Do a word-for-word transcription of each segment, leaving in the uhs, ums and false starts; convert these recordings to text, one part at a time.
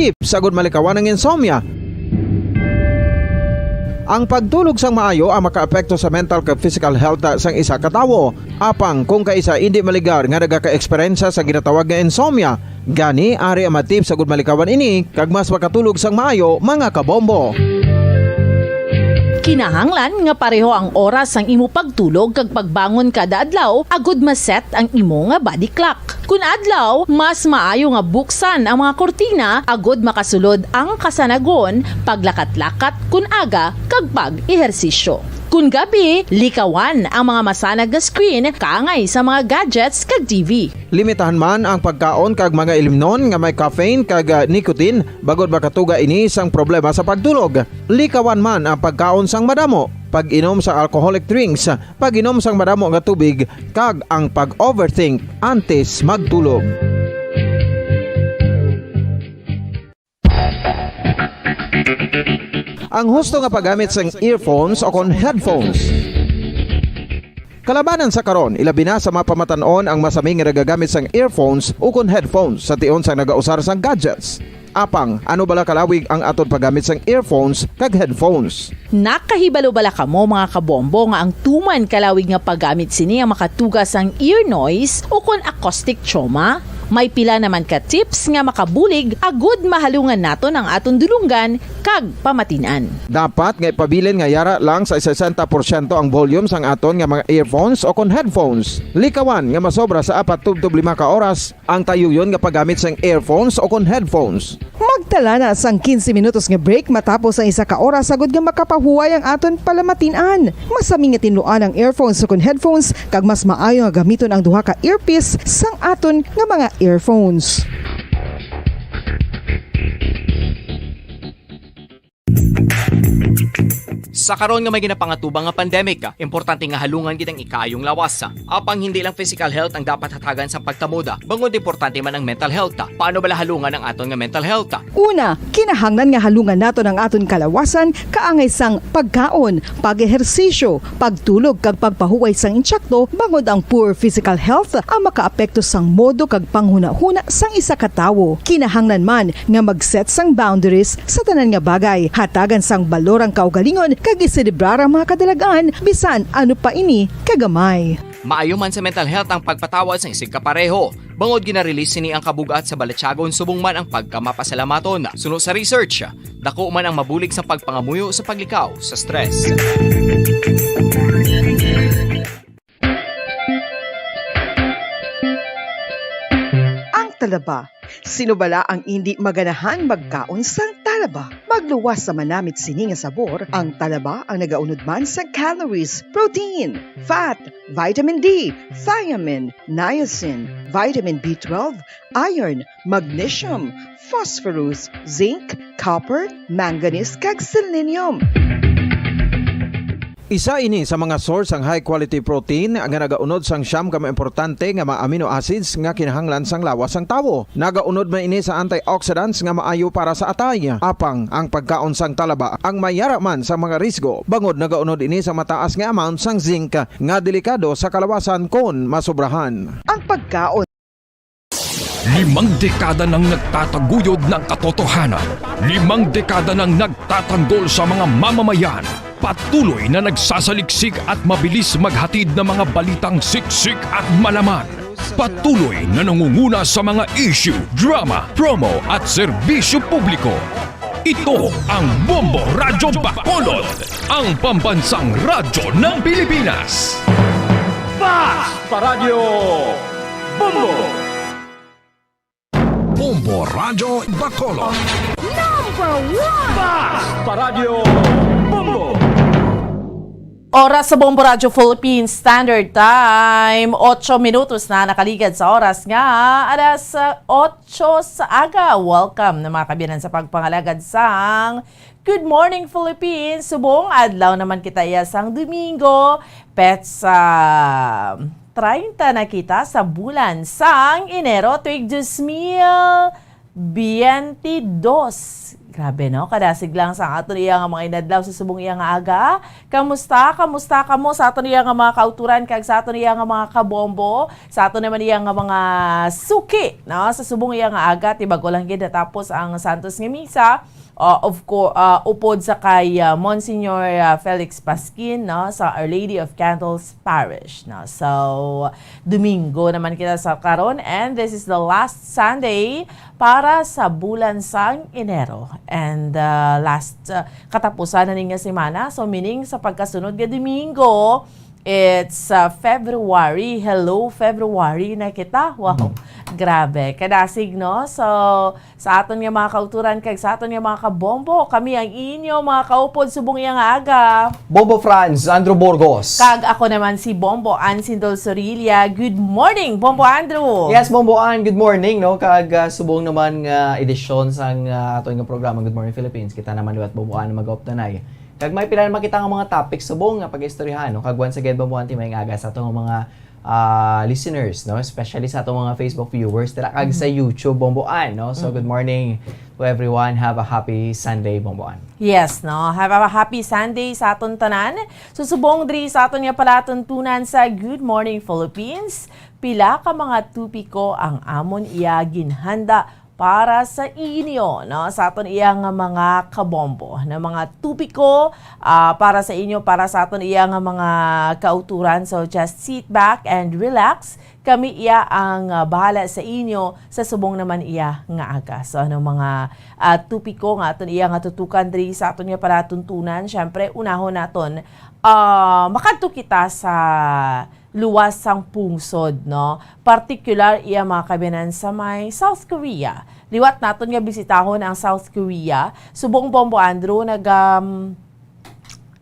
tips agud malikawan ang insomnia. Ang pagtulog sang maayo ang makaapekto sa mental kag physical health sang isa ka tawo. Apang kung kaisa indi maligar nga nagaka-eksperyensya sa ginatawag nga insomnia, gani ari ang mga tips agud malikawan ini kag mas makatulog sang maayo, mga kabombo. Kinahanglan nga pareho ang oras sang imo pagtulog kag pagbangon kada adlaw agud ma-set ang imo nga body clock. Kun adlaw, mas maayo nga buksan ang mga kurtina agud makasulod ang kasanagon, paglakat-lakat kun aga, kag pag-ehersisyo. Kun gabi, likawan ang mga masanag nga screen kaangay sa mga gadgets kag T V. Limitahan man ang pagkaon kag mga ilimnon nga may caffeine kag, ah, nicotine, bangod makatuga ini sang problema sa pagtulog. Likawan man ang pagkaon sang madamo, pag-inom sa alcoholic drinks, pag-inom sang madamo nga tubig, kag ang pag-overthink antes magtulog. Ang husto nga paggamit sang earphones o kon headphones. Kalabanan sa karon, ilabi na sa mga pamatan-on ang masami nga nagagamit sang earphones o kon headphones sa tion sang nagausar sang gadgets. Apang, ano bala kalawig ang aton paggamit sang earphones kag headphones? Nakahibalo bala kamo, mga kabombo, nga ang tuman kalawig nga paggamit sini ang makatuga sang ear noise o kon acoustic trauma? May pila naman ka tips nga makabulig agud mahalungan naton ang aton dulonggan kag pamatin-an. Dapat nga ipabilin nga yara lang sa sesenta porsyento ang volume sang aton nga mga earphones o kon headphones. Likawan nga masobra sa apat tubtob lima ka oras ang tayuyon nga paggamit sang earphones o kon headphones. Magtala na sang quince minutos nga break matapos ang isa ka oras agud nga makapahuway ang aton palamatin-an. Masami nga tinluan ang earphones o kon headphones, kag mas maayo nga gamiton ang duha ka earpiece sang aton nga mga earphones. Sa karon nga may ginapangatubang nga pandemic, importante nga halungan gid ang ikaayong lawas. Apang hindi lang physical health ang dapat hatagan sang pagtamod, bangod importante man ang mental health. Paano bala halungan ang aton nga mental health? Una, kinahanglan nga halungan naton ang aton kalawasan kaangay sang pagkaon, pag-ehersisyo, pagtulog kag pagpahuway sang insakto, bangod ang poor physical health ang makaapekto sang modo kag panghunahuna sang isa ka tawo. Kinahanglan man nga mag-set sang boundaries sa tanan nga bagay, hatagan sang balor ang kaugalingon kag iselebrar ang mga kadalag-an bisan ano pa ini kagamay. Maayo man sa mental health ang pagpatawad sang isigkapareho, bangod gina-release sini ang kabug-at sa balatyagon subong man ang pagkamapasalamaton. Suno sa research, dako man ang mabulig sa pagpangamuyo sa paglikaw sa stress. Ang talaba. Sino bala ang indi maganahan magkaon sang talaba? Magluwas sa manamit sini nga sabor, ang talaba ang nagaunod man sa calories, protein, fat, vitamin D, thiamine, niacin, vitamin B twelve, iron, magnesium, phosphorus, zinc, copper, manganese, kag selenium. Isa ini sa mga source sang high quality protein nga nagaunod sang siyam ka mga importante nga mga amino acids nga kinahanglan sang lawas sang tawo. Nagaunod man ini sa antioxidants nga maayo para sa atay. Apang ang pagkaon sang talaba ang mayara man sa mga risgo, bangod nagaunod ini sa mataas nga amount sang zinc nga delikado sa kalawasan kon masobrahan. Ang pagkaon Limang dekada nang nagtataguyod ng katotohanan. Limang dekada nang nagtatanggol sa mga mamamayan. Patuloy na nagsasaliksik at mabilis maghatid ng mga balitang siksik at malaman. Patuloy na nangunguna sa mga issue, drama, promo at serbisyo publiko. Ito ang Bombo Radyo Bacolod, ang pambansang radyo ng Pilipinas. Fast Paradyo Bombo! Bombo Radyo Bacolod. Number one! Fast Paradyo Bombo! Oras sa Bombo Radyo Philippine Standard Time, otso minutos na nakaligad sa oras nga alas, ah, otso sa aga. Welcome na mga kabiyanan sa pagpangalagad sang Good Morning Philippines. Subong adlaw naman kita iya sang Domingo, petsa treinta na kita sa bulan sang Enero, tuig dos mil biyente dos. Grabe, no? Kadasig lang sa aton iya nga mga inadlaw sa subong iya nga aga. Kamusta? Kamusta kamo sa aton iya nga mga kauturan kag sa aton iya nga mga kabombo? Sa aton naman iya nga mga suki, no? Sa subong iya nga aga, tibag-o lang gid natapos ang Santos nga Misa. Uh, of course, uh, upod sa kay uh, Monsignor uh, Felix Pasquin, no, sa Our Lady of Candles Parish, no. So, Domingo naman kita sa karon, and this is the last Sunday para sa bulan sang Enero. And uh, last uh, katapusan na ning nga semana, so meaning sa pagkasunod nga Domingo, it's uh, February. Hello, February na kita. Wow, grabe. Kadasig, no? So, sa aton nga mga kauturan kag sa aton nga mga kabombo, kami ang inyo mga kaupod subong iya nga aga. Bombo Franz, Andrew Burgos. Kag ako naman si Bombo Ann Sindol Sorilla. Good morning, Bombo Andrew. Yes, Bombo Ann, good morning, no? Kag ah, subong naman nga edisyon sang ah, aton nga programa Good Morning Philippines, kita naman liwat Bombo Ann mag-updanay. Kag may pila naman kita nga mga topics subong nga pag-istoryahan, no? Kag once again, Bombo Ann, ti may aga sa atong mga ah, listeners, no? Especially sa atong mga Facebook viewers dira kag sa YouTube, Bombo Ann, no? So, good morning to everyone. Have a happy Sunday, Bombo Ann. Yes, no? Have a happy Sunday sa aton tanan. Susubong diri sa aton nga palatuntunan sa Good Morning Philippines, pila ka mga topiko ang amon iya ginhanda para sa inyo, no? Sa aton iya nga mga kabombo, na mga topiko ah, para sa inyo, para sa aton iya nga mga kauturan. So just sit back and relax. Kami iya ang ah, bahala sa inyo sa subong naman iya nga aga. So ano mga ah, topiko nga aton iya nga tutukan diri sa aton nga palatuntunan? Syempre, unahon naton ah, makadto kita sa luwas sang pungsod, no? Partikular iya mga kabiyanan sa may South Korea. Liwat naton nga bisitahon ang South Korea. Subong Bombo Andrew, nag, um,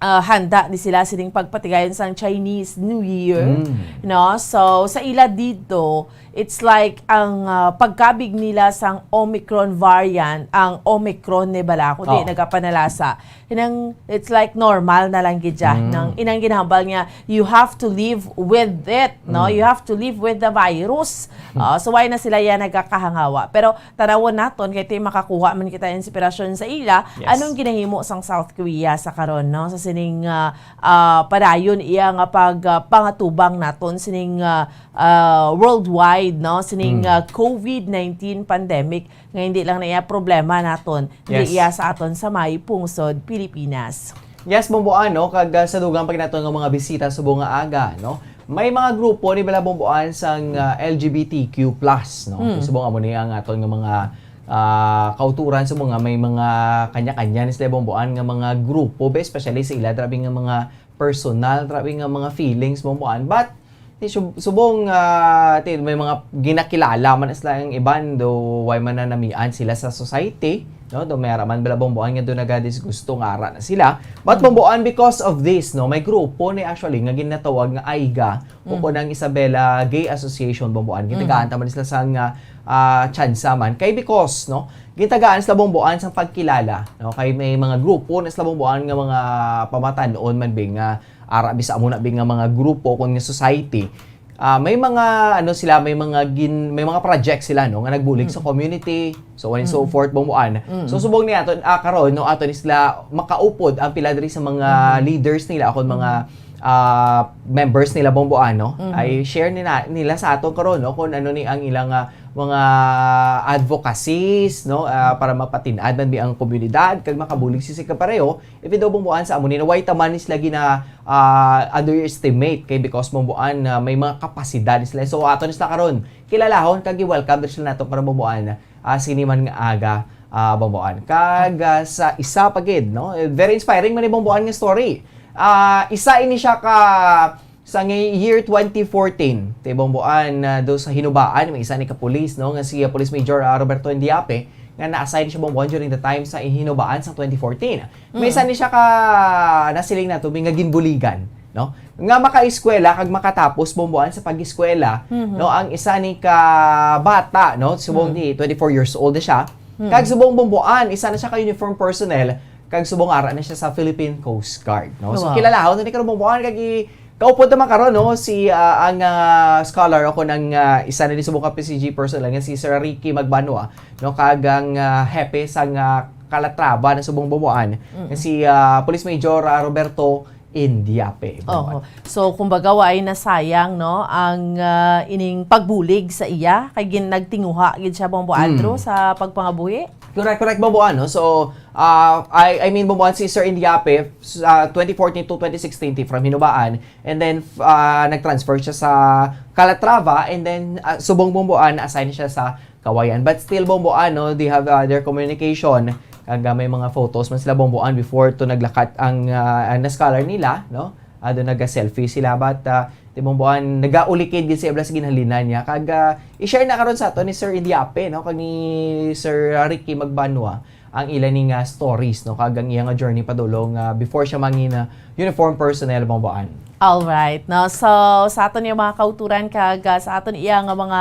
ah, handa ni sila sining pagpatigayon sang Chinese New Year, Mm. no? So, sa ila dito, it's like ang ah, pagkabig nila sang Omicron variant, ang Omicron ni bala, kundi Oh. nagapanalasa. Inang, it's like normal na lang gid siya. Mm. Nang, inang ginhambal niya, you have to live with it, no? Mm. You have to live with the virus. Mm. Ah, so, why na sila yan nagkakahangawa? Pero tanawon naton, kay ti makakuha man kita inspirasyon sa ila, Yes. anong ginahimo sang South Korea sa karon, no? Sa sining ah, ah, padayon iya nga pag ah, pangatubang naton sining ah, ah, worldwide, no? Sining Mm. ah, covid nineteen pandemic nga hindi lang na iya problema naton, hindi Yes. iya sa aton sa may pungsod Pilipinas. Yes, Bombo Ann, no? Kag ah, sa dugang pa gid naton nga mga bisita subong nga aga, no? May mga grupo ni bala, Bombo Ann, sang ah, L G B T Q plus, no? Mm. Subong amo ni ang aton nga mga ah, kauturan subong nga may mga kanya-kanya ni sila, Bombo Ann, nga mga grupo, be, especially sa ila, grabe nga mga personal, grabe nga mga feelings, Bombo Ann. But ti sub- subong ah, ti may mga ginakilala man sila ang iban, do way man na namian sila sa society, no? Do may ara man bala, Bombo Ann, nga do nagadisgusto nga ara na sila. But, Bombo Ann, because of this, no, may grupo ni actually nga ginatawag nga AIGA o Mm. kon ang Isabela Gay Association, Bombo Ann. Gitagaan Mm. ta man sila sang ah, tsansa man. Kay because, no, gitagaan sila, Bombo Ann, sang pagkilala, no? Kay may mga grupo na sila, Bombo Ann, nga mga pamatan-on man, be, nga ara bisa amo na, be, nga mga grupo kon nga society. Ah, may mga, ano sila, may mga gin, may mga project sila, no, nga nagbulig sa Mm. community, so on and so Mm. forth, Bombo Ann. Mm. So subong ni ato ah, karon, no, ato ni sila makaupod ang pila diri sa mga Mm. leaders nila, akon mga Mm. ah, members nila, Bombo Ann, no. Mm. Ay share nila, nila sa aton karon, no, kung ano ni ang ilang ah, mga advocacies, no, ah, para mapatin-ad man, be, ang komunidad kag makabulig sila kapareho. Even though, Bombo Ann, sa amo ni, way ta man ni sila gina ah, underestimate, kay because, Bombo Ann, na may mga kapasidad sila. So ato ni sila karon kilalahon kag i-welcome diri sila nato karon, Bombo Ann, ah, sini man nga aga, ah, Bombo Ann. Kag ah, sa isa pa gid, no? Eh, very inspiring man ni, Bombo Ann, nga story. Ah, isa ini siya ka sa nga year twenty fourteen, ti, Bombo Ann, ah, do sa Hinubaan, may isa ni ka pulis, no, nga si ah, Police Major ah, Roberto Indiape, nga na-assign siya, Bombo Ann, during the time sa Hinubaan sa twenty fourteen. May Mm. isa ni siya ka nasiling nato, be, nga ginbuligan, no? Nga makaeskwela kag makatapos, Bombo Ann, sa pag-eskwela, Mhm. no, ang isa ni ka bata, no, subong Mm. ni twenty-four years old na siya. Mm. Kag subong, Bombo Ann, isa na siya ka uniform personnel, kag subong ara na siya sa Philippine Coast Guard, no? So, Wow. kilalahon na ni karon, Bombo Ann, kag i-, kaupod naman karon, no, si ah, ang ah, scholar o kon ang ah, isa na ni subong ka P C G personnel nga si Sir Ricky Magbanua, no, kag ang ah, hepe sang ah, Calatrava na subong, Bomboan, nga si, ah, Police Major, ah, Roberto Indiape, Bomboan. Oho. So, kumbaga, wa ay nasayang, no, ang, ah, ining pagbulig sa iya, kay gin-, nagtinguha gid siya, Bombo Andrew, sa pagpangabuhi. Correct, correct, Bomboan, no? So, ah, I, I mean, Bomboan, si Sir Indiape, sa twenty fourteen to twenty sixteen, from Hinubaan, and then, f-, ah, nag-transfer siya sa Calatrava, and then, ah, subong, Bomboan, na-assign siya sa Kawayan. But still, Bomboan, no, they have, uh, their communication. Kag, uh, may mga photos man sila, Bomboan, before to naglakat ang, uh, ang na-scholar nila, no? Uh, doon naga-selfie sila. But, uh, ti Bomboan, nagaulikid gid sa ila sa ginhalinan niya. Kag, uh, i-share na karon sa ato ni Sir Indiape, no? Kag ni Sir Ricky Magbanwa ang ila ning, uh, stories, no? Kag ang iya nga journey padulong, uh, before siya mangin, uh, uniform personnel, Bomboan. All right, no? So, sa aton yung mga kauturan kag, uh, sa aton iya nga mga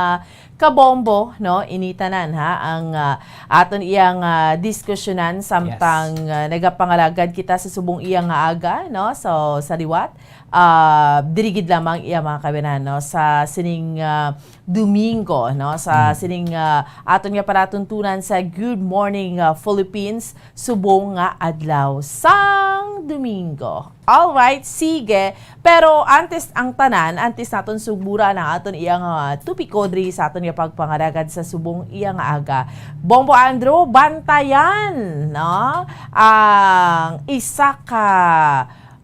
kabombo, no? Ini tanan, ha, ang, ah, aton iyang, ah, diskusyonan samtang, ah, nagapangalagad kita sa subong iya nga aga, no? So, sa liwat, ah, diri gid lamang iya mga kababayan, no? Sa sining, ah, Domingo, no? Sa sining, ah, aton nga palatuntunan sa Good Morning, ah, Philippines, subong nga adlaw sang Domingo. All right, sige. Pero antes ang tanan, antes naton sugburan ang aton iyang, ah, topiko diri sa aton nga pagpangalagad sa subong iya nga aga, Bombo Andrew, bantayan, no, ang isa ka,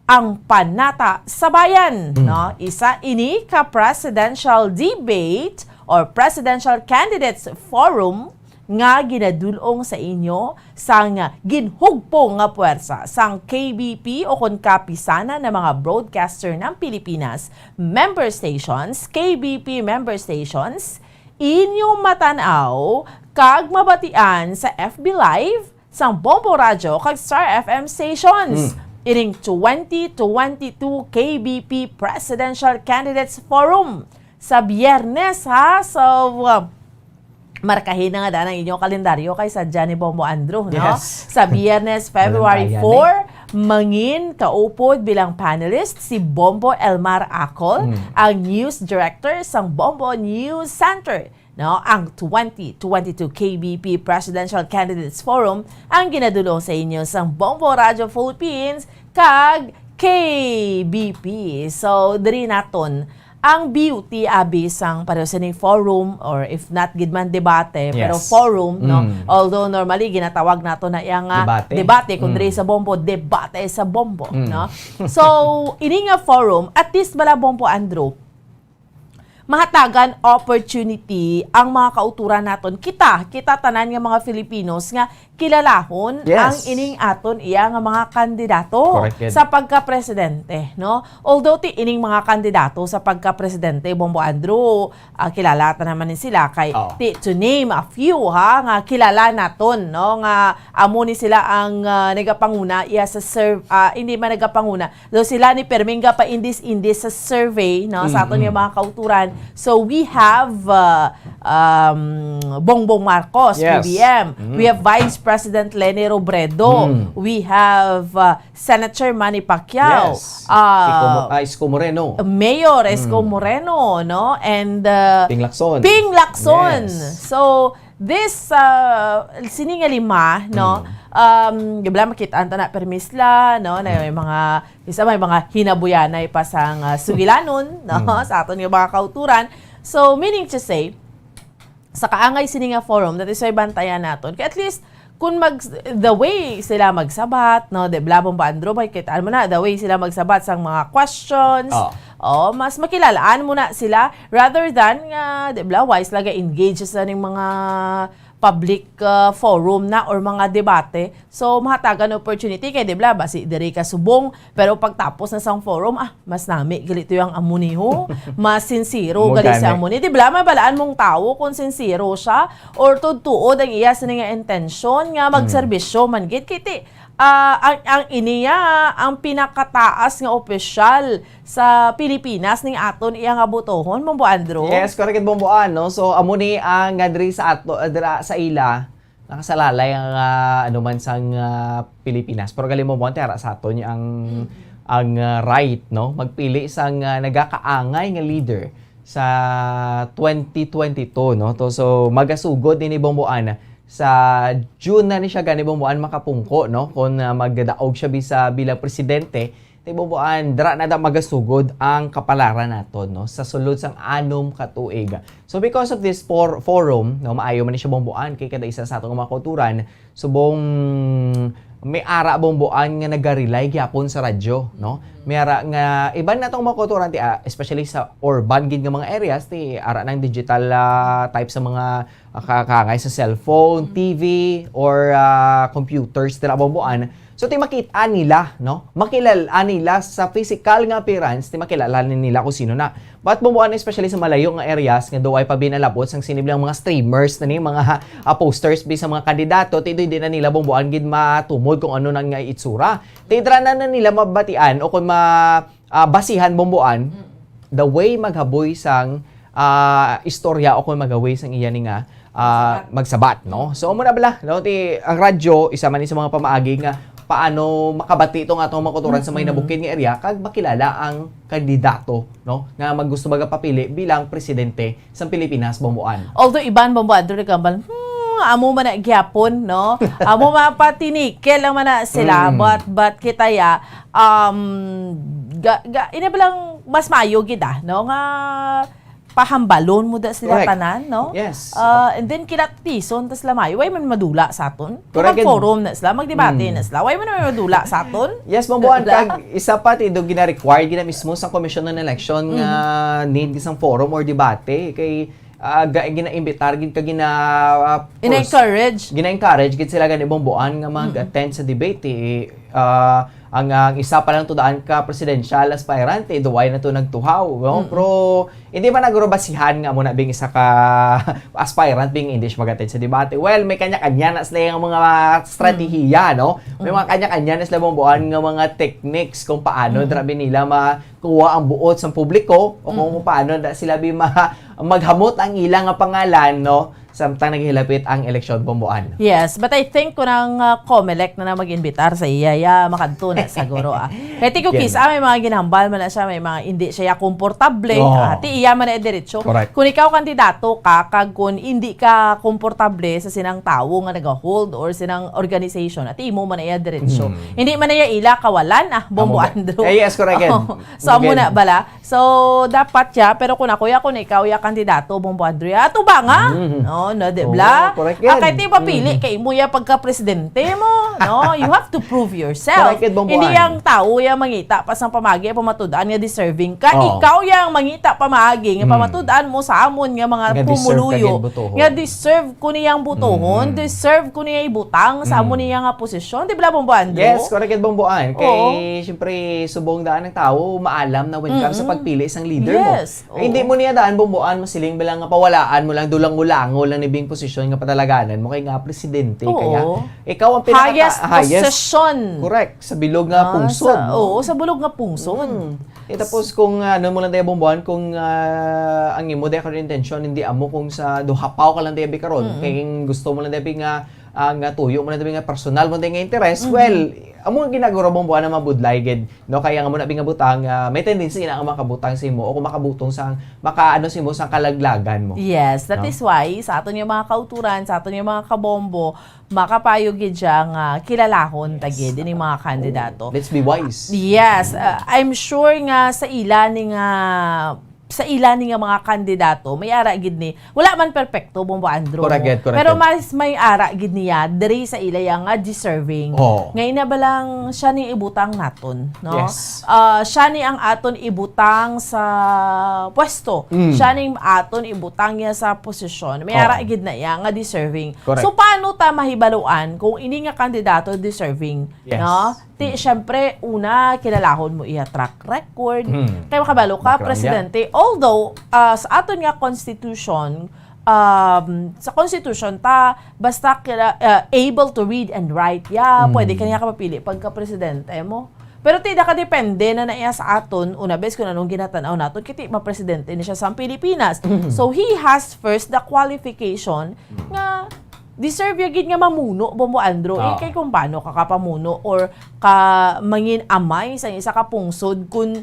ang Panata sa Bayan, no? Isa ini ka presidential debate or presidential candidates forum nga ginadul-ong sa inyo sang ginhugpong nga puwersa sang K B P o kon kapisanan nga mga broadcaster ng Pilipinas, member stations, K B P member stations, inyo matan-aw kag mabatian sa F B Live sang Bombo Radyo kag Star F M stations. Ining twenty twenty-two K B P Presidential Candidates Forum sa Biyernes, ha? So, uh, markahin na nga daan ang inyong kalendaryo kay sadya ni Bombo Andrew, no? Yes. Sa Biyernes, February four, mangin kaupod bilang panelist si Bombo Elmar Acol, ang news director sang Bombo News Center, no? Ang twenty twenty-two K B P Presidential Candidates Forum ang ginadul-ong sa inyo sang Bombo Radio Philippines kag K B P. So, diri naton ang beauty, abi, sang pareho sining forum, or if not gid man debate, pero forum, no? Although normally ginatawag nato na iya nga debate, kung diri sa Bombo, debate sa Bombo, no? So, ini nga forum, at least bala, Bombo Andrew, mahatagan opportunity ang mga kauturan naton. Kita, kita tanan nga mga Filipinos nga kilalahon ang ining aton iya nga mga kandidato sa pagka-presidente, no? Although ti ining mga kandidato sa pagka-presidente, Bombo Andrew, ah, kilala ta naman ni sila kay ti, to name a few, ha, nga kilala naton, no, nga amo ni sila ang, ah, nagapanguna iya sa serv-, ah, hindi man nagapanguna, So, sila ni pirmi nga paindis-indis sa survey, no, sa aton nga mga kauturan. So, we have, uh, um, Bongbong Marcos, B B M. We have Vice President Leni Robredo. We have, uh, Senator Manny Pacquiao. Yes. Uh, Isko Mo-, ah, Isko Moreno. Mayor Isko Moreno, no? And, uh, Ping Lacson. Ping Lacson. Yes. So, this, uh, sini nga lima, no? Um, di ba, makita ta na permi sila, no? Na may mga Isa may mga hinabuyanay pa sang, ah, sugilanon, no? Sa aton nga mga kauturan. So, meaning to say, sa kaangay sini nga forum, that is why bantayan naton. Kay at least, kung mag, the way sila magsabat, no? Di ba, Bombo Andrew, makikita mo na, the way sila magsabat sang mga questions, oh, mas makilalaan mo na sila rather than nga, di ba, wise lang ga-engage sa ning mga public, uh, forum na or mga debate. So, mahatagan opportunity kay, di ba, basi diri ka subong, pero pagtapos na sang forum, ah, mas nami gali to ang amo ni ho. Mas sincero gali sa amo ni. Di ba, mabalaan mong tawo kung sincero siya or tuod-tuod ang iya sini nga intensyon nga magserbisyo man gid. Kay ti, ah, ang, ang iniya, ang pinakataas nga opisyal sa Pilipinas ning aton iya nga botohon, Bombo Andrew. Yes, correct, Bombo Ann, no? So, amo ni ang, ah, diri sa ato, ah, dira sa ila, nakasalalay ang, ah, ano man sang, ah, Pilipinas. Pero gali mo, Bombo Ann, ara sa aton ang, ang, ah, right, no? Magpili sang, ah, nagakaangay nga leader sa twenty twenty-two, no? To, so, magasugod ni Bombo Ann Sa June na ni siya gani, Bomboan, makapungko, no? Kung, ah, magdaog siya bisa bilang presidente, ti, Bomboan, dira na da magasugod ang kapalaran naton, no? Sa sulod sang anom ka tuig. So, because of this for-, forum, no, maayo man ni siya, Bomboan, kay kada isa sa aton nga mga kauturan, subong may ara, Bomboan, nga naga-rely gyapon sa radyo, no? May ara nga iban natong mga kauturan, ti, ah, especially sa urban gid nga mga areas, ti, ara nang digital, ah, type sa mga, ah, ka-, kaangay sa cellphone, T V, or, ah, computers, dira, Bomboan. So, ti, makita nila, no? Makilala nila sa physical nga appearance, ti, makilala ni nila kung sino na. But, Bomboan, especially sa malayo nga areas nga daw ay pa binalabot sang sini bilang mga streamers na ni, mga, ah, posters bi sa mga kandidato, ti, di na nila, Bomboan, gid matumod kung ano na nga itsura. Ti, dira na, na nila mabatian o kung ma-, ah, basihan, Bomboan, the way maghaboy sang, ah, istorya o kung maghaboy sang iya ni nga, ah, magsabat, no? So, amo na bala, no? Ti, ang radyo, isa man ni sa mga pamaagi nga paano makabati itong atong mga kauturan sa may nabukid nga area, kag makilala ang kandidato, no? Nga maggusto magapapili bilang presidente sang Pilipinas, Bomboan. Although iban, Bomboan, diri kambal, hmm, amo man na gyapon, no? Amo man patinikel lang man na sila, Mm. but, but kita ya, um, ga, ga, ina ba lang mas maayo gid, ah, no? Nga pahambalon mo da sila Correct. tanan, no? Yes. Ah, and then kinatison tas lamay. Why man madula sa aton? Correct. Mag-forum na sila, magdebate Mm. na sila. Why man madula sa aton? Yes, Bomboan, Bla- kag isa pa, ti, do gina-require gina mismo sa Commission on Election nga Mm. need isang forum or debate kay, ah, ga-, gina-imbitar gid ka gina, ah, pus-, In-encourage. gina-encourage gid sila gani, Bomboan, nga Mm. mag-attend sa debate, eh. Ah, ang, ang isa pa lang to daan ka presidential aspirant, eh, duway na to nagtuhaw, no? Mm. Pero hindi man nagurubasihan nga mo na bing isa ka aspirant bing hindi siya mag-attend sa debate. Well, may kanya-kanya na sila yung mga strategiya, Mm. no? May Mm. mga kanya-kanya na sila, Bomboan, nga mga techniques kung paano Mm. drabi nila makuha ang buot sa publiko o kung Mm. paano na sila bi ma-, maghamot ang ilang nga pangalan, no? Samtang naghilapit ang eleksyon, Bomboan. Yes, but I think kung ang, ah, Comelec na na mag-imbitar sa iya, ya, makadto na siguro, ah. Kaya ti ko Yan. kisa, may mga ginhambal man na siya, may mga hindi siya komportable. Oo. Ah, ti iya man na diretso. Correct. Kung ikaw kandidato ka, kag kung hindi ka komportable sa sinang tawo nga nag-hold or sinang organization, ati imo man na iya diretso. Mm. Hindi man na iya ila kawalan, ah, Bombo Amo ba? Andrew. Eh, yes, correct, yan. Oo. So, amo Again. na bala. So, dapat siya, pero kung ako ya, kung ikaw ya kandidato, Bombo Andrea, ato ba nga? Mm. No, no, di Oo, bla? correct Ah, yan. kahit di papili, Mm. kay mo ya pagka-presidente mo, no? You have to prove yourself. Correct yan, Bombo Hindi An. yang tao ya mangita pa sang pamagi, pamatud-an nga deserving ka. Oo. Ikaw yang mangita pamagi nga Mm. pamatud-an mo sa amon nga mga Nga deserve ka pumuluyo. gid butuhon. Nga deserve ko niyang butuhon, Mm. deserve ko niya ibutang sa amon Mm. niya nga posisyon. Di bla, Bombo Andrew? Yes, correct yan, Bombo An. Kay, Oo. siyempre, subong daan ang tao, maalam na when it comes sa Mm-mm. pagpili sang leader mo. Yes. Ay, hindi Oo. mo niya daan, Bombo An, masiling ba lang nga pawalaan mo lang, dulang-ulango lang ni bing posisyon nga patalaganan mo kay nga presidente, Oo. kaya ikaw ang pinakata-, Highest highest. position. Correct, sa bilog nga Ah, pungsod, sa, no? oo, sa bilog nga pungsod. Mm. Eh, tapos kung, ah, ano mo lang tayo, Bombo An, kung, ah, ang imo tayo karon intensyon, hindi amo kung sa duhapaw ka lang tayo bi karon, Mm. kay gusto mo lang tayo bi nga, ah, nga tuyo mo lang tayo bi nga personal mo tayo nga interes, Mhm. well, amo ang ginagawa, Bombo An, na mabudlay gid. No, kaya nga mo na bi nga butang, ah, may tendency na nga makabutang sa imo o kung makabutong sa, makaano sa imo sa kalaglagan mo. Yes, that No? is why sa aton nga mga kauturan, sa aton nga mga kabombo, makapayo gid siya nga kilalahon ta Yes. gid ining mga kandidato. Oo. Let's be wise. Yes, ah, I'm sure nga sa ila ni nga sa ila ni nga mga kandidato, may ara gid ni, wala man perpekto, Bombo Andrew, Correct, no? correct. Pero mas may ara gid niya diri sa ila ya nga deserving. Oo. Nga ina ba lang siya ni ibutang naton, no? Yes. Ah, siya ni ang aton ibutang sa pwesto. Mm. Siya ni aton ibutang niya sa posisyon. May Oo. ara gid na iya nga deserving. Correct. So, paano ta mahibaluan kung ini nga kandidato deserving, Yes. no? Ti, Mm. syempre, una, kilalahon mo iya track record. Mm. Kay makabalo ka, Background niya. presidente. Although, ah, sa aton nga constitution, um, sa constitution, ta, basta kila, ah, able to read and write, ya, Mm. pwede ka niya kapapili pagka-presidente mo. Pero ti, nakadepende na na iya sa aton, una, bes kung anong ginatanaw naton, kiti mapresidente ni siya sa Pilipinas. Mm. So, he has first the qualification Mm. nga deserve ya gid nga mamuno, Bombo Andrew. Eh, Oo. kay kung paano ka kapamuno or ka mangin amay sa isa ka pungsod kun,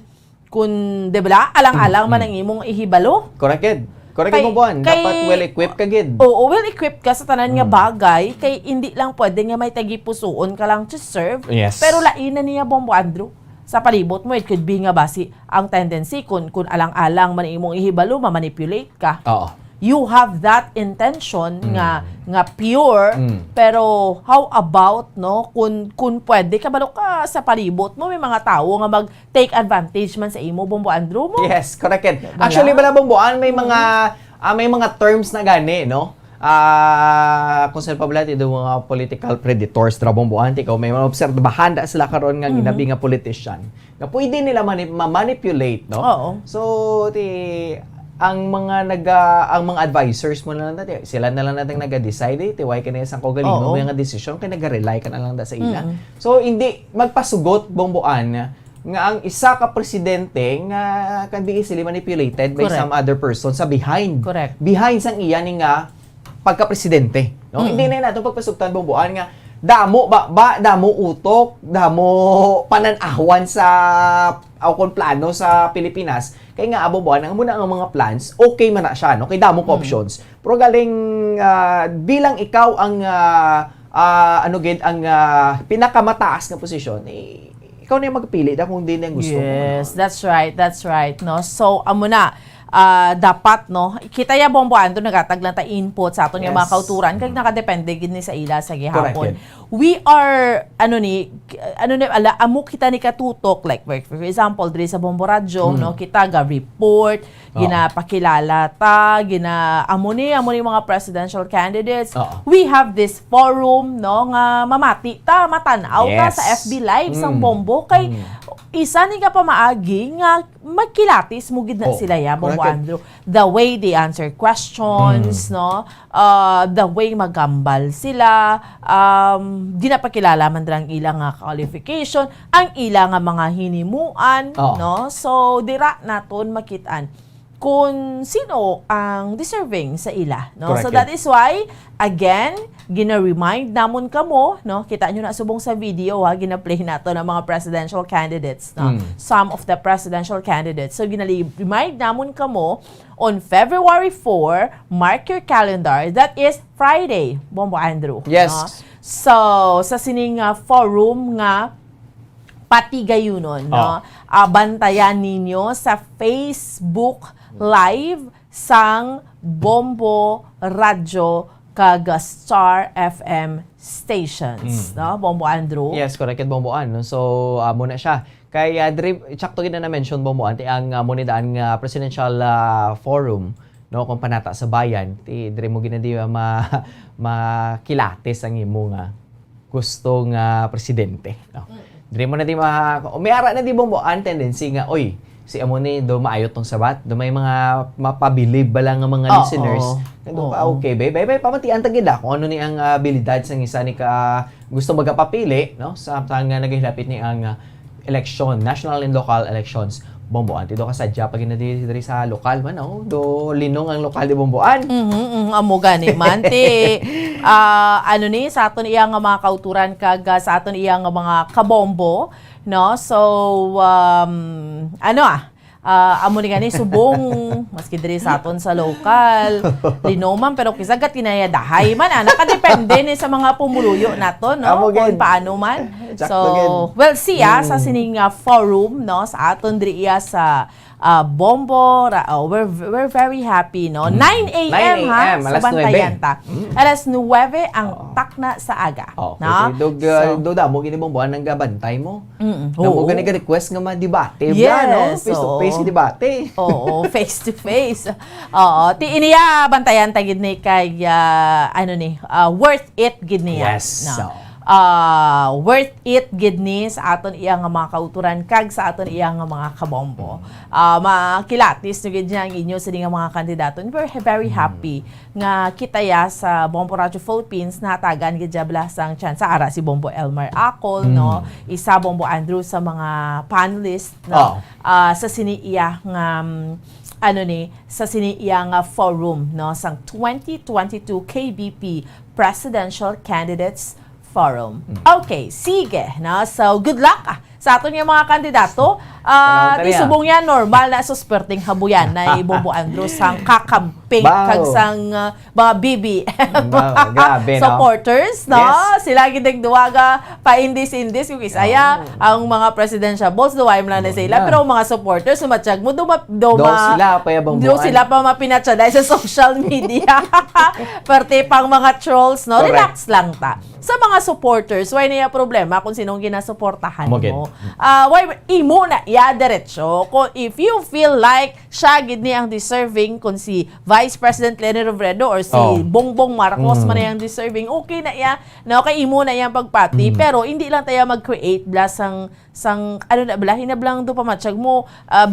kun, di ba, alang-alang man Mm. ang imong ihibalo. Correct gid. Correct, kay, Bombo Ann. Kay, dapat well-equipped ka gid. Oo, well-equipped ka sa tanan nga bagay, kay hindi lang pwede nga may tagipusuon ka lang to serve. Yes. Pero lain na niya, Bombo Andrew. Sa palibot mo, it could be nga basi ang tendency kun, kun alang-alang man imong ihibalo, ma-manipulate ka. Oo. You have that intention nga, nga pure, pero how about, no, kun, kun pwede, kabalo ka, sa palibot mo may mga tawo nga mag take advantage man sa imo, Bombo Andrew mo. Yes, correct yan. Bala? Actually, bala, Bombo Ann, may mga, ah, may mga terms na gani, no? Ah, kung sa pabulati do mga political predators, dra, Bombo Ann, ikaw may mga obserbahan da sila karon nga ginabi nga politician nga pwede nila mani-, ma-manipulate, no? Oo. So, ti, ang mga naga-, ang mga advisors mo na lang dati, sila na lang natin naga-decide, eh, ti, why ka na isang kaugalingon Oo. mo yung nga desisyon, kaya naga-rely ka na lang da sa ila. Mm. So, hindi magpasugot, Bombo Ann, nga ang isa ka presidente nga can be easily manipulated by Correct. some other person sa behind. Correct. Behind sang iya ni nga pagka-presidente, no? Mm. Hindi na nato pagpasugtan, Bombo Ann, nga damo ba, ba, damo utok, damo panan-awan sa, o kung plano sa Pilipinas. Kay nga, Bombo Ann, ang muna ang mga plans, okay man na siya, no? Kay damo ka Mm. options. Pero galing, ah, bilang ikaw ang, ah, ah, ano gid, ang, ah, pinakamataas nga posisyon, eh, ikaw na yung magpili da kung di na yung gusto mo, Yes, no? that's right, that's right, no? So, amo na, ah, dapat, no? Kita ya, Bombo Anto, nagatag lang ta input sa aton nga mga Yes. kauturan, kag Mm. nakadepende gid ni sa ila sa Correct gihapon. yun. We are, ano ni, ano ni, ala, amo kita ni katutok, like, for, for example, diri sa Bombo Radyo, Mm. no? Kita ga-report, Oo. ginapakilala ta, gina-, amo ni, amo ni mga presidential candidates. Oo. We have this forum, no, nga mamati ta, matan-aw ta sa Yes. F B Live sang Mm. Bombo. Kay Mm. isa ni nga pamaagi nga magkilatis mo gid na Oo. sila, ya, Bombo Correct. Andrew. The way they answer questions, Mm. no? Uh, the way magambal sila, um, ginapakilala man dira ang ila nga qualification, ang ila nga mga hinimuan, Oo. no? So, dira naton makit-an kung sino ang deserving sa ila, no? Correct So, yun. that is why, again, gina-remind namon kamo, no? Kita nyo na subong sa video, ha? Gina-play nato ng mga presidential candidates, no? Mm. Some of the presidential candidates. So, gina-remind namon kamo on February four, mark your calendar, that is Friday, Bombo Andrew, Yes. no? So, sa sining, ah, forum nga patigayunon, Oh. no? Ah, bantayan ninyo sa Facebook Live sang Bombo Radyo kag Star F M stations, Mm. no? Bombo Andrew. Yes, correct, Bombo Ann, no? So, amo na siya. Kay, ah, diri, sakto gid na na-mention, Bombo Ann, ti ang, ah, amo ni daan nga presidential, ah, forum, no? Kung panata sa bayan, ti diri mo gid na di ma-, makilatis ang imo nga gusto nga presidente, no? Mm. Diri mo na di ma-, o may ara na di, Bombo Ann, tendency nga, "Oy, si amo ni do maayo tong sabat." Do may mga mapabilib ba lang nga mga Oo. listeners? Nga do, Oo. "Ah, okay, bay, bay, bay, pamatian ta gid, ah, kung ano ni ang, ah, abilidad sang isa ni ka gusto magapapili, no? Samtang nga nagahilapit ni ang, ah, eleksyon, national and local elections." Bombo Ann, ti do kasadya pa gid na di diri sa lokal man, oh. Do linong ang lokal di, Bombo Ann. Mhm, mhm, amo gani man. Ti, ah, ano ni, sa aton iya nga mga kauturan kag, ah, sa aton iya nga mga kabombo, no? So, um, ano, ah, ah, amo ni gani, subong, maski diri sa aton sa lokal, linong man, pero kisa gat kinayadahay man, ah, nakadepende ni sa mga pumuluyo nato, no? Amo Kung gid. paano man. Sakto So, gid. well, siya sa Mm. sining, ah, forum, no, sa aton diri iya sa, ah, Bombo, ra-, oh, we're, we're very happy, no? Mm. Nine a m, ha? Nine a m, So, alas nuwebe. bantayan ta. Mm. Alas nuwebe ang Oo. takna sa aga, Okay, no? okay. Dog, ah, So, do damo gini, Bombo Ann, ang gabantay mo. Mm. Damo Oo. gani ka request nga madebate, Yes, bla, no? Face to oo. face, debate. Oo, face to face. Oo, ti iniya bantayan ta gid ni kay, ah, ano ni, ah, worth it gid niya. Yes, No? so. Ah, worth it gid ni sa aton iya nga mga kauturan kag sa aton iya nga mga kabombo. Ah, makilatis nyo gid niya ang inyo sini nga mga kandidato. We're very Mm. happy nga kita ya sa Bombo Radio Philippines nahatagan gid ya bala sang tsansa. Ara si Bombo Elmar Acol, Mm. no? Isa Bombo Andrew sa mga panelist, no? Oh. Ah, sa sini iya nga, mm, ano ni, sa sini iya nga forum, no, sang twenty twenty-two K B P Presidential Candidates Forum. Mm. Okay, sige, no? So, good luck, ah, Sa aton nga mga kandidato, ah, Salamat, ti Maria. Subong yan, normal na sa sperting habuyan na i Bombo Andrew sang kakamping Wow. kag sang, ah, mga bibi. Wow, grabe, no? Supporters, no? Yes. Sila gid ang duwa nga paindis-indis, yung isa ya, Oo. ang mga presidential balls, duwa man lang na Duwa sila. na. Pero ang mga supporters, sumatyag mo, duma-, duma-, Daw sila, pa ya Bombo daw Andrew. sila pa mapinatsaday sa social media. Perte pang mga trolls, no? Correct. Relax lang ta. Sa mga supporters, why na yung problema kung sinong ginasuportahan Mo gid. mo? Ah, why, imo na iya diretso. Kung if you feel like siya gid ni ang deserving, kung si Vice President Leni Robredo or si Oh. Bongbong Marcos Mm. man ang deserving, okay na iya, no? Kay imo na iyang pagpati, Mm. pero hindi lang tayo mag-create bla sang, sang, ano na bla, hinablang do pamatsag mo, ah,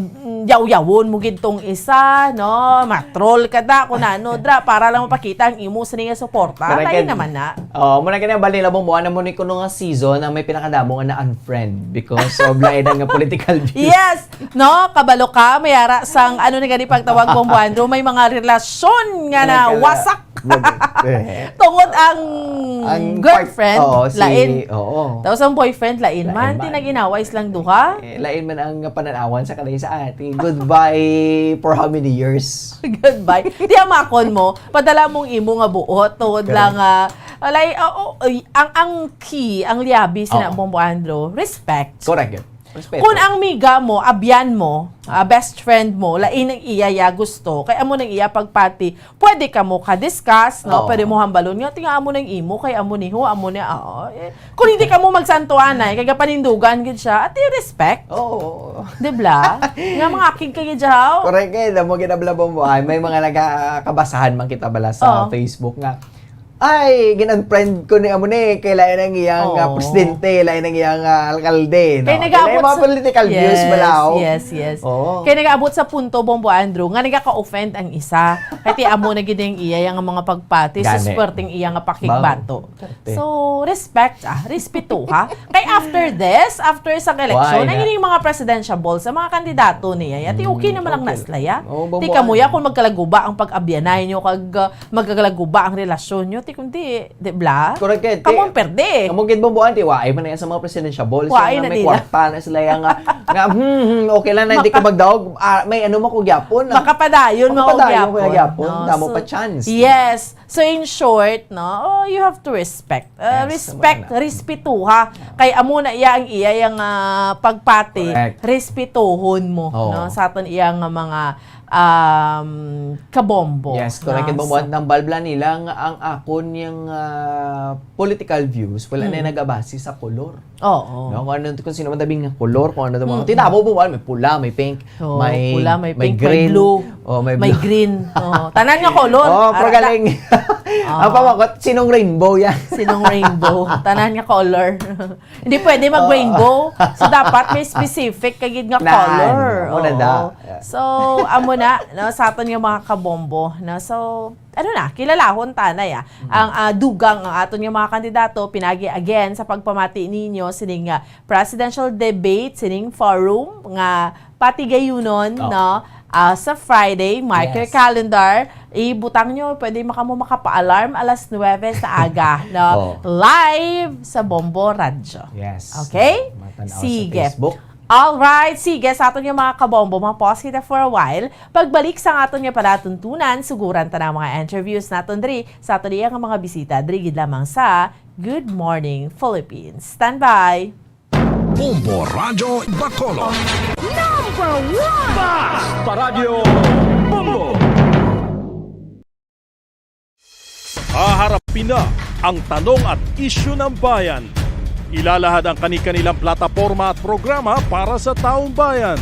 yaw-yawon mo gid tong isa, no? Matrol ka da, kung ano, dra, para lang mapakita ang imo sa nga suporta. Correct. Lain naman na. Oh, muna ka na, bali, labong buwan na mo ni kuno nga season na may pinakadamo nga na-unfriend because of lain nga political views. Yes! No? Kabalo ka, may ara sang, ano ni gani pagtawag, Bombo Andrew, may mga relasyon nga May na kala- wasak. Mag-, eh. Tungod ang Ang girlfriend, part-, oo, si, lain. oo. Tapos ang boyfriend, lain Lain man. man. Tinaginaway silang duha. Eh, lain man ang pananawan sa kanila sa ate. Goodbye for how many years? Goodbye. Di amakon mo, padala mong imo nga buot, tungod Correct. lang, ah, walay, ah, oh, ay, ang, ang key, ang liabi sa Bombo Andrew, respect. Correct yun. Respeto. Kung ang miga mo, abyan mo, ah, best friend mo, lain ang iya ya gusto, kay amo nang iya pagpati, pwede ka mo ka-discuss, no? Oo. Pwede mo hambalon nga, "Tinga amo nang imo, kay amo ni ho, amo ni," oo. Eh, kung hindi ka mo magsantuanay, kay kapanindugan gid siya, at you respect. Oo. Di bla? Nga mga akig ka gid siya, oh. Correct, eh. Damo gid ang blabong mo. Ay, may mga nagkakabasahan man kita bala sa Oo. Facebook nga, "Ay, gin-unfriend ko ni amo ni, kay lain ang iyang, ah, Oo. presidente, lain ang iyang, ah, alkalde," no? Kay Kay nag-aabot lain mga sa political views Yes, bala, oh. yes, yes. Oo. Kay nag-aabot sa punto, Bombo Andrew, nga nagaka-offend ang isa. Kay ti amo na gid ang iya, yang mga pagpati, Gani. Suswerteng iya nga pakigbato. Wow. Te. So, respect, ah, respeto, ha? Kay after this, after sa election, Why ang na? ining mga presidential balls, sa mga kandidato niya, yati, Mm, okay naman ang okay. naslaya. Oo, Ti Bombo kamuya Andrew. kung magkalaguba ang pag-abyanay nyo, kag, ah, magkalaguba ang relasyon nyo, ti kundi, di bla? Correct, eh. Ti, Kamo ang perde. kamo gid, Bombo Andrew, waay man na yan sa mga presidential balls, Waay yung na may nila. kwarta na sila, yung nga, nga, hmm, hmm, okay lang na, hindi ka Maka- magdaog, ah, may ano mo ko gyapon, ah. Makapadayon mo Makapadayon ko gyapon, gyapon, no? damo So, pa chance. yes. So, in short, no, oh, you have to respect. Uh, Yes, respect, tama na. respetuha. Kay amo na iya ang iya yang, ah, pagpati, Correct. respetuhon mo, Oo. no, sa aton iya nga mga, um, kabombo, Yes, correct. no? Kabombo, So, at nang balbla nila nga ang akon yang, ah, political views, wala na Mm. nagabase sa kolor. Oo. No, kung ano, kung sino man tabi nga kolor, kung ano to mga, Mm-mm. tinabo mo, may pula, may pink, Oo, may, pula, may may pink, may green. blue, Oh, may may blue. green. Oo, tanan nga kolor. Oh, pero Ara- galing. Oo. Ang pamakot, sinong rainbow yan? Sinong rainbow? Tanan nga color. Hindi pwede mag-rainbow. Oo. So, dapat may specific kagid nga Nan, color. amo na Oo. da. Yeah. So, amo na, no, sa aton nga mga kabombo, no? So, ano na, kilalahon ta na, ya. Mm. Ang, ah, dugang ang aton nga mga kandidato, pinagi again sa pagpamati ninyo, sining, ah, presidential debate, sining forum nga patigayunon, Oh. no? Ah, sa Friday, mark your Yes. calendar, ibutang nyo, pwede maka-, mo makapa-alarm alas nuwebe sa aga, no? Oh. Live sa Bombo Radyo. Yes. Okay? Matan-aw sa Sige. Facebook. All right, sige, sa aton nga mga kabombo, ma-pause kita for a while. Pagbalik sa aton nga palatuntunan, suguran ta na ang mga interviews naton diri sa aton iya nga mga bisita diri gid lamang sa Good Morning Philippines. Stand by! Bombo Radyo Bacolod. Number one! Basta Radyo Bombo! Haharapin na ang tanong at isyu ng bayan. Ilalahad ang kani-kanilang plataporma at programa para sa taong bayan.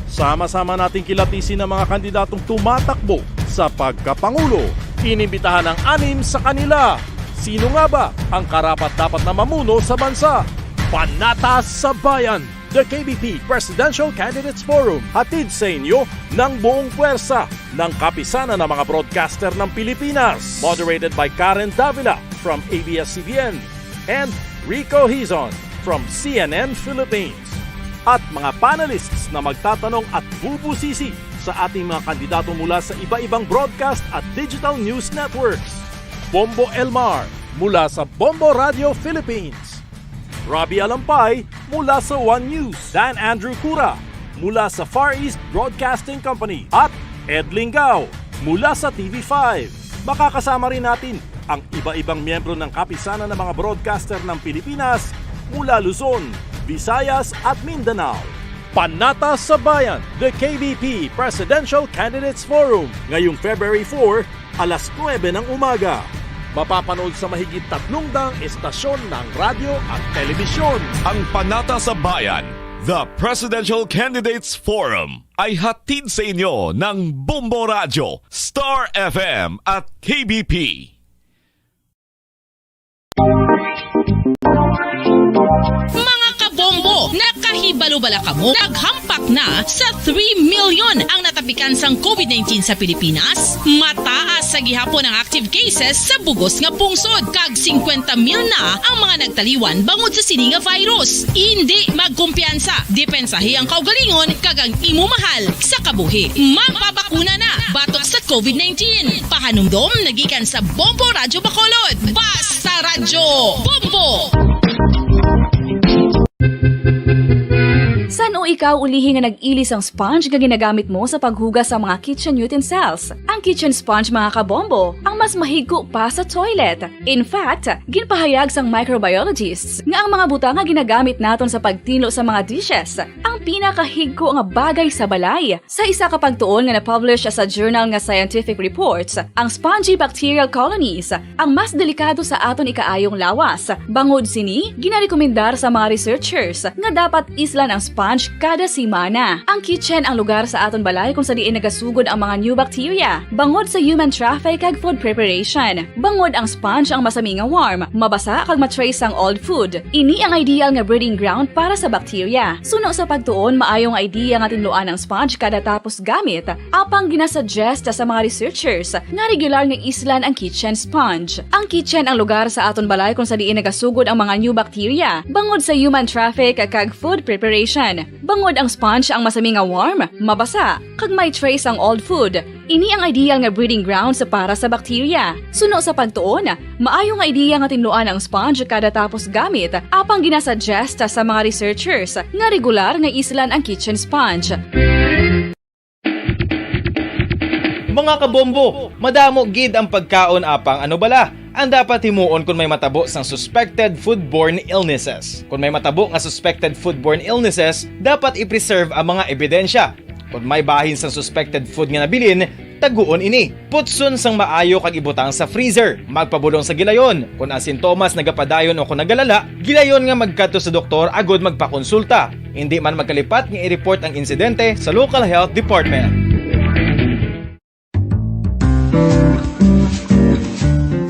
Sama-sama nating kilatisin ang mga kandidatong tumatakbo sa pagkapangulo. Inimbitahan ang anim sa kanila. Sino nga ba ang karapat-dapat na mamuno sa bansa? Panata sa Bayan, the K B P Presidential Candidates Forum, hatid sa inyo ng buong puwersa ng Kapisanan ng mga Broadcaster ng Pilipinas. Moderated by Karen Davila from A B S C B N and Rico Hizon from C N N Philippines. At mga panelists na magtatanong at bubusisi sa ating mga kandidato mula sa iba-ibang broadcast at digital news networks. Bombo Elmar mula sa Bombo Radio Philippines. Robbie Alampay mula sa One News, Dan Andrew Cura mula sa Far East Broadcasting Company, at Ed Lingao mula sa T V five. Makakasama rin natin ang iba-ibang miyembro ng Kapisanan ng mga Broadcaster ng Pilipinas mula Luzon, Visayas, at Mindanao. Panata sa Bayan, the K B P Presidential Candidates Forum, ngayong February four, alas nuebe ng umaga. Mapapanood sa mahigit tatlong daang estasyon ng radyo at telebisyon. Ang Panata sa Bayan, the Presidential Candidates Forum, ay hatid sa inyo ng Bombo Radyo, Star F M, at K B P. Mga kabombo, nakahibalo bala kamo? Naghampak na sa three million ang natapikan sang covid nineteen sa Pilipinas. Mataas sa gihapon ang active cases sa bugos nga pungsod, kag singkwenta mil na ang mga nagtaliwan bangod sa sini nga virus. Indi magkumpiyansa, depensahi ang kaugalingon kag ang imo mahal sa kabuhi. Magpabakuna na batok sa covid nineteen. Pahanumdom nagikan sa Bombo Radyo Bacolod. Basta Radyo Bombo! San-o ikaw ulihi nga nag-ili sang sponge nga ginagamit mo sa paghugas sa mga kitchen utensils? Ang kitchen sponge, mga kabombo, ang mas mahigko pa sa toilet. In fact, ginpahayag sang microbiologists nga ang mga butang nga ginagamit naton sa pagtinlo sa mga dishes ang pinakahigko nga bagay sa balay. Sa isa ka pagtuon nga na-publish sa journal nga Scientific Reports, ang spongy bacterial colonies ang mas delikado sa aton ikaayong lawas. Bangod sini, ginarekomendar sa mga researchers nga dapat islan ang sponge kada semana. Ang kitchen ang lugar sa aton balay kung sa diin nagasugod ang mga new bacteria, bangod sa human traffic kag food preparation. Bangod ang sponge ang masami nga warm, mabasa kag ma-trace sang old food. Ini ang ideal nga breeding ground para sa bacteria. Suno sa pagtuon, maayo nga idea nga tinluan ang sponge kada tapos gamit, apang ginasuggest sa mga researchers nga regular nga islan ang kitchen sponge. Ang kitchen ang lugar sa aton balay kung sa diin nagasugod ang mga new bacteria, bangod sa human traffic kag food preparation. Bangod ang sponge ang masami nga warm, mabasa, kag may trace ang old food. Ini ang ideal nga breeding grounds para sa bacteria. Suno sa pagtuon, maayo nga ideya nga tinluan ang sponge kada tapos gamit, apang ginasuggest sa mga researchers nga regular nga islan ang kitchen sponge. Mga kabombo, madamo gid ang pagkaon, apang ano bala ang dapat himuon kon may matabo sang suspected foodborne illnesses? Kon may matabo nga suspected foodborne illnesses, dapat i-preserve ang mga ebidensya. Kon may bahin sang suspected food nga nabilin, taguon ini. Putson sang maayo kag ibutang sa freezer. Magpabulong sa gilayon. Kon ang sintomas nagapadayon o kon nagalala, gilayon nga magkadto sa doktor agud magpakonsulta. Indi man magkalipat nga i-report ang insidente sa local health department.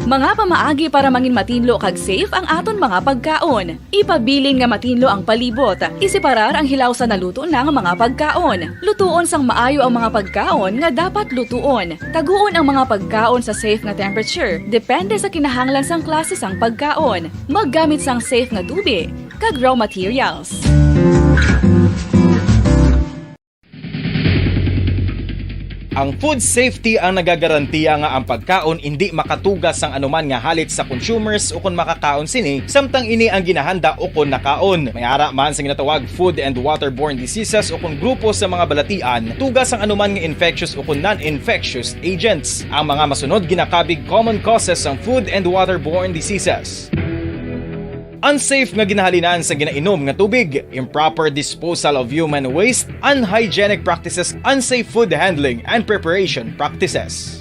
Mga pamaagi para mangin matinlo kag safe ang aton mga pagkaon. Ipabilin nga matinlo ang palibot. Iseparar ang hilaw sa naluto na nga mga pagkaon. Lutuon sang maayo ang mga pagkaon nga dapat lutuon. Taguon ang mga pagkaon sa safe nga temperature, depende sa kinahanglan sang klase sang pagkaon. Maggamit sang safe nga tubi kag raw materials. Ang food safety ang nagagarantiya nga ang pagkaon indi makatugas sang anuman nga halit sa consumers ukon makakaon sini, samtang ini ang ginahanda ukon nakaon. May ara man sa ginatawag food and waterborne diseases ukon grupo sa mga balatian, tugas sang anuman nga infectious ukon non-infectious agents. Ang mga masunod ginakabig common causes sang food and waterborne diseases. Unsafe nga ginahalinan sa ginainom nga tubig, improper disposal of human waste, unhygienic practices, unsafe food handling and preparation practices.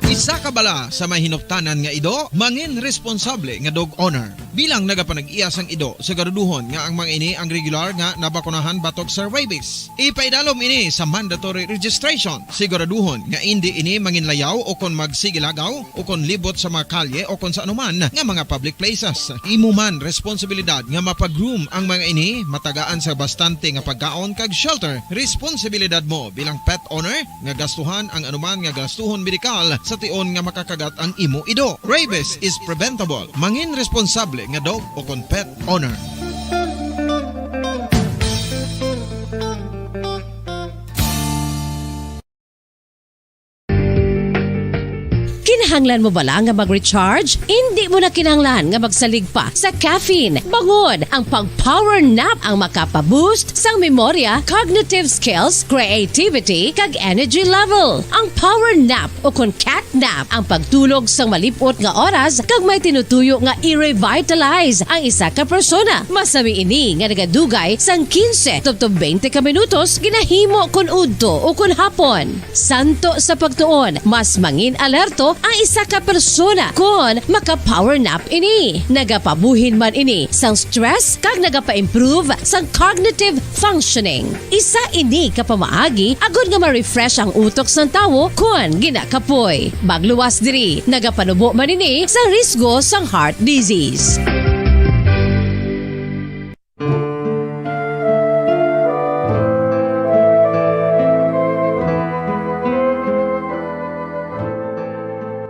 Isa ka bala sa may hinuptanan nga ido, mangin responsable nga dog owner. Bilang nagapanag-iya sang ido, siguraduhon nga ang mga ini ang regular nga nabakunahan batok sa rabies. Ipaidalom ini sa mandatory registration. Siguraduhon nga indi ini manginlayaw o kon magsigilagaw o kon libot sa mga kalye o kon sa anuman nga mga public places. Imo man responsibilidad nga mapa-groom ang mga ini, matagaan sa bastante nga pagkaon kag shelter. Responsibilidad mo bilang pet owner nga gastuhan ang anuman nga gastuhon medikal sa tion nga makakagat ang imo ido. Rabies is preventable. Mangin responsable nga dog o kon pet owner. Kinahanglan mo bala nga mag-recharge? Indi mo na kinahanglan nga magsalig pa sa caffeine. Bangon! Ang pag-power nap ang makapa-boost sang memorya, cognitive skills, creativity, kag energy level. Ang power nap, o kon cat nap, ang pagtulog sang malip-ot nga oras kag may tinutuyo nga i-revitalize ang isa ka persona. Masami ini nga nagadugay sang quince tubtob twenty ka minutos, ginahimo kon udto o kon hapon. Santo sa pagtuon, mas mangin alerto ang isa ka persona kon maka-power nap ini. Nagapabuhin man ini sang stress kag nagapa-improve sang cognitive functioning. Isa ini ka pamaagi agod nga ma-refresh ang utok sang tawo kon ginakapoy. Magluwas diri, nagapanubo man ini sa risgo sang heart disease.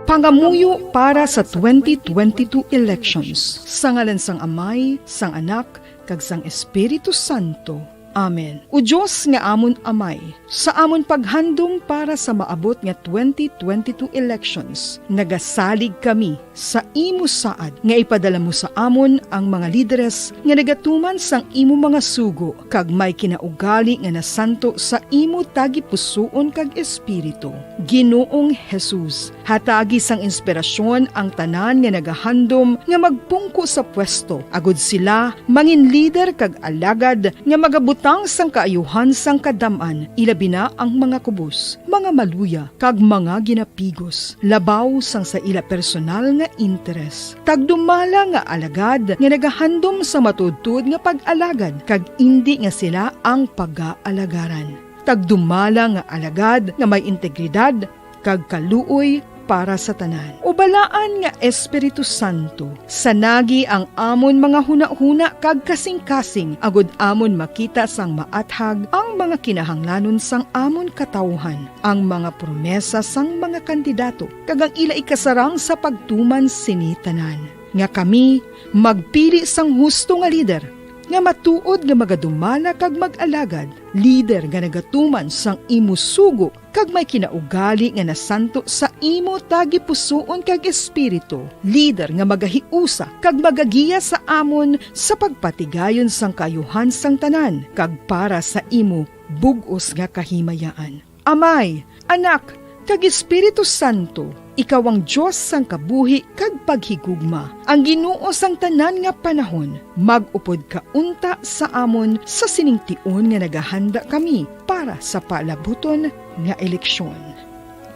Pangamuyo para sa twenty twenty-two elections. Sa ngalan sang Amay, sang Anak, kag sang Espiritu Santo. Amen. O Dios nga amon Amay, sa amon paghandom para sa maabot nga twenty twenty-two elections, nagasalig kami sa imo saad nga ipadala mo sa amon ang mga lideres nga nagatuman sang imo mga sugo kag may kinaugali nga nasanto sa imo tagipusoon kag espiritu. Ginoong Jesus, hatagi sang inspirasyon ang tanan nga nagahandom nga magpungko sa pwesto, agod sila mangin lider kag alagad nga magabutang sang kaayuhan sang kadam-an, ilabi na ang mga kubos, mga maluya, kag mga ginapigos, labaw sang sa ila personal nga interes. Tagdumala nga alagad nga nagahandom sa matuodtuod nga pag-alagad, kag indi nga sila ang pagaalagaran. Tagdumala nga alagad nga may integridad, kag kaluoy para sa tanan. O balaan nga Espiritu Santo, sanagi ang amon mga hunahuna kag kasingkasing, agod amon makita sang maathag ang mga kinahanglanon sang amon katawuhan, ang mga promesa sang mga kandidato, kag ang ila ikasarang sa pagtuman sini tanan, nga kami magpili sang husto nga lider, nga matuod nga magadumala kag mag-alagad, lider nga nagatuman sang imo sugo kag may kinaugali nga nasanto sa imo tagipusoon kag espiritu, lider nga magahiusa kag magagiya sa amon sa pagpatigayon sang kaayuhan sang tanan kag para sa imo bug-os nga kahimayaan. Amay, Anak, kag Espiritu Santo, ikaw ang Dios sang kabuhi kag paghigugma, ang Ginoo sang tanan nga panahon. Mag-upod ka unta sa amon sa sining tion nga nagahanda kami para sa palabuton nga eleksyon.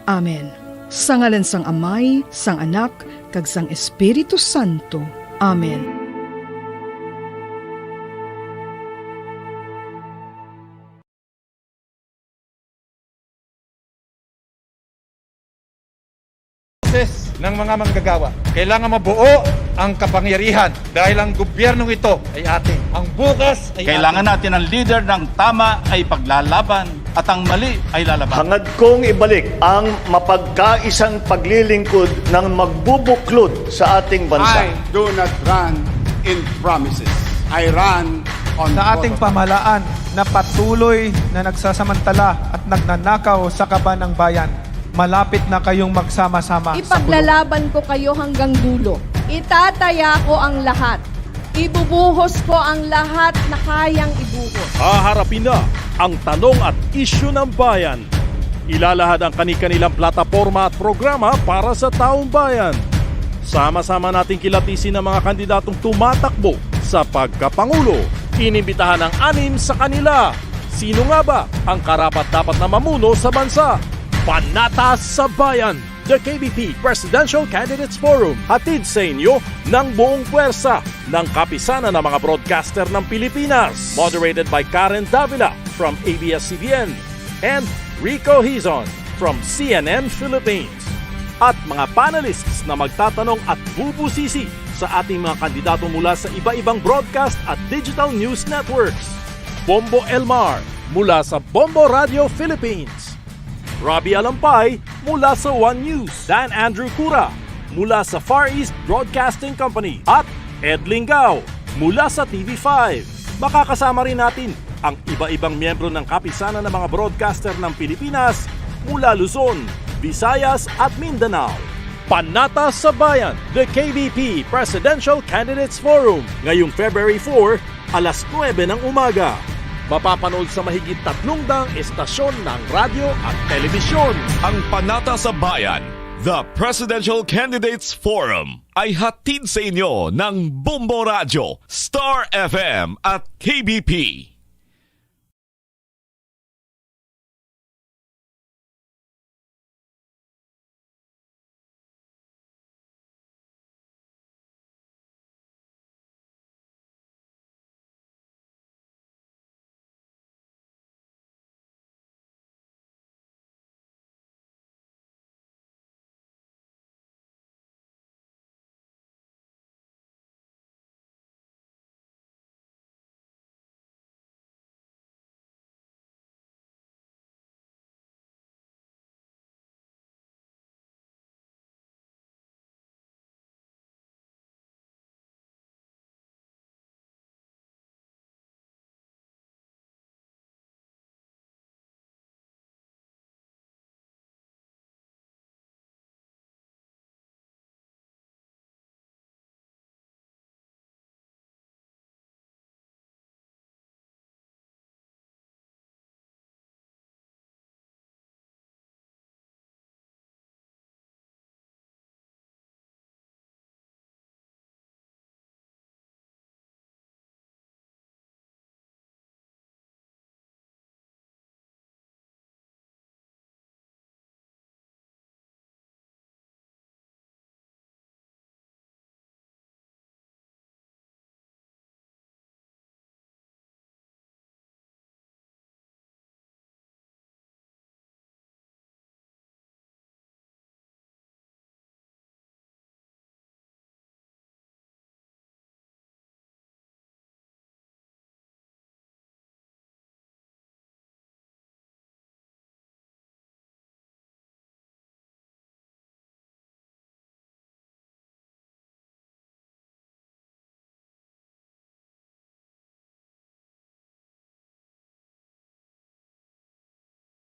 Amen. Sa ngalan sang Amay, sang Anak, kag sang Espiritu Santo. Amen. Boses ng mga manggagawa. Kailangan mabuo ang kapangyarihan dahil ang gobyernong ito ay atin. Ang bukas ay Kailangan atin. natin ang leader ng tama ay paglalaban at ang mali ay lalaban. Hangad kong ibalik ang mapagkaisang paglilingkod ng magbubuklod sa ating bansa. I do not run in promises. I run on Sa ating pamahalaan na patuloy na nagsasamantala at nagnanakaw sa kaban ng bayan, malapit na kayong magsama-sama sa Ipaglalaban ko kayo hanggang dulo. Itataya ko ang lahat. Ibubuhos ko ang lahat na kayang ibuhos. Haharapin na ang tanong at isyu ng bayan. Ilalahad ang kani-kanilang plataporma at programa para sa taong bayan. Sama-sama nating kilatisin ang mga kandidatong tumatakbo sa pagkapangulo. Inimbitahan ang anim sa kanila. Sino nga ba ang karapat-dapat na mamuno sa bansa? Panata sa Bayan, the K B P Presidential Candidates Forum, hatid sa inyo ng buong puwersa ng Kapisanan ng mga Broadcaster ng Pilipinas. Moderated by Karen Davila from A B S C B N and Rico Hizon from C N N Philippines. At mga panelists na magtatanong at bubusisi sa ating mga kandidato mula sa iba-ibang broadcast at digital news networks. Bombo Elmar mula sa Bombo Radio Philippines. Robbie Alampay mula sa One News. Dan Andrew Cura mula sa Far East Broadcasting Company. At Ed Lingao mula sa T V five. Makakasama rin natin ang iba-ibang miyembro ng Kapisanan ng mga Broadcaster ng Pilipinas mula Luzon, Visayas at Mindanao. Panata sa Bayan, the K B P Presidential Candidates Forum, ngayong February four, alas nuebe ng umaga. Mapapanood sa mahigit tatlong daang estasyon ng radyo at telebisyon. Ang Panata sa Bayan, the Presidential Candidates Forum, ay hatid sa inyo ng Bombo Radyo, Star F M at K B P.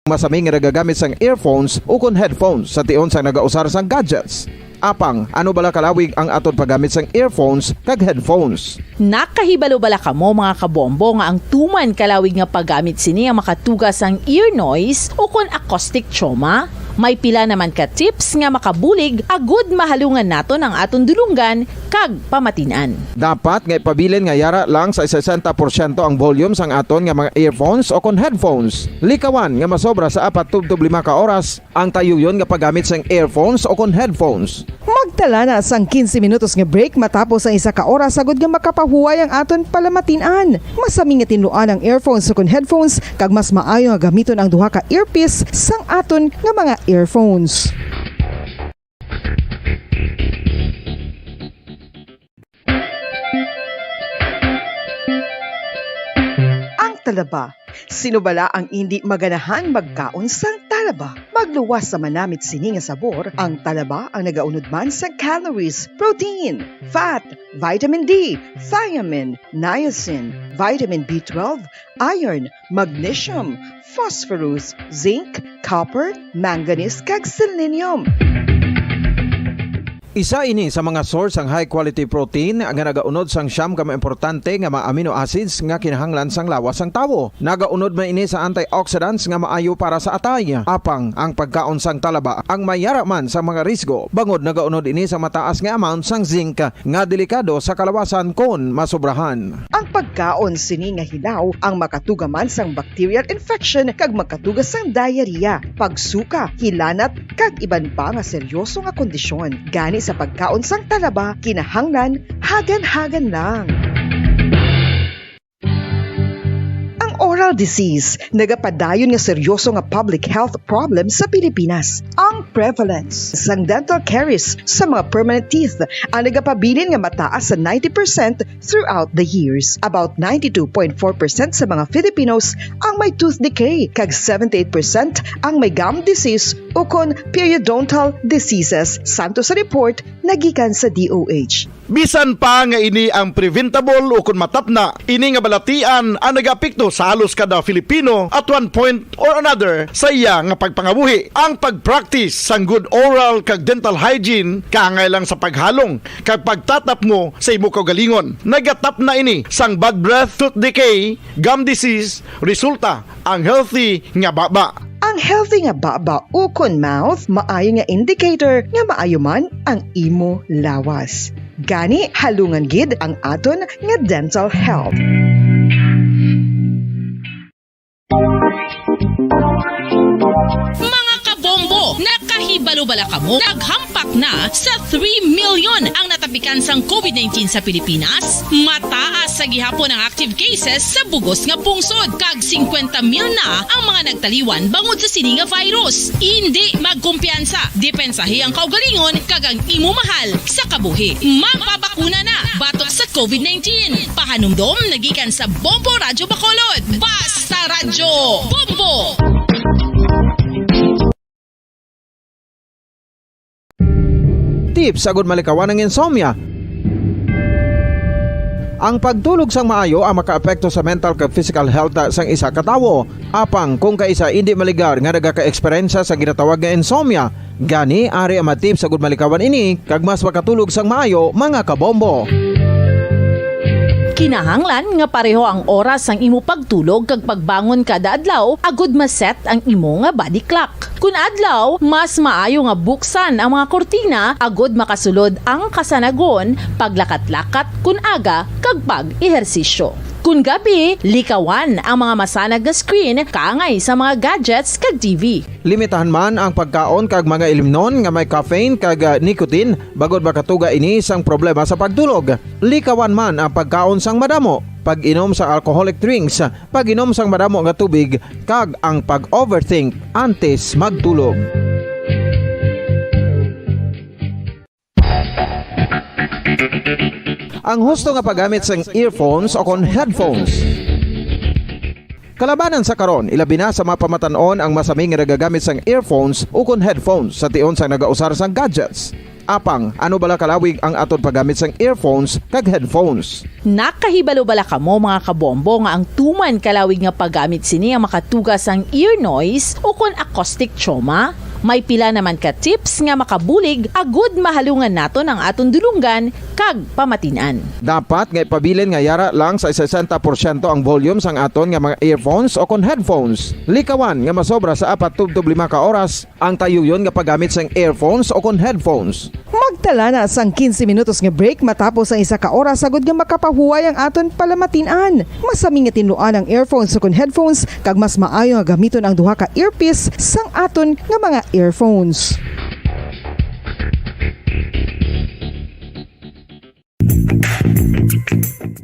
Masami nga nagagamit sang earphones ukon headphones sa tion sang nagausar sang gadgets. Apang, ano bala kalawig ang aton paggamit sang earphones kag headphones? Nakahibalo bala kamo, mga kabombo, nga ang tuman kalawig nga paggamit sini ang makatuga sang ear noise ukon acoustic trauma? May pila naman ka tips nga makabulig agud mahalungan naton ang aton dulonggan kag pamatin-an. Dapat nga ipabilin nga yara lang sa sesenta porsyento ang volume sang aton nga mga earphones ukon headphones. Likawan nga masobra sa apat tubtob lima ka oras ang tayuyon nga paggamit sang earphones ukon headphones. Magtala na sang quince minutos nga break matapos ang isa ka oras, agud nga makapahuway ang aton palamatin-an. Masami nga tinluan ang earphones ukon headphones, kag mas maayo nga gamiton ang duha ka earpiece sang aton nga mga earphones. Ang talaba. Sino bala ang indi maganahan magkaon sang talaba? Magluwas sa manamit sini nga sabor, ang talaba ang nagaunod man sa calories, protein, fat, vitamin D, thiamine, niacin, vitamin B twelve, iron, magnesium, phosphorus, zinc, copper, manganese, kag selenium. Isa ini sa mga source sang high quality protein nga nagaunod sang siyam ka mga importante nga mga amino acids nga kinahanglan sang lawas sang tawo. Nagaunod man ini sa antioxidants nga maayo para sa atay. Apang ang pagkaon sang talaba ang may yara man sa mga risgo, bangod nagaunod ini sa mataas nga amount sang zinc nga delikado sa kalawasan kon masobrahan. Ang pagkaon sini nga hilaw ang makatuga man sang bacterial infection kag makatuga sang diarrhea, pagsuka, hilanat, kag iban pa nga seryoso nga kondisyon. Gani sa pagkaon sang talaba, kinahanglan hagan-hagan lang. Ang oral disease nagapadayon nga seryoso nga public health problem sa Pilipinas. Ang prevalence sang dental caries sa mga permanent teeth ang nagapabilin nga mataas sa ninety percent throughout the years. About ninety-two point four percent sa mga Filipinos ang may tooth decay, kag seventy-eight percent ang may gum disease ukon periodontal diseases, santo sa report nga gikan sa D O H. Bisan pa nga ini ang preventable ukon matapna, ini nga balatian ang nagaapekto sa halos kada Filipino at one point or another sa iya nga pagpangabuhi. Ang pag-practice sang good oral kag dental hygiene kaangay lang sa paghalong kag pagtatapngo sa imo kaugalingon. Nagatapna ini sang bad breath, tooth decay, gum disease, resulta ang healthy nga baba. Ang healthy nga baba ukon mouth maayo nga indicator nga maayo man ang imo lawas. Gani, halungan gid ang aton nga dental health. Mga kabombo, nakahibalo bala kamo? Naghampak na sa three million ang natapikan sang covid nineteen sa Pilipinas. Mataas sa gihapon ang active cases sa bugos nga pungsod, kag singkwenta mil na ang mga nagtaliwan bangod sa sini nga virus. Indi magkumpiyansa, depensahi ang kaugalingon kag ang imo mahal sa kabuhi. Magpabakuna na batok sa covid nineteen. Pahanumdom nagikan sa Bombo Radyo Bacolod. Basta Radyo Bombo! Tips agud malikawan ang insomnia. Ang pagtulog sang maayo ang makaapekto sa mental kag physical health sang isa ka tawo. Apang kung kaisa indi maligar nga nagaka-eksperyensya sa ginatawag nga insomnia, gani ari ang mga tips agud malikawan ini kag mas makatulog sang maayo, mga kabombo. Kinahanglan nga pareho ang oras sang imo pagtulog kag pagbangon kada adlaw agud ma-set ang imo nga body clock. Kun adlaw, mas maayo nga buksan ang mga kurtina agud makasulod ang kasanagon, paglakat-lakat kun aga, kag pag-ehersisyo. Kun gabi, likawan ang mga masanag nga screen kaangay sa mga gadgets kag T V. Limitahan man ang pagkaon kag mga ilimnon nga may caffeine kag, ah, nicotine, bangod makatuga ini sang problema sa pagtulog. Likawan man ang pagkaon sang madamo, pag-inom sa alcoholic drinks, pag-inom sang madamo nga tubig, kag ang pag-overthink antes magtulog. Ang husto nga paggamit sang earphones o kon headphones. Kalabanan sa karon, ilabi na sa mga pamatan-on ang masami nga nagagamit sang earphones o kon headphones sa tion sang nagausar sang gadgets. Apang, ano bala kalawig ang aton paggamit sang earphones kag headphones? Nakahibalo bala kamo, mga kabombo, nga ang tuman kalawig nga paggamit sini ang makatuga sang ear noise o kon acoustic trauma? May pila naman ka tips nga makabulig agud mahalungan naton ang aton dulonggan kag pamatin-an. Dapat nga ipabilin nga yara lang sa sesenta porsyento ang volume sang aton nga mga earphones o kon headphones. Likawan nga masobra sa apat tubtob lima ka oras ang tayuyon nga paggamit sang earphones o kon headphones. Magtala na sang quince minutos nga break matapos ang isa ka oras agud nga makapahuway ang aton palamatin-an. Masami nga tinluan ang earphones o kon headphones, kag mas maayo nga gamiton ang duha ka earpiece sang aton nga mga earphones.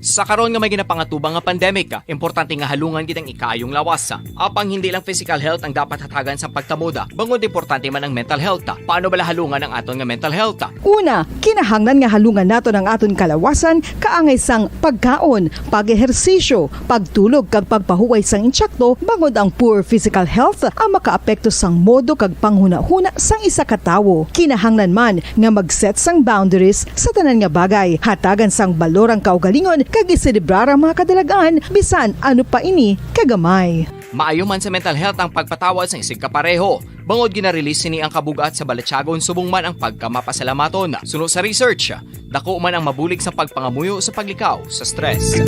Sa karon nga may ginapangatubang nga pandemic, importante nga halungan gid ang ikaayong lawas. Apang hindi lang physical health ang dapat hatagan sang pagtamod, bangod importante man ang mental health. Paano bala halungan ang aton nga mental health? Una, kinahanglan nga halungan naton ang aton kalawasan kaangay sang pagkaon, pag-ehersisyo, pagtulog, kag pagpahuway sang insakto, bangod ang poor physical health ang makaapekto sang modo kag panghunahuna sang isa ka tawo. Kinahanglan man nga mag-set sang boundaries sa tanan nga bagay, hatagan sang balor ang kaugalingon, kag iselebrar ang mga kadalag-an, bisan ano pa ini kagamay. Maayo man sa mental health ang pagpatawad sang isigkapareho, bangod gina-release sini ang kabug-at sa balatyagon subong man ang pagkamapasalamaton. Suno sa research, dako man ang mabulig sa pagpangamuyo sa paglikaw sa stress.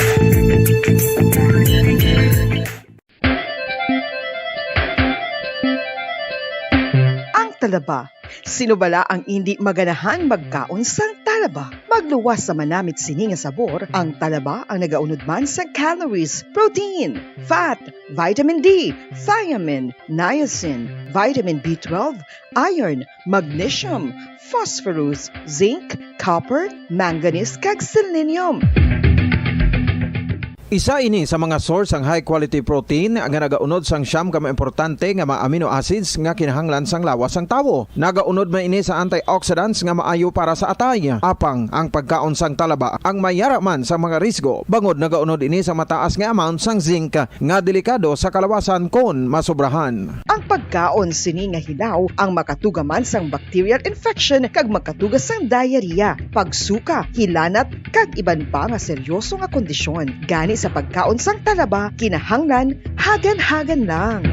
Ang talaba. Sino bala ang indi maganahan magkaon sang talaba? Magluwas sa manamit sini nga sabor, ang talaba ang nagaunod man sa calories, protein, fat, vitamin D, thiamine, niacin, vitamin B twelve, iron, magnesium, phosphorus, zinc, copper, manganese, kag selenium. Isa ini sa mga source sang high quality protein nga nagaunod sang siyam ka mga importante nga mga amino acids nga kinahanglan sang lawas sang tawo. Nagaunod man ini sa antioxidants nga maayo para sa atay. Apang ang pagkaon sang talaba ang may yara man sa mga risgo, bangod nagaunod ini sa mataas nga amount sang zinc nga delikado sa kalawasan kon masobrahan. Ang pagkaon sini nga hilaw ang makatuga man sang bacterial infection kag makatuga sang diarrhea, pagsuka, hilanat, kag iban pa nga seryoso nga kondisyon. Gani sa pagkaon sang talaba, kinahanglan hagan-hagan lang.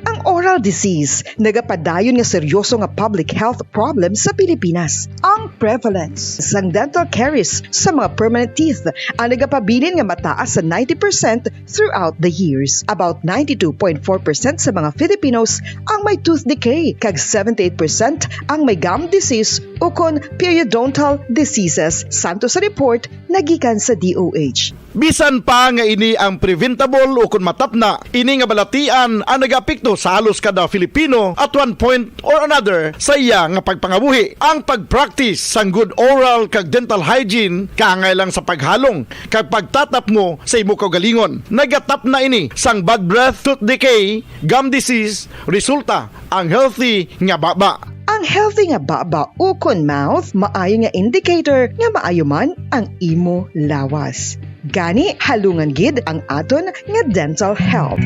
Ang oral disease nagapadayon nga seryoso nga public health problem sa Pilipinas. Ang prevalence sang dental caries sa mga permanent teeth ang nagapabilin nga mataas sa ninety percent throughout the years. About ninety-two point four percent sa mga Filipinos ang may tooth decay, kag seventy-eight percent ang may gum disease ukon periodontal diseases, santo sa report nagikan sa D O H. Bisan pa nga ini ang preventable ukon matapna, ini nga balatian ang nagaapekto sa halos kada Filipino at one point or another sa iya nga pagpangabuhi. Ang pag-practice sang good oral kag dental hygiene kaangay lang sa paghalong kag pagtatapmo sa imo kaugalingon. Nagatapna ini sang bad breath, tooth decay, gum disease, resulta ang healthy nga baba. Ang healthy nga baba ukon mouth maayo nga indicator nga maayo man ang imo lawas. Gani, halungan gid ang aton nga dental health.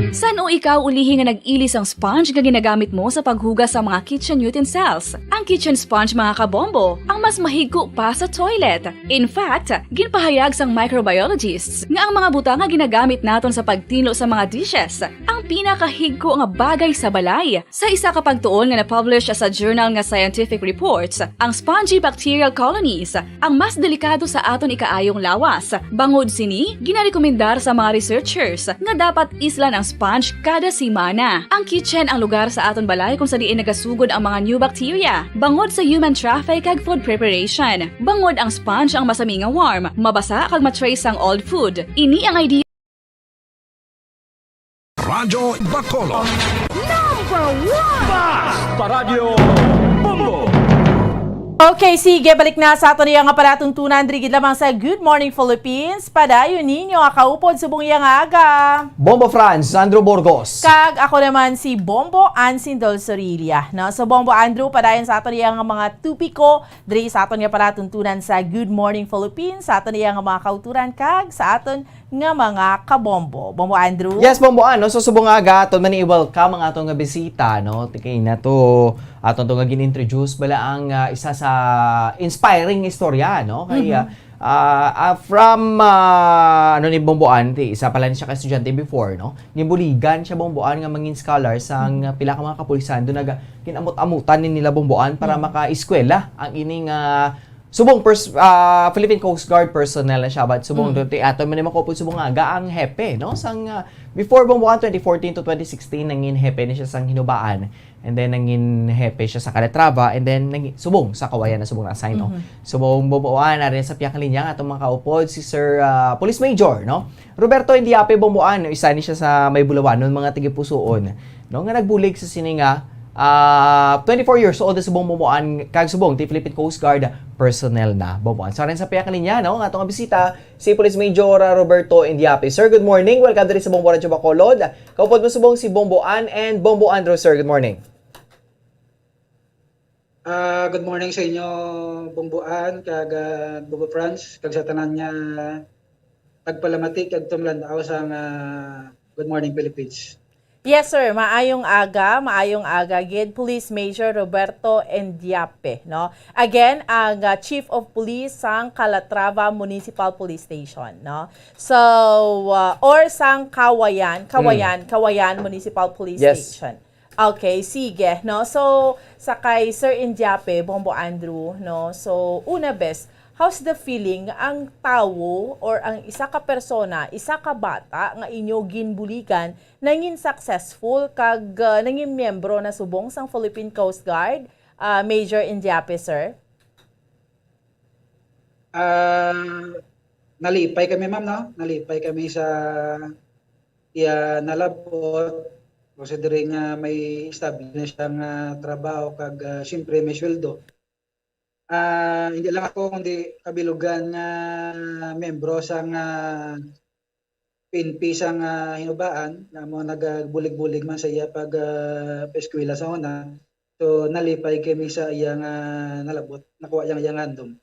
San-o ikaw ulihi nga nag-ili sang sponge nga ginagamit mo sa paghugas sa mga kitchen utensils? Ang kitchen sponge, mga kabombo, ang mas mahigko pa sa toilet. In fact, ginpahayag sang microbiologists nga ang mga butang nga ginagamit naton sa pagtinlo sa mga dishes ang pinakahigko nga bagay sa balay. Sa isa ka pagtuon nga na-publish sa journal nga Scientific Reports, ang spongy bacterial colonies ang mas delikado sa aton ikaayong lawas. Bangod sini, ginarekomendar sa mga researchers nga dapat islan ang sponge kada semana. Ang kitchen ang lugar sa aton balay kung sa diin nagasugod ang mga new bacteria, bangod sa human traffic kag food preparation. Bangod ang sponge ang masami nga warm, mabasa kag ma-trace ang old food. Ini ang idea Radyo Bacolod. Number one! Fast Paradyo Bombo! Okay, sige, balik na sa aton iya nga palatuntunan diri gid lamang sa Good Morning Philippines. Padayon ninyo nga kaupod subong iya nga aga. Bombo Franz, Andrew Burgos. Kag ako naman si Bombo Ansin Del Sorilla, no? So, Bombo Andrew, padayon sa aton iya nga mga topiko diri sa aton nga palatuntunan sa Good Morning Philippines, sa aton iya nga mga kauturan kag sa aton nga mga kabombo. Bombo Andrew? Yes, Bombo Ann, no? So, subong nga aga, aton man i-welcome ang aton nga bisita, no? Kay na to, aton to nga gin-introduce bala ang, ah, isa sa inspiring istorya, no? Kay, Mhm. ah, ah, from, ah, ano ni Bombo Ann, ti, isa pala ni siya ka estudyante before, no? Ginbuligan siya, Bombo Ann, nga mangin scholar sang, Mhm. ah, pila ka mga kapulisan. Doon naga, ginamot-amutan ni nila, Bombo Ann, para Mhm. maka-eskwela ang ining, ah, Subong pers-, ah, Philippine Coast Guard personnel na siya, but subong Mm. dati ato man ni makupod subong nga aga ang hepe, no? Sang, ah, before Bombo Ann, twenty fourteen to twenty sixteen, nangin hepe ni siya sang Hinubaan. And then, nangin hepe siya sa Calatrava, and then, nangin, subong sa Kawayan na subong na-assign, no? Mhm. Subong Bombo Ann, ari sa pihak nga linya, atong mga kaupod, si Sir, ah, Police Major, no? Roberto Indiape, Bombo Ann, no? Isa ni siya sa may bulawanon, mga tagipusoon. No, nga nagbulig sa sini nga, ah, twenty-four years old na subong Bombo Ann, kag subong ti Philippine Coast Guard personnel na, Bombo Ann. So, rin sa pihak nga linya, no, nga atong bisita, si Police Major, ah, Roberto Indiape. Sir, good morning. Welcome diri sa Bombo Radyo Bacolod. Kaupod mo subong si Bombo Ann and Bombo Andrew, sir. Good morning. Ah, good morning sa inyo, Bombo Ann, kag, ah, Bombo Franz, kag sa tanan nga nagpalamati kag tumlandaw sa nga Good Morning Philippines. Yes, sir. Maayong aga, maayong aga gid, Police Major Roberto Endiape, no? Again, ang, ah, Chief of Police sang Calatrava Municipal Police Station, no? So, ah, or sang Kawayan, Kawayan, Mm. Kawayan Municipal Police Yes. Station. Okay, sige, no? So, sa kay Sir Endiape, Bombo Andrew, no? So, una bes, how's the feeling ang tawo or ang isa ka persona, isa ka bata nga inyo ginbuligan nangin successful kag, ah, nangin miyembro na subong sang Philippine Coast Guard, ah, Major Endiape, sir? Ah, nalipay kami, ma'am, no? Nalipay kami sa iya nalabot. Considering nga may established na siya nga trabaho kag, ah, siyempre may sweldo. Ah, hindi lang ako, kundi kabilugan nga miyembro sang, ah, P N P sang, ah, Hinubaan, nga mo nagabulig-bulig man sa iya pag, ah, paeskwela sa una. So, nalipay kami sa iya nga nalabot, nakuha yang iya nga handom.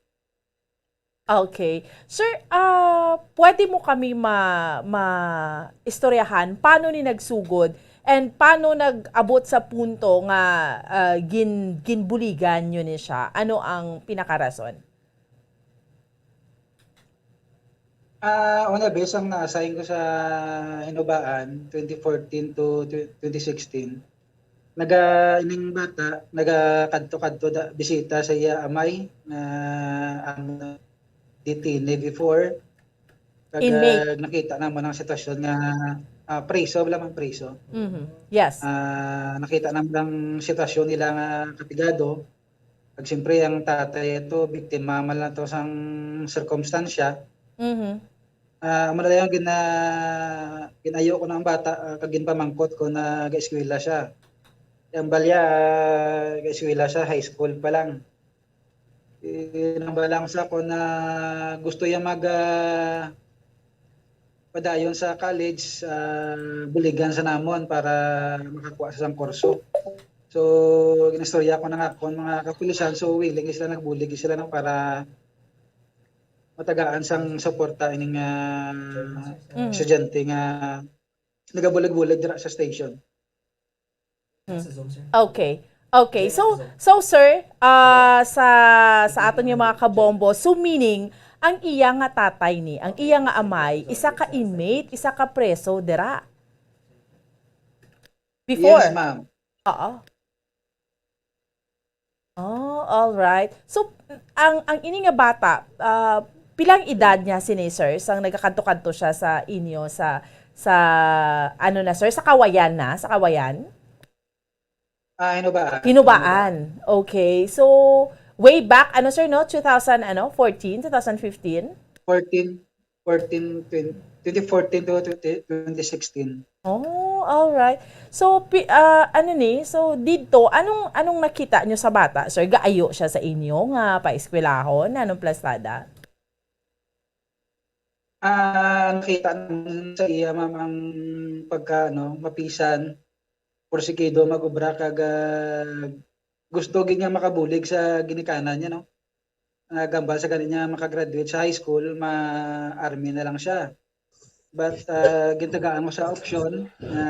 Okay. Sir, ah, pwede mo kami ma-, ma-istoryahan paano ni nagsugod and paano nag-abot sa punto nga, ah, gin-, ginbuligan nyo ni siya? Ano ang pinakarason? Ah, una, bes, ang na-assign ko sa Hinubaan, twenty fourteen to tw-, twenty sixteen. Naga, ining bata, nagakadto-kadto da, bisita sa iya amay, nga ang detainee before. Kag, Inmate. ah, nakita naman ang sitwasyon nga, ah, preso, wala man preso. Mhm. Yes. Ah, nakita naman ang sitwasyon nila nga kapigado. Kag siyempre, ang tatay ito, biktima man lang to sang sirkumstansya. Mhm. Ah, amo na lang gina-, ginayo ko na ang bata, ah, kag ginpamangkot ko na ga-eskwela siya. Ang balya, ah, ga-eskwela siya, high school pa lang. Eh, nang balang sa ko na gusto niya mag, ah, padayon sa college, ah, buligan sa namon para makakuha sa sang kurso. So, ginistorya ko na nga akon mga kapulisan, so willing sila, nagbulig sila, no, para matagaan sang suporta ining, ah, Mm. estudyante nga nagabulig-bulig dira sa station. Mm. Okay. Okay. So, so, sir, ah, sa, sa aton nga mga kabombo, so meaning, ang iya nga tatay ni, ang iya nga amay, isa ka inmate, isa ka preso dira? Before? Yes, ma'am. Oo. Oh, all right. So, ang, ang ini nga bata, ah, pilang edad niya sini, sir, sang nagakadto-kadto siya sa inyo, sa, sa, ano na, sir, sa Kawayan na, sa Kawayan? Ah, Hinubaan. Hinubaan. Okay. So, way back, ano, sir, no? Two thousand, ano, fourteen, two thousand fifteen? Fourteen, fourteen, twenty, twenty fourteen to twenty, twenty sixteen. Oh, all right. So, pi-, ah, ano ni? So, didto, anong, anong nakita nyo sa bata, sir? Gaayo siya sa inyo nga paeskwelahon? Anong plastada? Ah, nakita naman sa iya, ma'am, ang pagka, ano, mapisan, porsigido mag-obra, kag, ah, gusto gid nga makabulig sa ginikanan niya, no? Nagambal sa gani niya makagraduate sa high school, ma-army na lang siya. But, ah, gintagaan mo sa option na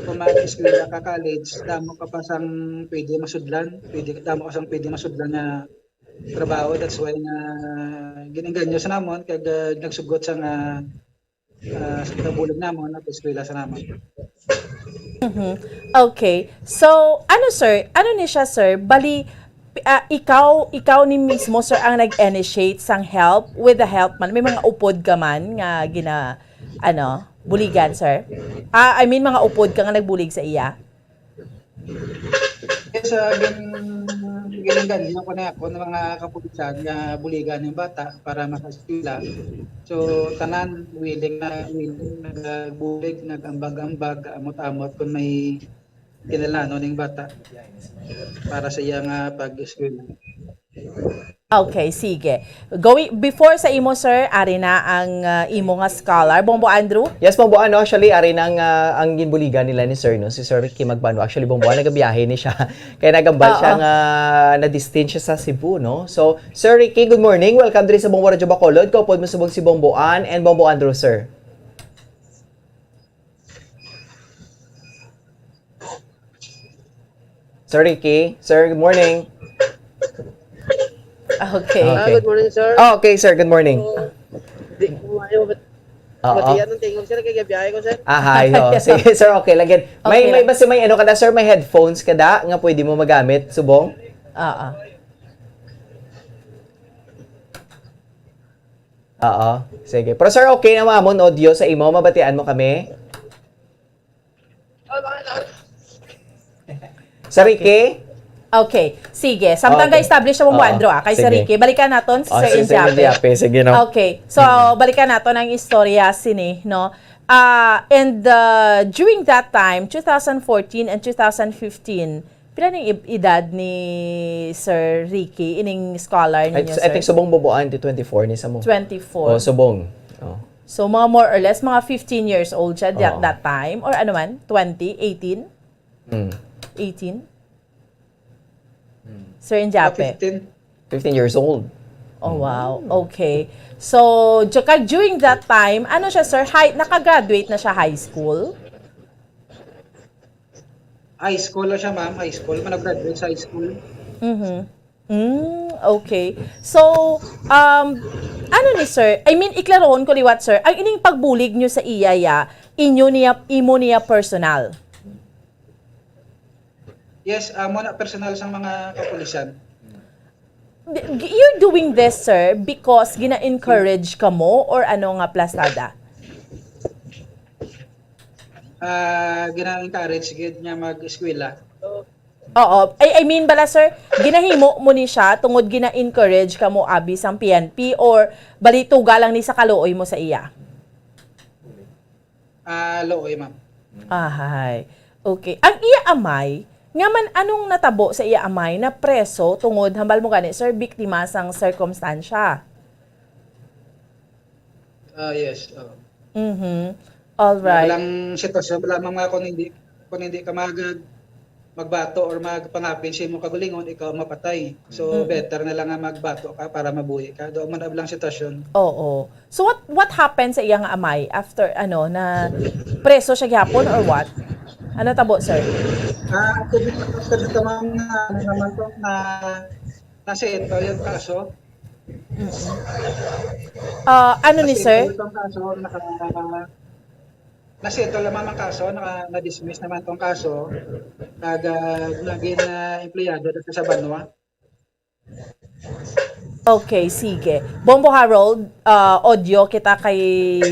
kung mag-eskwela ka college, damo ka pa sang pwede masudlan, pwede, damo ka sang pwede masudlan nga trabaho. That's why nga gin-engganyo sa namon, kag, ah, nagsugot sa nga, ah, sa kabulig namon, nag-eskwela sa namon. Mhm. Okay. So, ano, sir? Ano ni siya, sir? Bali, pi-, ah, ikaw, ikaw ni mismo, sir, ang nag-initiate sang help with the help man. May mga upod ka man nga gina-, ano, buligan, sir? Ah, I mean, mga upod ka nga nagbulig sa iya? Yes, ah, gin-, ginengganyo ko na ako ng mga kapulisan nga buligan yung bata para makaeskwela. So, tanan willing na, willing, nagbulig, nag-ambag-ambag, amot-amot kung may kinalanon ning bata para sa iya nga pag-eskwela. Okay, sige. Going, before sa imo, sir, ari na ang, ah, imo nga scholar. Bombo Andrew? Yes, Bombo, ano, actually, ari na nga ang ginbuligan nila ni sir, no? Si Sir Ricky Magbanwa. Actually, Bombo, nagabiyahe ni siya. Kaya nagambal siya Oo. nga na-detain siya sa Cebu, no? So, Sir Ricky, good morning. Welcome diri sa Bombo Radyo Bacolod. Kaupod mo subong si Bombo Ann and Bombo Andrew, sir. Sir Ricky? Sir, good morning. Okay. Ah, Okay. Good morning, sir. Oh, okay, sir. Good morning. So, di ko maayo mat-, Oo. matiyan ang tingog, sir, kay gabiyahe ko, sir. Ah, hi, ho. Sige, sir, okay lang yan. May, Okay may, lang. Basta may ano ka na, sir, may headphones ka da nga pwede mo magamit, subong? Oo. Oo. Sige. Pero, sir, okay na mo amon audio sa imo? Mabatian mo kami? Sir Ricky? Okay. Sige. Samtang Okay. ga-establish sa Bombo Oo. Andrew, ah, kay Sir Sige. Ricky. Balikan naton si Oh, Sir si Sir Indiape. Indiape. Sige, no? Okay. So, Mm. balikan naton ang istorya sini, no? Ah, and, uh, during that time, two thousand fourteen and two thousand fifteen, pila ning ib-, edad ni Sir Ricky, ining scholar Ay, ninyo, I think sir? Subong Boboan, di twenty-four ni sa mo. Twenty-four. Oh, subong. Oh. So, mga more or less, mga fifteen years old siya that, Oo. that time? Or ano man? Twenty? Eighteen? Mm. Eighteen? Mm. Sir Injape? Fifteen. Fifteen years old. Oh, wow. Mm. Okay. So, tsaka during that time, ano siya, sir? High, nakagraduate na siya high school? High school na siya, ma'am. High school. Nag-graduate sa high school. Mhm. Mm, okay. So, um, ano ni sir? I mean, iklarohon ko liwat, sir. Ang ining pagbulig nyo sa iya, ya, inyo niya, imo niya personal? Yes, amo na personal sang mga kapulisan. You're doing this, sir, because gina-encourage ka mo or ano nga plasada? Ah, gina-encourage gid niya mag-eskwela. Oo. I, I mean bala, sir, ginahimo mo ni siya tungod gina-encourage ka mo abi sang P N P or bali tuga lang ni sa kaluoy mo sa iya? Ah, luoy, ma'am. Ahay. Okay. Ang iya amay, nga man anong natabo sa iya amay na preso tungod hambal mo gani, sir, biktima sang sirkumstansya? Ah, yes, oo. Mhm. All right. Walang sitwasyon, wala mang mga kung hindi, kung hindi ka mag-, magbato or magpangapin sa imong kagulingon, ikaw ang mapatay. So, Mm. better na lang nga magbato ka para mabuhi ka. Doon man ang sitwasyon. Oo. So, what, what happened sa iya nga amay after, ano, na preso siya gihapon or what? Ano tabo, sir? Ah, sabi ko, sabi ko, ma'am, na, ano naman to, na, na-settle yung kaso. Mm-mm. Ah, ano ni sir? Na-settle tong kaso, naka-, na-settle naman ang kaso, naka-, na-dismiss naman tong kaso. Nag-, ah, naging, ah, empleyado na sa Banwa. Okay, sige. Bombo Harold, ah, audio kita kay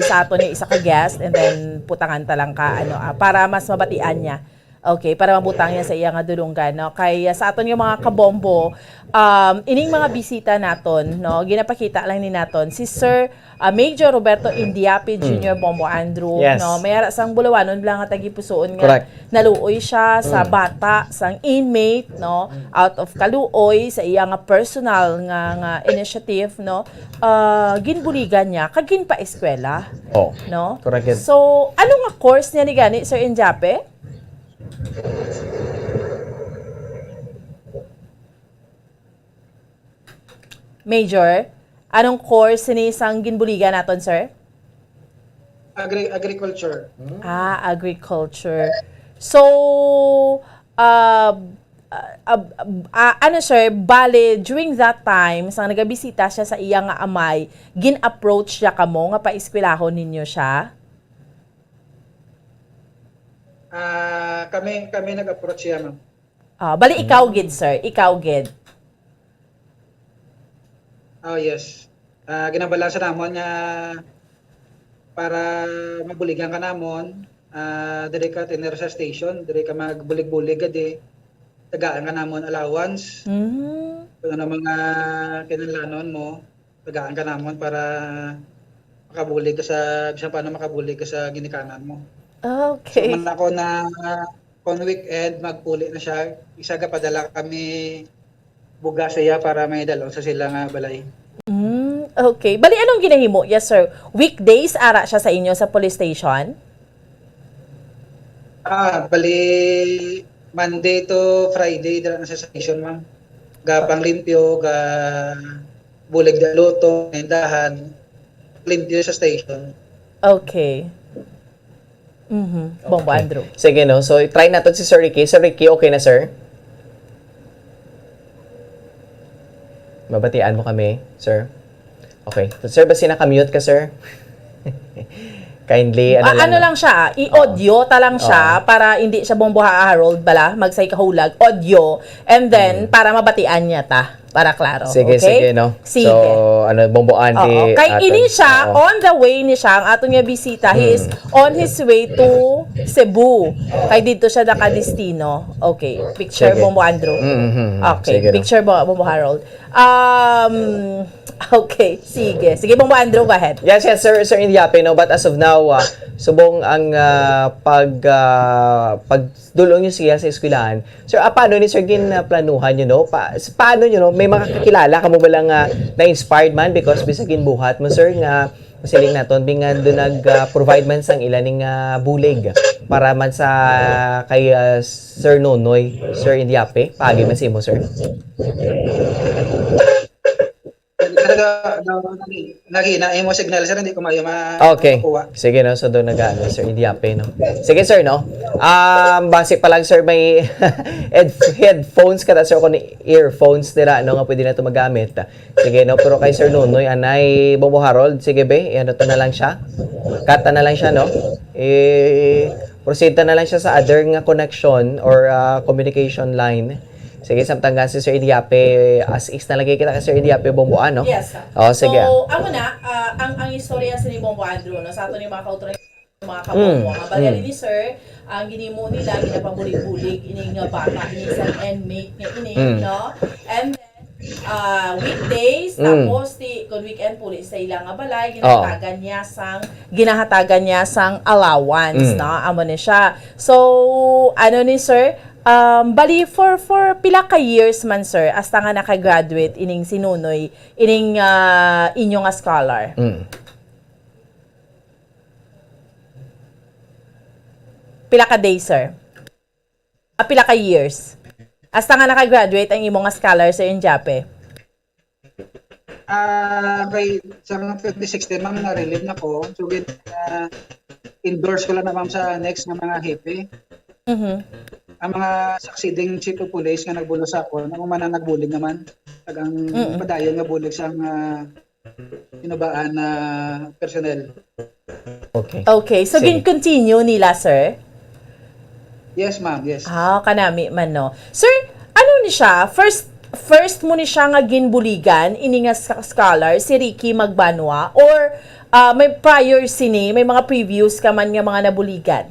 sa aton nga isa ka guest, and then putangan ta lang ka, ano, ah, para mas mabatian niya. Okay, para mabutang niya sa iya nga dulonggan, no? Kay, ah, sa aton nga mga kabombo, um, ining mga bisita naton, no, ginapakita lang ni naton si Sir, ah, Major Roberto Indiape Mm. Junior Bombo Andrew, Yes. no? May ara sang bulawanon lang nga tagipusoon nga Correct. naluoy siya sa Mm. bata, sang inmate, no? Out of kaluoy sa iya nga personal nga, nga initiative, no? Ah, ginbuligan niya kag ginpaeskwela, Oh. no? Correct yun. So, ano nga course niya ni gani, Sir Injape? Major, anong course sini sang ginbuligan naton, sir? Agri-, agriculture. Ah, agriculture. So, uh, uh, uh, uh, ano, sir, bale, during that time, sang nagabisita siya sa iya nga amay, gin-approach siya kamo nga paeskwelahon ninyo siya? Ah, kami, kami nag-approach siya, ma'am. Ah, bali, ikaw Mm. gid, sir. Ikaw gid. Oh, yes. Ah, ginabalasan namon nga para mabuligan ka namon, ah, diri ka tener sa station, diri ka magbulig-bulig gadi. Tagaan ka namon allowance. Mhm. Kung ano mga kinahanglanon mo, tagaan ka namon para makabulig ka sa, bisan paano makabulig ka sa ginikanan mo. Okay. So, man ako na kung weekend, magpuli na siya. Isa gapadala kami bugas sa iya para may dalon sa sila nga balay. Mm, okay. Bali, anong ginahimo? Yes, sir. Weekdays, ara siya sa inyo sa police station? Ah, bali, Monday to Friday, dala na sa station, ma'am. Gapang limpyo, ga bulig da luto, tindahan, limpyo sa station. Okay. Mhm. Bombo Okay. Andrew. Sige, no? So, try natin si Sir Ricky. Sir Ricky, okay na, sir? Mabatian mo kami, sir? Okay. So, sir, basi naka-mute ka, sir? Kindly, ano Ah, lang, ano no? lang siya, ah, Oo. i-audio ta lang siya Oo. para hindi siya Bombo Ha-, Harold bala, magsay kahulag, audio, and then Mm. para mabatian niya ta, para klaro. Sige, Okay? sige, no? Sige. So, ano, Bombo Andy, Oo. Kay aton. ini siya, Oo. on the way ni siya, ang aton nga bisita, he is Mm. on his way to Cebu. Kay dito siya nakadestino. Okay. Picture, Sige. Bombo Andrew. Mm, mm, mm. Okay. Sige, no? Picture, Bo-, Bombo Harold. Um, okay, sige. Sige, Bombo Andrew, go ahead. Yes, yes, Sir, Sir Indiape, no? But as of now, uh, Subong ang, ah, pag, ah, pagdul-ong niyo siya sa eskwelahan. Sir, ah, paano ni sir gin, ah, planuhan niyo, no? Pa-, s-, paano niyo, no? May mga kakilala kamo ba lang, ah, na-inspired man because bisag ginbuhat mo, sir, nga siling naton, bi nga do nag, ah, provide man sang ila ning, ah, bulig para man sa kay, ah, Sir Nonoy, Sir Indiape? Paagi man sa imo, sir. Nag-, nag-, nag-, nag-, nag-, imo signal, sir, hindi ko maayo ma-, Okay. makuha. Sige, no? So, doon nag-ano, Sir Indiape, no? Sige, sir, no? Um, base pa lang, sir, may head-, headphones ka na, sir, kung earphones nila, no, nga pwede na ito magamit. Sige, no? Pero kay Sir Nonoy, anay, Bobo Harold, sige, be, ano to na lang siya? Cut na lang siya, no? Eh, proceed ta na lang siya sa other nga connection or, ah, communication line. Sige, samtang nga si Sir Idiape, as is na lagi kita kay Sir Idiape, Bombo, ano? Yes, sir. Oh, sige. So, amo na, ah, ang, ang istorya sa ni Bombo Andrew, no, sa ato ni mga kauturan, mga Mm, kabombo, nga bali mm. ni sir, ang ginimo nila, ginapabulig-bulig, ini nga bata, ini sa inmate nga ini, Mm. no? And then, ah, weekdays, Mm. tapos ti, kung weekend, puli sa ila nga balay, Oh. ginahatagan niya sang, ginahatagan niya sang allowance, Mm. no? Amo ni siya. So, ano ni sir, um, bali, for, for pila ka years man, sir, hasta nga naka-graduate ining si Nonoy, ining, ah, inyo nga scholar? Mm. Pila ka days, sir? Ah, pila ka years? Hasta nga naka-graduate ang imo nga scholar, Sir Indiape? Ah, kay sa mga twenty sixteen, ma'am, na-relieve na ko. So, gin-, ah, endorse ko lang na, ma'am, sa next nga mga hepe. Mhm. Ang mga succeeding chief of police nga nagbulos sa akon, ako man ang nagbulig naman. Tagang Mm. padayon nga bulig sa mga inubaan na personnel. Okay. Okay, so Sige. gin-continue nila, sir? Yes, ma'am. Yes. Ah, kanami man, no. Sir, ano ni siya? First, first mo ni siya nga ginbuligan, ini nga sk-, scholar, si Ricky Magbanwa? Or, ah, may prior sini, may mga previous ka man nga mga nabuligan?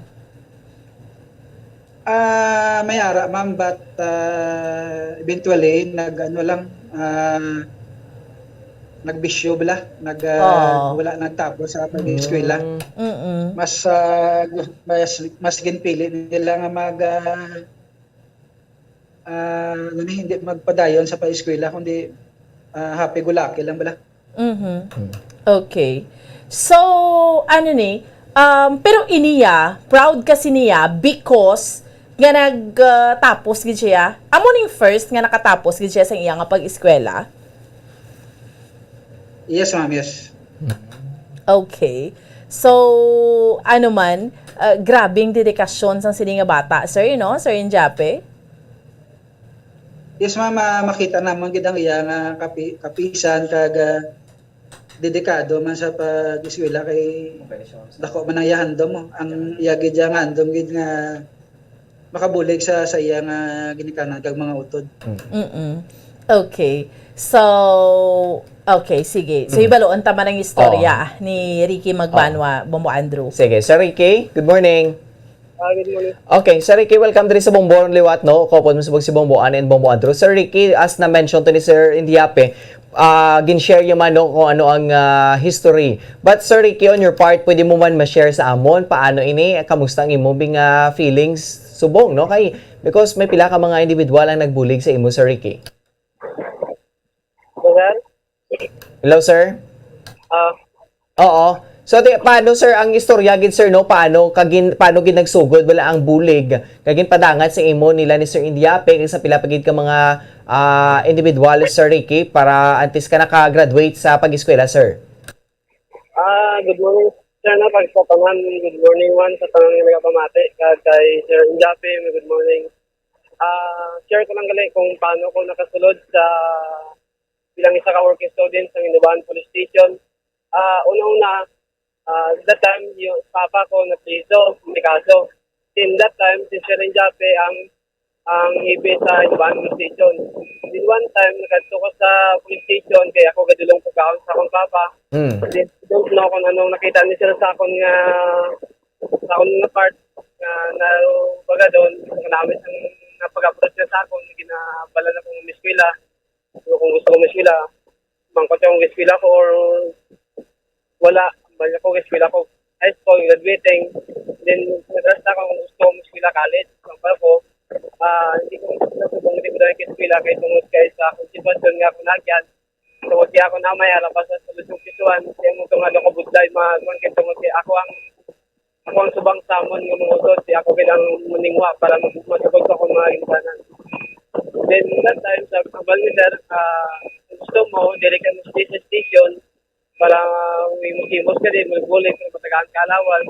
Ah, may ara, ma'am, but, ah, eventually, nag-ano lang, ah, nagbisyo bala, nag, ah, Oh. wala nagtapos sa pag-eskwela. Mm. Mm-mm. Mas, ah, gu-, mas, mas ginpili nila nga mag, ah, ah, ano ni, hindi magpadayon sa pag-eskwela, kundi, ah, happy-go-lucky lang bala. Mhm. Hmm. Okay. So, ano ni, um, pero iniya, proud ka siniya because nga nag, ah, tapos gid siya. Amo ning first nga nakatapos gid siya sa iya nga pag-eskwela? Yes, ma'am, yes. Okay. So, ano man, ah, grabing dedikasyon sang sini nga bata, sir, you know, Sir Indiape? Yes, ma'am, ah, makita naman gid ang iya nga kapi-, kapisan kag, ah, dedikado man sa pag-eskwela kay dako man ang iya handom, oh. Ang iya gid iya nga handom gid nga makabulig sa, sa iya nga ginikanan kag mga utod. Mm. Mm-mm. Okay. So, okay, sige. So, Mm. hibaluon ta man ang istorya Oo. ni Ricky Magbanwa, Oo. Bombo Andrew. Sige. Sir Ricky, good morning. Ah, good morning. Okay, Sir Ricky, welcome diri sa Bombo Liwat, no? Kaupod mo subong si Bombo Ann and Bombo Andrew. Sir Ricky, as na-mention to ni Sir Indiape, ah, gin-share niyo man, no, kung ano ang, ah, history. But, Sir Ricky, on your part, pwede mo man ma-share sa amon, paano ini? Kamusta ang imo bing, ah, feelings subong, no? Kay, because may pila ka mga individual ang nagbulig sa imo, Sir Ricky. Hello, sir? Hello, sir? Ah. Oo. So, di, paano, sir, ang istorya gid, sir, no? Paano ka gin-, paano gid nagsugod wala ang bulig kag ginpadangat sa imo nila ni Sir Indiape kag sa pila pa gid ka mga, ah, individual, Sir Ricky, para antes ka naka-graduate sa pag-eskwela, sir? Ah, good morning, sir, no? Pag sa tanan, good morning man sa tanan nga nagapamati. Kag kay Sir Indiape, good morning. Ah, share ko lang gali kung paano ko nakasulod sa bilang isa ka working student sa Guinobaan Police Station. Ah, una-una, ah, that time, yung papa ko napriso, may kaso. In that time, si Sir Indiape ang, ang hepe sa Guinobaan Police Station. Then one time, nagkadto ko sa police station, kaya ako gadulong pagkaon sa akong papa. Mm. Then, don't know kung anong nakita ni sila sa akong nga, sa akong nga part, nga nabaga doon, sa kanami sa nga pag-approach niya sa akong, ginabala na kong umiskwela. So, kung gusto ko umiskwela, mangkot yung umiskwela ko or wala, balik ako, umiskwela ko. high school, graduating. Then, nag-ask na ako kung gusto ko mag-eskwela college. Ang pala ko, ah, hindi ko gusto sa subong, hindi ko dahil eskwela kay tungod kay sa akong sitwasyon nga ako nagyan. Tungod kay ako na may alapas sa sulod kong pisuan, kaya mo itong ano ko budlay, mga kuwan, kay tungod kay ako ang, ako ang subang samon nga mga utod, di ako bilang maningwa para mag-, masugod sa akong mga ginikanan. Then, that time, sa kabal ni sir, ah, gusto mo, dili ka mo sa station, para may musimos ka din, magbulig, kung matagaan ka alawan,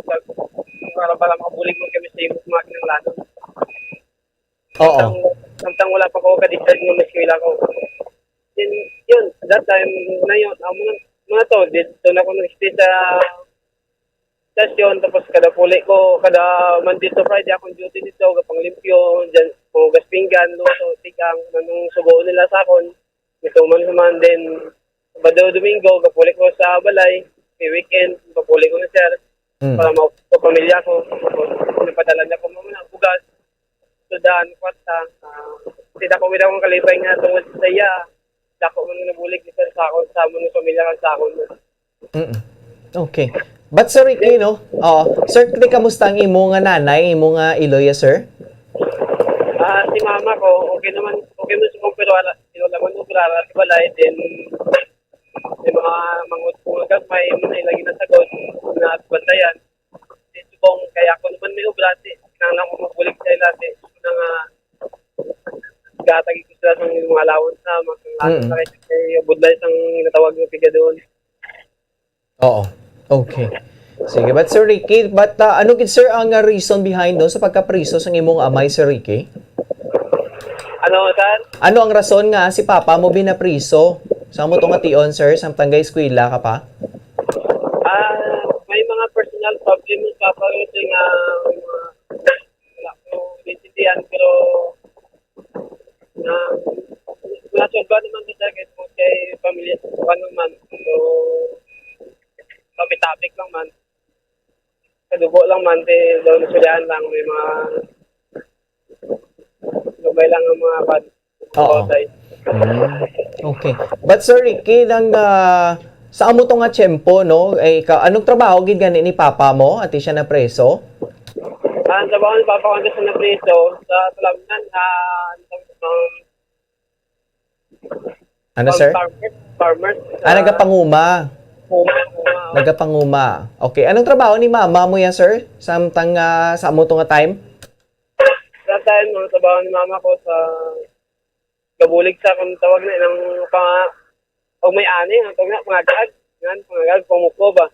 para, para makabulig mo kami sa imong mga kinahanglanon. Oo. Samtang, samtang wala pa ko ka-decide nga mag-eskwela ko. Then, yun, that time, na yun, amo na, muna to, dito na ako nag-stay sa stasyon, tapos kada puli ko, kada Monday to Friday, akong duty dito, gapanglimpyo, dyan, o gaspinggan, luto, tikang, anong sugoon nila sa akon. Ito man naman din, Sabado, Domingo, kapuli ko sa balay, may weekend, kapuli ko na sir, Mm. para ma-, sa pamilya ko. Tapos, napadala niya ko mga bugas, sudan, kwarta. Ah, sida ko, wala akong kalipay nga tungod sa iya. Dako man nga nabulig ni sir sa akon, sa amon nga pamilya, kan sa akon. Mm. Okay. But Sir Ricky, no? Oh, Sir Ricky, kamusta ang imo nga nanay, imo nga iloya, sir? Ah, si mama ko, okay naman, okay naman siya, pero wala, sila naman, wala sa balay, then, may mga mangut-, mga gagmay, may lagi na sagod, na bantayan. Then, subong, kaya ako naman may obra, di, kinahanglan ko magbulig sa ila, di, na nga, gatag ko sila sa mga allowance na, mga Mm. na kay budlay sang natawag ng piga doon. Oo. Okay. Sige, but Sir Ricky, but ah, ano gid, sir, ang ah, reason behind, no, sa pagkapriso sang imong amay, Sir Ricky? Ano, sir? Ano ang rason nga si Papa mo binapriso? Sa mo tong ation, sir, samtang gay eskwela ka pa? Ah, may mga personal problem yung papa ko kasi nga, may mga, wala ko naintindihan, pero na, nasolba naman sa kay, kay pamilya, ano man, so, topic-topic lang man. Kadugo lang man, te, daw nasulian lang, may mga lumay lang ang mga bad. Oo. Patay. Mm. Okay. But Sir Ricky, nang ah, sa amo to nga tiyempo, no? Eh, ka, anong trabaho gid gani ni Papa mo? Ati siya na preso? Ah, ang trabaho ni Papa ko sa napriso, sa Talamnan, ah, um, Ano, sir? Farmers. Farmers. Ah, nagapanguma. Puma, puma. Nagapanguma. Okay. Anong trabaho ni Mama mo yan, sir? Samtang ah, sa amo to nga time? Sa time, ang trabaho ni mama ko sa gabulig sa, kung tawag na, ng pang, o may ani, ang tawag na, pangagag. Yan, pangagag, pamuko ba?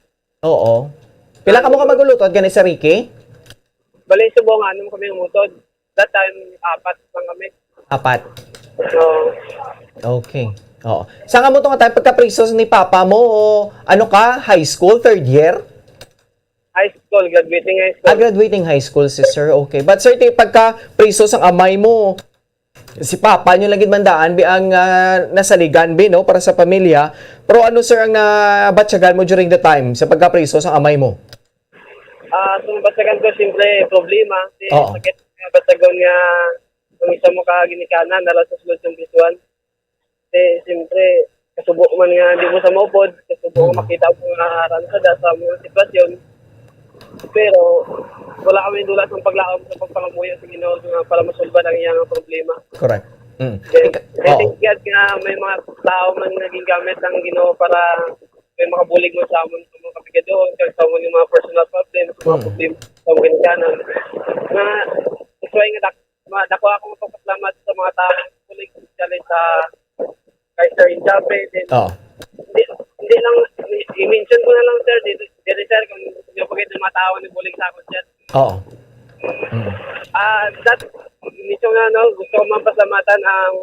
Oo. Pila ka mo ka magulutod gani, Sir Ricky? Bali, subong, ano mo kami umutod? That time, apat lang kami. Apat. So, Okay. Oo. Sa nga mo to nga time, pagkapriso ni Papa mo, o ano ka, high school, third year? High school, graduating high school. Ah, graduating high school si sir. Okay. But sir, ti-, pagka priso sang amay mo, si papa nyo lagi man daan, bi ang ah, nasaligan, bi, no, para sa pamilya. Pero ano, sir, ang nabatyagan mo during the time sa pagkapriso sang amay mo? Ah, kung basagan ko, simple problema. Si Oo. Sakit nga basagon nga ang isa mo ka ginikanan, nara sa sulod ng bisuan. Eh, siyempre, kasubo man nga hindi mo sa maupod, kasubo Mm. makita mo nga aran sa da sa mga sitwasyon. Pero, wala kami dula sa paglaom sa pagpangamuyo sa Ginoo nga para masulban ang iyang problema. Correct. Mm. Then, Ika- I Oo. think God nga may mga tao man nga gingamit ang Ginoo para may makabulig mo sa amon sa mga kapigadoon, kag sa amon yung mga personal problems, mga Mm. problema sa mga ginikanan. Nga, that's why nga dak-, ma-, dako akong magpapasalamat sa mga tao, bulig, especially sa kay Sir Injape, then, Oo. hindi, hindi lang, i-, i-mention ko na lang, sir, dito, dito, sir, kung yung pagkita ng mga tao ni bulig sa akin, sir. Oo. Mm. Ah, that, mismo nga, no, gusto ko man pasalamatan ang,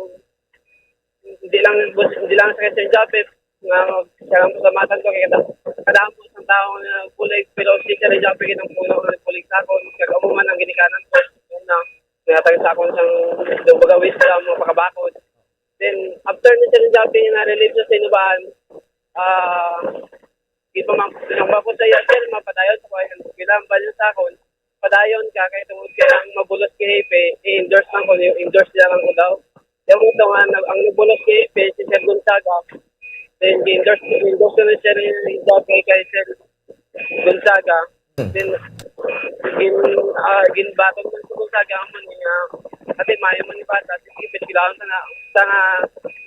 hindi lang, hindi lang sa kay Sir Japheth, nga siya lang pasalamatan ko, kay kada, kadamo sa tao nga bulig, pero si Sir Japheth, kitang puno nga bulig sa akon, kag amo man ang ginikanan ko, na, natag sa akon sang, daw bagawis sa mga pakabakod. Then, after ni Sir Japheth, na-relieve sa sinubahan, ah, Di pa man, pinangba ko sa iya, sir, mapadayon sa kuha ng bilang, balyo sa akon, padayon ka, kay tungod kay ang mabulos nga hepe, i-endorse lang ko, i-endorse niya lang ko daw. Yung ito nga, nag-, ang nabulos nga hepe, si Sir Gonzaga, then i-endorse, i-endorse ko na siya rin, yung kay, kay Sir Gonzaga, Then, gin, ah, ginbaton man sa Gonzaga, amo ni nga, sabi, maayo man ni bata, sige, pwede kailangan sa nga, sa nga,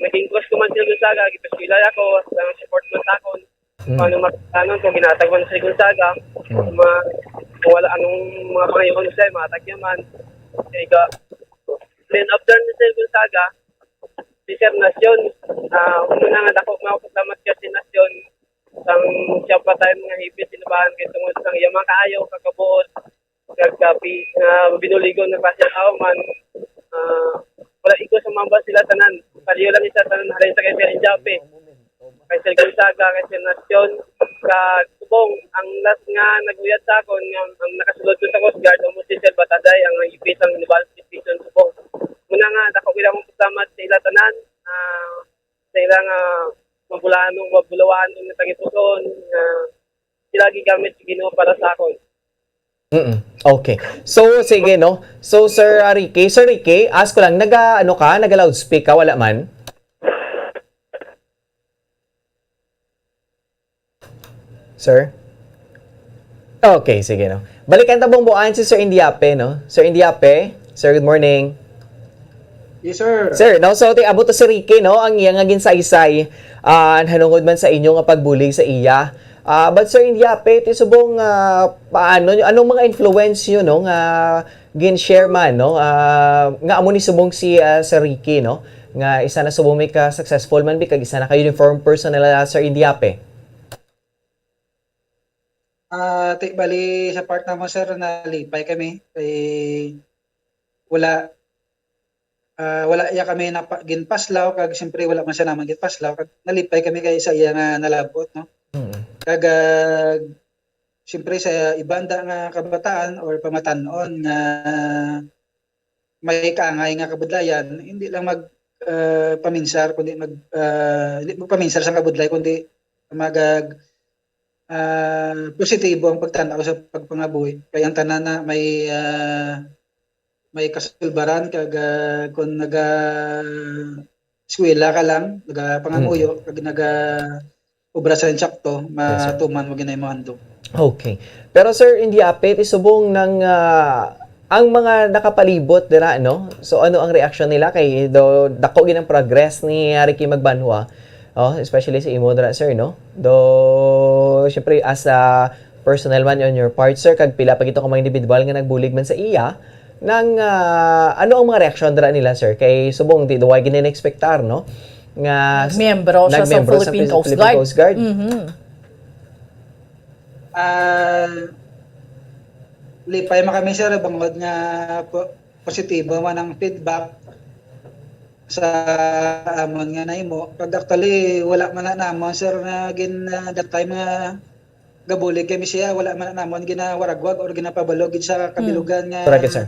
naging crush ko man sila Gonzaga, gipaskwela ako, sa nga support man sa akon. Mm. Paano mat-, ano, kung ginatag man sa Gonzaga, Mm. ma-, kung wala anong mga pangayoon sila, matag yaman. Kaya ka, then after ni Sir Gonzaga, si Sir Nasyon, ah, una nga dako nga ako salamat kay Sir Nasyon, sang siya pa tayo mga hipit, sinubahan kay tungod sang iya mga kaayo, kakabuot, kag kapi, ah, binuligon nga klase nga tao man, ah, wala iko sa mamba sila tanan. Paliyo lang isa tanan, halin sa kay Sir Injape. Kay Sir Gonzaga, kay Sir Nasyon, kag subong, ang last nga naguyad sa akon, nga ang nakasulod ko sa Coast Guard, amo si Sir Bataday, ang nag-ipis ang Naval Station subong. Muna nga, dako gid akong pasalamat sa ila tanan, ah, sa ila nga mabulahan, mabulawan nga tagipuson, nga sila gigamit sa Ginoo para sa akon. Mm-mm. Okay. So, sige, no? So, Sir, ah, Ricky, Sir Ricky, ask ko lang, naga, ano ka? Naga-loudspeak ka? Wala man? Sir? Okay, sige, no? Balikan ta bungbuan si Sir Indiape, no? Sir Indiape, sir, good morning. Yes, sir. Sir, no? So, ti-, abot to si Ricky, no? Ang iya nga ginsaysay, ah, nahanungod man sa inyo nga pagbulig sa iya. Ah, but Sir Indiape, ti subong, ah, paano nyo, anong mga influence nyo, no, nga gin-share man, no? Ah, nga amo ni subong si, ah, Sir Ricky, no? Nga isa na subong may ka-successful man bi, kag isa na ka-uniform personnel, ah, Sir Indiape. Ah, ti-, bali, sa part namo, sir, nalipay kami. Kay wala, ah, wala iya kami napa-, ginpaslaw, kag siyempre wala man siya naman ginpaslaw, kag nalipay kami kay sa iya nga nalabot, no? Mm. Kag, ah, siyempre sa iban da nga kabataan or pamatan-on nga may kaangay nga kabudlayan, hindi lang mag, ah, paminsar, kundi mag, ah, hindi magpaminsar sa kabudlay, kundi mag, ah, ah, positibo ang pagtan-aw sa pagpangabuhi. Kay ang tanan na may, ah, may kasulbaran kag, ah, kung naga-eskwela ka lang, nagapangamuyo, Mm. kag naga-obra sa insakto, Yes, sir. matuman mo ginay mo handog. Okay. Pero, sir, hindi apit isubong ng, ah, ang mga nakapalibot dira, no? So, ano ang reaksyon nila kay do, dako gid ang progress ni Ricky Magbanwa? Oh, especially sa imo dira, sir, no? Do, syempre, as a personal man on your part, sir, kag pila pa gito ka mga individual nga nagbulig man sa iya, nang, ah, ano ang mga reaksyon dira nila, sir? Kay subong, di, di, wa gid na-expectar, no? Nga s-, Miyembro siya sa nagniyembro sa Philippine Phil-, Coast Philippine Guard. Coast Guard. Mhm. Ah, lipay man kami, sir, bangod nga po-, positibo man ang feedback sa amon nga nahimo. Pag actually, wala man na namon, sir, nga gin-, ah, that time nga gabulig kami siya, wala man na namon ginawaragwag or ginapabalo gid sa Hmm. kabilugan nga Correct, sir.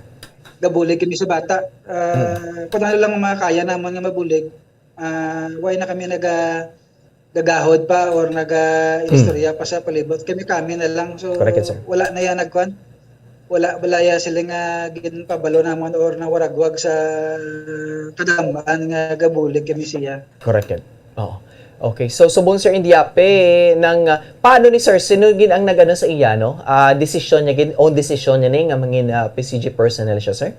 gabulig kami sa bata. Ah, Hmm. kung ano lang makaya namon nga mabulig, ah, why na kami naga-, gagahod pa or naga-istorya Hmm. pa sa palibot. Kami-kami na lang. So, Correct, sir. wala na yan nagkuan. Wala, wala ya sila nga ginpabalo namon or nawaragwag sa kadamhan nga gabulig kami siya. Correct. Oo. Okay. So, subong, Sir Indiape, nang, ah, paano ni Sir? Sino gid ang nag-ano sa iya, no? Ah, desisyon niya gid, own decision niya ni nga mangin, ah, P C G personnel siya, sir?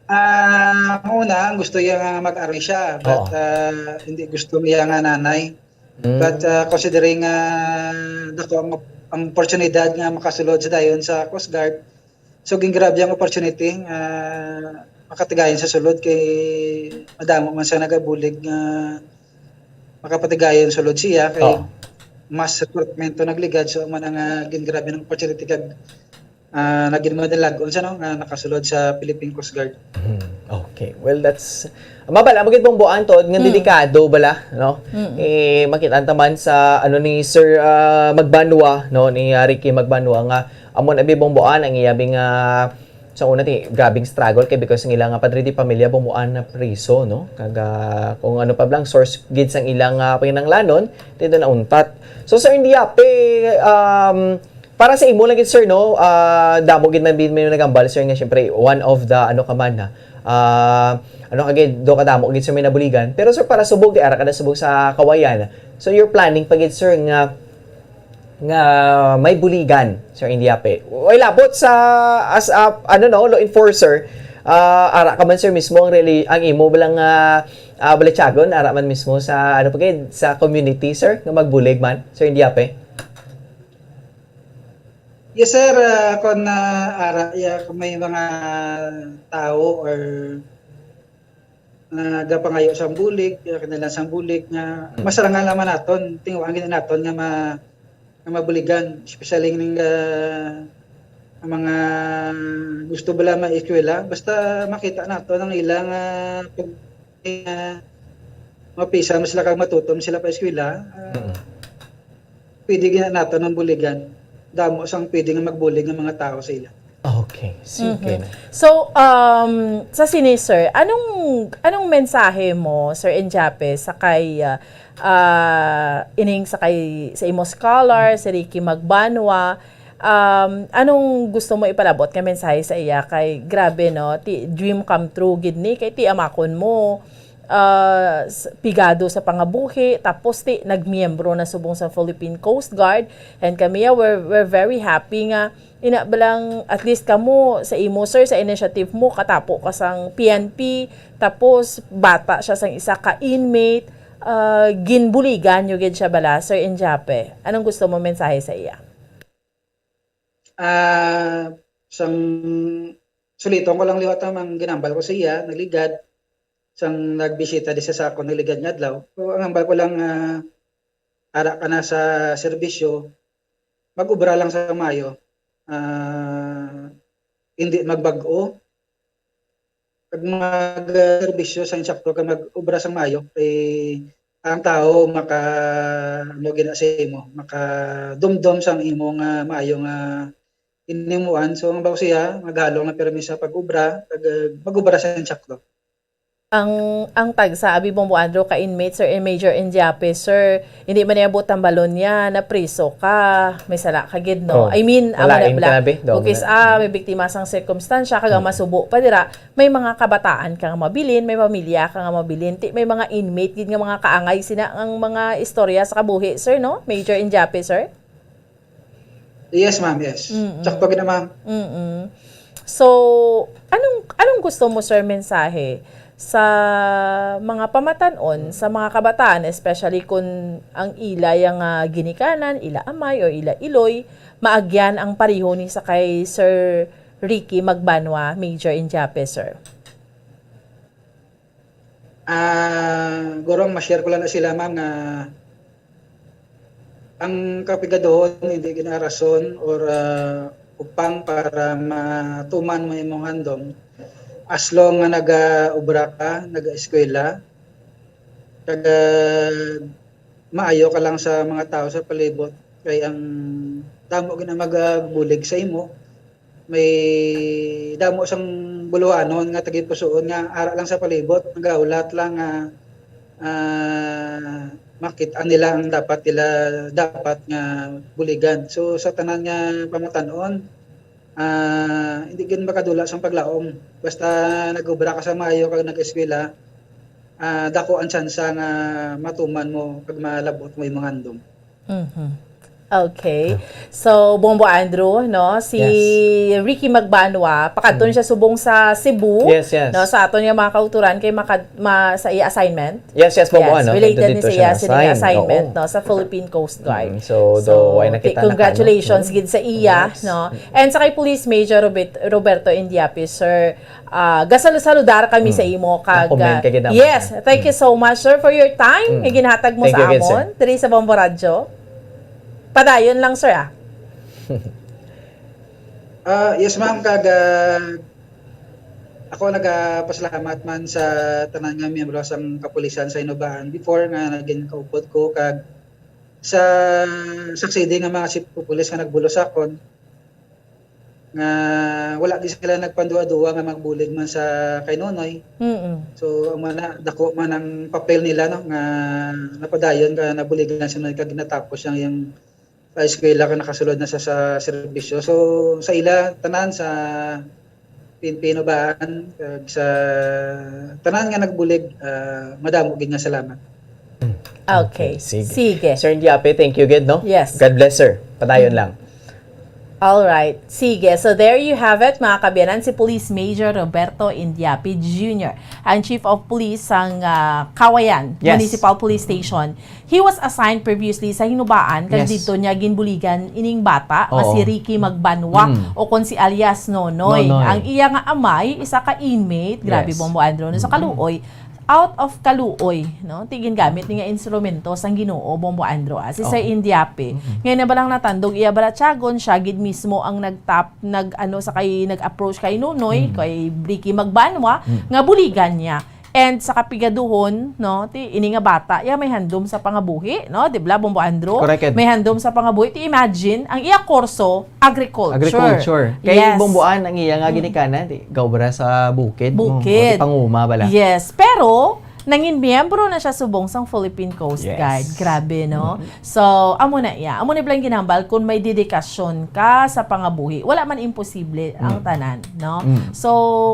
Ah, ang una, ang gusto niya nga mag-army siya, but, Oo. ah, hindi gusto niya nga nanay. Mm. But, ah, considering, ah, dako ang, ang oportunidad nga makasulod sa dayon sa Coast Guard, so, gingrabe ang opportunity, ah, makatigayon sa sulod kay madamo man sa nagabulig nga makapatigayon sulod siya kay Oo. mas recruitment to nagligad, so, man ang, ah, gingrabe ng opportunity kag ah, nagin madalag-on siya, no, nga nakasulod sa Philippine Coast Guard. Hmm, okay. Well, that's, mabala mo gid, Bong Boan, tuod nga Mm. delikado bala, no? Mm. Eh, makita ta man sa, ano, ni Sir, ah, Magbanwa, no, ni, ah, Ricky Magbanwa, nga amo na bi, Bong Boan, ang iya bi nga, sa una, ti, grabing struggle kay because ang ila nga padre de pamilya, Bong Boan, na priso, no? Kag, ah, kung ano pa lang source gid sang ilang, ah, panginahanglanon, ti do nauntat. So, Sir Indiape, um, para sa imo lang gid, sir, no? Ah, damo gid man, man, man nagambal, sir, nga siyempre one of the, ano ka man, ha? Ah, ano ka gid, do kadamo gid, sir, may nabuligan. Pero, sir, para subog, di ara ka na subog sa Kawayan. So, you're planning pa gid, sir, nga nga may buligan, Sir Indiape. Way labot sa, as a, ano, no, law enforcer, ah, ara ka man, sir, mismo ang reli-, ang imo balang, ah, ah, balatyagon, ara man mismo sa, ano pa gid, sa community, sir, nga magbulig man, Sir Indiape? Yes, sir. Ah, kung, ah, ara, ya, kung may mga tao or nagapangayo sang bulig, ah, kinahanglan sang bulig nga Mm. masarangan naman naton, tinguhaan gid naton nga ma-, nga mabuligan, especially ning, ah, ang mga gusto bala maeskwela, basta makita naton ang ilang, ah, pag-, ah, mapisa man sila kag matutom sila pa eskwela, ah, Mm. pwede gid naton ang buligan. Damo sang pwede nga magbulig nga mga tao sa ila. Okay, sige Mhm. na. So, um, sa sini, sir, anong, anong mensahe mo, Sir Enjape, sa kay, ah, ah, ining sa kay, sa imo scholar, si Ricky Magbanwa? Um, anong gusto mo ipalabot nga mensahe sa iya? Kay, grabe, no? Ti, dream come true gid ni, kay ti amakon mo, ah, s-, pigado sa pangabuhi, tapos ti nagmiyembro na subong sa Philippine Coast Guard, and kami, ah, we're, we're very happy nga ina balang at least kamo sa imo, sir, sa initiative mo, katapo ka sang P N P, tapos bata siya sang isa ka inmate, ah, ginbuligan nyo gid siya bala, Sir Enjape. Anong gusto mo mensahe sa iya? Ah, sang suliton ko lang liwat ang ginambal ko sa iya, nagligad, sang nagbisita di sa, sa akon nagligad nga adlaw. So, ang hambal ko lang, ah, ara ka na sa serbisyo, mag-obra lang sa maayo. Ah, hindi magbag-o, kag mag, ah, serbisyo sa insakto, kag mag-obra sang maayo, kay ang tawo maka, ano, gina sa imo, makadumdom sang imo nga maayo nga hinimuan. So, ang bago siya, maghalo nga pirmi sa pag-obra, kag, ah, mag-obra sa insakto. Ang, ang tagsa, abi, Bombo Andrew, ka inmate, Sir, and Major Indiape, sir, hindi man niya buot tambalon niya, napriso ka, may sala ka gid, no? Oh, I mean, amo na malain bala. Ka na, be, daw mo Kukis, na. Ah, may biktima sang sirkumstansya, kag ang Mm. masubo pa dira, may mga kabataan ka nga mabilin, may pamilya ka nga mabilin, ti, may mga inmate gid nga mga kaangay sina ang mga istorya sa kabuhi, sir, no? Major Indiape, sir? Yes, ma'am, yes. Mm-mm. Sakto gid na, ma'am. Mm-mm. So, anong, anong gusto mo, sir, mensahe sa mga pamatan-on, sa mga kabataan, especially kung ang ila yang, ah, ginikanan, ila amay o ila iloy, maagyan ang pareho ni sa kay Sir Ricky Magbanwa, Major Indiape, sir? Ah, guro ang ma-share ko lang na sila, ma'am, nga ang kapigaduhon hindi gina rason or, ah, upang para matuman mo imong handom as long nga nagaobra ka, nagaeskwela, kag, ah, maayo ka lang sa mga tao sa palibot, kay ang damo gid ang magabulig sa imo. May damo sang buluhanon nga tagipusoon nga ara lang sa palibot, nagahulat lang nga, ah, makit-an nila ang dapat nila, dapat nga buligan. So, sa tanan nga pamatan-on, ah, hindi gid makadula sang paglaom. Basta nag-obra ka sa maayo kag nag-eskwela, ah, dako ang tsansa nga matuman mo kag malab-ot mo imong handom. Mhm. Okay. Okay. So, Bombo Andrew, no, si Yes. Ricky Magbanwa, pakadto Mm. siya subong sa Cebu, Yes, yes. no, sa aton nga mga kauturan kay maka-, ma-, sa iya assignment. Yes, yes, Bombo, Yes, ano, related nandito ni siya siya, na sila assign. assignment, Oo. no, sa Philippine Coast Guard. Mm, so, So, do, why nakita na ka, no? congratulations Mm. gid sa iya, Congrats. no? Mm. And sa kay Police Major Robert-, Roberto Indiapi, sir, ah, gasalu-saludar kami Mm. sa imo, kag, Nakomment ah, ka gid, ah, yes, Major. thank you Mm. so much, sir, for your time Mm. nga ginhatag mo Thank sa you gid, sir. amon, diri sa Bombo Radyo. Padayon lang, sir, ah. Ah, yes, ma'am, kag, ah, ako nagapasalamat man sa tanan nga miyembro sang kapulisan sa Inubaan before nga naging kaupod ko, kag sa succeeding nga mga chief of police nga nagbulos sa akon, nga wala gid sila nagpanduwa-duwa nga magbulig man sa kay Nonoy. Mm. So, amo na, dako man ang papel nila, no, nga napadayon ka, nabuligan si Nonoy kag natapos ang iyang eskwela kag nakasulod na sa, sa serbisyo. So, sa ila tanan, sa P N P Inubaan, kag sa tanan nga nagbulig, ah, madamo gid nga salamat. Mm. Okay. Okay, sige. Sige. Sir Indiape, thank you again, no? Yes. God bless, sir. Padayon lang. All right. Sige. So there you have it, mga kaabyanan, si Police Major Roberto Indiape Junior, ang Chief of Police sang, ah, Cauayan Yes. Municipal Police Station. He was assigned previously sa Hinubaan, kag Yes. didto niya ginbuligan ining bata nga Oo. si Ricky Magbanwa Mm. o kon si alias Nonoy. Nonoy. Ang iya nga amay, isa ka inmate, grabe, Yes. Bombo Andrew, no? Sa Mm. Calooy, out of Calooy, no? Ti gingamit ni nga instrumento sang Ginoo, Bombo Andrew, ah, si Sir Oo. Indiape. Mm. Ngayon na ba lang natandog, iya balatyagon, siya gid mismo ang nagtap-, nag-, ano, sa kay, nag-approach kay Nonoy, Mm. kay Ricky Magbanwa, Mm. nga buligan niya. And sa kapigaduhon, no, ti ini nga bata, iya may handom sa pangabuhi, no? Di ba, Bombo Andrew? Correct, Ed. May handom sa pangabuhi. Ti imagine, ang iya kurso, agriculture. Agriculture. Kay Yes. Bomboan ang iya nga Mm. ginikanan, di, gaobra sa bukid, no? Bukid. O, di panguma bala. Yes, pero nangin miyembro na siya subong sang Philippine Coast Yes. Guard. Grabe, no? Mm-hmm. So, amo na iya. Amo na bala ang ginhambal kung may dedikasyon ka sa pangabuhi. Wala man imposible ang Mm. tanan, no? Mm. So,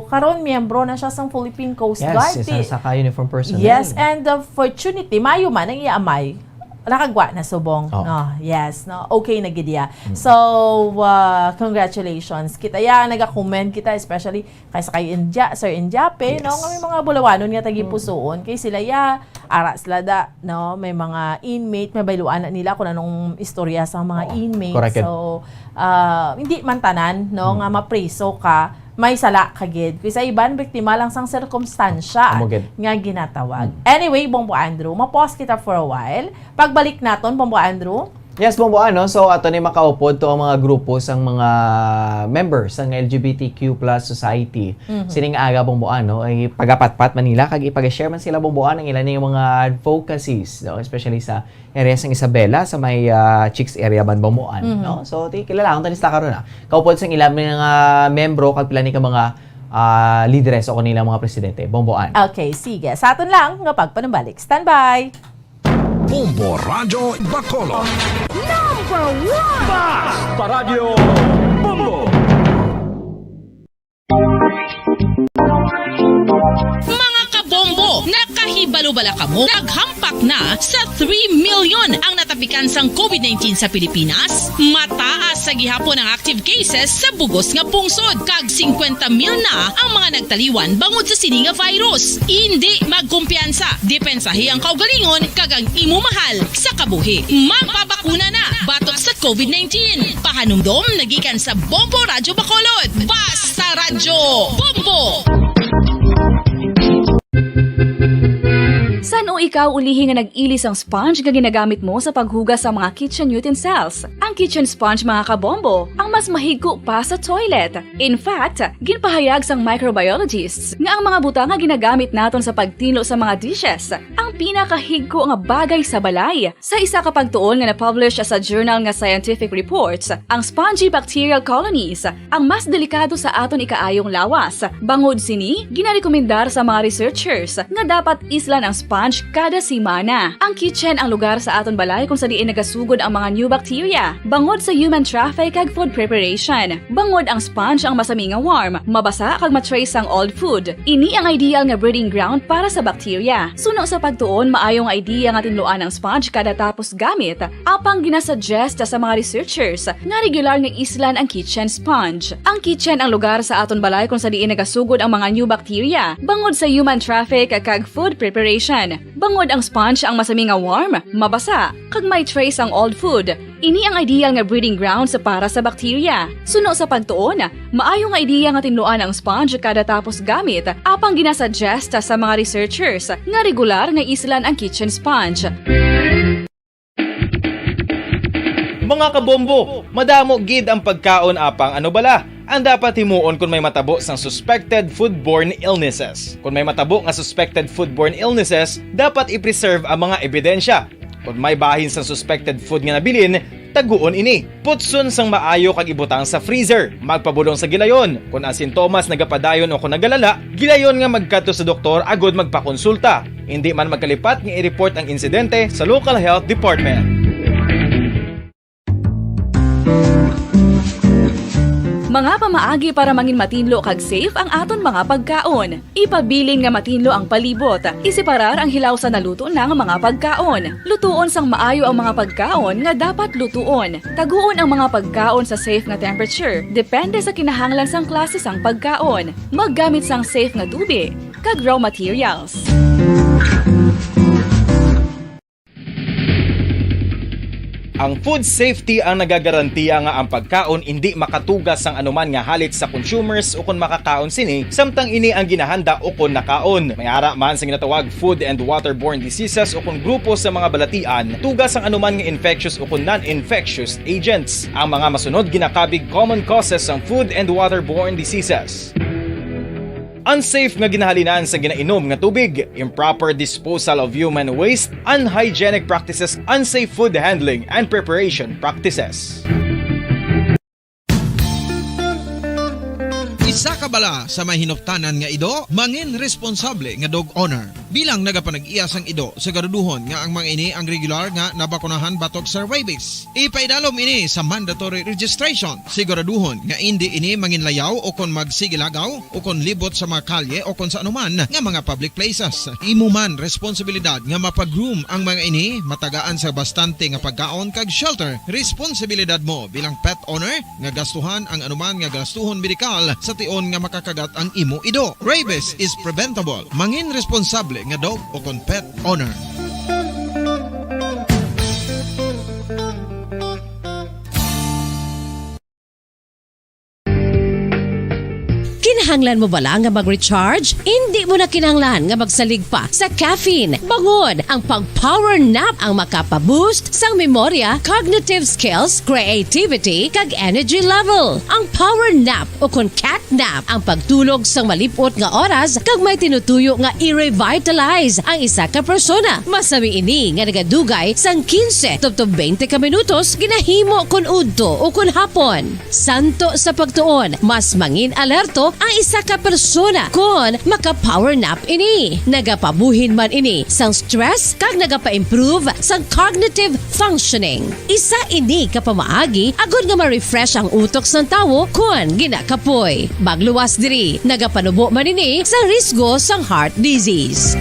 karon miyembro na siya sang Philippine Coast Yes, Guard, isa ti-, sa ka uniform personnel. Yes, and the fortunately, maayo man ang iya amay. Nakagwa na subong. Oh. No, yes, no. Okay na gid iya. Mm. So, uh, congratulations. Kita ya, nagakomment kita, especially kay sa kay India, Sir Indiape, no, Yes. nga may mga bulawanon nga tagipusoon, Mm. kay sila ya, ara sila da, no, may mga inmate, mabayluan na nila kung anong istorya sa mga Oo, inmate. Correct. So, ah, hindi man tanan, no, Mm. nga mapriso ka, may sala ka gid. Kay sa iban, biktima lang sang sirkumstansya Amo gid. nga ginatawag. Mm. Anyway, Bombo Andrew, ma-pause kita for a while. Pagbalik naton, Bombo Andrew, Yes, Bombo, ano? So, ato ni makaupod to ang mga grupo sang mga members sang L G B T Q plus society. Mhm. Sining aga, Bombo, ano, ay pagapatpat man nila, kag ipag-share man sila, Bombo, ang ilan yung mga advocacies, no? Especially sa area sang Isabela, sa may, ah, Chicks area man, Bombo, ano, Mhm. no? So, ti-, kilala ang tanis ta karon, ah. Kaupod sang ilan mga membro, kag pila ni ka mga, ah, lideres o kanilang mga presidente. Bombo, ano? Okay, sige. Sa aton lang nga pagpanumbalik. Standby! Bombo Radyo Bacolod. Number one! Basta Radyo Bombo! Mga kabombo, nakahibalo bala kamo? Naghampak na sa three million ang natapikan sang COVID nineteen sa Pilipinas. Mataas sa gihapon ang active cases sa bugos nga pungsod, kag singkwenta mil na ang mga nagtaliwan bangod sa sini nga virus. Indi magkumpiyansa, depensahi ang kaugalingon kag ang imo mahal sa kabuhi. Magpabakuna na batok sa COVID nineteen. Pahanumdom na gikan sa Bombo Radyo Bacolod. Basta Radyo Bombo! San-o ikaw ulihi nga nag-ilis ang sponge nga ginagamit mo sa paghugas sa mga kitchen utensils? Ang kitchen sponge, mga kabombo, ang mas mahigko pa sa toilet. In fact, ginpahayag sang microbiologists nga ang mga butang nga ginagamit naton sa pagtinlo sa mga dishes ang pinakahigko nga bagay sa balay. Sa isa ka pagtuon nga na-publish sa journal nga Scientific Reports, ang spongy bacterial colonies ang mas delikado sa aton ikaayong lawas. Bangod sini, ginarekomendar sa mga researchers nga dapat islan ang sponge kada semana. Ang kitchen ang lugar sa aton balay kung sa diin nagasugod ang mga new bacteria, bangod sa human traffic kag food preparation. Bangod ang sponge ang masami nga warm, mabasa kag ma-trace ang old food. Ini ang ideal nga breeding ground para sa bacteria. Suno sa pagtuon, maayo nga idea nga tinluan ang sponge kada tapos gamit, apang ginasuggest sa mga researchers nga regular nga islan ang kitchen sponge. Ang kitchen ang lugar sa aton balay kung sa diin nagasugod ang mga new bacteria, bangod sa human traffic kag food preparation. Bangod ang sponge ang masami nga warm, mabasa, kag may trace ang old food. Ini ang ideal nga breeding grounds para sa bacteria. Suno sa pagtuon, maayo nga ideya nga tinluan ang sponge kada tapos gamit, apang ginasuggest sa mga researchers nga regular nga islan ang kitchen sponge. Mga kabombo, madamo gid ang pagkaon, apang ano bala ang dapat himuon kon may matabo sang suspected foodborne illnesses? Kon may matabo nga suspected foodborne illnesses, dapat i-preserve ang mga ebidensya. Kon may bahin sang suspected food nga nabilin, taguon ini. Putson sang maayo kag ibutang sa freezer. Magpabulong sa gilayon. Kon ang sintomas nagapadayon o kon nagalala, gilayon nga magkadto sa doktor agud magpakonsulta. Indi man magkalipat nga i-report ang insidente sa local health department. Mga pamaagi para mangin matinlo kag safe ang aton mga pagkaon. Ipabilin nga matinlo ang palibot. Iseparar ang hilaw sa naluto na nga mga pagkaon. Lutuon sang maayo ang mga pagkaon nga dapat lutuon. Taguon ang mga pagkaon sa safe nga temperature, depende sa kinahanglan sang klase sang pagkaon. Maggamit sang safe nga tubi kag raw materials. Ang food safety ang nagagarantiya nga ang pagkaon indi makatuga sang anuman nga halit sa consumers ukon makakaon sini, samtang ini ang ginahanda ukon nakaon. May ara man sa ginatawag food and waterborne diseases ukon grupo sa mga balatian, tuga sang anuman nga infectious ukon non-infectious agents. Ang mga masunod ginakabig common causes sang food and waterborne diseases. Unsafe nga ginahalinan sa ginainom nga tubig, improper disposal of human waste, unhygienic practices, unsafe food handling and preparation practices. Isa ka bala sa may hinuptanan nga ido, mangin responsable nga dog owner. Bilang nagapanag-iya sang ido, siguraduhon nga ang mga ini ang regular nga nabakunahan batok sa rabies. Ipaidalom ini sa mandatory registration. Siguraduhon nga indi ini manginlayaw o kon magsigilagaw o kon libot sa mga kalye o kon sa anuman nga mga public places. Imo man responsibilidad nga mapag-groom ang mga ini, matagaan sa bastante nga pagkaon kag shelter. Responsibilidad mo bilang pet owner nga gastuhan ang anuman nga gastuhon medikal sa tion nga makakagat ang imo ido. Rabies is preventable. Mangin responsable nga dog o kon pet owner. Kinahanglan mo bala nga mag-recharge? Indi mo na kinahanglan nga magsalig pa sa caffeine. Bangod ang pag-power nap ang makapa-boost sang memorya, cognitive skills, creativity, kag energy level. Ang power nap o kon cat nap ang pagtulog sang malip-ot nga oras kag may tinutuyo nga i-revitalize ang isa ka persona. Masami ini nga nagadugay sang quince tubtob twenty ka minutos, ginahimo kon udto o kon hapon. Santo sa pagtuon, mas mangin alerto ang isa ka persona kon maka-power nap ini. Nagapabuhin man ini sang stress kag nagapa-improve sang cognitive functioning. Isa ini ka pamaagi agod nga ma-refresh ang utok sang tawo kon ginakapoy. Magluwas diri, nagapanubo man ini sa risgo sang heart disease.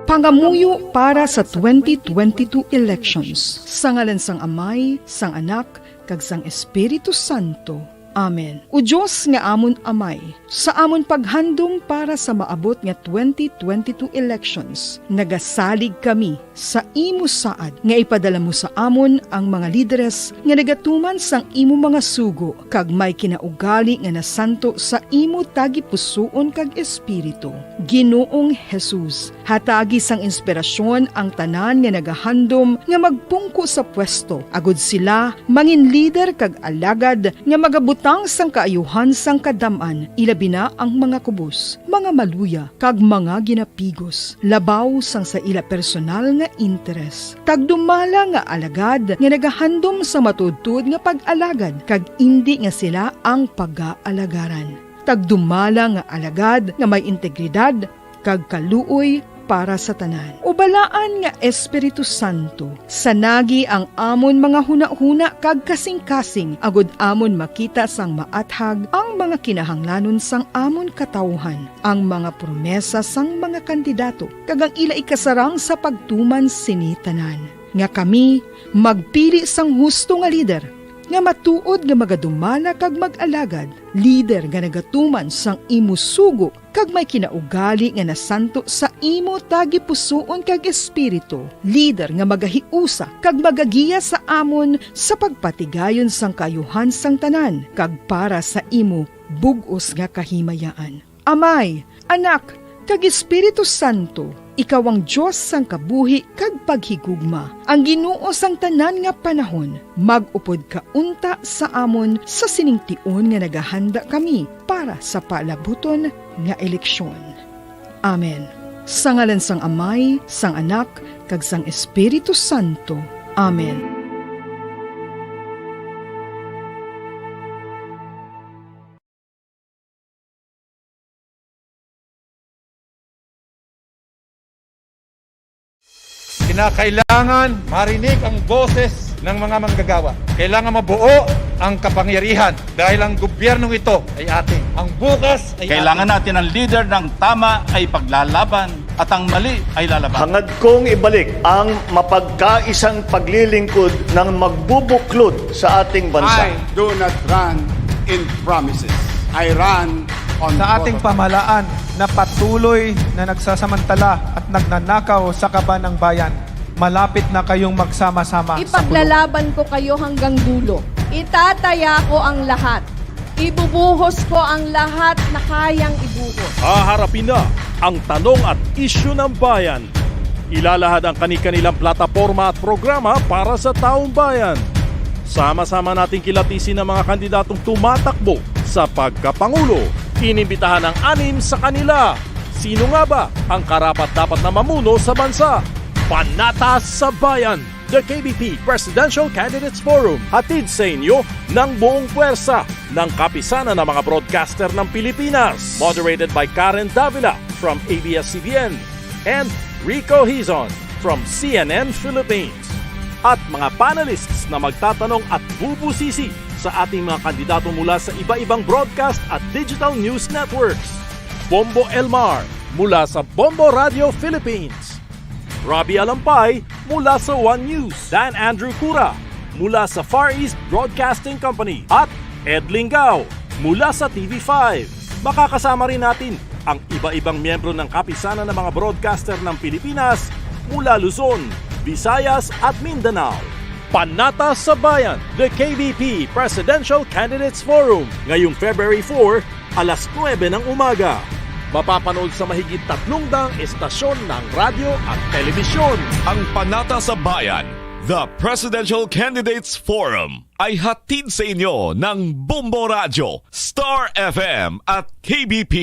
Pangamuyo para sa twenty twenty-two elections. Sa ngalan sang Amay, sang Anak, kag sang Espiritu Santo. Amen. O Dios nga amon Amay, sa amon paghandom para sa maabot nga twenty twenty-two elections, nagasalig kami sa imo saad nga ipadala mo sa amon ang mga lideres nga nagatuman sang imo mga sugo kag may kinaugali nga nasanto sa imo tagipusoon kag espiritu. Ginoong Jesus, hatagi sang inspirasyon ang tanan nga nagahandom nga magpungko sa pwesto, agod sila mangin lider kag alagad nga magabutang sang kaayuhan sang kadam-an, ilabi na ang mga kubos, mga maluya, kag mga ginapigos, labaw sang sa ila personal nga interes. Tagdumala nga alagad nga nagahandom sa matuodtuod nga pag-alagad, kag indi nga sila ang pagaalagaran. Tagdumala nga alagad nga may integridad kag kaluoy para sa tanan. O Balaan nga Espiritu Santo, sanagi ang amon mga hunahuna kag kasingkasing, agod amon makita sang maathag ang mga kinahanglanon sang amon katawuhan, ang mga promesa sang mga kandidato, kag ang ila ikasarang sa pagtuman sini tanan. Nga kami magpili sang husto nga lider, nga matuod nga magadumala kag mag-alagad, lider nga nagatuman sang imo sugo kag may kinaugali nga nasanto sa imo tagipusoon kag espiritu, lider nga magahiusa kag magagiya sa amon sa pagpatigayon sang kaayuhan sang tanan kag para sa imo bug-os nga kahimayaan. Amay, Anak, kag Espiritu Santo, ikaw ang Dios sang kabuhi kag paghigugma, ang Ginoo sang tanan nga panahon. Mag-upod ka unta sa amon sa sining tion nga nagahanda kami para sa palabuton nga eleksyon. Amen. Sa ngalan sang Amay, sang Anak, kag sang Espiritu Santo. Amen. na kailangan marinig ang boses ng mga manggagawa. Kailangan mabuo ang kapangyarihan dahil ang gobyernong ito ay atin. Ang bukas ay Kailangan atin. Natin ang leader ng tama ay paglalaban at ang mali ay lalaban. Hangad kong ibalik ang mapagkaisang paglilingkod ng magbubuklod sa ating bansa. I do not run in promises. I run on Sa ating protocol. Pamahalaan na patuloy na nagsasamantala at nagnanakaw sa kaban ng bayan, malapit na kayong magsama-sama sa kulungan. Ipaglalaban ko kayo hanggang dulo. Itataya ko ang lahat. Ibubuhos ko ang lahat na kayang ibuhos. Haharapin na ang tanong at isyu ng bayan. Ilalahad ang kani-kanilang plataporma at programa para sa taong bayan. Sama-sama nating kilatisin ang mga kandidatong tumatakbo sa pagkapangulo. Inimbitahan ang anim sa kanila. Sino nga ba ang karapat-dapat na mamuno sa bansa? Panata sa Bayan, the K B P Presidential Candidates Forum, hatid sa inyo ng buong puwersa ng Kapisanan ng mga Broadcaster ng Pilipinas. Moderated by Karen Davila from A B S C B N and Rico Hizon from C N N Philippines. At mga panelists na magtatanong at bubusisi sa ating mga kandidato mula sa iba-ibang broadcast at digital news networks. Bombo Elmar mula sa Bombo Radio Philippines. Robbie Alampay mula sa One News. Dan Andrew Cura mula sa Far East Broadcasting Company. At Ed Lingao mula sa T V five. Makakasama rin natin ang iba-ibang miyembro ng Kapisanan ng mga Broadcaster ng Pilipinas mula Luzon, Visayas at Mindanao. Panata sa Bayan, the K B P Presidential Candidates Forum, ngayong February four, alas nuebe ng umaga. Mapapanood sa mahigit tatlong daang estasyon ng radyo at telebisyon. Ang Panata sa Bayan, the Presidential Candidates Forum, ay hatid sa inyo ng Bombo Radyo, Star F M at K B P.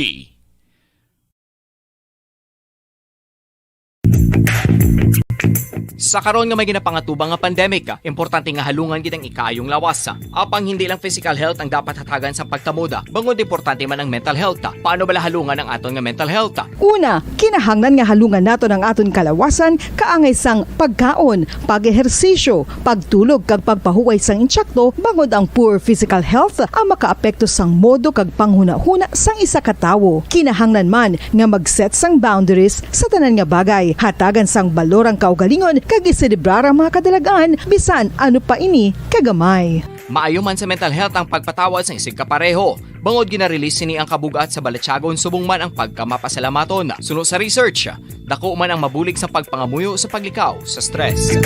Sa karon nga may ginapangatubang nga pandemic, importante nga halungan gid ang ikaayong lawas. Apang hindi lang physical health ang dapat hatagan sa pagtamod, bangod importante man ang mental health. Paano bala halungan ang aton nga mental health? Una, kinahanglan nga halungan naton ang aton kalawasan kaangay sang pagkaon, pag-ehersisyo, pagtulog kag pagpahuway sang intsakto, bangod ang poor physical health ang makaapekto sang modo kag panghunahuna sang isa ka tawo. Kinahanglan man nga mag-set sang boundaries sa tanan nga bagay, hatagan sang balor ang kaugalingon kag iselebrar ang mga kadalag-an bisan ano pa ini kagamay. Maayo man sa mental health ang pagpatawad sang isigkapareho, bangod gina-release sini ang kabug-at sa balatyagon subong man ang pagkamapasalamaton. Suno sa research, dako man ang mabulig sa pagpangamuyo sa paglikaw sa stress.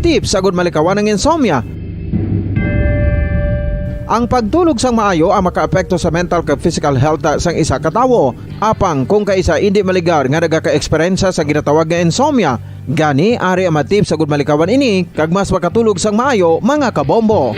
Tips agud malikawan ang insomnia. Ang pagtulog sang maayo ang makaapekto sa mental kag physical health sang isa ka tawo. Apang kung kaisa indi maligar nga nagaka-eksperyensya sa ginatawag nga insomnia, gani ari ang mga tips agud malikawan ini kag mas makatulog sang maayo, mga kabombo.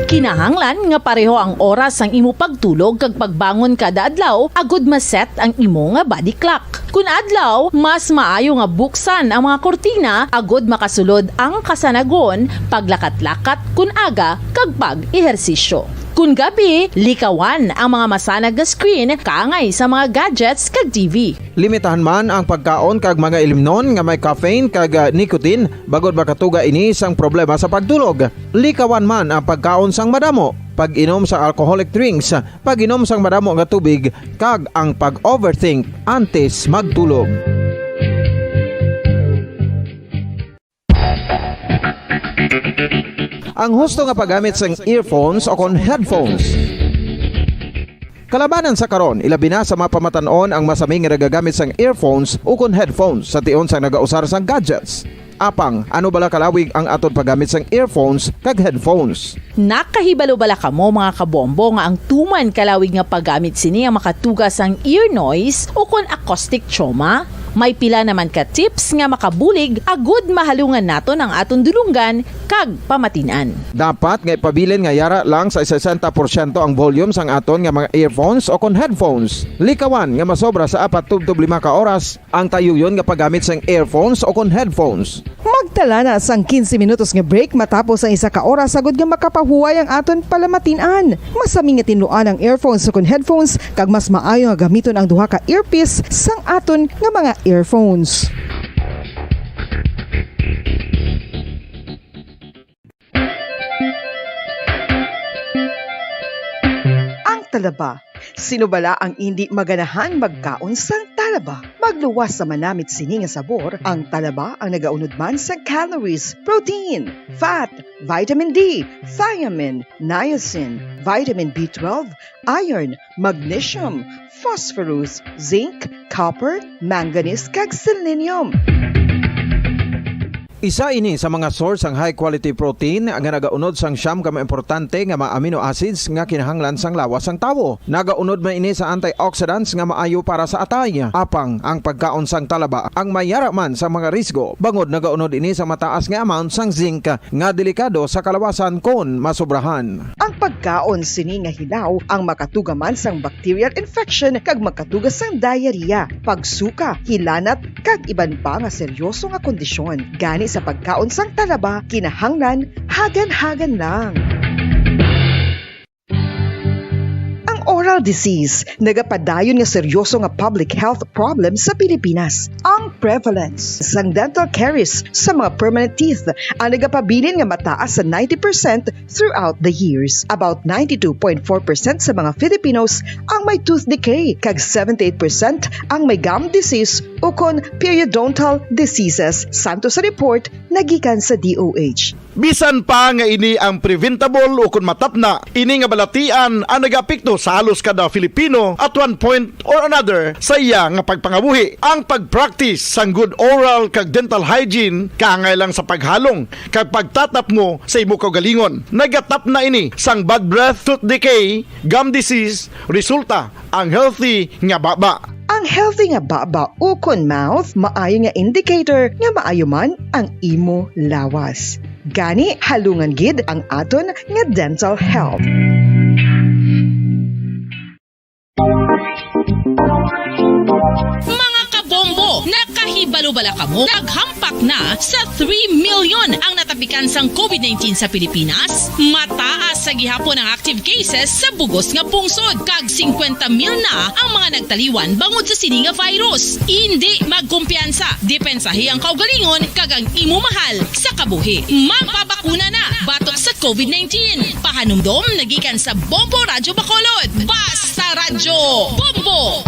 Kinahanglan nga pareho ang oras sang imo pagtulog kag pagbangon kada adlaw agud ma-set ang imo nga body clock. Kun adlaw, mas maayo nga buksan ang mga kurtina agud makasulod ang kasanagon, paglakat-lakat kun aga, kag pag-ehersisyo. Kun gabi, likawan ang mga masanag nga screen kaangay sa mga gadgets kag T V. Limitahan man ang pagkaon kag mga ilimnon nga may caffeine kag, ah, nicotine, bangod makatuga ini sang problema sa pagtulog. Likawan man ang pagkaon sang madamo, pag-inom sa alcoholic drinks, pag-inom sang madamo nga tubig, kag ang pag-overthink antes magtulog. Ang husto nga paggamit sang earphones o kon headphones. Kalabanan sa karon, ilabi na sa mga pamatan-on ang masami nga nagagamit sang earphones o kon headphones sa tion sang nagausar sang gadgets. Apang, ano bala kalawig ang aton paggamit sang earphones kag headphones? Nakahibalo bala kamo, mga kabombo, nga ang tuman kalawig nga paggamit sini ang makatuga sang ear noise o kon acoustic trauma? May pila naman ka tips nga makabulig agud mahalungan naton ang aton dulonggan kag pamatin-an. Dapat nga ipabilin nga yara lang sa sesenta porsyento ang volume sang aton nga mga earphones o kon headphones. Likawan nga masobra sa apat tubtob lima ka oras ang tayuyon nga paggamit sang earphones o kon headphones. Magtala na sang quince minutos nga break matapos ang isa ka oras, agud nga makapahuway ang aton palamatin-an. Masami nga tinluan ang earphones o kon headphones, kag mas maayo nga gamiton ang duha ka earpiece sang aton nga mga earphones. Ang talaba. Sino bala ang indi maganahan magkaon sang talaba? Magluwas sa manamit sini nga sabor, ang talaba ang nagaunod man sang calories, protein, fat, vitamin D, thiamine, niacin, vitamin B twelve, iron, magnesium, phosphorus, zinc, copper, manganese, kag selenium. Isa ini sa mga source sang high quality protein nga nagaunod sang siyam ka mga importante nga mga amino acids nga kinahanglan sang lawas sang tawo. Nagaunod man ini sa antioxidants nga maayo para sa atay. Apang ang pagkaon sang talaba ang may yara man sa mga risgo, bangod nagaunod ini sa mataas nga amount sang zinc nga delikado sa kalawasan kon masobrahan. Ang pagkaon sini nga hilaw ang makatuga man sang bacterial infection kag makatuga sang diarrhea, pagsuka, hilanat, kag iban pa nga seryoso nga kondisyon. Gani sa pagkaon sang talaba, kinahanglan hagan-hagan lang. Ang oral disease nagapadayon nga seryoso nga public health problem sa Pilipinas. Ang prevalence sang dental caries sa mga permanent teeth ang nagapabilin nga mataas sa ninety percent throughout the years. About ninety-two point four percent sa mga Filipinos ang may tooth decay, kag seventy-eight percent ang may gum disease ukon periodontal diseases, santo sa report nagikan sa D O H. Bisan pa nga ini ang preventable ukon matapna, ini nga balatian ang nagaapekto sa halos kada Filipino at one point or another sa iya nga pagpangabuhi. Ang pag-practice sang good oral kag dental hygiene kaangay lang sa paghalong kag pagtatapngo sa imo kaugalingon. Nagatapna ini sang bad breath, tooth decay, gum disease, resulta ang healthy nga baba. Ang healthy nga baba ukon mouth maayo nga indicator nga maayo man ang imo lawas. Gani, halungan gid ang aton nga dental health. Mga kabombo, nakahibalo bala kamo? Naghampak na sa three million ang natapikan sang covid nineteen sa Pilipinas. Mataas sa gihapon ang active cases sa bugos nga pungsod, kag singkwenta mil na ang mga nagtaliwan bangod sa sini nga virus. Indi magkumpiyansa, depensahi ang kaugalingon kag ang imo mahal sa kabuhi. Magpabakuna na batok sa covid nineteen. Pahanumdom nagikan sa Bombo Radyo Bacolod. Basta Radyo Bombo!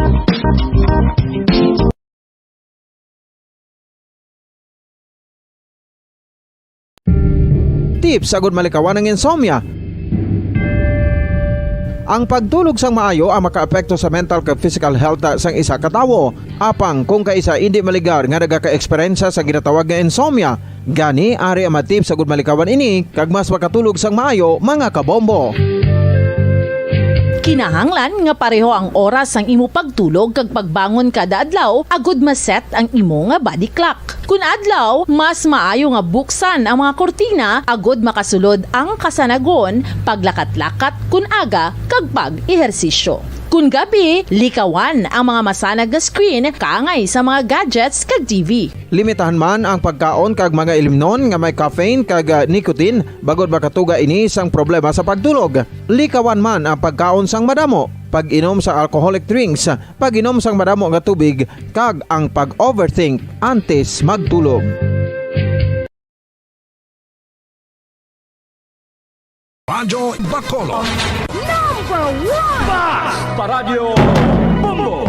Tips agud malikawan ang insomnia. Ang pagtulog sang maayo ang makaapekto sa mental kag physical health sang isa ka tawo. Apang kung kaisa indi maligar nga nagaka-eksperyensya sa ginatawag nga insomnia, gani ari ang mga tips agud malikawan ini kag mas makatulog sang maayo, mga kabombo. Kinahanglan nga pareho ang oras sang imo pagtulog kag pagbangon kada adlaw agud ma-set ang imo nga body clock. Kun adlaw, mas maayo nga buksan ang mga kurtina agud makasulod ang kasanagon, paglakat-lakat kun aga, kag pag-ehersisyo. Kun gabi, likawan ang mga masanag nga screen kaangay sa mga gadgets kag T V. Limitahan man ang pagkaon kag mga ilimnon nga may caffeine kag, ah, nicotine, bangod makatuga ini sang problema sa pagtulog. Likawan man ang pagkaon sang madamo, pag-inom sa alcoholic drinks, pag-inom sang madamo nga tubig, kag ang pag-overthink antes magtulog. Radyo Bacolod. Number one! Basta Radyo Bombo!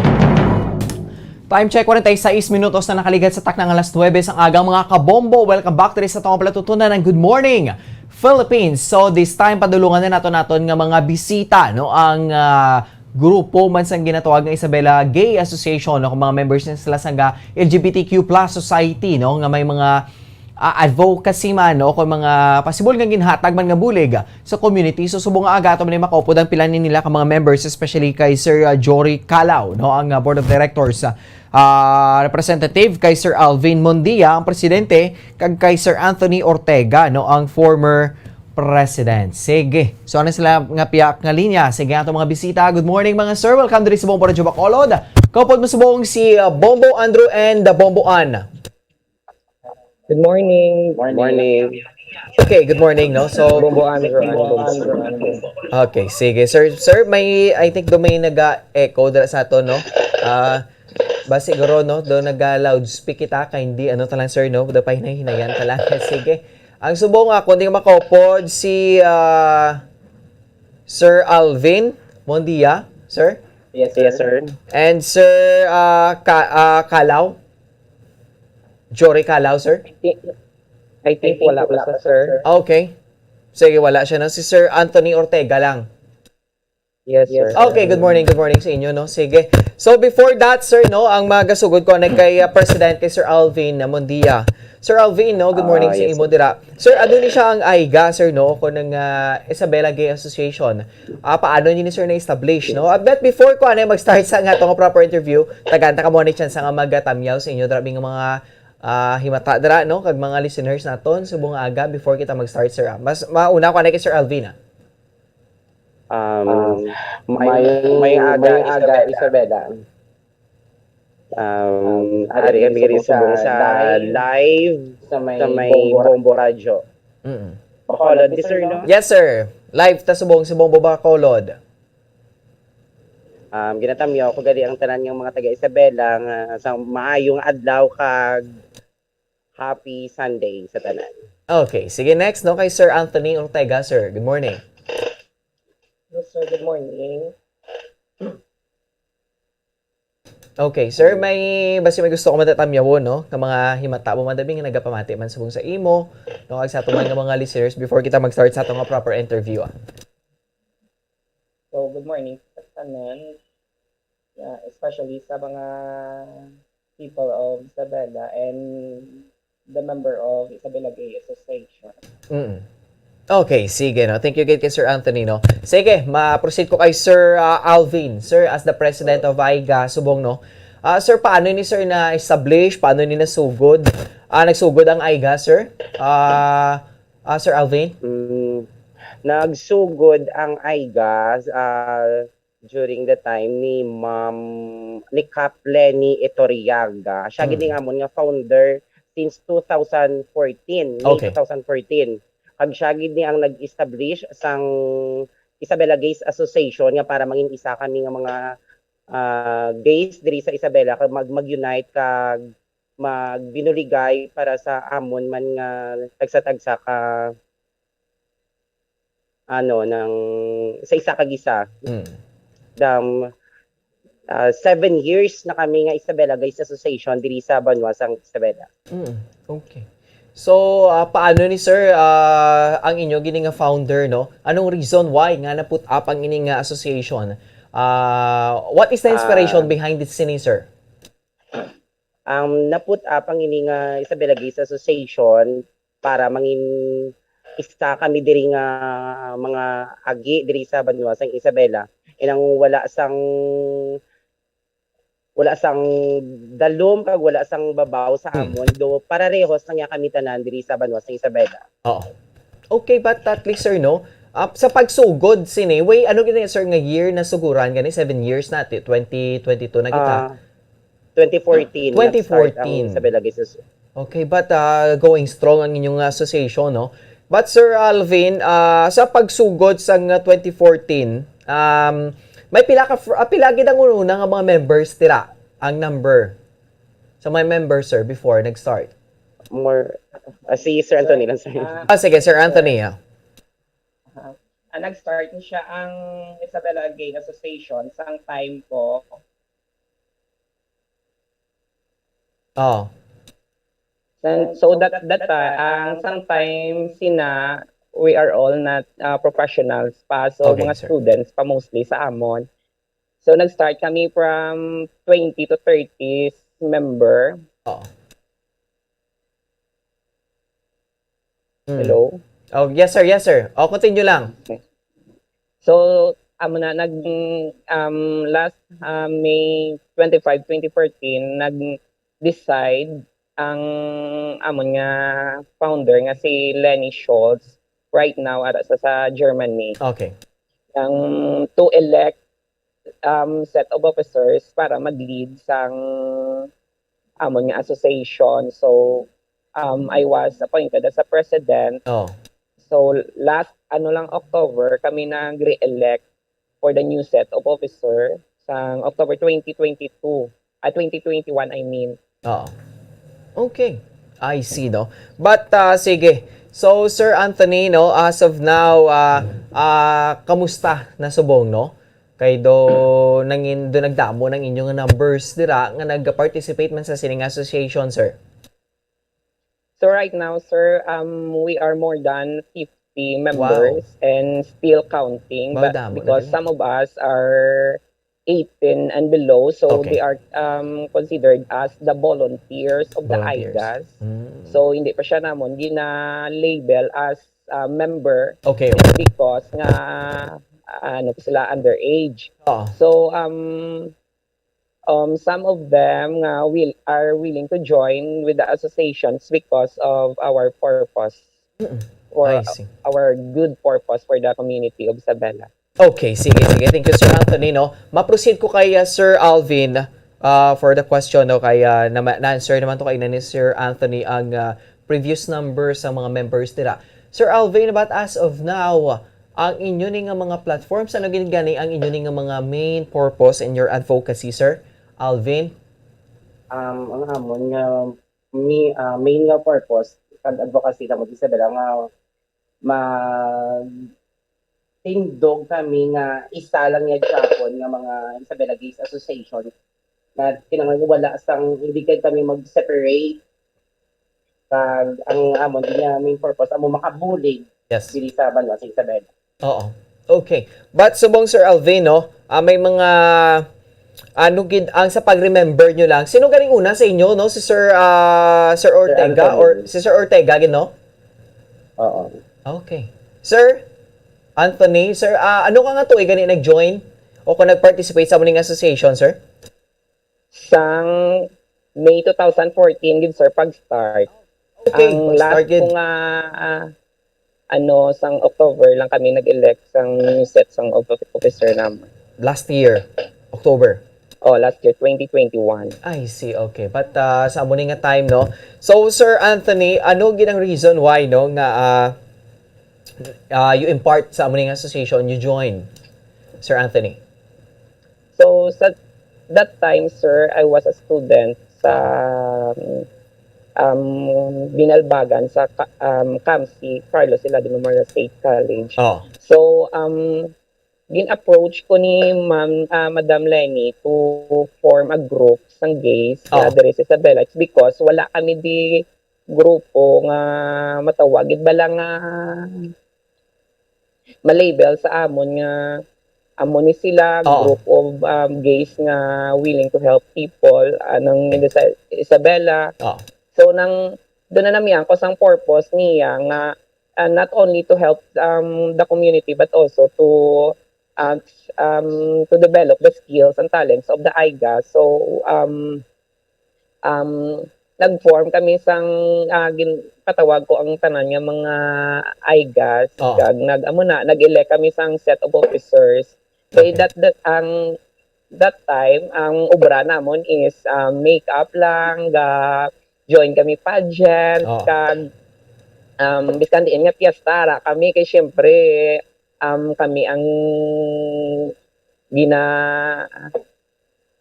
Time check, forty-six minutos na nakaligad sa takna nga alas nuwebe sang aga, mga kabombo. Welcome back diri sa atong palatuntunan ng Good Morning Philippines. So, this time, padulungan na naton naton nga mga bisita, no, ang, ah, grupo man sang ginatawag nga Isabela Gay Association, no, kung mga members na sila sang L G B T Q plus society, no, nga may mga, ah, advocacy man, no, kung mga pasibol nga ginhatag man nga bulig sa community. So, subong nga aga, ato man ni makaupod ang pila ni nila ka mga members, especially kay Sir, ah, Jory Calaw, no, ang, ah, Board of Directors, ah, ah, Representative, kay Sir Alvin Mondia, ang presidente, kag kay Sir Anthony Ortega, no, ang former president. Sige. So, ano sila nga piyak nga linya? Sige, ato mga bisita. Good morning, mga sir. Welcome diri sa Bombo Radyo Bacolod. Kaupod mo subong si, ah, Bombo Andrew and, ah, Bombo Ann. Good morning. Morning. Okay, good morning, no? So, Bombo Andrew. Bombo Andrew. Okay, sige. Sir, sir, may, I think do may naga-echo dira sa ato, no? Ah, ba siguro, no? Do naga-loudspeak kita kay hindi, ano ta lang, sir, no? Do pa hinay-hinayan ta lang. Sige. Ang subong nga, kung di makaupod si, ah, Sir Alvin Mondia, sir? Yes, yes, sir. And Sir, ah, Ka- ah, Kalaw? Jory Kalaw, sir? I think, I think wala pa sa sir. Ah, okay. Sige, wala siya, no? Si Sir Anthony Ortega lang. Yes, sir. Okay, good morning, good morning sa inyo, no? Sige. So, before that, sir, no, ang magasugod ko na kay, ah, President, kay Sir Alvin, ah, Mondia. Sir Alvin, no, good morning Ah, sa yes, imo dira. Sir, ano ni siya ang AIGA, sir, no? Ko ng, ah, Isabela Gay Association. Ah, paano ni, sir, na-establish, no? Ah, but before ko ano mag-start sa nga tong proper interview, tagaan ta ka mo ni chance nga magatamyaw sa inyo, dira nga mga, ah, himata dira, no? Kag mga listeners naton, subong nga aga, before kita mag-start, sir, ah. Mas mauna ko na kay Sir Alvin, ah. Um, may, may aga, Isabela. Um, ari kami diri subong sa live sa may Bombo Radyo. Mm. Bacolod, di, sir, no? Yes, sir. Live ta subong sa Bombo Bacolod. Um, ginatamyaw ko gali ang tanan nga mga taga Isabela nga sa maayong adlaw kag happy Sunday sa tanan. Okay, sige, next, no, kay Sir Anthony Ortega, sir. Good morning. Yes, sir. Good morning. Okay, sir, may basi may gusto ko matatamyawon, no? Nga mga himata mo, madami nga nagapamati man subong sa imo, no? Kag sa ato man nga mga listeners before kita mag-start sa ato nga proper interview, ah. So, good morning sa tanan, uh, especially sa mga people of Isabela and the member of Isabela Gay Association. Mm. Okay, sige, no. Thank you gid kay Sir Anthony, no. Sige, ma-proceed ko kay Sir, ah, Alvin. Sir, as the president of AIGA subong, no. Ah, sir, paano ni, sir, na-establish? Paano ni nasugod? Ah, nagsugod ang AIGA, sir? Ah, ah, Sir Alvin? Mm, nagsugod ang AIGA, ah, during the time ni Ma'am, ni Kap Leni Etoriaga. Siya gid Mm. ang amon nga founder since two thousand fourteen, May Okay. two thousand fourteen. Kag siya gid ni ang nag-establish sang Isabela Gays Association nga para mangin isa kami nga mga, ah, gays diri sa Isabela kag mag mag-unite kag magbinuligay para sa amon man nga tagsa-tagsa ka ano, ng sa isa kag isa. Mm. Dam, ah, seven years na kami nga Isabela Gays Association diri sa banwa sang Isabela. Mm, okay. So, ah, paano ni sir, ah, ang inyo gini nga founder, no? Anong reason why nga na-put up ang ini nga association? Ah, what is the inspiration Ah. behind this sini, sir? Ang na-put up ang ini nga Isabela Gays Association para mangin isa kami diri nga mga agi diri sa banwa sang Isabela. Inang wala sang, wala sang dalom kag wala sang babaw sa Hmm. amon. Do pararehos na niya kami tanan diri sa banwa sang Isabela. Oo. Okay, but at least, sir, no? Ah, sa pagsugod sini, way, ano gini, sir, nga year na suguran gani? Seven years na, ti-, twenty twenty-two na kita. Ah, twenty fourteen, nag-start ang Twenty fourteen. Isabela Gays Association. Okay, but, ah, going strong ang inyong association, no? But, Sir Alvin, ah, sa pagsugod sa nga twenty fourteen, um, may pila ka fr-, ah, pila gid ang una nga mga members tira, ang number sa mga members, sir, before nag-start? More, ah, si Sir Anthony lang, sir. Ah, Ah, sige, Sir Anthony, ah. ah, ah, nag-start ni siya ang Isabela Gay Association sang time ko. Oh. San, so that that time, ang sang time sina, we are all not, ah, professionals pa, so Okay, mga sir. students pa mostly sa amon. So nag-start kami from twenty to thirty member. Oh. Mm. Hello? Oh, yes, sir. Yes, sir. Oh, continue lang. So, amo na, nag, um, last, uh, May twenty-five, twenty fourteen, nag-decide ang amon nga founder nga si Lenny Schultz, right now ara sa, sa Germany, Okay. ang to elect, um, set of officers para mag-lead sang amon nga association. So, um, I was appointed as a president. Oh. So, last, ano lang, October, kami nag-re-elect for the new set of officer sang October twenty twenty-two. Ah, twenty twenty-one, I mean. Oo. Okay. I see, no? But, ah, sige. So, Sir Anthony, no, as of now, ah, ah, kamusta na subong, no? Kay do nangin do nagdamo ng inyong numbers dira nga nag-participate man sa sining association, sir. So right now, sir, um, we are more than fifty members and still counting, Wow, but damo na because din. Some of us are eighteen and below, so Okay. They are, um, considered as the volunteers of the Volunteers. IGAS. Mm. So hindi pa siya namon gina-label as a member Okay, okay. because nga, ano sila, underage. Oo. So, um, um, some of them nga will, are willing to join with the associations because of our purpose Mm-mm. or I see. our good purpose for the community of Isabela. Okay, sige, sige. Thank you, Sir Anthony, no? Ma-proceed ko kay, uh, Sir Alvin, uh, for the question, no? Kay, uh, na, na-answer naman to kay na ni Sir Anthony ang, uh, previous number sa mga members dira. Sir Alvin, but as of now, ang inyo ni nga mga platforms, ano gid gani ang inyo ni nga mga main purpose in your advocacy, Sir Alvin? Um, ang amon nga mi, ah, main nga purpose kag advocacy sa Isabela nga mag tindog kami nga isa lang nga gihapon nga mga Isabela Gays Association nga kinahanglan wala sang, hindi kay kami mag-separate. Kag ang amon din nga main purpose amo makabulig Yes. diri sa banwa sa Isabela. Oo. Okay. But subong, Sir Alvin, no, ah, may mga, ano gid, ang sa pag-remember nyo lang, sino ganing una sa inyo, no? Si Sir, ah, Sir Ortega Anthony. Or si Sir Ortega gid, no? Oo. Okay. Sir Anthony, sir, ah, ano ka nga tuig gani nag-join o kung nag-participate sa muning association, sir? Sang May two thousand fourteen gid, sir, pag-start. Okay, Ang pag-start last gid. Ko nga, ah, ano, sang October lang kami nag-elect sang new set sang of-, officer naman. Last year, October. Oh, last year, twenty twenty-one. I see, okay. But, ah, sa amo ni nga time, no? So, Sir Anthony, ano gid ang reason why, no, nga, ah, ah, you impart sa amo ni nga association, you join, Sir Anthony? So, sa that time, sir, I was a student sa, um, Binalbagan sa ka-, um, CAMC, Carlos Hilado Memorial State College. Oh. So, um, gin-approach ko ni Ma'am, ah, Madam Lenny to form a group sang gays na Oh. diri sa Isabela. It's because wala kami di grupo nga matawag gid bala nga ma-label sa amon nga amo ni sila, Oo. Group of, um, gays nga willing to help people, anang sa Isabela. Oo. So, nang doon na namiyan ko sang purpose niya nga, uh, not only to help, um, the community but also to, um, um, to develop the skills and talents of the IGAS. So, um, um, nag-form kami sang, ah, gin-, patawag ko ang tanan nga mga IGAS, Oh. Kag nag-, amo na, nag-elect kami sang set of officers. Kay Okay. that, that, ang, that time, ang obra namon is, ah, makeup lang, ga-join kami pageant, Oh. kag, um, bisan diin nga piyesta, ara kami, kay syempre, um, kami ang gina-,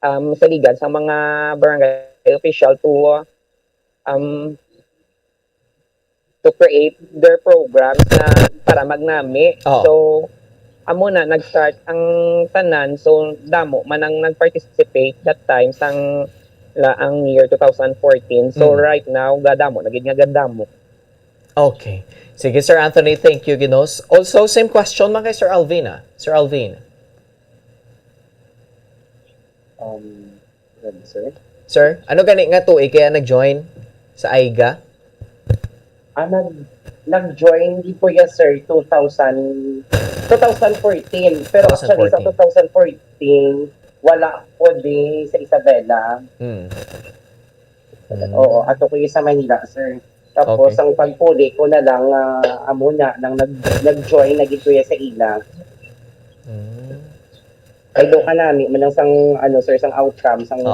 um, saligan sa mga barangay official to, um, to create their programs na para magnami. Oo. So, amo na, nag-start ang tanan. So, damo man ang nag-participate that time sang la-, ang year two thousand fourteen. So, Mm. Right now, gadamo na gid nga gadamo. Okay. Sige, Sir Anthony, thank you, Ginos. Also, same question man kay Sir Alvin, ah. Sir Alvin. Um, ano, sir? Sir, ano gani nga tuig kaya nag-join sa IGA? Ah, nag, nag-join gid ko ya, sir, two thousand, two thousand fourteen. Pero actually, sa two thousand fourteen, wala ko di sa Isabela. Mm. Oo, ato ko ya sa Manila, sir. Tapos, ang pagpuli ko na lang, ah, amo na, nang nag, nag-join na gid ko ya sa ila. Mm. Kay do ka nami, man lang sang, ano, sir, sang outcome, sang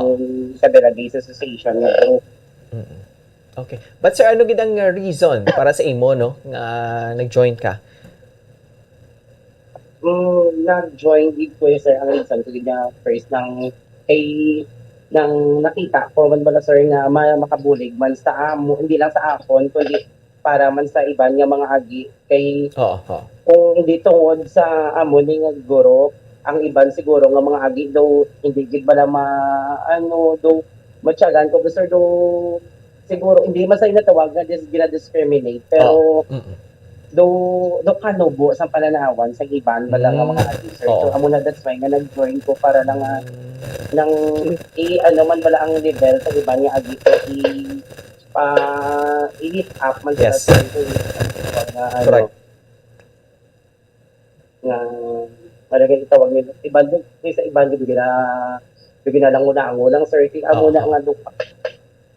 Isabela Gays Association nga group. Mm. Okay. But sir, ano gid ang, uh, reason para sa imo, no, nga nag-join ka? Mm, nag-join gid ko, sir, ang reason ko gid nga first nang kay nang nakita ko man bala, sir, nga ma-, makabulig man sa amo, hindi lang sa akon, kundi para man sa iban nga mga agi. Kay Oo, oo. Kung hindi tungod sa amo ni nga guro, ang iban siguro nga mga agi daw hindi gid bala ma-, ano, daw matyagan ko, sir, daw siguro hindi man sa natawag nga dis-, gina-discriminate, pero Mm. daw, daw kanubo sa pananawan sa iban bala nga mga agi, sir. So, Oo. Amo na, that's why nga nag-join ko para lang nga Mm. nang i-, ano man bala ang level sa iban nga agi, so i-, pa, i-lift up man sila, Yes. sir, kung ano, Correct. nga talaga itawag nila. Iban din, may sa iban din gina, ginalangulango lang, sir. Kay amo na Oo. nga duka,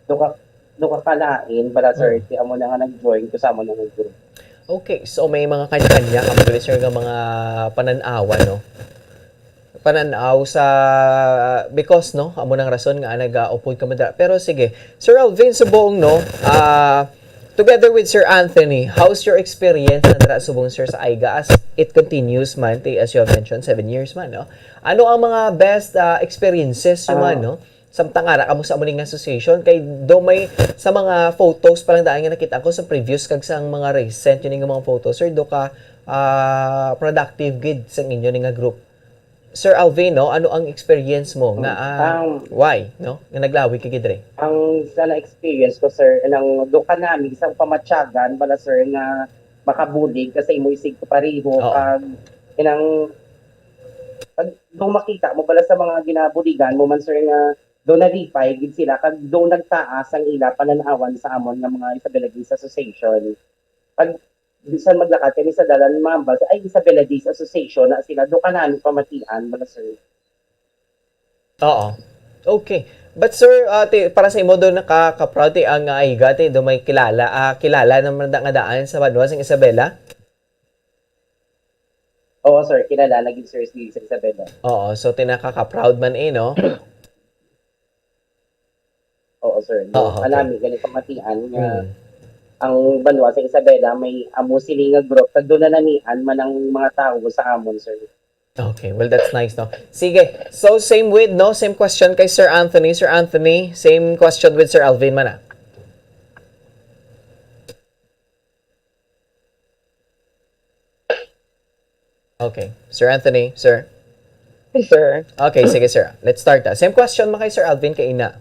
duka, duka kalain pala, sir. Mm. Kay amo na nga nag-join ko sa amo na nga group. Okay, so may mga kanya-kanya kamo diri, sir, nga mga panan-awan, no? Panan-aw sa, because, no, amo nang rason nga nag-upod kamo dira. Pero sige, Sir Alvin, subong, no, ah, together with Sir Anthony, how's your experience na dira subong, sir, sa AIGA as it continues man, ti-, as you have mentioned, seven years man, no? Ano ang mga best, ah, experiences nyo man, Ah. no? Samtang ara kamo sa amo ning association, kay do may sa mga photos pa lang daan nga nakita ko sa previous kag sa mga recent yun nga mga photos, sir, do ka, ah, productive gid sa inyo ni nga group. Sir Alvin, no, ano ang experience mo nga, ah, Um, why, no, nga naglawi ka gid diri? Ang sa na-experience ko, sir, nang do ka nami sa pamatyagan bala, sir, nga makabulig ka sa imo isig kapareho, Oo. Kag inang pag do makita mo bala sa mga ginabuligan mo man, sir, nga do nalipay gid sila kag do nagtaas ang ila pananawan sa amon nga mga Isabela Gays Association. Pag bisan maglakat kami sa dalan, ma'am, basta, "Ay, Isabela Gays Association na sila," do ka nami pamatian bala, sir. Oo. Okay. But sir, ah, ti-, para sa imo, do nakaka-proud ti ang, ah, AIGA, ti do may kilala, ah, kilala naman da-, nga daan sa banwa sang Isabela? Oo, sir, kilala na gid, sir, sa Isabela. Oo, so ti nakaka-proud man, eh, no? Oo, sir. Oo, okay. Anami gani pamatian nga Mm. ang banwa sa Isabela may amo sini nga group, kag do nanamian man ang mga tawo sa amon, sir. Okay, well, that's nice, no? Sige, so same with, no, same question kay Sir Anthony. Sir Anthony, same question with Sir Alvin man, ah. Okay. Sir Anthony, sir. Yes, sir. Okay, sige, sir. Let's start, ah. Same question man kay Sir Alvin kay ina.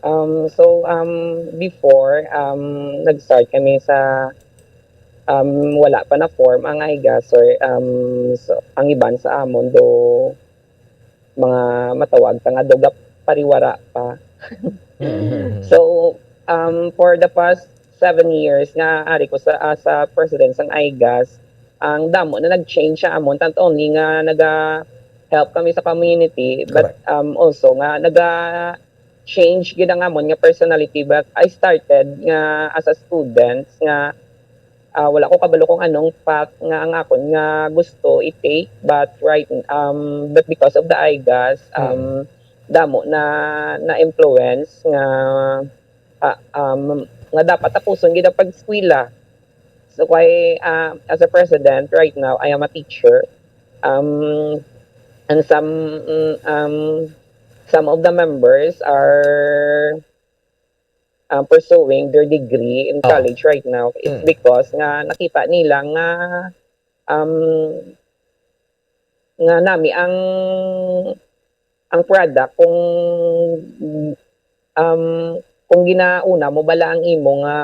Um, so, um, before, um, nag-start kami sa, um, wala pa na-form ang AIGA, sir. Um, so, ang iban sa amon do mga matawag ta nga do gapariwara pa. Mhm. So, um, for the past seven years nga ari ko sa, ah, sa president sang AIGAS, ang damo na nag-change sa amon, not only nga naga-help kami sa community, but, Correct. um, also nga naga-change gid ang amon nga personality. But I started nga as a student nga, ah, wala ko kabalo kung anong path nga ang akon nga gusto i-take, but right, um, but because of the AIGAS, um, damo na na-influence nga, ah, um, nga dapat tapuson gid ang pag-eskwela. So, kay, ah, as a president right now, I am a teacher. Um, and some, mm, um, some of the members are, um, pursuing their degree in Oh. college right now. It's Mm. because nga nakita nila nga, um, nga nami ang, ang product kung, um, kung ginauna mo bala ang imo nga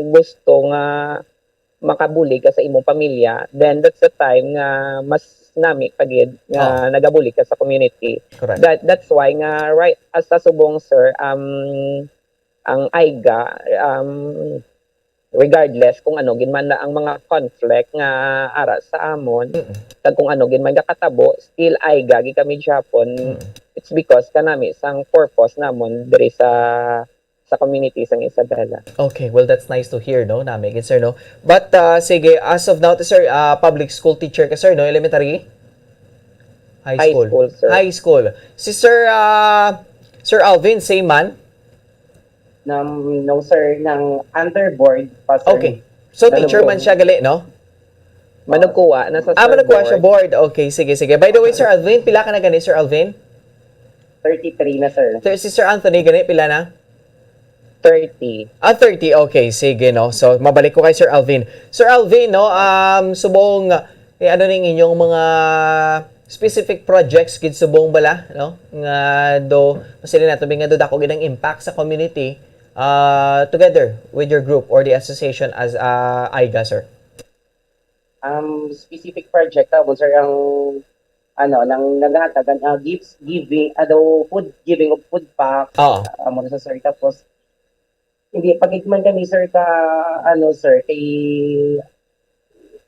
gusto nga makabulig ka sa imong pamilya, then that's the time nga mas nami pa gid nga Oh. nagabulig ka sa community. Correct. That, that's why nga right as sa subong, sir, um, ang AIGA, um, regardless kung ano gid man na ang mga conflict nga ara sa amon, Mm. kag kung ano gid man gakatabo, still ayga gid kami gihapon. Mm. It's because kanami sang purpose namon diri sa, sa community sang Isabela. Okay, well, that's nice to hear, no? Nami gid, sir, no? But, ah, sige, as of now, sir, ah, public school teacher ka, sir, no? Elementary? High High school. school, sir. High school. Si Sir, ah, Sir Alvin, same man? Nam-, no, sir, nang under board pa, sir. Okay. So, Ano teacher po? man siya gali, no? Manugkuha na sa Ah, sir manugkuha siya board. board. Okay, sige, sige. By the way, Sir Alvin, pila ka na gani, Sir Alvin? Thirty-three na, sir. Sir, si Sir Anthony gani, pila na? Thirty. Ah, thirty. Okay, sige, no. So, mabalik ko kay Sir Alvin. Sir Alvin, no, um, subong, eh, ano ning inyong mga specific projects gid subong bala, no? Nga do, masili nato, nga do dako gid ang impact sa community, uh, together with your group or the association as, uh, AIGA, sir? Um, specific project, ah, sir, ang, ano, nang nagahatagan, ah, gifts giving, ah, daw food, giving of food pack, Oo. ah, amo na sa, sir. Tapos, hindi, pagigman kami, sir, ka, ano, sir, kay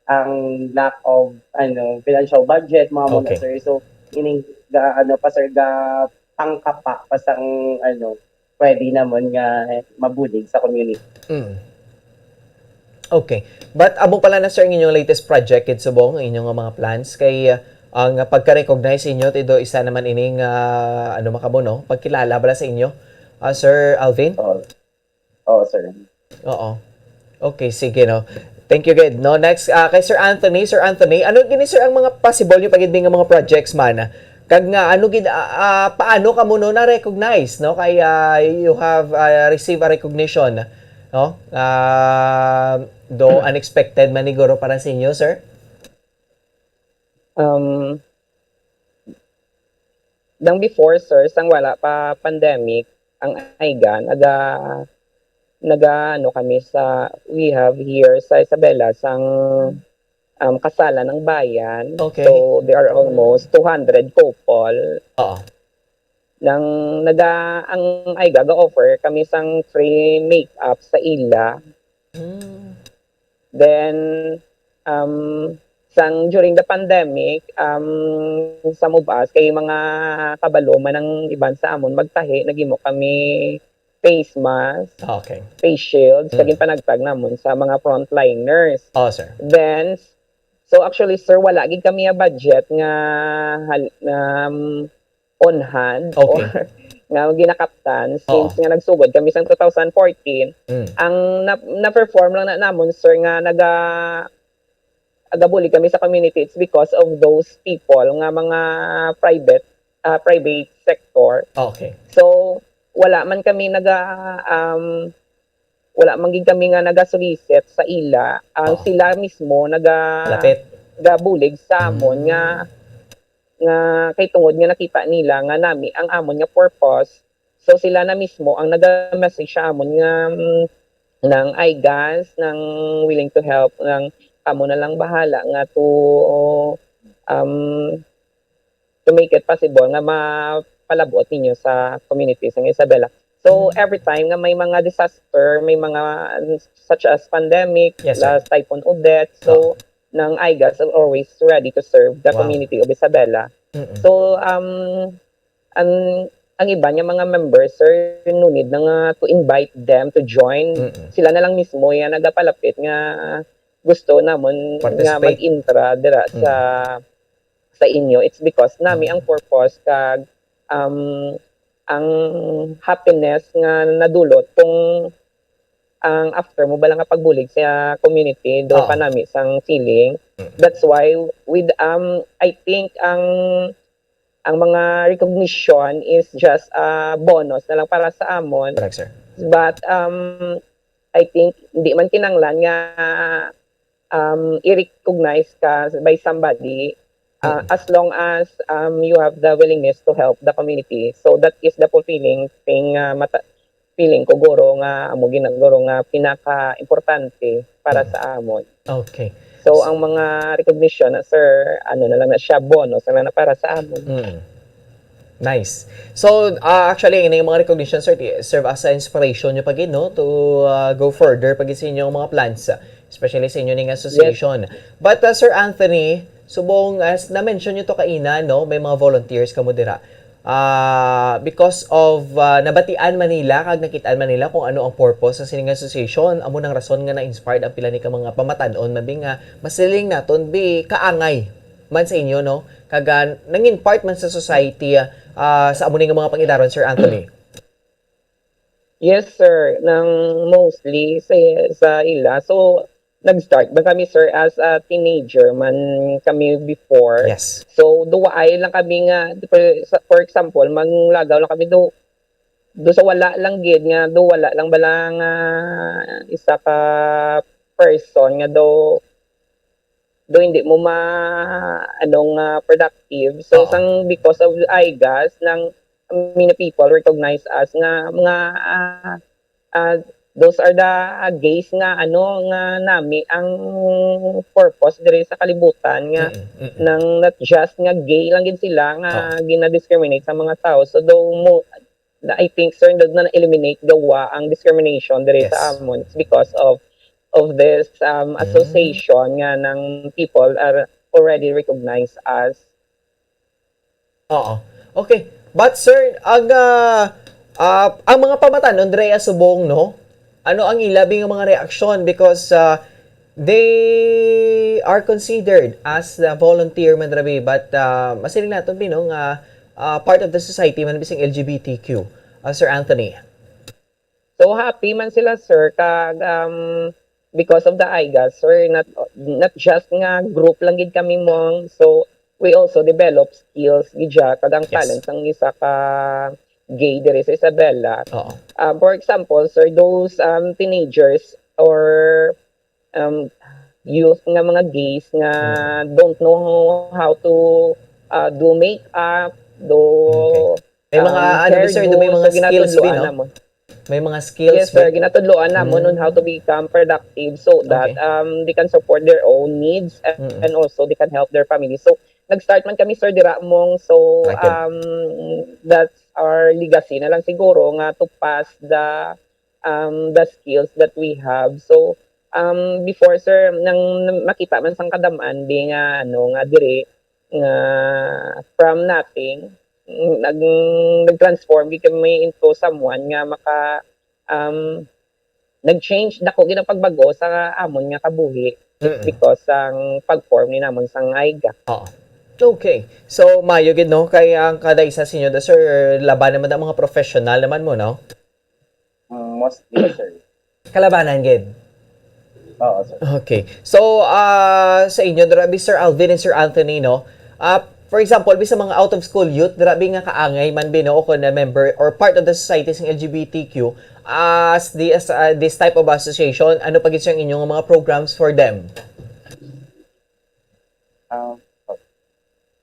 ang lack of, ano, financial budget, mga amo na, Okay. sir. So, ining, ga, ano pa, sir, ga pangkapa pa sang, ano, pwede namon nga mabulig sa community. Mm. Okay. But amo pala na, sir, ang inyong latest project, gid subong, ang inyong mga plans kay, uh, ang pagka-recognize inyo, tido isa naman ining, uh, ano, makabo, no? Pagkilala bala sa inyo, uh, Sir Alvin? Oo. Oo, sir. Oo. Okay, sige, no. Thank you, gid. No, next, ah, kay Sir Anthony. Sir Anthony, ano gini, sir, ang mga possible nyo pa gid nga mga projects man? Kag nga, ano gid, ah, ah, paano kamo, no, na-recognize, no? Kay, ah, you have, ah, received a recognition, no? Ah, do unexpected man ni guro para sa inyo, sir? Um, Nang before, sir, sang wala pa pandemic, ang AIGA, naga-, naga-, ano kami sa, we have here sa Isabela, sang, um, Kasalan ng Bayan. Okay. So, there are almost two hundred couple. Oo. Nang naga-, ang AIGA ga-offer kami sang free makeup sa ila. Mm. Then, um, sang during the pandemic, um, some of us, kay mga kabalo man ang iban sa amon magtahi, naghimo kami face mask, Okay. face shields, kag Mm. ginpanagtag namon sa mga frontliners. Oh, sir. Then, so actually, sir, wala gid kami a budget nga hal-, um, on hand Okay. or nga ginakaptan since Oo. nga nagsugod kami sang two thousand fourteen. Mm. Ang na-, na-perform lang na namon, sir, nga naga-, nagabulig kami sa community, it's because of those people nga mga private, ah, private sector. Okay. So, wala man kami naga-, um, wala man gid kami nga naga-solicit sa ila. Ang Oo. sila mismo naga-, Lapit. gabulig sa amon Mm. nga nga kay tungod nga nakita nila nga nami ang amon nga purpose, so sila na mismo ang naga-message sa amon nga, mm, nang AIGAs, nang willing to help, nang kamo na lang bahala nga to, um, to make it possible nga mapalab-ot ninyo sa community sa Isabela. So, Mm. every time nga may mga disaster, may mga, such as pandemic, Yes, sir. last Typhoon Odette, so, Oo. nang AIGAs are always ready to serve the Wow. community of Isabela. Mm-mm. So, um, ang, ang iban nga mga members, sir, no need na nga to invite them to join. Mm-mm. Sila na lang mismo yan nagapalapit nga gusto namon nga Participate. mag-intra dira sa, Mm. sa inyo. It's because nami ang Mm. purpose kag, um, ang happiness nga nadulot kung ang after mo bala nga pagbulig sa community, do Oo. pa nami sang feeling. Mm. That's why with, um, I think ang, ang mga recognition is just a bonus na lang para sa amon. Correct, sir. But, um, I think di man kinahanglan nga, um, i-recognize ka by somebody, uh, Mm. as long as, um, you have the willingness to help the community. So that is the fulfilling thing, uh, mata-, feeling ko, guro, nga amo gina-, guro, nga pinaka-importante para Mm. sa amon. Okay. So, ang mga recognition na, sir, ano na lang na siya, bonus na lang na para sa amon. Mm. Nice. So, ah, actually, ini nga mga recognition, sir, ti-, serve as a inspiration nyo pa gid, no, to, ah, go further pa gid sa inyong mga plans, ah, especially sa inyo ning association. But, ah, Sir Anthony, subong as na-mention nyo to kaina, no, may mga volunteers kamo dira. Ah, because of, ah, nabatian man nila kag nakit-an man nila kung ano ang purpose sa sining association, amo nang rason nga na-inspired ang pila ni ka mga pamatan-on, mabi nga masiling naton bi kaangay man sa inyo, no? Kag, ah, nangin part man sa society, ah, sa amo ni nga mga pangidaron, Sir Anthony? Yes, sir. Nang mostly sa, sa ila. So, nag-start ba kami, sir, as a teenager man kami before. Yes. So, duwaay lang kami nga, for, sa- for example, manglagaw lang kami do, do sa wala lang gid nga, do wala lang bala nga isa ka person nga do do hindi mo ma, ano nga, productive. So, Oo. sang because of IGAS, nang many people recognize us nga mga, ah, ah, those are the, ah, gays nga, ano, nga nami ang purpose diri sa kalibutan nga Mm, mm, mm. nang not just nga gay lang gid sila nga Oo. gina-discriminate sa mga tao. So, do mo, na I think, sir, na, na-eliminate gawa ang discrimination diri Yes. sa amon. It's because of of this um, Mm. association nga nang people are already recognized as. Oo. Okay. But sir, ang ah, ah, ang mga pamatanon diri subong, no? Ano ang ila bi nga mga reaksyon? Because ah, they are considered as the volunteer man rabi, but ah, masiling naton bi, no, nga ah, part of the society man bising L G B T Q, ah, Sir Anthony. So happy man sila, sir, kag um, because of the IGAS, sir, not not just nga group lang gid kami mong, so we also develop skills gid siya, kag ang Yes. talent sang isa ka gay diri sa Isabela. Oo. Um, for example, sir, those um, teenagers or um, youth nga mga gays nga Mm. don't know how to uh, do makeup, do Okay. May mga, um, ano, sir, hairdo, do may mga so skills, ginatudloan bi, no? namon. May mga skills, Yes, sir. bi? Ginatudloan namon on how to Mm. become productive so that Okay. um they can support their own needs and, Mm. and also they can help their family. So nag-start man kami, sir, dira mong, so Like it. um that's our legacy na lang siguro nga to pass the um the skills that we have. So um before, sir, nang makita man sang kadam-an di nga ano nga diri nga from nothing, nag nag-transform gid kami into someone nga maka um nag-change, dako gid ang pagbago sa amon nga kabuhi just Mm. because sang pag-form ni namon sang IGAS. Oo. Okay. So, maayo gid, no? Kay ang kada isa sa inyo, sir, laban naman ang mga professional naman mo, no? Mm, mostly, sir. Kalabanan gid. Oo, sir. Okay. So, ah, sa inyo, dira bi Sir Alvin and Sir Anthony, no? Ah, for example, bi sa mga out of school youth, dira bi nga kaangay man bi, no, o kon na member or part of the society sang L G B T Q, as the, as, ah, this type of association, ano pa gid sir ang inyong mga programs for them? Um,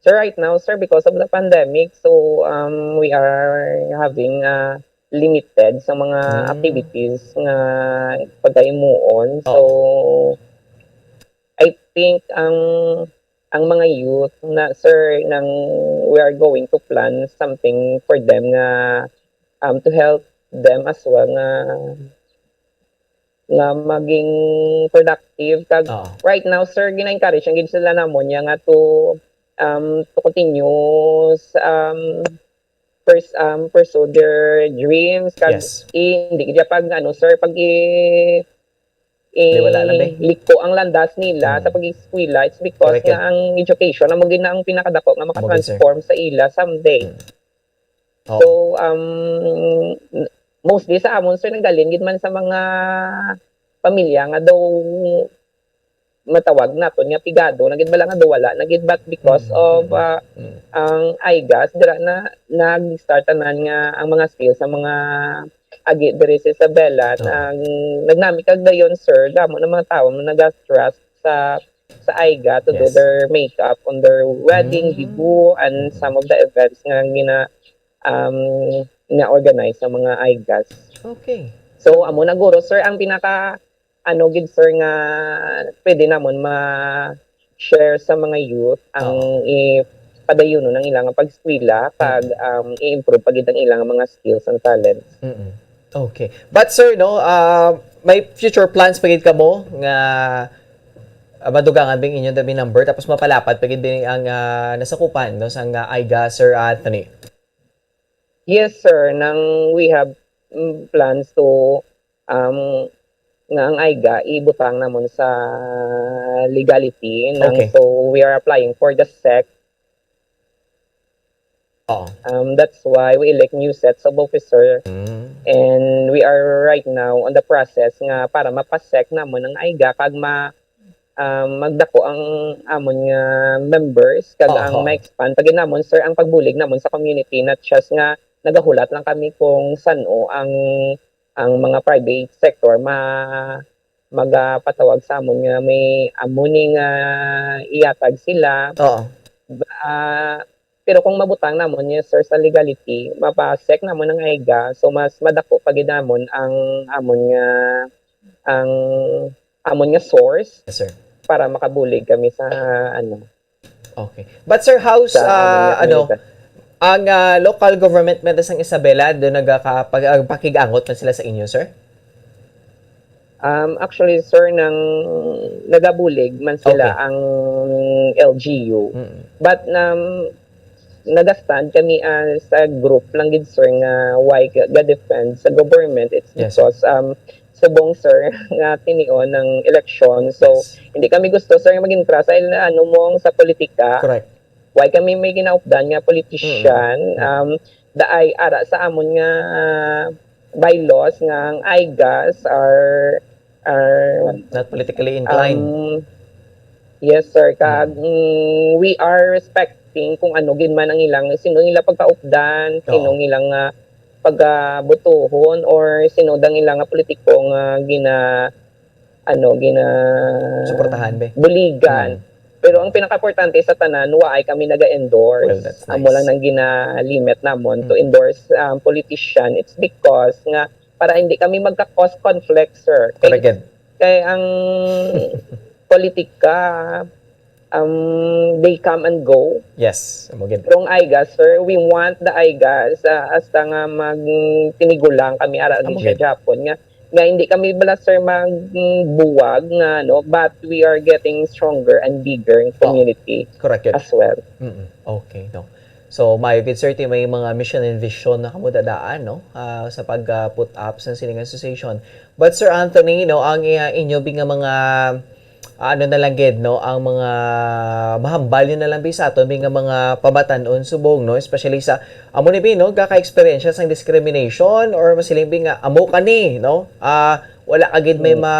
sir, right now, sir, because of the pandemic, so um, we are having uh, limited sa mga Mm. activities nga pagkaimuon. So, Oo. I think ang ang mga youth na, sir, nang we are going to plan something for them nga um, to help them as well nga nga maging productive. Kag Oo. right now, sir, gina-encourage ang gid sila namon niya nga to um to continue s- um pers- um pursue their dreams kag Yes. i- hindi gid pag ano, sir, pag i Di wala lang, be. liko ang landas nila Mm. sa pag-eskwela. It's because Correct. nga ang education amo gid na ang pinakadako nga Amo gid, sir. makatransform sa ila someday. Mm. Oo. So, um, mostly sa amon, sir, naghalin gid man sa mga pamilya nga daw matawag naton nga pigado na gid bala nga daw wala na gid, but because Mm, of mm, uh, mm. ang IGAS dira na nag-start tanan nga ang mga skills sa mga agi diri sa Isabela Oo. nang nagnami kag dayon, sir, damo na mga tawo nga nag-trust sa sa IGA to do Yes. their makeup on their wedding, Mm. debut, and Mm. some of the events nga gina um, na-organize sa mga IGAS. Okay. So, amo na guro, sir, ang pinaka ano gid, sir, nga pwede namon ma-share sa mga youth ang Oo. i- padayonon ang ilang pag-eskwela, kag, um, i-improve pa gid ang ilang mga skills and talents. Mm-mm. Okay. But sir, no, uh, may future plans pa gid kamo nga, ah, madugangan bing inyo the number, tapos mapalapad pa gid bing ang, ah, nasakupan, no, sang, ah, AIGA, Sir Anthony? Yes, sir. Nang we have, mm, plans to, um, nga ang AIGA ibutang namon sa legality. Nang, Okay. So we are applying for the SEC. Oo. Um, that's why we elect new sets of officer. Mm. And we are right now on the process nga para mapasek namon ang AIGA kag ma um, magdako ang amon nga members kag Oo. Ang ma-expand pa gid namon, sir, ang pagbulig namon sa community, not just nga nagahulat lang kami kung san-o ang ang mga private sector ma magapatawag sa amon nga may amo ni nga ihatag sila. Oo. Ah, pero kung mabutang namon, yes, sir, sa legality, mapasek namon ang AIGA, so mas madako pa gid namon ang amon nga ang amon nga source Yes, sir. Para makabulig kami sa ano. Okay. But sir, how's, Sa ah, amon nga ano, community. Ang, ah, local government man sang Isabela do nagakapag-, ah, pakigangot man sila sa inyo, sir? Um, actually, sir, nang nagabulig man sila Okay. ang L G U. Mm. But um, nagastand kami as a group lang gid, sir, nga why ga- ga-defend sa government. It's Yes, sir. Because um, subong, sir, nga tinion ng eleksyon. So, Yes. Hindi kami gusto, sir, nga mag-intra sa il- ano mong sa politika. Correct. Why kami may ginaupdan nga politician? Mm. Um, daay ara sa amon nga bylaws nga ang AIGAs are are Not politically inclined. Um, yes, sir. Kag mm, we are respecting kung ano gid man ang ilang, sino ang ilang pagkaupdan, Oo. sino ang ilang ah, pagabutuhon, or sino ang ilang nga politiko nga gina ano gina Suportahan, be. Buligan. Mm. Pero ang pinakaimportante sa tanan, waay kami naga-endorse. Well, that's Amo nice. Lang nang gina-limit namon to Mm. Endorse um, politician. It's because nga para hindi kami magka-cause conflict, sir. Kay, Correct. Kay ang politika, um, they come and go. Yes, amo gid. Pero ang AIGAs, sir, we want the AIGAs, ah, hasta nga mag tinigulang kami ara Amo gid siya gid. Japon nga nga hindi kami bala, sir, magbuwag nga ano, but we are getting stronger and bigger in Oh, community correct yun. As well. Mm-mm. Okay, no. So, maayo gid, sir, ti may mga mission and vision na kamo dadaan, no? Ah, sa pag ah, put up sa sining association. But Sir Anthony, no, ang ah, inyo bi nga mga ah, ano na lang gid, no, ang mga mahambal yun na lang bi sa aton bi nga mga pabatan-on subong, no, especially sa amo ni bi, no, gaka-experience sang discrimination or masiling bi nga amo ka ni, no, ah, wala ka gid may ma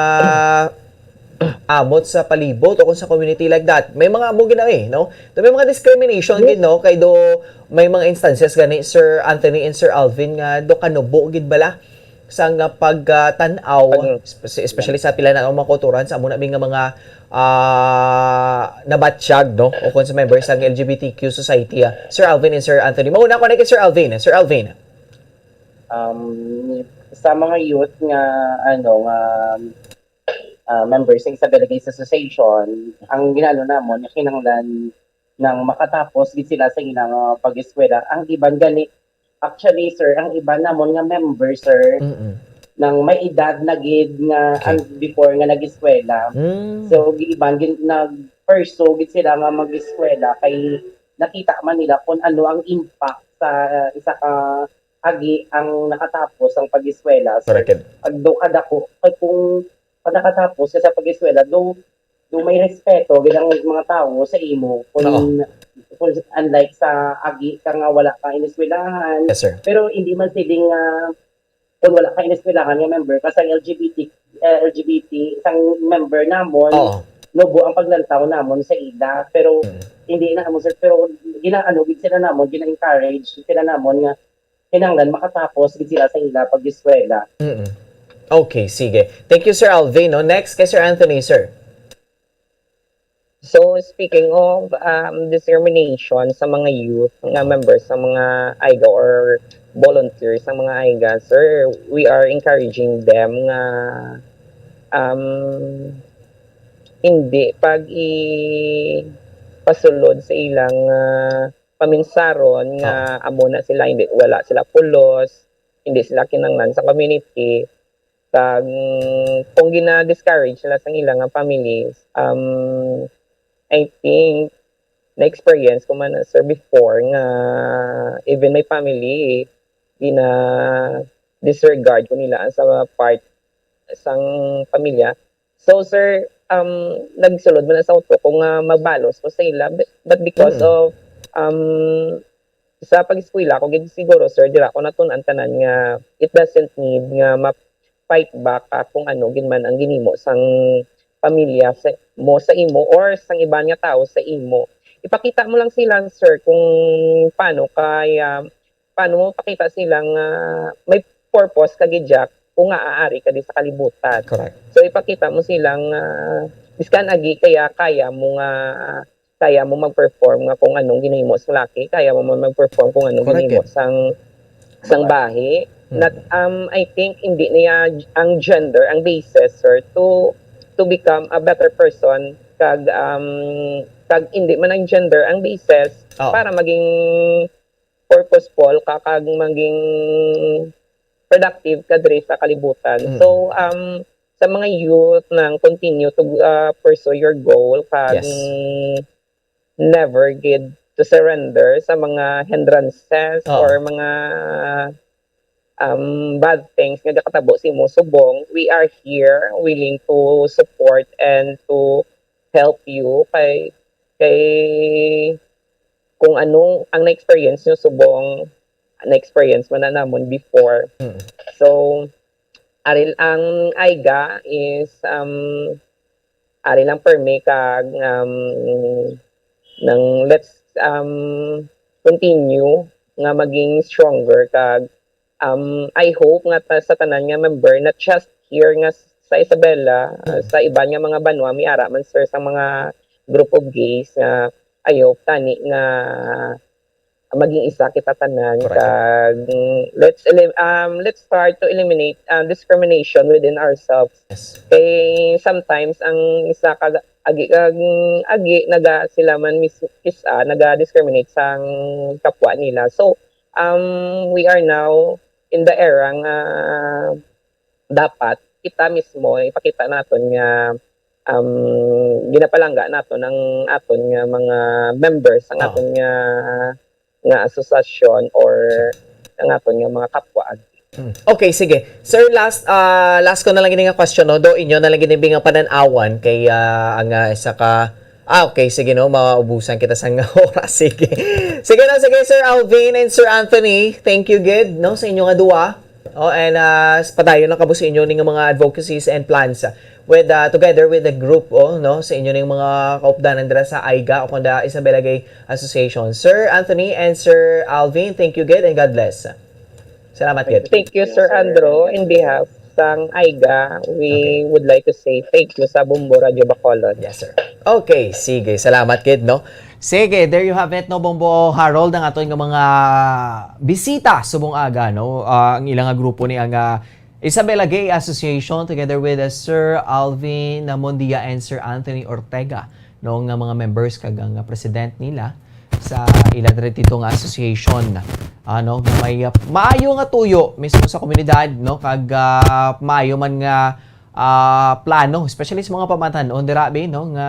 amot sa palibot o kung sa community like that. May mga amo gid na eh, no? Do may mga discrimination gid, no? Kay do may mga instances gani, Sir Anthony and Sir Alvin, nga do kanubo gid bala sa nga pagtan-aw, Pag- espe- especially sa pila na ang mga kulturan sa amo na mi nga mga ah, nabatyag, no? O kung sa members sang L G B T Q society, ah. Sir Alvin and Sir Anthony. Mauna ko na kay Sir Alvin. Sir Alvin. Um, sa mga youth nga ano nga ah, members sa Isabela Gays Association, ang ginano namon nga kinahanglan nang makatapos gid sila sa ilang ah, pag-eskwela. Ang iban gani, actually, sir, ang iban namon nga member, sir, Mm-mm. nang may edad na gid nga Okay. ang before nga nag-eskwela. Mm. So, iban gid nag-pursue gid sila nga mag-eskwela kay nakita man nila kung ano ang impact sa isa ka agi ang nakatapos ang pag-eskwela. So, Correct. Pag do kadako, kay kung pag nakatapos ka sa pag-eskwela, do, do may respeto gid ang mga tawo sa imo. Kung, Oo. Kung unlike sa agi ka nga wala ka ineskwelahan. Yes, sir. Pero hindi man siling nga kung wala ka ineskwelahan nga member ka sa L G B T, eh, L G B T, isang member namon, Oo. nubo ang paglantaw namon sa ila. Pero Mm. hindi na mo, sir. Pero ginaano gid sila namon, gina-encourage sila namon nga kinahanglan makatapos gid sila sa ila pag-eskwela. Mm-mm. Okay, sige. Thank you, Sir Alvin. No? Next kay Sir Anthony, sir. So, speaking of um, discrimination sa mga youth nga members sa mga AIGA or volunteers sa mga AIGA, sir, we are encouraging them nga um, hindi pag ipasulod sa ilang ah, paminsaron nga amo na sila, hindi, wala sila pulos, hindi sila kinanglan sa community. Kag, mm, kung gina-discourage sila sang ila nga families, um, I think, na-experience ko man, sir, before nga even my family, gina-disregard ko nila sa part sang pamilya. So, sir, um, nagsulod man sa utok ko nga mabalos ko sa ila, but, but because Mm. of, um, sa pag-eskwela ko, gid siguro, sir, dira ko natun-an tanan nga it doesn't need nga ma-fight back ka kung ano gid man ang ginimo sang pamilya sa, mo sa imo or sang iban nga tawo sa imo. Ipakita mo lang sila, sir, kung paano kaya, paano mo pakita sila nga may purpose ka gid, Jack, kung nga aari ka di sa kalibutan. Correct. So, ipakita mo sila nga, biskan agi kaya, kaya mo nga, kaya mo mag-perform nga kung anong ginahimo sa laki, kaya mo man mag-perform kung anong Correct, ginahimo eh. sang, sang bahi. Hmm. Not, um, I think, hindi niya ang gender ang basis, sir, to, to become a better person. Kag, um, kag hindi man ang gender ang basis Oo. para maging purposeful ka kag maging productive ka diri sa kalibutan. Mm. So, um, sa mga youth nang continue to, uh, pursue your goal kag Yes. never gid to surrender sa mga hindrances Oo. or mga, um, bad things nga gakatabo sa imo subong, we are here willing to support and to help you kay, kay kung anong ang na-experience nyo subong, na-experience man na namon before. Mm. So, aril ang AIGA is, um, ari lang permi kag, um, nang let's, um, continue nga maging stronger kag, um, I hope nga ta-, sa tanan nga member, not just here nga sa Isabela, uh, Mm. sa iban nga mga banwa, may ara man, sir, sa mga group of gays nga I hope tani nga maging isa kita tanan Correct. kag, mm, let's elim-, um, let's start to eliminate, uh, discrimination within ourselves. Yes. Kay sometimes ang isa ka agi, kag agi naga sila man mis-, kis-, ah, naga-discriminate sang kapwa nila. So, um, we are now in the era nga dapat kita mismo ipakita naton nga, um, ginapalangga naton ang aton nga mga members, ang Ah. aton nga, nga asosasyon or ang aton nga mga kapwa. Hmm. Okay, sige. Sir, last, ah, last ko na lang gini nga question, no? Do inyo na lang gini nga panan-awan kay, ah, ang, ah, isa ka, ah, okay, sige, no? Maubusan kita sa nga oras. Sige. Sige na, sige, Sir Alvin and Sir Anthony. Thank you, gid, no? Sa inyo nga duwa. Oh, and, ah, padayon lang kamo sa inyo ning mga advocacies and plans, ah, with, ah, together with the group, oh, no? Sa inyo ning mga kaupdanan dira sa AIGA o kung the Isabela Gay Association. Sir Anthony and Sir Alvin, thank you, gid, and God bless. Salamat, gid. Thank you, Sir Andrew. In behalf sang AIGA, we Okay. would like to say thank you sa Bombo Radio Bacolod. Yes, sir. Okay, sige. Salamat, gid, no? Sige, there you have it, no, Bombo Harold, ang aton nga mga bisita subong aga, no? Ah, ang ilang nga grupo ni ang, ah, Isabela Gay Association together with, ah, Sir Alvin Mondia and Sir Anthony Ortega, no, nga mga members kag ang, ah, president nila sa ila diri dito nga association, ano, nga may, ah, maayo nga tuyo mismo sa komunidad, no, kag, ah, maayo man nga, ah, plano, especially sa mga pamatan-on dira, bi, no, nga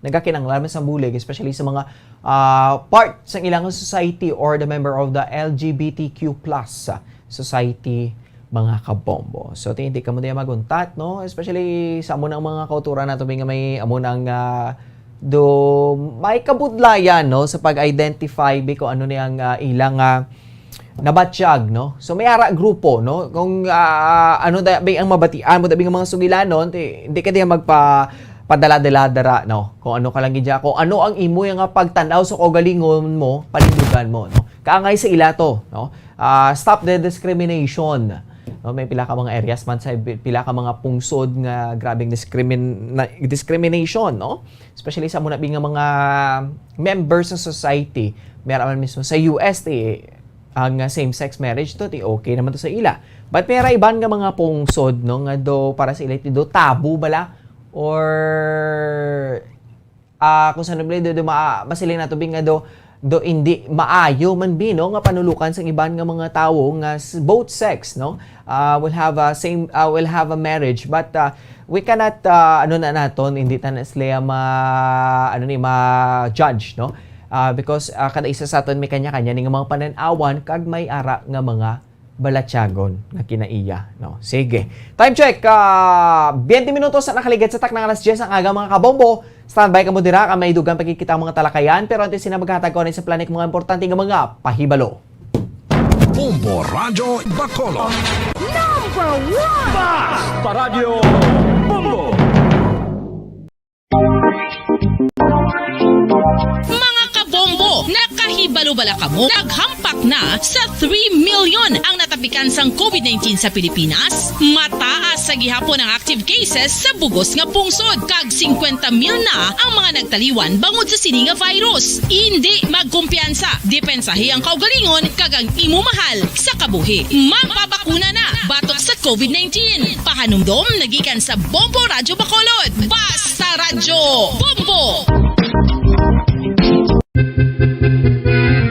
nagakinahanglan man sang bulig, especially sa mga, ah, part sang ilang society or the member of the L G B T Q plus society, mga kabombo. So, ti-, hindi kamo diya maguntat, no? Especially sa amo nang mga kauturan nato, may nga may amo nang, ah, do, may kabudlayan, no, sa pag-identify bi kung ano ni ang, ah, ilang, ah, nabatyag, no? So, may ara grupo, no? Kung, ah, ano da, bi ang mabatian mo, da, bi ang mga sugilanon, ti-, hindi ka diya magpa-, padala-dala dara, no? Kung ano ka lang gid diya, kung ano ang imo nga pagtanaw sa kaugalingon mo, panindugan mo, no? Kaangay sa ila to, no? Ah, stop the discrimination. No, may pila ka mga areas man sa pi-, pila ka mga pungsod nga grabing discrimin-, na, discrimination, no? Especially sa muna bi nga mga members sa society, meron man mismo sa U S, ti, ang, ah, same-sex marriage to, ti, okay naman to sa ila. But may ra iban nga mga pungsod, no, nga do para sa ila, ti, do tabu bala, or, ah, kung sa nabli, do, do ma-, masiling nato, bi nga do, do hindi maayo man bi, no, nga panulukan sang iban nga mga tawo nga s-, both sex, no, ah, will have a same, ah, will have a marriage, but, ah, we cannot, ah, ano na naton, hindi ta na sila ma-, ano ni, ma-judge, no? Ah, because, ah, kada isa sa aton may kanya-kanya ni nga mga panan-awan kag may ara nga mga balatyagon nga kinaiya, no? Sige. Time check, ah, twenty minutos na nakaligid sa takna nga alas diyes ang aga, mga kabombo. Standby kamo dira, kay may dugang pa gid kita nga mga talakayan, pero antes sina maghatag ko sa planik mga importante nga mga pahibalo. Bombo Radyo Bacolod. Number one! Basta Radyo Bombo! Mga kabombo, nakahibalo bala kamo? Naghampak na sa three million ang natapikan sang covid nineteen sa Pilipinas. Mataas sa gihapon ang active cases sa bugos nga pungsod, kag singkwenta mil na ang mga nagtaliwan bangod sa sini nga virus. Indi magkumpiyansa, depensahi ang kaugalingon kag ang imo mahal sa kabuhi. Magpabakuna na batok sa covid nineteen. Pahanumdom nagikan sa Bombo Radyo Bacolod. Basta Radyo Bombo!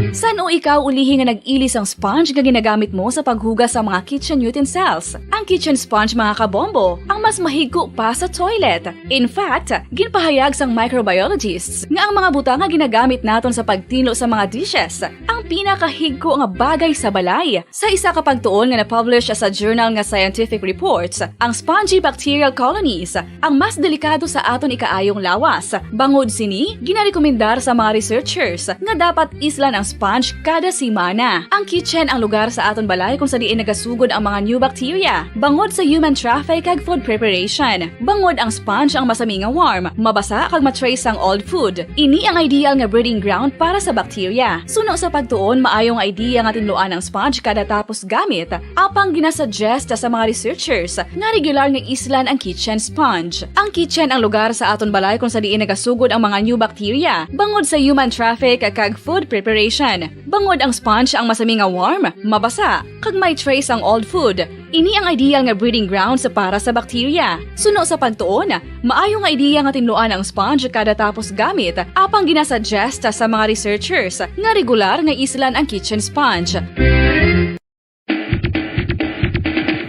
San-o ikaw ulihi nga nag-ili sang sponge nga ginagamit mo sa paghugas sa mga kitchen utensils? Ang kitchen sponge, mga kabombo, ang mas mahigko pa sa toilet. In fact, ginpahayag sang microbiologists nga ang mga butang nga ginagamit naton sa pagtinlo sa mga dishes ang pinakahigko nga bagay sa balay. Sa isa ka pagtuon nga na-publish sa journal nga Scientific Reports, ang spongy bacterial colonies ang mas delikado sa aton ikaayong lawas. Bangod sini, ginarekomendar sa mga researchers nga dapat islan ang sponge kada semana. Ang kitchen ang lugar sa aton balay kung sa diin nagasugod ang mga new bacteria, bangod sa human traffic kag food preparation. Bangod ang sponge ang masami nga warm, mabasa kag ma-trace sang old food. Ini ang ideal nga breeding ground para sa bacteria. Suno sa pagtuon, maayo nga idea nga tinluan ang sponge kada tapos gamit, apang ginasuggest sa mga researchers nga regular nga islan ang kitchen sponge. Ang kitchen ang lugar sa aton balay kung sa diin nagasugod ang mga new bacteria, bangod sa human traffic kag food preparation. Bangod ang sponge ang masami nga warm, mabasa, kag may trace ang old food. Ini ang ideal nga breeding grounds para sa bacteria. Suno sa pagtuon, maayo nga ideya nga tinluan ang sponge kada tapos gamit, apang ginasuggest sa mga researchers nga regular nga islan ang kitchen sponge.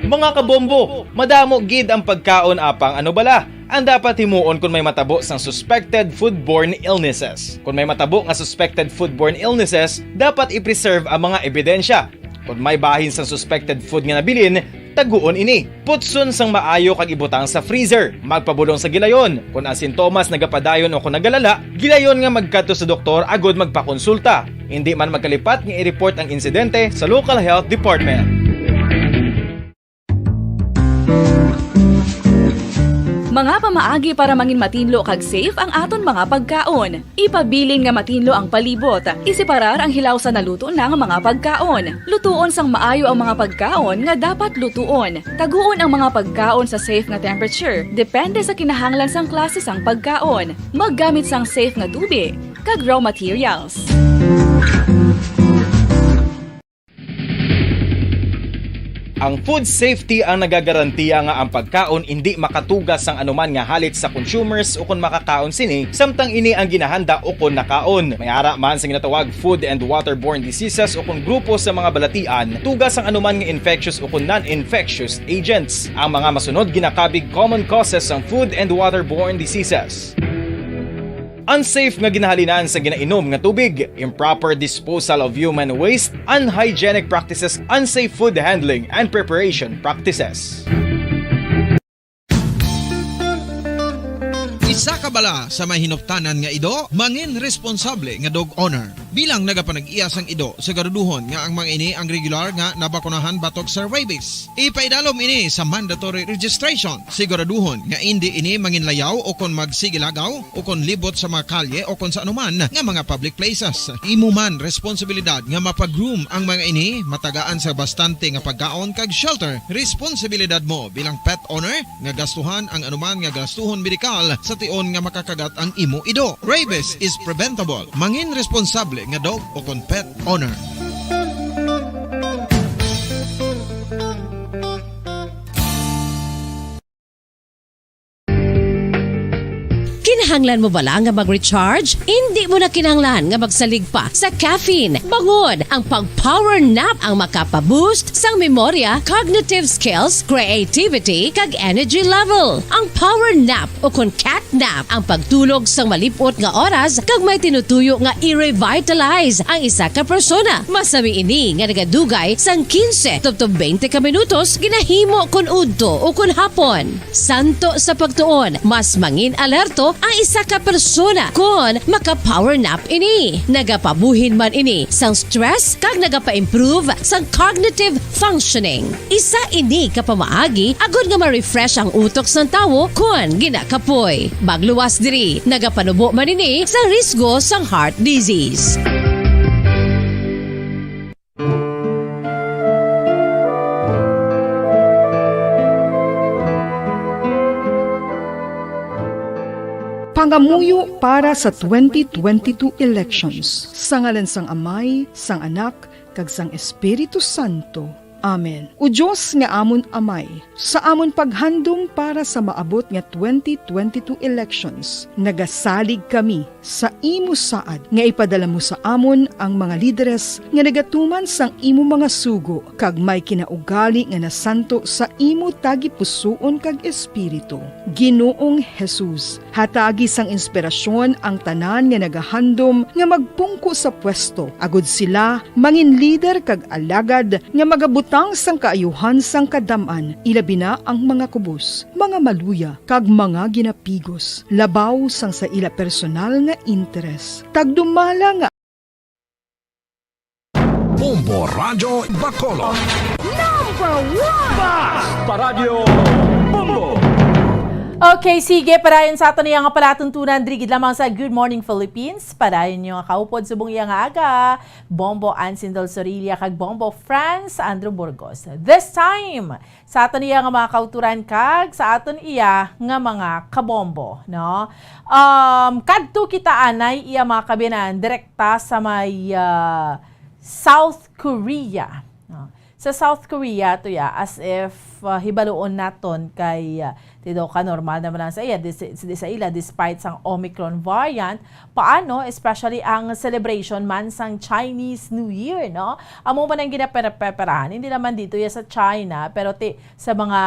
Mga kabombo, madamo gid ang pagkaon, apang ano bala ang dapat himuon kon may matabo sang suspected foodborne illnesses? Kon may matabo nga suspected foodborne illnesses, dapat i-preserve ang mga ebidensya. Kon may bahin sang suspected food nga nabilin, taguon ini. Putson sang maayo kag ibutang sa freezer. Magpabulong sa gilayon. Kon ang sintomas nagapadayon o kon nagalala, gilayon nga magkadto sa doktor agud magpakonsulta. Indi man magkalipat nga i-report ang insidente sa local health department. Mga pamaagi para mangin matinlo kag safe ang aton mga pagkaon. Ipabilin nga matinlo ang palibot. Iseparar ang hilaw sa naluto na nga mga pagkaon. Lutuon sang maayo ang mga pagkaon nga dapat lutuon. Taguon ang mga pagkaon sa safe nga temperature, depende sa kinahanglan sang klase sang pagkaon. Maggamit sang safe nga tubig kag raw materials. Ang food safety ang nagagarantiya nga ang pagkaon indi makatuga sang anuman nga halit sa consumers ukon makakaon sini, samtang ini ang ginahanda ukon nakaon. May ara man sa ginatawag food and waterborne diseases ukon grupo sa mga balatian, tuga sang anuman nga infectious ukon non-infectious agents. Ang mga masunod ginakabig common causes sang food and waterborne diseases. Unsafe nga ginahalinan sa ginainom nga tubig, improper disposal of human waste, unhygienic practices, unsafe food handling and preparation practices. Isa ka bala sa may hinuptanan nga ido, mangin responsable nga dog owner. Bilang nagapanag-iya sang ido, siguraduhon nga ang mga ini ang regular nga nabakunahan batok sa rabies. Ipaidalom ini sa mandatory registration. Siguraduhon nga indi ini manginlayaw o kon magsigilagaw o kon libot sa mga kalye o kon sa anuman nga mga public places. Imo man responsibilidad nga mapa-groom ang mga ini, matagaan sa bastante nga pagkaon kag shelter. Responsibilidad mo bilang pet owner nga gastuhan ang anuman nga gastuhon medikal sa tion nga makakagat ang imo ido. Rabies is preventable. Mangin responsable nga dog o kon pet owner. Kinahanglan mo bala nga mag-recharge? Indi mo na kinahanglan nga magsalig pa sa caffeine. Bangod ang pag-power nap ang makapa-boost sang memorya, cognitive skills, creativity, kag energy level. Ang power nap o kon cat nap ang pagtulog sang malip-ot nga oras kag may tinutuyo nga i-revitalize ang isa ka persona. Masami ini nga nagadugay sang quince tubtob twenty ka minutos ginahimo kon udto o kon hapon. Santo sa pagtuon, mas mangin alerto ang isa ka persona kon maka-power nap ini. Nagapabuhin man ini sang stress kag nagapa-improve sang cognitive functioning. Isa ini ka pamaagi agod nga ma-refresh ang utok sang tawo kon ginakapoy. Magluwas diri, nagapanubo man ini sang risgo sang heart disease. Pangamuyo para sa twenty twenty-two elections. Sa ngalan sang Amay, sang Anak, kag sang Espiritu Santo. Amen. O Dios nga amon Amay, sa amon paghandom para sa maabot nga twenty twenty-two elections, nagasalig kami sa imo saad nga ipadala mo sa amon ang mga lideres nga nagatuman sang imo mga sugo kag may kinaugali nga nasanto sa imo tagipusoon kag espiritu. Ginoong Jesus, hatagi sang inspirasyon ang tanan nga nagahandom nga magpungko sa pwesto, agud sila mangin lider kag alagad nga magabutang sang kaayuhan sang kadam-an, ilabi na ang mga kubos, mga maluya, kag mga ginapigos, labaw sang sa ila personal nga interes. Tagdumala nga Bombo Radyo Bacolod. Number one! Basta Radyo Bombo! Okay, sige, padayon sa aton iya nga palatuntunan, diri gid lamang sa Good Morning Philippines. Padayon niyo nga kaupod subong iya nga aga, Bombo Ansin Dol Sorilla kag Bombo Franz Andrew Burgos. This time, sa aton iya nga mga kauturan kag sa aton iya nga mga kabombo, no? Um, kadto kita anay iya mga kabiyanan direkta sa may, ah, South Korea, no? Sa South Korea to ya, as if, ah, hibaluon naton kay, ah, ti daw ka normal naman lang sa iya, dis-, di sa ila, despite sang Omicron variant. Paano, especially ang celebration man sang Chinese New Year, no? Amo man ang ginapreparahan, hindi naman dito ya sa China, pero ti sa mga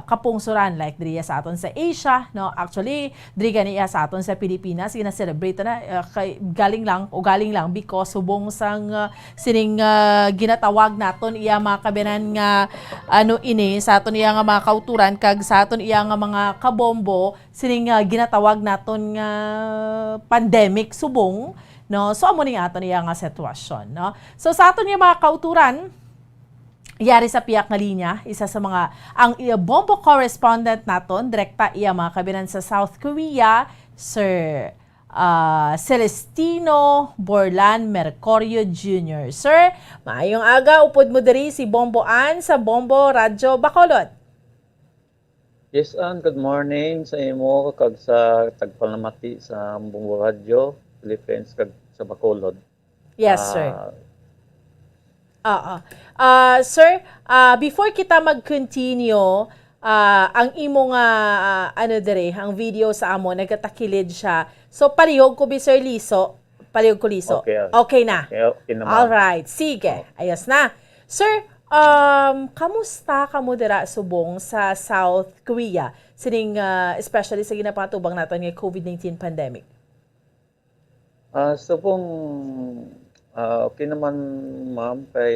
kapungsuran, like diri sa aton sa Asia, no? Actually, diri gani iya sa aton sa Pilipinas, gina-celebrate na, uh, kay, galing lang, o galing lang because subong sang, uh, sining, uh, ginatawag naton iya mga kabiyanan nga, ano ini, sa aton iya nga mga kauturan, kag sa aton iya nga mga kabombo, sining, uh, ginatawag naton nga pandemic subong, no? So, amo ni aton iya nga sitwasyon, no? So, sa aton iya mga kauturan, yari sa piyak nga linya, isa sa mga, ang iya bombo correspondent naton, direkta iya mga kabiyanan sa South Korea, Sir, ah, Celestino Borlan Mercurio Junior Sir, maayong aga, upod mo diri si Bombo Ann sa Bombo Radyo Bacolod. Yes, Ann, good morning sa imo kag sa tagpalamati sa Bombo Radyo Philippines kag sa Bacolod. Yes, sir. Ah, Oo. Ah, sir, ah, before kita mag-continue, ah, ang imo nga, ah, ano dire, ang video sa amo, nagatakilid siya. So, palihog ko bi, Sir Liso? Palihog ko, Liso? Okay, ah. Okay na? Okay, okay naman. All right. Sige. Oh. Ayos na. Sir, um, kamusta kamo dira subong sa South Korea? Sining, ah, especially sa ginapatubang naton nga covid nineteen pandemic. Ah, subong, ah, okay naman, ma'am, kay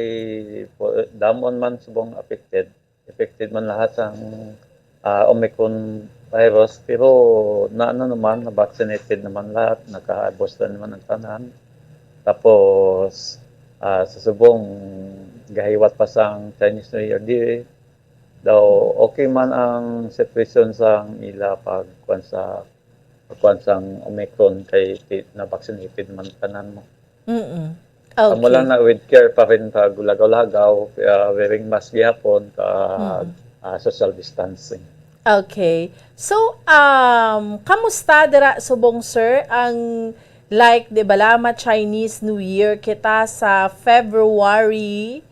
po-, damon man subong affected. Affected man lahat sang, ah, Omicron virus, pero na, ano naman, na-vaccinated naman lahat, naka-booster naman ang tanan. Tapos, ah, sa subong, gahiwat pa sang Chinese New Year, di daw okay man ang situation sang ila pag, kuwan sa, pagkuwan sang Omicron kay ti-, na-vaccinated man tanan mo. Mm-mm. Amo lang Okay. na with care pa rin pag lagaw-lagaw, ah, wearing mask gihapon kag, Mm. ah, social distancing. Okay. So, um, kamusta dira subong, sir, ang, like, di ba, la, ma-Chinese New Year kita sa February,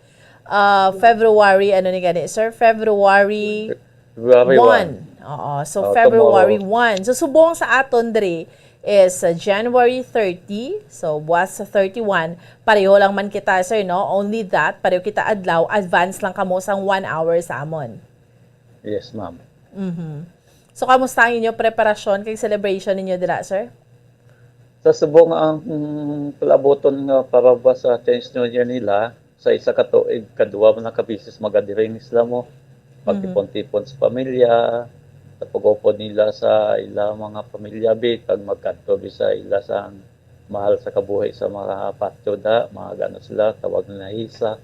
ah, February, ano ni gani, sir? February February one. one. Oo, so Oh, February tomorrow. one. So subong sa aton diri is, uh, January thirty, so buwas sa thirty-one, pareho lang man kita, sir, no? Only that, pareho kita adlaw, advance lang kamo sang one hour sa amon. Yes, ma'am. Mhm. So, kamusta ang inyo preparasyon kag celebration ninyo dira, sir? Sa subong ang, mm, palabuton nga parabas sa Chinese New Year nila, sa isa ka tuig, kadua man lang ka beses mag-gathering sila mo. Mhm. Magtipon-tipon sa pamilya, sa pag-upod nila sa ila mga pamilya, bi, kag magkadto bi sa ila sa mahal sa kabuhi sa mga patyo da, mga gano sila, tawag nila hisa,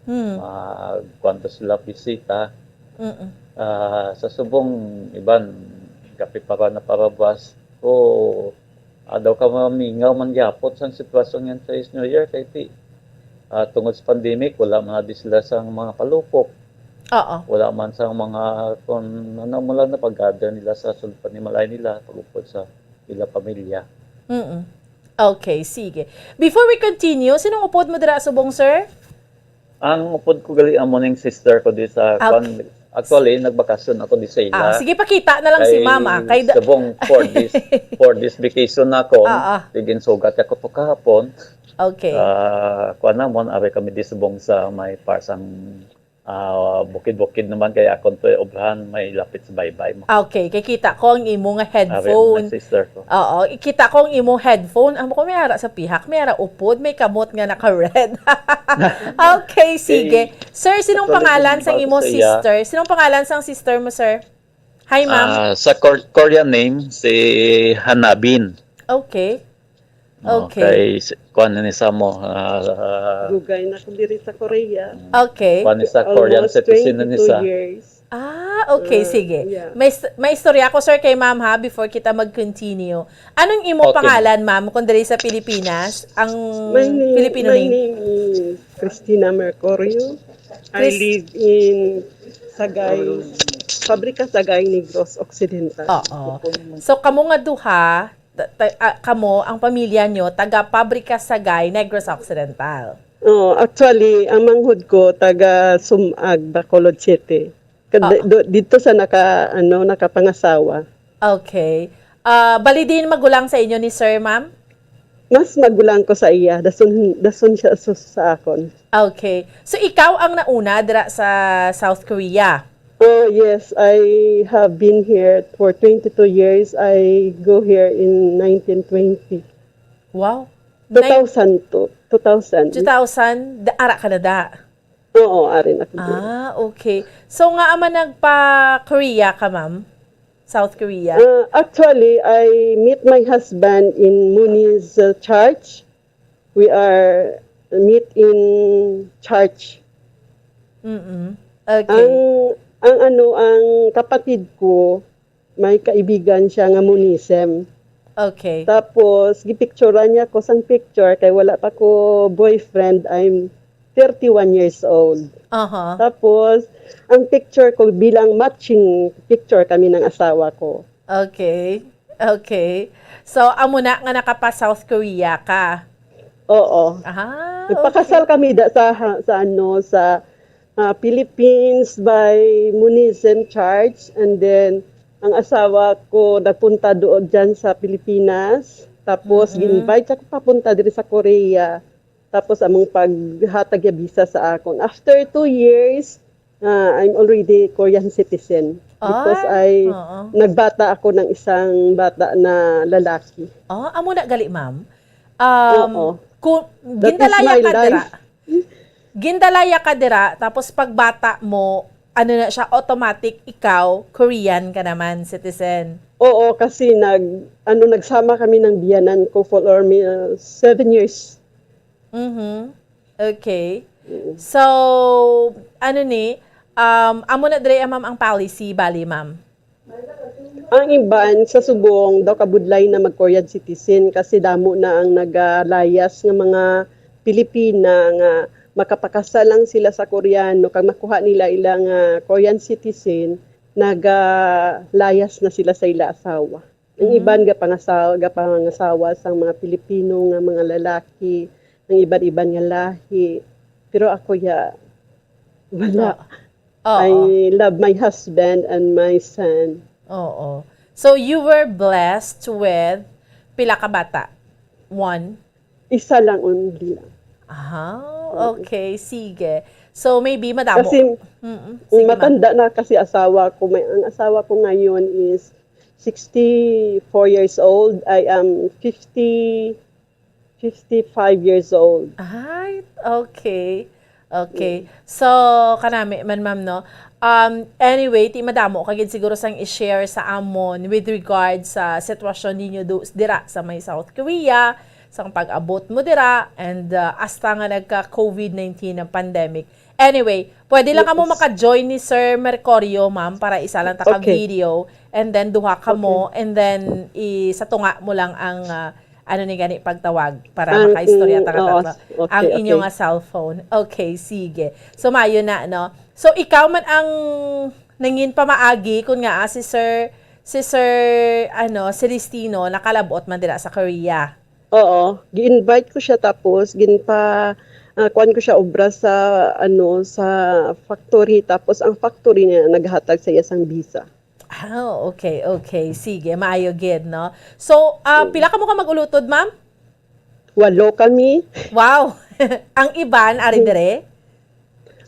Hmm. Magkuan to sila bisita. Mm-mm. Ah, sa subong iban, kape para na parabas. O, adaw ka mamingaw man gyapon sang sitwasyon yan sa New Year, kay ti, ah, tungod sa pandemic, wala man na di sila sang mga palupok. Oo. Wala man sang mga, kung ano mo lang na pag-gather nila sa sulod panimalay nila, pag-upod sa ila pamilya. Mm-mm. Okay, sige. Before we continue, sinong upod mo dira subong, sir? Ang upod ko gali amo ning sister ko di sa Ah, kwan, okay. Actually, nagbakasyon ako di sa ila. Ah, sige, pakita na lang si Kay ma'am, ah. Kay da- subong for this, for this vacation na ako, Ah, ah. Tigin sugat ako to kahapon. Okay. Ah, kuan namon, ari kami di subong sa may parsang, ah, bukid-bukid naman kay akon to obrahan may lapit sa baybay mo. Okay, kay kita ko ang imo nga Ari ang headphone. Sister ko. Oo, ikita ko ang imong headphone. Amo ko may ara sa pihak, may ara upod, may kamot nga naka-red. Okay, sige. Eh, Sir, sinong actually, pangalan sang bago imong sa iya. Sister? Sinong pangalan sang sister mo, sir? Hi, ma'am. Ah, sa Kor-, Korean name, si Hanabin. Okay. Oh, Okay. Kay si, kuan ni sa mo, ah, ah, Dugay na ko diri sa Korea. Okay. Kuan ni sa Korean Almost citizen ni twenty-two sa. Years. Ah, okay, Uh, sige. Yeah. May s-, may istorya ko, sir, kay ma'am, ha, before kita mag-continue. Anong imo Okay. pangalan, ma'am, kung diri sa Pilipinas? Ang My name, Filipino my name? Name is Christina Mercurio. I Chris- live in Sagay, Fabrika Sagay, Negros Occidental. Oo. So, kamo nga duha, ta-, ta-, ah, kamo, ang pamilya nyo, taga Pabrika Sagay, Negros Occidental. Oh, actually, ang manghod ko, taga Sumag, Bacolod City. Ka-, Oo. do-, dito sa naka-, ano, nakapangasawa. Okay. Ah, bali din magulang sa inyo ni sir, ma'am? Mas magulang ko sa iya. Dason, dason siya sa, sa akon. Okay. So, ikaw ang nauna dira sa South Korea? Oh, yes. I have been here for twenty-two years. I go here in nineteen twenty. Wow. Nine- Two thousand two. Two thousand. Two thousand, da-, ara ka na da? Oo, ari na ko diri. Ah, okay. So, ngaa man nagpa-Korea ka, ma'am? South Korea? Uh, actually, I meet my husband in Muni's, uh, church. We are meet in church. Mm-mm. Okay. Ang, ang ano, ang kapatid ko, may kaibigan siya nga Monism. Okay. Tapos, gipicturan niya ko sang picture kay wala pa ko boyfriend. I'm thirty-one years old. Aha. Tapos, ang picture ko bilang matching picture kami ng asawa ko. Okay. Okay. So, amo na nga nakapa South Korea ka? Oo. Ah, Nagpakasal okay. kami da, sa, ha-, sa ano, sa, ah, Philippines by Monism Church. And then, ang asawa ko nagpunta doon dyan sa Pilipinas. Tapos, Mm-mm. gin-invite siya ko papunta diri sa Korea. Tapos, among paghatag ya visa sa akon. After two years, ah, I'm already Korean citizen. Because Ay, I, oo. nagbata ako ng isang bata na lalaki. Ah, amo na gali, ma'am. Um, Oo. ku-, That is gindalaya my ka dira. life. Gindalaya ka dira, tapos pagbata mo, ano na siya, automatic, ikaw, Korean ka naman, citizen. Oo, kasi nag-, ano, nagsama kami ng biyanan ko for almost seven years. Mhm. Okay. Mm. So, ano ni, um, amo na diri, ma'am, ang policy, bali, ma'am? Ang iban sa subong daw kabudlay na mag-Korean citizen kasi damo na ang nagalayas nga mga Pilipina nga makapakasal lang sila sa Koreano, kag makuha nila ila nga Korean citizen, nagalayas na sila sa ila asawa. Ang Mm. iban gapangasawa, gapangasawa sang mga Pilipino nga mga lalaki, ang iban-iban nga lahi. Pero ako, ya, wala. Oo. Oo. I love my husband and my son. Oo. So, you were blessed with pila ka bata? One? Isa lang, only lang. Ah, Oo. Okay. Sige. So, maybe madamo. Kasi, Mm-mm. Sige, ma'am. Matanda na kasi asawa ko. May, ang asawa ko ngayon is sixty-four years old. I am fifty, fifty-five years old. Ay, okay. Okay. Mm. So, kanami man, ma'am, no? Um, anyway, ti madamo ka gid siguro sang i-share sa amon with regard sa sitwasyon ninyo do, dira sa may South Korea, sang pag-abot mo dira, and, uh, hasta nga nagka-COVID nineteen ang pandemic. Anyway, pwede lang kamo Yes. maka-join ni Sir Mercurio, ma'am, para isa lang ta ka Okay. video, and then duha ka mo, Okay. and then i-, sa tunga mo lang ang, uh, ano ni gani pagtawag para Ang, makaistorya ta ka oo, tatlo. Okay, ang inyo okay. nga cellphone. Okay, sige. So, maayo na, no? So, ikaw man ang nangin pamaagi, kun nga, ah, si Sir, si Sir, ano, Celestino, nakalabot man dira sa Korea. Oo. Gi-invite ko siya tapos, ginpa, ah, kuwan ko siya obra sa, ano, sa factory. Tapos, ang factory niya naghatag sa iya sang visa. Ah, okay, okay. Sige, maayo gid, no? So, ah, Mm. pila kamo ka mag-ulutod, ma'am? Walo kami. Wow! Ang iban, ari dire?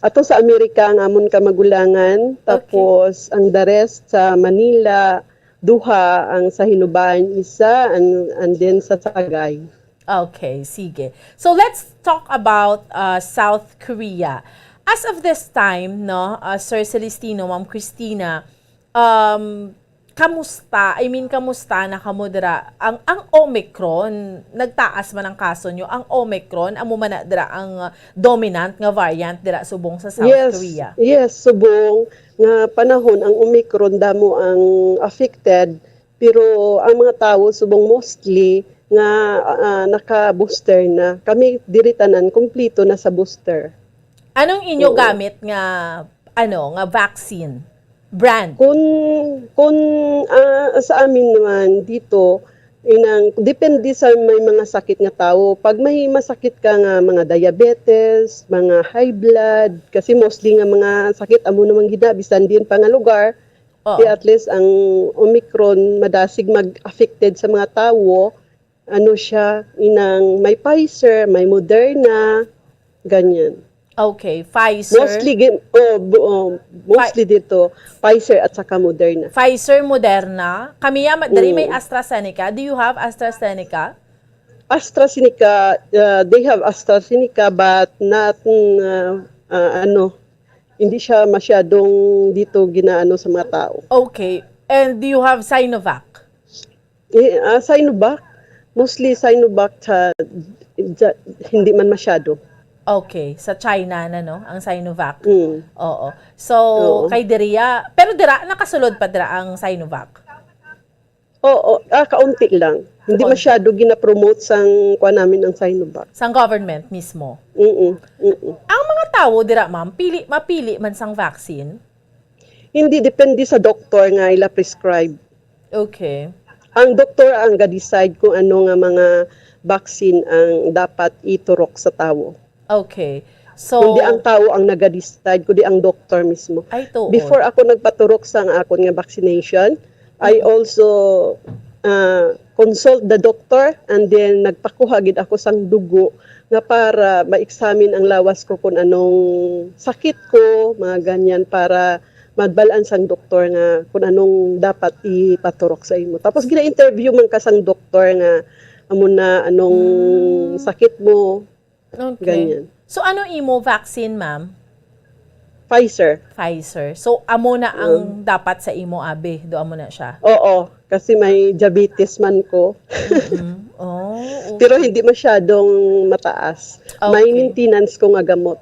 Ato sa Amerika ang amon kamagulangan, Okay. tapos ang the rest sa Manila, duha, ang sa Hinubayan, isa, and, and then sa Sagay. Okay, sige. So let's talk about, uh, South Korea. As of this time, no, uh, Sir Celestino, Ma'am Christina, um, kamusta? I mean, kamusta na kamo dira? Ang, ang Omicron, nagtaas man ang kaso nyo. Ang Omicron, amo man na dira ang, uh, dominant nga variant dira subong sa South Yes, Korea. Yes, subong nga panahon ang Omicron damo ang affected, pero ang mga tawo subong mostly nga, ah, naka-booster na. Kami diri tanan, kumplito na sa booster. Anong inyo Oo. gamit nga, ano, nga vaccine? Brand? Kun, kun, ah, sa amin naman dito, inang, depende sa may mga sakit nga tawo. Pag may masakit ka nga mga diabetes, mga high blood, kasi mostly nga mga sakit amo naman gina, bisan din pa nga lugar, Oo. Di at least ang Omicron madasig mag-affected sa mga tawo, ano siya, inang may Pfizer, may Moderna, ganyan. Okay, Pfizer. Mostly gi-, oh, bu-, oh, mostly dito, Pfizer at saka Moderna. Pfizer, Moderna. Kami ya, ma-, dali may Mm. AstraZeneca. Do you have AstraZeneca? AstraZeneca, uh, they have AstraZeneca but not, mm, uh, uh, ano, hindi siya masyadong dito ginaano sa mga tao. Okay. And do you have Sinovac? Eh, ah, Sinovac, mostly Sinovac sa, sa- hindi man masyado. Okay, sa China na, no, ang Sinovac. Mm. Oo. So, Oo. kay diriya, pero dira nakasulod pa dira ang Sinovac. Oo, ah, kaunti lang. Hindi Kaunti. masyado gina-promote sang kuan namin ang Sinovac. Sang government mismo. Mm-mm, mm-mm. Ang mga tawo dira, ma'am, pili mapili man sang vaccine? Hindi, depende sa doktor nga ila prescribe. Okay. Ang doktor ang ga-decide kung ano nga mga vaccine ang dapat iturok sa tawo. Okay. So, Kundi ang tawo ang naga-decide, kundi ang doktor mismo. Ay, tuod. Before ako nagpaturok sa nga akon nga vaccination, I also, ah, consult the doctor and then nagpakuha gid ako sang dugo nga para ma-examine ang lawas ko kung anong sakit ko, mga ganyan, para madbal-an sang doktor nga kung anong dapat ipaturok sa imo. Tapos gina-interview man ka sang doktor nga amo na anong Mm. sakit mo, Okay. ganyan. So, ano imo vaccine, ma'am? Pfizer. Pfizer. So, amo na ang Mm. dapat sa imo, abi. Do amo na siya. Oo, kasi may diabetes man ko. Mm-mm. Oh, okay. Pero hindi masyadong mataas. May Okay. maintenance ko nga gamot.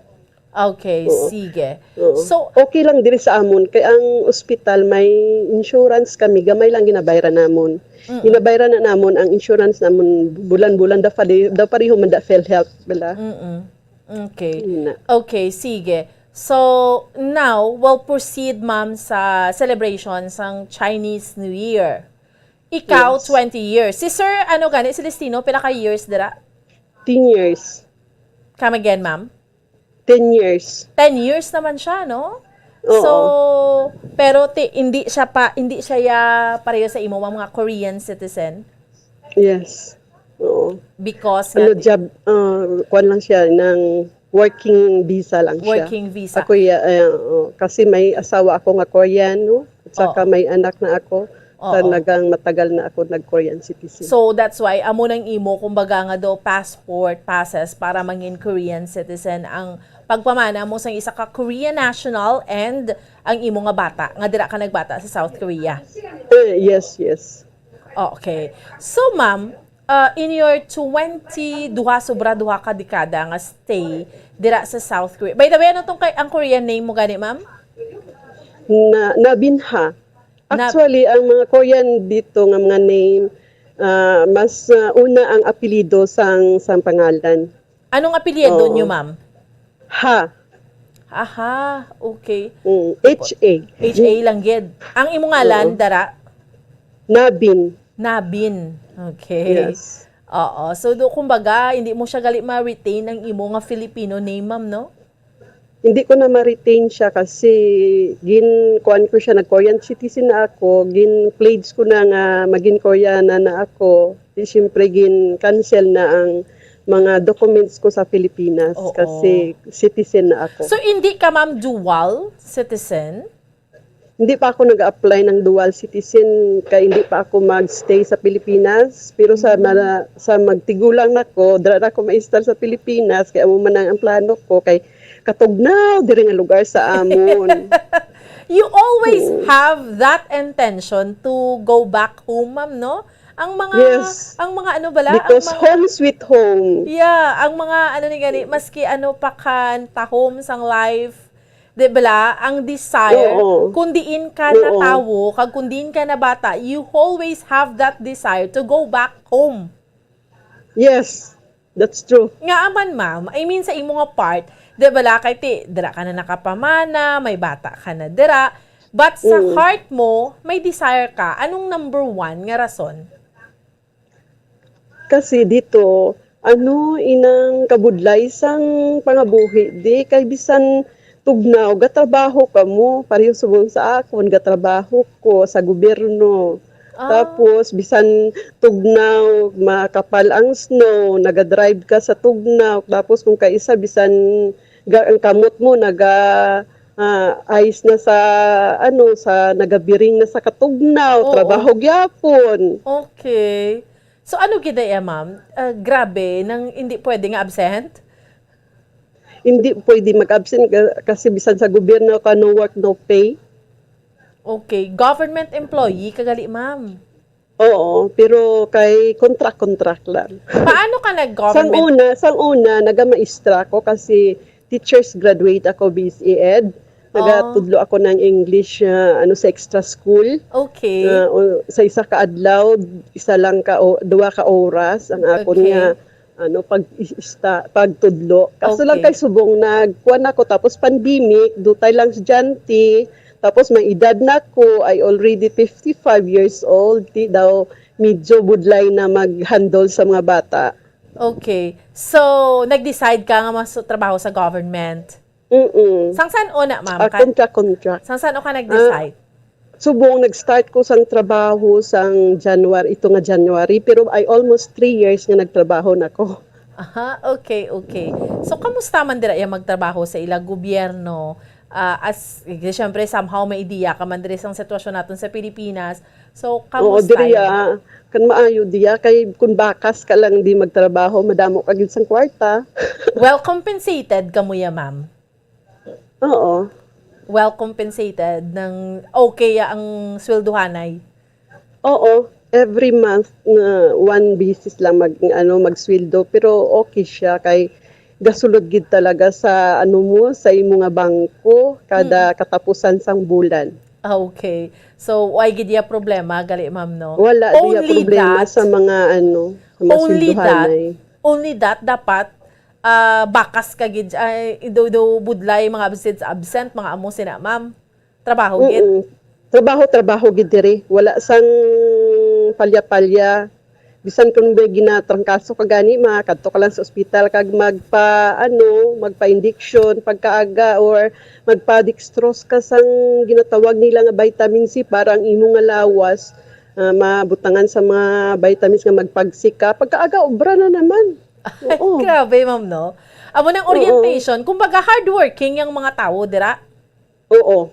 Okay, Oo. sige. Oo. So, Okay lang diri sa amon kay ang ospital may insurance kami, gamay lang ginabayran namon. Mm-mm. Ginabayran na namon ang insurance namon bulan-bulan, da pare-, da pareho man da PhilHealth, bala. Mm-mm. Okay. Yun na. Okay, sige. So, now, we'll proceed, ma'am, sa celebration sang Chinese New Year. Ikaw, Yes. twenty years. Si Sir, ano gani, Celestino, pila ka years dira? Ten years. Come again, ma'am? Ten years. Ten years naman siya, no? So, pero ti-, hindi siya pa, hindi siya ya pareho sa imo, mga Korean citizen? Yes. Oo. Because nga Ano, ti- job, ah, kwan lang siya, ng working visa lang siya. Working visa. Ako, ya-, eh, oo. Kasi may asawa ako nga Koreano, at saka Oo. may anak na ako. Oo. Talagang matagal na ako nag-Korean citizen. So, that's why, amo nang imo, kumbaga nga do, passport, passes para mangin Korean citizen ang pagpamana mo sang isa ka Korean national and ang imo nga bata, nga dira ka nagbata sa South Korea. Eh, yes, yes. Okay. So, ma'am, uh, in your twenty, duha, sobra duha ka dekada nga stay dira sa South Korea. By the way, ano tong kay, ang Korean name mo gani, ma'am? Na, Nabinha. Na- Actually, ang mga Korean dito nga mga name, ah, mas, ah, una ang apelyido sang, sang pangalan. Anong apelyido Oo. nyo, ma'am? Ha. Aha, okay. Mm, H A. H A lang gid. Ang imo ngalan, Oo. dara? Nabin. Nabin. Okay. Yes. Oo. So, do, kumbaga, hindi mo siya gali ma-retain ang imo nga Filipino name, ma'am, no? Hindi ko na ma-retain siya kasi gin-, kuan ko siya, nag-Korean citizen na ako, gin-pledge ko na nga magin Koreana na ako. Di, siyempre, gin-cancel na ang mga documents ko sa Pilipinas Oo. kasi citizen na ako. So, hindi ka, ma'am, dual citizen? Hindi pa ako nag-apply ng dual citizen kay hindi pa ako mag-stay sa Pilipinas. Pero sa Mm. mala-, sa magtigulang na ko, dira na ako ma-install sa Pilipinas, kay amo man ang, ang plano ko kay katugnaw diri nga lugar sa amon. You always Oo. have that intention to go back home, ma'am, no? Ang mga, Yes. ang mga ano bala, ang Because mga home sweet home. Yeah, ang mga ano ni gani, maski ano pa kan tahom sang life, di bala, ang desire, Oo. kung diin ka Oo. natawo, kag kung diin ka nabata, you always have that desire to go back home. Yes, that's true. Nga aman, ma'am, I mean, sa imo nga part, di bala, kay ti, dira ka na nakapamana, may bata ka na dira, but sa Mm. heart mo, may desire ka. Anong number one nga rason? Kasi dito, ano, inang kabudlay sang pangabuhi, di, kay bisan tugnaw, gatrabaho kamo, pareho subong sa akon, gatrabaho ko sa gobyerno. Ah. Tapos, bisan tugnaw, makapal ang snow, nagadrive ka sa tugnaw. Tapos, kung kaisa, bisan ga-, ang kamot mo, naga, ah, ice na sa, ano, sa, nagabiring na sa katugnaw, Oo. trabaho gyapon. Okay. So, ano gid na iya, ma'am? Ah, grabe, nang hindi pwede nga absent? Hindi pwede mag-absent ka-, kasi bisan sa gobyerno ka, no work, no pay. Okay. Government employee ka gali, ma'am? Oo, pero kay contract-contract lang. Paano ka nag-government? Sang una, sang una, nagamaestra ako kasi teacher's graduate ako, B S E Ed. Nagatudlo Oh. ako ng English, ah, ano, sa extra school. Okay. Ah, o, sa isa ka adlaw, isa lang ka o, duha ka oras ang akon Okay. nga, ano, pag is-, ista-, pagtudlo. Kaso lang Okay. kay subong nagkuan ako, tapos pandemic, dutay lang estudyante, tapos may edad na ko, I already fifty-five years old, ti daw medyo budlay na mag-handle sa mga bata. Okay. So, nag-decide ka nga mas trabaho sa government? Mm-mm. Sang san-o na, ma'am? Ah, Ka-, contract, contract. Sang san-o ka nag-decide? Ah, subong nag-start ko sang trabaho sang January, ito nga January, pero ay almost three years nga nagtrabaho na ko. Aha, okay, okay. So, kamusta man dira iya magtrabaho sa ila gobyerno? Ah, as, eh, siyempre, somehow may ideya ka man diri sang sitwasyon naton sa Pilipinas. So, Oo, kamusta diri, yun? ah, kan maayo diya, kay kun bakas ka lang di magtrabaho, madamo ka gid sang kwarta. Well compensated kamo ya, ma'am? Oo. Well compensated, nang okay ang sweldohanay? Oo. Every month nga one basis lang mag, ano, magsweldo, pero okay siya kay gasulod gid talaga sa, ano mo, sa imo nga bangko kada Mm. katapusan sang bulan. Ah, okay. So, why gid iya problema, gali, ma'am, no? Wala diya Only problema that, sa mga, ano, sa mga only that, sweldohanay. Only that, dapat, ah, bakas ka gid, ay, do, do, budlay, mga absent, absent, mga amo sina, ma'am. Trabaho gid? Mm-mm. Trabaho, trabaho gid diri. Wala sang palya-palya. Bisan kung may ginatrangkaso ka gani, makadto ka lang sa ospital kag magpa, ano, magpa-injection pagkaaga or magpa-dextrose ka sang ginatawag nila nga vitamin C para ang imo nga lawas, ah, mabutangan sa mga vitamins nga magpagsika. Pagkaaga, obra na naman. Oo. Grabe, ma'am, no? Amo nang Oo. orientation, kumbaga hardworking yang mga tawo dira. Oo.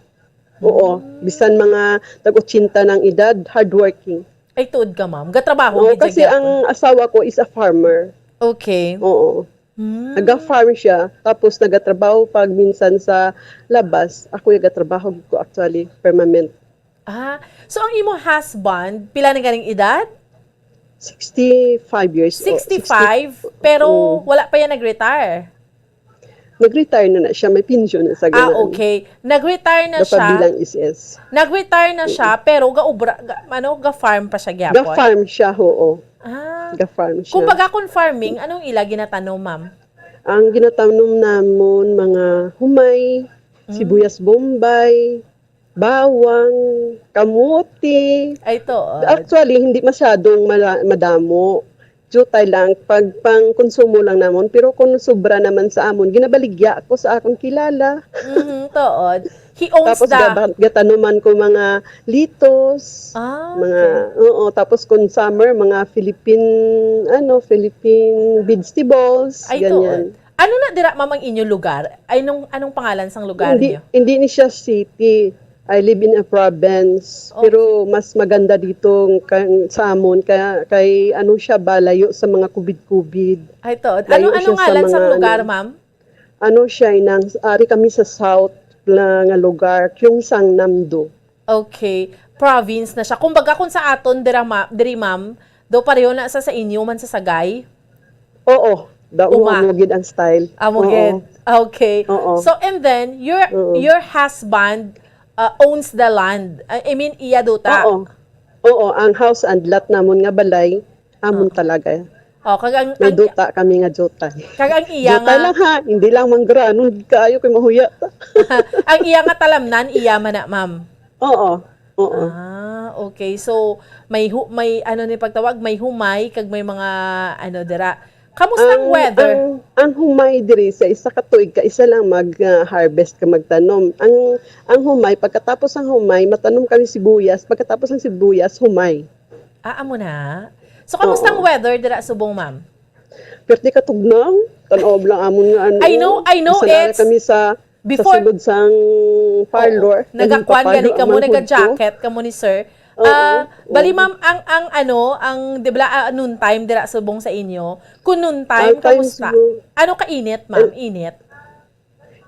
Oo. Hmm. Bisan mga tag-ochenta ng edad, hardworking. Ay, tuod ka, ma'am. Gatrabaho Oo, gid siya kasi gyapon. ang asawa ko is a farmer. Okay. Oo. Hmm. Naga-farm siya, tapos nagatrabaho pag minsan sa labas. Ako yung gatrabaho ko actually, permanent. Ah, so ang imo husband, pila na ganing edad? Sixty-five years old. Sixty-five, Sixty, pero oo. wala pa yan nag-retire? Nag-retire na na siya, may pension na sa Ah, ganaan. okay. Nag-retire na Dapat siya. bilang S S. Nag-retire na siya, pero gaubra, ga, ano, ga-farm pa siya gyapon? Ga-farm siya, oo. Ah. Ga-farm siya. Kumbaga, kung farming, anong ila ginatanom, ma'am? Ang ginatanom namon, mga humay, Mm. sibuyas bombay, bawang, kamote. Ay, tuod. Actually, hindi masyadong mala-, madamo. Jutay lang, pag pangkonsumo lang namon. Pero kung sobra naman sa amon, ginabaligya ko sa akong kilala. Mhm, tuod. He owns Tapos the gaba-, gatanuman ko mga litos, Ah, mga, okay. oo, tapos kung summer, mga Philippine, ano, Philippine vegetables, Ay, ganyan. tuod. Ano na dira, ma'am, ang inyo lugar? Ay, nung, anong pangalan sang lugar Hindi, niyo? hindi ni siya city. I live in a province. Okay. Pero mas maganda dito kang, sa amon. Kaya, kay, ano siya ba, layo sa mga kubid-kubid. Ay, tuod. Ano, Layo anong siya sa ngalan sang mga, lugar, ano. ma'am? Ano siya, inang, ari kami sa south na nga lugar, Kyungsang Namdo. Okay. Province na siya. Kumbaga, kung sa aton, dira, ma-, diri, ma'am, do pareho na sa, sa inyo man sa Sagay? Oo. Daw Uma. amo gid ang style. Amo Oo. gid. Okay. Oo. So, and then, your, Oo. your husband, uh, owns the land. I, I mean, iya duta. Oo. Oo, ang house and lot namon nga balay, amon Oo. talaga. Oh, kag ang, May ang, duta kami nga jutay. kag ang iya Jutay nga lang ha, hindi lang manggaranon kaayo kay mahuya ta. Ang iya nga talamnan, iya man na, ma'am? Oo, oo. Ah, okay. So, may hu-, may ano ni pagtawag, may humay, kag may mga ano dira. Kamusta ang Ang, weather? ang, ang humay diri sa isa ka tuig ka, isa lang mag, ah, harvest ka magtanom. Ang, ang humay, pagkatapos ang humay, matanom kami sibuyas. Pagkatapos ang sibuyas, humay. Ah, amo na. So, kamusta ang Oo. weather dira subong, ma'am? Perti ka tugnaw. Tan-aw lang amon nga ano. I know, I know Bisan ara it's kami sa, sa before sulod sang Oo. parlor. Naging Nagakwan gani paparlor kamo, ang manghod ko. naga-jacket kamo ni sir. Oo, Ah, bali, oo. ma'am, ang, ang ano, ang, di ba, ah, noon time dira subong sa inyo? Kung noon time, Ang time kamusta? siguro Ano ka init, ma'am? Ay, Init?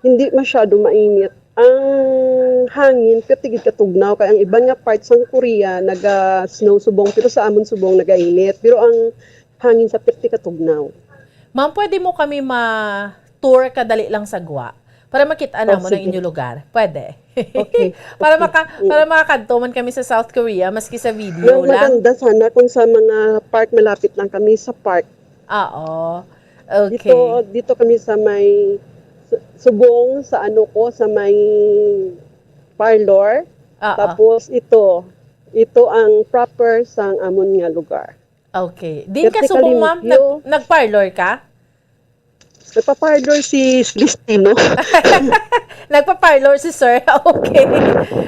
Hindi masyado mainit. Ang hangin, perti gid katugnaw. Kay ang iban nga part sang Korea, naga-snow subong, pero sa amon subong, nagainit. Pero ang hangin sa perti katugnaw. Ma'am, pwede mo kami ma-tour kadali lang sa Guwa? Para makita Oh, namon ang sige. inyo lugar. Pwede. Okay, Para okay. maka-, Mm. para makakadto man kami sa South Korea, maski sa video Mas lang. maganda sana kung sa mga park, malapit lang kami sa park. Oo. Okay. Dito, dito kami sa may su-, subong sa ano ko, sa may parlor. Oo. Tapos ito, ito ang proper sang amon nga lugar. Okay. Din ka Vertical subong, ma'am? limpyo. Nag-, nag-parlor ka? Nagpa-parlor si Celestino. Nagpa-parlor si sir. Okay.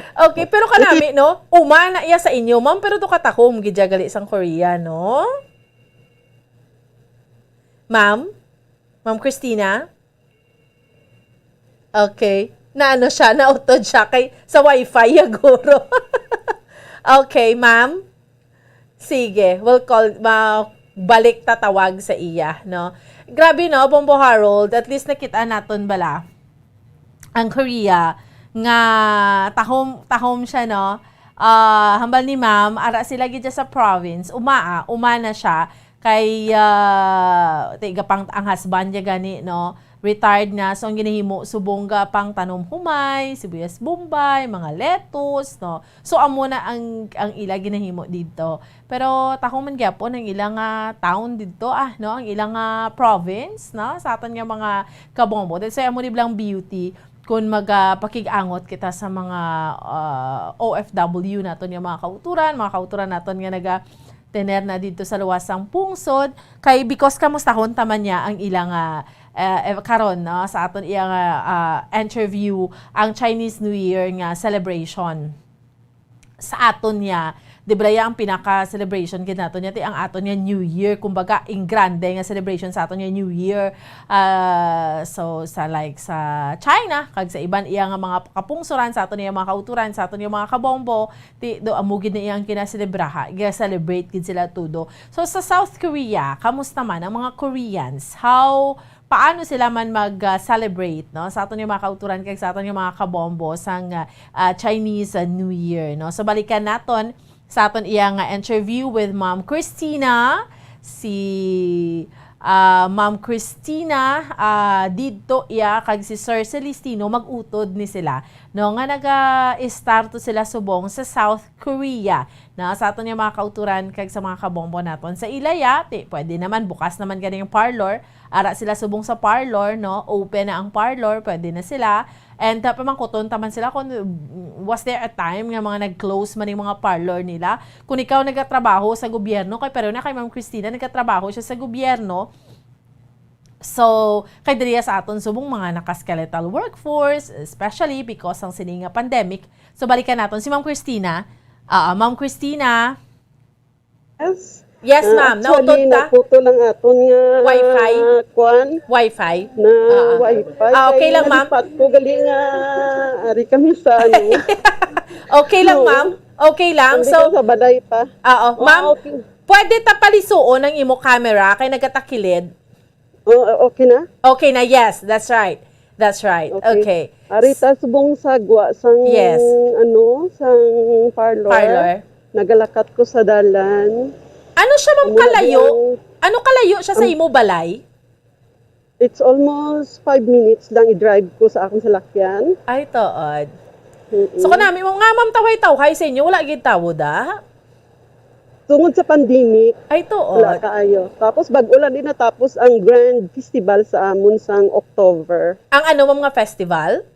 Okay, pero kanami, no? Uma na iya sa inyo, ma'am, pero do katakom gid ya gali sang Korea, no? Ma'am? Ma'am Christina? Okay. Na ano siya, nautod siya kay sa wifi, ya, guro. Okay, ma'am? Sige, we'll call, ma-, balik tatawag sa iya, no? Grabe, no, Bombo Harold, at least nakita naton bala ang Korea nga tahom, tahom siya, no? Ah, hambal ni ma'am, ara sila gid sa province, uma, ah, uma na siya kay, ah, tiga pang ang husband niya gani, no? Retired na, so ang ginahimo, subong ga pang tanom humay, sibuyas bombay, mga lettuce, no? So, amo na ang, ang ila ginahimo didto. Pero tahom man gyapon ang ila nga town didto, ah, no? Ang ila nga province, no? Sa aton nga mga kabombo. That's why amo ni blang beauty kung magapakig-angot kita sa mga, ah, O F W naton nga mga kauturan, mga kauturan naton nga naga, tener na didto sa luwas sang pungsod, kay because kamustahon ta man niya ang ila nga, eh, eh, karon, no, sa aton iya nga, ah, interview ang Chinese New Year nga celebration sa aton niya, di ba, ya ang pinaka-celebration gid naton niya, ti ang aton niya New Year, kumbaga, ing grande nga celebration sa aton niya New Year. Ah, so, sa, like, sa China, kag sa iban iya nga mga kapungsoran, sa aton niya mga kauturan, sa aton niya mga kabombo, ti, do, amo gid na iyang kinaselebraha, ga-celebrate gid sila todo. So, sa South Korea, kamusta man ang mga Koreans? How, paano sila man mag, ah, celebrate, no? Sa aton nga mga kauturan kag sa aton nga mga kabombo sang, ah, ah, Chinese, ah, New Year, no? So, balikan naton sa aton iya nga interview with Ma'am Christina. Si, ah, Ma'am Christina, ah, didto iya kag si Sir Celestino, mag-utod ni sila, no, nga naga-start to sila subong sa South Korea, na sa aton nga mga kauturan kag sa mga kabombo naton. Sa ila ya, ti, pwede naman, bukas naman gani ang parlor. Ara sila subong sa parlor, no? Open na ang parlor, pwede na sila. And, uh, pamangkuton ta man sila kung, mm, was there a time nga mga nag-close man yung mga parlor nila? Kung ikaw nagatrabaho sa gobyerno, kay pareho na kay Ma'am Christina, nagatrabaho siya sa gobyerno. So, kay diri sa aton subong mga naka-skeletal workforce, especially because ang sini nga pandemic. So, balikan naton si Ma'am Christina. Ah, Ma'am Christina. Yes. Yes, Ah, ma'am. Actually, nautot ta. Naputol ang aton nga Wi-Fi? Kwan, Wi-Fi? Na Ah, ah. Wi-Fi. Ah, okay Kay lang, ma'am. Nalipat ko gali nga ari kami sa ano. Okay lang, Oo. Ma'am. Okay lang. Nandito So, sa balay pa. Oo, Oh, ma'am. Okay. Pwede ta palisuon ang imo camera kay nagatakilid. Oh, okay na? Okay na, yes. That's right. That's right. Okay. Okay. Ari ta subong sa gwa sang, Yes. ano, sang parlor. Parlor. Nagalakat ko sa dalan. Ano siya, ma'am, Amo na kalayo? diyang Ano kalayo siya sa Am- imo balay? It's almost five minutes lang i-drive ko sa akong salakyan. Ay, tuod. Mm-mm. So, kanami mo nga, ma'am, tawhay-tawhay sa inyo, wala gid tawo da? Tungod sa pandemic, Ay, tuod. wala kaayo. Tapos, bag-o lang din natapos ang Grand Festival sa amon sang October. Ang ano, ma'am, nga festival?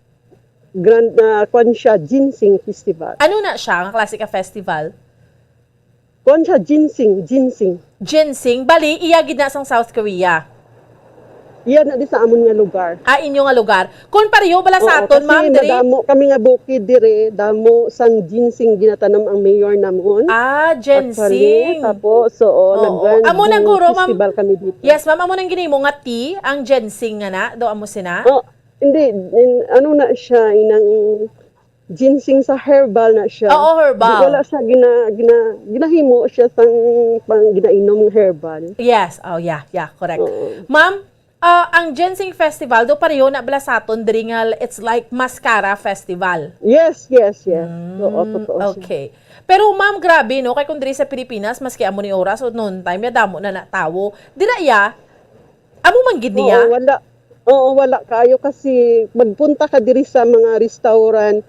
Grand, na, kwan siya, Ginseng Festival. Ano na siya, nga klase ka festival? Kwan siya, ginseng, ginseng. Ginseng? Bali, iya gid na sang South Korea. Iya na di sa amon nga lugar. Ah, inyo nga lugar. Kung pareho bala sa Oo, aton, kasi ma'am, diri? Madamo kami nga bukid dire, damo sang ginseng ginatanam ang mayor namon. Ah, Actually, ginseng. tapos, oo, Oo. nag-grand Amo na guro, ma'am. festival kami dito. Yes, ma'am, amo nang ginimo nga tea, ang ginseng nga na, do amo sina? Oh, hindi, in, ano na siya, inang ginseng sa herbal na siya. Oo, herbal. Di, wala siya gina-, gina-, ginahimo siya sang pang ginainom nga herbal. Yes. Oh, yeah, yeah, correct. Oo. Ma'am, ah, ang Ginseng Festival, do pareho na bala sa aton diri nga it's like Mascara Festival? Yes, yes, yes. Mm, Oo, totoo siya. okay. Pero ma'am, grabe, no? Kay kung diri sa Pilipinas, maski amo ni oras o noon time, ya damo na na tawo. Dira ya, amo man gid niya? Oo, wala. Oo, wala kaayo kasi magpunta ka diri sa mga restaurant,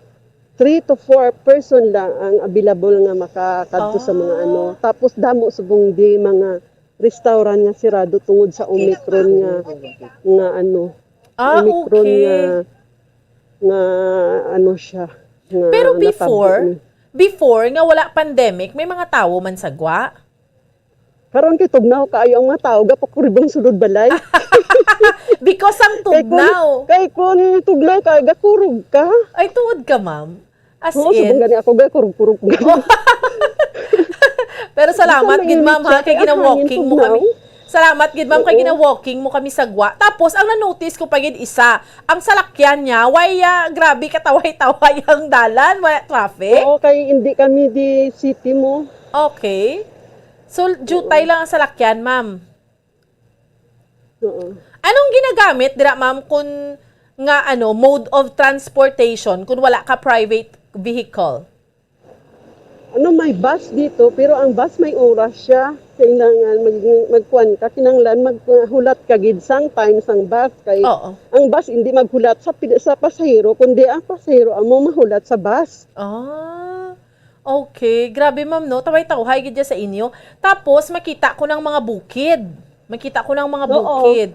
three to four person lang ang available nga makakadto sa mga Ah. ano. Tapos damo subong di mga restaurant nga sirado tungod sa Omicron nga, nga ano, Ah, Omicron okay. nga, nga ano siya, nga Pero natablo before, ni. before nga wala pandemic, may mga tawo man sa gwa? Karon kay tugnaw kaayo ang mga tawo, gapakuribong sulod balay. Because ang Kay kun, tugnaw. kay kun tugnaw ka, gakurog ka. Ay, tuod ka, ma'am? As Oo, in? subong gani ako, gakurog-kurog. Oh. Pero salamat Basta gid, ma'am, ha, mainit kay siya, kaya gina-walking hangin mo kami. tugnaw. Salamat gid, ma'am, kay Oo. gina-walking mo kami sa gwa. Tapos, ang na-notice ko pa gid isa, ang salakyan niya, why, ah, grabe kataway-taway ang dalan, wala traffic? Oo, kay hindi kami di city mo. Okay. So, jutay Oo. lang ang salakyan, ma'am? Oo. Anong ginagamit dira, ma'am, kun nga, ano, mode of transportation kun wala ka private vehicle? Ano, may bus dito, pero ang bus may oras siya. Kailangan mag-, magkuan ka, kinahanglan maghulat ka gid sang time sang bus. Kay Oo. ang bus hindi maghulat sa pil-, sa pasahero, kundi ang pasahero amo mahulat sa bus. Ah, okay. Grabe, ma'am, no? Taway-tawhay gid dya sa inyo. Tapos, makita ko ng mga bukid. Makita ko ng mga Oo. bukid.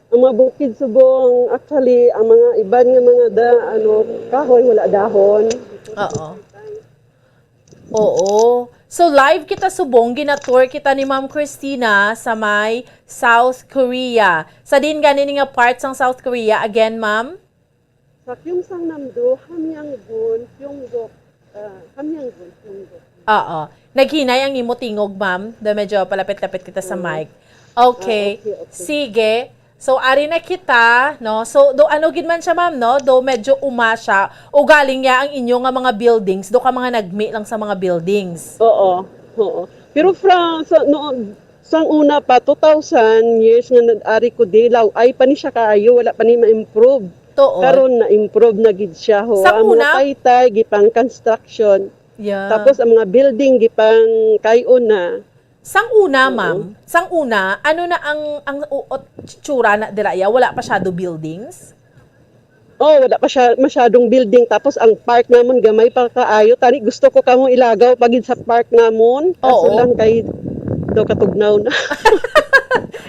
Ang mga bukid subong, actually, ang mga iban nga mga da-, ano, kahoy, wala dahon. Oo. Oo. So live kita subong, gina-tour kita ni Ma'am Christina sa may South Korea. Sa diin gani ni nga part sang South Korea again, ma'am? Sa Gyeongsangnam-do, Hamyanggun, Pyeongguk, ah, Hamyanggun, Pyeongguk. Oo. Naghinay ang imo tingog, ma'am. Do medyo palapit-lapit kita sa Oo. mic. Okay. Ah, okay, okay. Sige. So, ari na kita, no? So, do ano gid man siya, ma'am, no? Do medyo uma siya. Ugaling niya ang inyo nga mga buildings, do ka mga nagmi lang sa mga buildings. Oo, oo. Pero from, sa, no, sang una pa, two thousand years nga nag-ari ko di, law-ay pa ni siya kaayo, wala pa ni ma-improve. Tuod. Karon na-improve na gid siya, ho. Sa Ang mga una? taytay, gipang construction. Yeah. Tapos ang mga building, gipang kayo na. Sang una, Oo. ma'am, sang una, ano na ang, ang u-, ot-, tsura na dira, ya? Wala pa siya do buildings? Oh, wala pa siya masyadong building. Tapos ang park namon gamay pa kaayo. Tani gusto ko kamo ilagaw pa gid sa park namon. Kaso Oo. lang kay daw katugnaw na.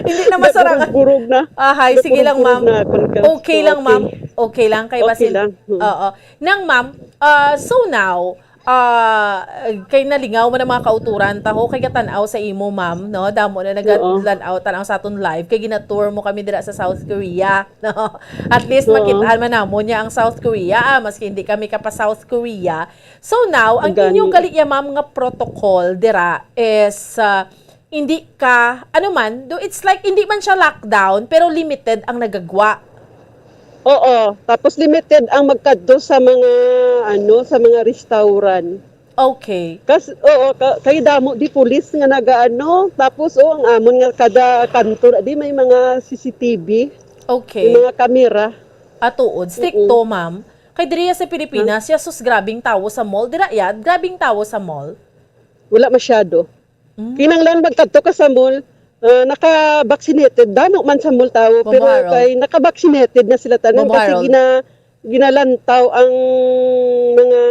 Hindi na masarang. Naburog-burog na. Ahay, sige lang, Naburog-burog ma'am. na, kun ka. Okay lang, ma'am. Okay. Okay lang kay Okay basin. lang. Hmm. Oo. Nang ma'am, ah, so now, ah, kay nalingaw man ang mga kauturan ta ho, kay gatan-aw sa imo, ma'am, no? Damo na Oo. nagatan-aw, tan-aw sa aton live, kay gina-tour mo kami dira sa South Korea, no? At least Oo. makit-an man namon niya ang South Korea, ah, maski hindi kami ka pa South Korea. So now, ang Gani. inyo gali ya, ma'am, nga protocol dira is, ah, hindi ka, ano man, do, it's like, hindi man siya lockdown, pero limited ang nagagwa. Oo, tapos limited ang magkadto sa mga, ano, sa mga restaurant. Okay. Kas-, oo, ka-, kay damo di pulis nga nagaano, tapos, oh, ang amon nga kada kanto na di may mga C C T V, Okay. may mga kamera. Ah, tuod. Stricto, Mm-mm. ma'am. Kay diri sa Pilipinas, ya sus, grabing tawo sa mall. Dira ya, grabing tawo sa mall. Wala masyado. Mm. Kinahanglan magkadto ka sa mall, ah, naka-vaccinated. Damo man sa mall tawo, Bombo pero Harold. kay naka-vaccinated na sila tanan Bombo kasi Harold. gina-, ginalantaw ang mga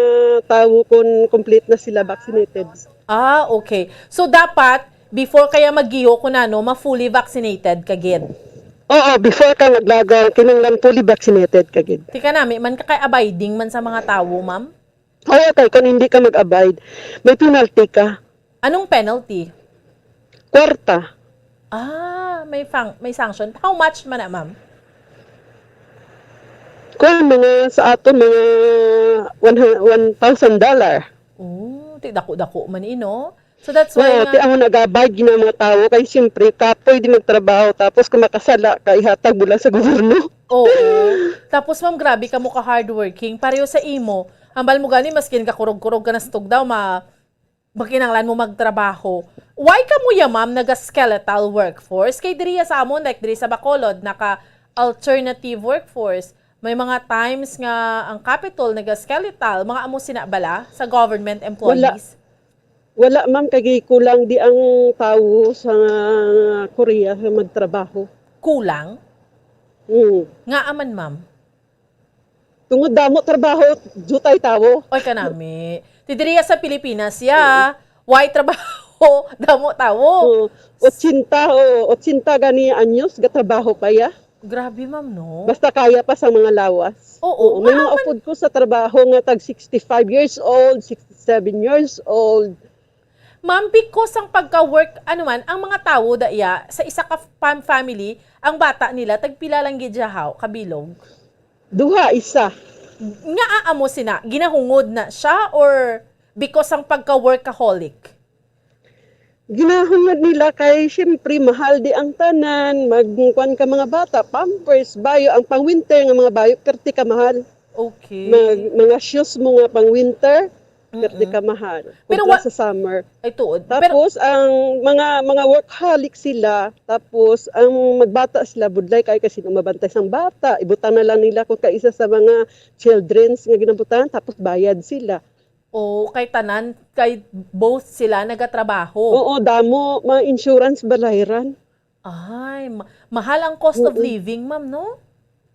tawo kung complete na sila vaccinated. Ah, okay. So, dapat, before kaya maggiho ko na, no, ma-fully vaccinated ka gid? Oo, before ka maglagaw, kinahanglan fully vaccinated ka gid. Tika nami, man ka kay abiding man sa mga tawo, ma'am? Oo, kay kung hindi ka mag-abide, may penalty ka. Anong penalty? Kwarta. Ah, may fang-, may sanction. How much man na, ma'am? Kuwan, mga sa aton, mga one hu-, one thousand dollar. Oh, ti dako-dako man, eh, no? So that's why Oo, nga ti ang nag-abide gina mga tawo kay siyempre kapoy di magtrabaho tapos kung makasala ka ihatag mo lang sa gobyerno. Oo. Tapos, ma'am, grabe ka mo ka hardworking. Pareho sa imo. Hambal mo gani, maskin ka kurog-kurog ka na sa tugdaw, ma-, makinanglan mo magtrabaho. Why ka mo ya, ma'am, naga-skeletal workforce? Kay diri ya sa amon, like diri sa Bacolod, naka-alternative workforce. May mga times nga ang Capitol naga-skeletal. Mga amo sina bala sa government Wala. employees? Wala, ma'am, kay kulang di ang tawo sa Korea sa magtrabaho. Kulang? Mm. Ngaa man, ma'am? Tungod damo trabaho, jutay tawo. Oy, kanami. Ti diriya sa Pilipinas, ya. Mm. Why trabaho? Damo tawo. Mm. Ochenta, o, ochenta gani anyos, gatrabaho pa ya. Grabe, ma'am, no? Basta kaya pa sa mga lawas. Oo, Oo, may nga mga man- upod ko sa trabaho nga tag sixty-five years old, sixty-seven years old. Ma'am, because ang pagka-work, ano man, ang mga tawo daya, sa isa ka fam-, family, ang bata nila, tagpila lang gid siya, haw, kabilog? Duha, isa. Nga aamo sina, ginahungod na siya or because ang pagka-workaholic? Ginahungod nila kay, siyempre, mahal di ang tanan. Magkuan ka mga bata, Pampers, bayo. Ang pang-winter nga mga bayo, perti ka mahal. Okay. Mag-, mga shoes mo nga pang-winter, perti Mm-mm. ka mahal. Pero Kumpra wa-, sa summer. Ay, tuod. Pero Tapos, ang mga, mga workaholic sila, tapos ang magbata sila, budlay kay kasi nung mabantay sang bata, ibutang na lang nila kung kaisa sa mga children's nga ginabutangan, tapos bayad sila. O, kay tanan, kay both sila nagatrabaho. Oo, damo, mga insurance balayran. Ay, ma-, mahal ang cost of Oo. living, ma'am, no?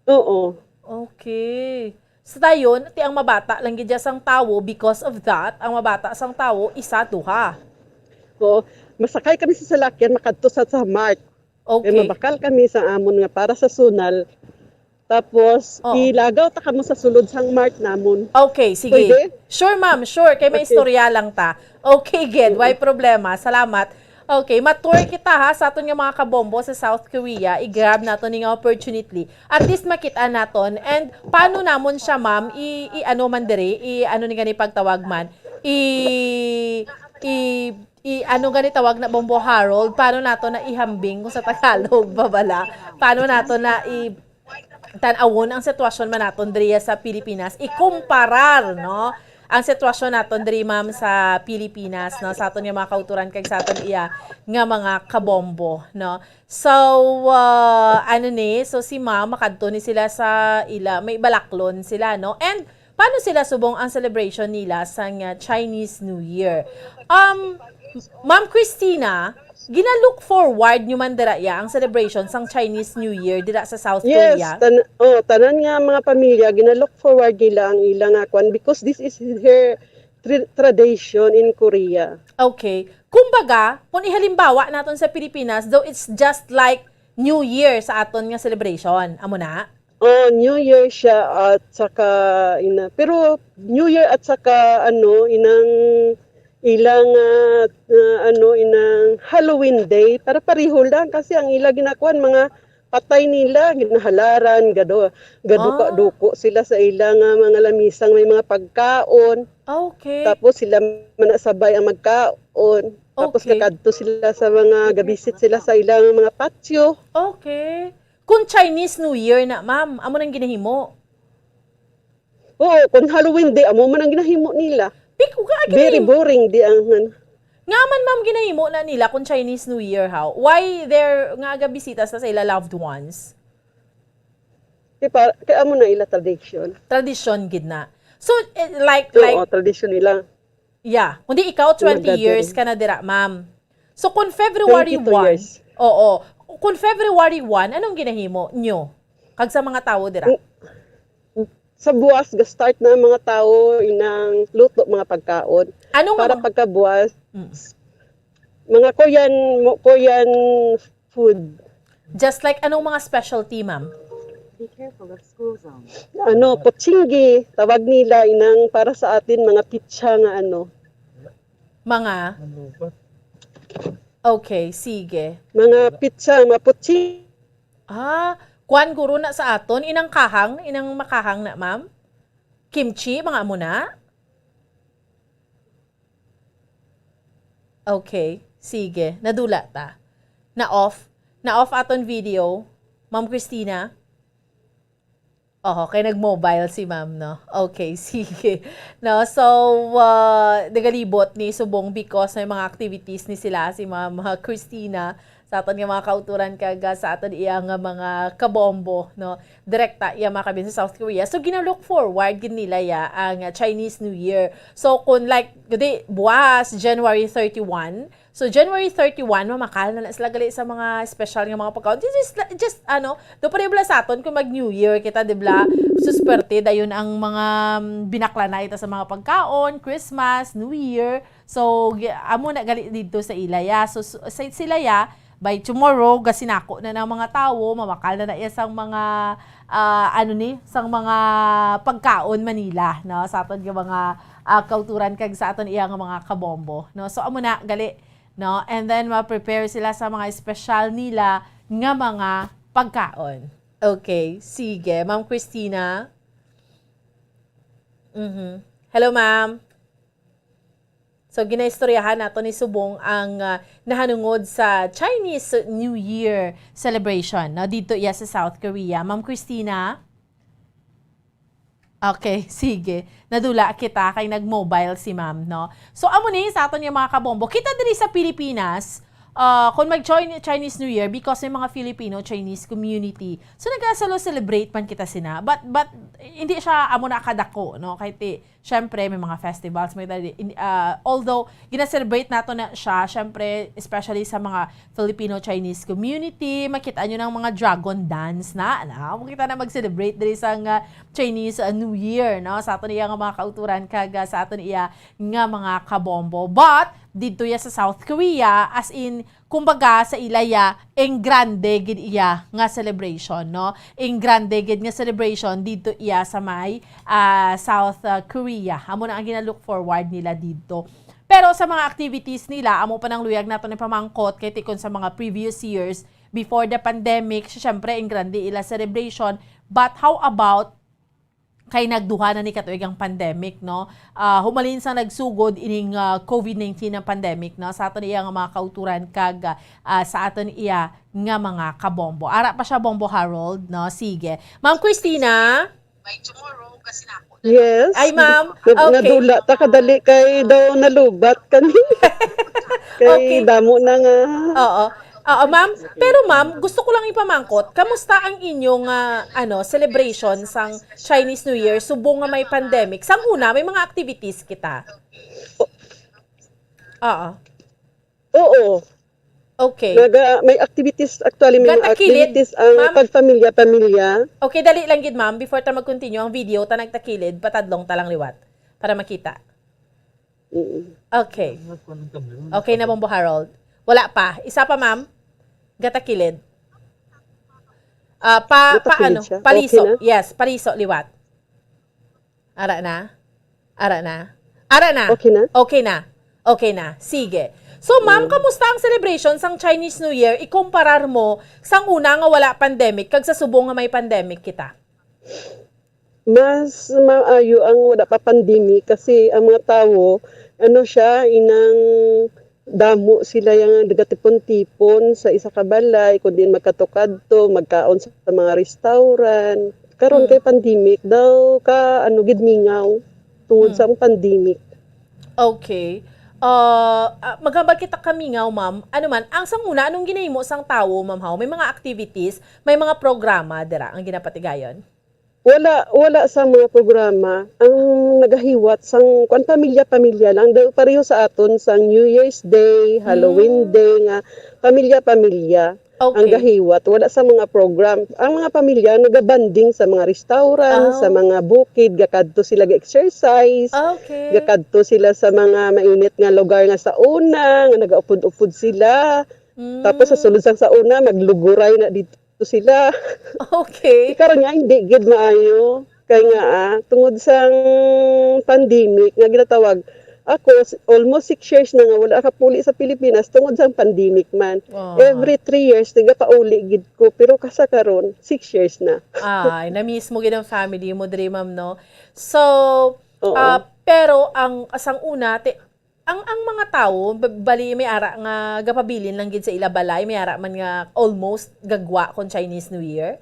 Oo. Okay. Sa dayon, ti ang mabata lang gid sang tawo, because of that, ang mabata sang tawo, isa, duha. Oo. Masakay kami sa salakyan, makadto sa, sa mart. Okay. Kay mabakal kami sa amon nga para sa sunal. Tapos, Oo. ilagaw ta kamo sa sulod sang mart namon. Okay, sige. Pwede? Sure, ma'am. Sure. Kay may Okay. istorya lang ta. Okay, gid. Way problema. Salamat. Okay, ma-tour kita ha sa aton nga mga kabombo sa South Korea. I-grab naton ni nga opportunity. At least makita naton. And paano namon siya, ma'am? I, i ano man diri? I ano ni gani pagtawag man? I i, i ano gani tawag na, Bombo Harold? Paano nato na ihambing kung sa Tagalog ba bala? Paano nato na i tan-awon ang sitwasyon man naton diri sa Pilipinas? Ikumparar, no? Ang sitwasyon naton diri, ma'am, sa Pilipinas, no, sa aton nga mga kauturan kag sa aton iya nga mga kabombo, no? So, ah, ano ni, so si ma'am, makadto ni sila sa ila, may balaklon sila, no? And paano sila subong ang celebration nila sang, ah, Chinese New Year? Um, Ma'am Christina, gina-look forward nyo man dira ya ang celebration sang Chinese New Year dira sa South Yes, Korea? tan oh, tanan nga mga pamilya gina-look forward nila ang ila nga kwan because this is her tri- tradition in Korea. Okay. Kumbaga, kung ihalimbawa naton sa Pilipinas, though it's just like New Year sa aton nga celebration, amo na? Oh, New Year siya at saka ina, pero New Year at saka ano, inang ilang ah, ah, ano, inang Halloween Day, para pareho lang kasi ang ila ginakuan mga patay nila, ginahalaran, gado, gaduka-duko sila sa ila nga mga lamisang may mga pagkaon. Ah, okay. Tapos sila manasabay ang magkaon. Tapos Okay. kakadto sila sa mga gabisit sila sa ilang mga patio. Okay. Kung Chinese New Year na, ma'am, amo nang ginahimo? Oo, kung Halloween Day, amo man ang ginahimo nila. Pik-, nga Very ginahi- boring di ang ano. Nga man, ma'am, ginahimo na nila kung Chinese New Year, how? Why they're nga gabisita sa, sa ila loved ones? Kay pa, kay amo na ila tradition. Tradition gid na. So, eh, like, Oo, like, tradition nila. Yeah. Kundi ikaw, twenty Maganda years rin. ka na dira, ma'am. So, kung February Twenty-two one, years. oo. Kung February one, anong ginahimo nyo? Kag sa mga tawo dira? Kung- Sa buwas, ga-start na ang mga tawo inang luto mga pagkaon. Anong Para mga pagkabuwas, Mm. mga Korean, mo- Korean food. Just like, anong mga specialty, ma'am? Be careful of school zone. Ano, pochinggi, tawag nila inang para sa atin mga pizza nga ano. Mga? Okay, sige. Mga pizza, mga pochinggi. Ah, kwan guro na sa aton, inang kahang, inang makahang na, ma'am? Kimchi, mga amo na? Okay, sige. Nadula ta. Na-off. Na-off aton video, Ma'am Christina. Oho, kay nag-mobile si ma'am, no? Okay, sige. No, so, ah, nagalibot ni subong because may mga activities ni sila, si Ma'am, ah, Christina, sa aton nga mga kauturan kag, ah, sa aton iya nga mga kabombo, no? Direkta iya mga kabin sa South Korea. So, gina-look forward gid nila ya ang, ah, Chinese New Year. So, kung like, di, buwas, January thirty-one, so, January thirty-one, mamakal na, na sila gali sa mga special nga mga pagkaon. Just, just, just, ano, do pareho bala sa aton kung mag-New Year kita, di bala? Susperte, dayon ang mga, mm, binakla na ita sa mga pagkaon, Christmas, New Year. So, gi- amo na gali dito sa ila, ya. So, s- sa sila, ya, by tomorrow, gasinako na ng mga tawo, mamakal na na iya sang mga, ah, ano ni, sang mga pagkaon Manila, no? Sa aton nga mga, ah, kauturan kag sa aton iya nga mga kabombo, no? So, amo na, gali, no? And then, ma-prepare sila sa mga espesyal nila nga mga pagkaon. Okay, sige. Ma'am Christina? Mhm. Hello, ma'am. So, ginaistoryahan nato ni subong ang, ah, nahanungod sa Chinese New Year celebration, no? Dito iya sa South Korea. Ma'am Christina? Okay, sige. Nadula kita kay nag-mobile si ma'am, no? So, amo ni sa aton nga mga kabombo. Kita diri sa Pilipinas, ah, kung mag-join Chinese New Year, because may mga Filipino-Chinese community. So, nagkasalo celebrate man kita sina. But, but, hindi siya amo na kadako, no? Kahit, eh, syempre, may mga festivals, may tali-, in-, ah, although, gina-celebrate nato na siya, syempre, especially sa mga Filipino-Chinese community, makita nyo ng mga dragon dance na, na, makita na mag-celebrate diri sa nga Chinese, ah, New Year, no? Sa aton iya nga mga kauturan, kag, ah, sa aton iya nga mga kabombo. But, dito ya sa South Korea, as in, kumbaga, sa ila ya, ing grande gid iya nga celebration, no? Ing grande gid nga celebration dito iya sa may, ah, South, ah, Korea. Amo na ang gina-look forward nila dito. Pero sa mga activities nila, amo pa nang luyag naton ipamangkot kay tikon sa mga previous years before the pandemic, syempre, in grande ila celebration. But how about kay nagduha na ni katuig ang pandemic, no? Ah, humalin sa nagsugod ining, ah, covid nineteen ang pandemic, no? Sa aton iya nga mga kauturan kag, ah, sa aton iya nga mga kabombo. Ara pa siya, Bombo Harold, no? Sige. Ma'am Christina? By tomorrow, kasi na ako. Yes. Ay, ma'am. Nag-, Okay. Nadula ta kadali kay daw nalubat kami. Kay Okay. damo na nga. Oo. Oo, ma'am. Pero, ma'am, gusto ko lang ipamangkot, kamusta ang inyong, ah, ano, celebration sang Chinese New Year subong nga may pandemic? Sang una, may mga activities kita. Oo. Oo. Okay. Naga-, may activities, actually, may mga Gatakilid, activities ang ma'am. Pagpamilya-pamilya. Okay, dali lang gid, ma'am. Before ta mag-continue ang video, ta nagtakilid, patadlong ta lang liwat para makita. Mm. Okay. Okay na, Bombo Harold? Wala pa. Isa pa, ma'am. Gatakilid. Ah, pa, pa Gatakilid ano? siya. Paliso. Okay na? Yes, paliso, liwat. Ara na? Ara na? Ara na? Okay na? Okay na. Okay na. Sige. So, ma'am, Mm. kamusta ang celebration sang Chinese New Year? Ikumparar mo sang una nga wala pandemic kag sa subong nga may pandemic kita? Mas maayo ang wala pa pandemic kasi ang mga tawo, ano siya, inang damo sila yang nagatipon-tipon sa isa ka balay, kun diin magkatukadto, magkaon sa mga restaurant. Karon Mm. kay pandemic, daw ka, ano, gid mingaw tungod Mm. sa pandemic. Okay. Ah, ah, maghambal kita kamingaw, ma'am. Ano man, ang sang una, anong ginahimo sang tawo, ma'am, haw? May mga activities, may mga programa dira ang ginapatigayon? Wala, wala sa mga programa. Ang nagahiwat sang, kuwan, pamilya-pamilya lang. Daw pareho sa aton sang New Year's Day, Halloween Hmm. Day, nga pamilya-pamilya ang Okay. gahiwat. Wala sa mga program. Ang mga pamilya nagabanding sa mga restaurant, sa Oh. mga bukid, gakadto sila ga-exercise, Okay. gakadto sila sa mga mainit nga lugar nga sa una, nga nagaupod-upod sila. Tapos sa Mm. sulod sang sa una, magluguray na dito sila. Okay. Karon nga, hindi gid maayo. Kay nga, ah, tungod sang pandemic nga ginatawag, ako, s-, almost six years na nga wala ka puli sa Pilipinas tungod sang pandemic man. Ah. Every three years, nagapauli gid ko. Pero kasa karon, six years na. Ay, na-miss mo gid ang family mo diri, ma'am, no? So, Oo. ah, pero ang, sang una, ti-, ang, ang mga tawo, ba-, bali, may ara nga gapabilin lang gid sa ila balay, may ara man nga almost gagwa kon Chinese New Year?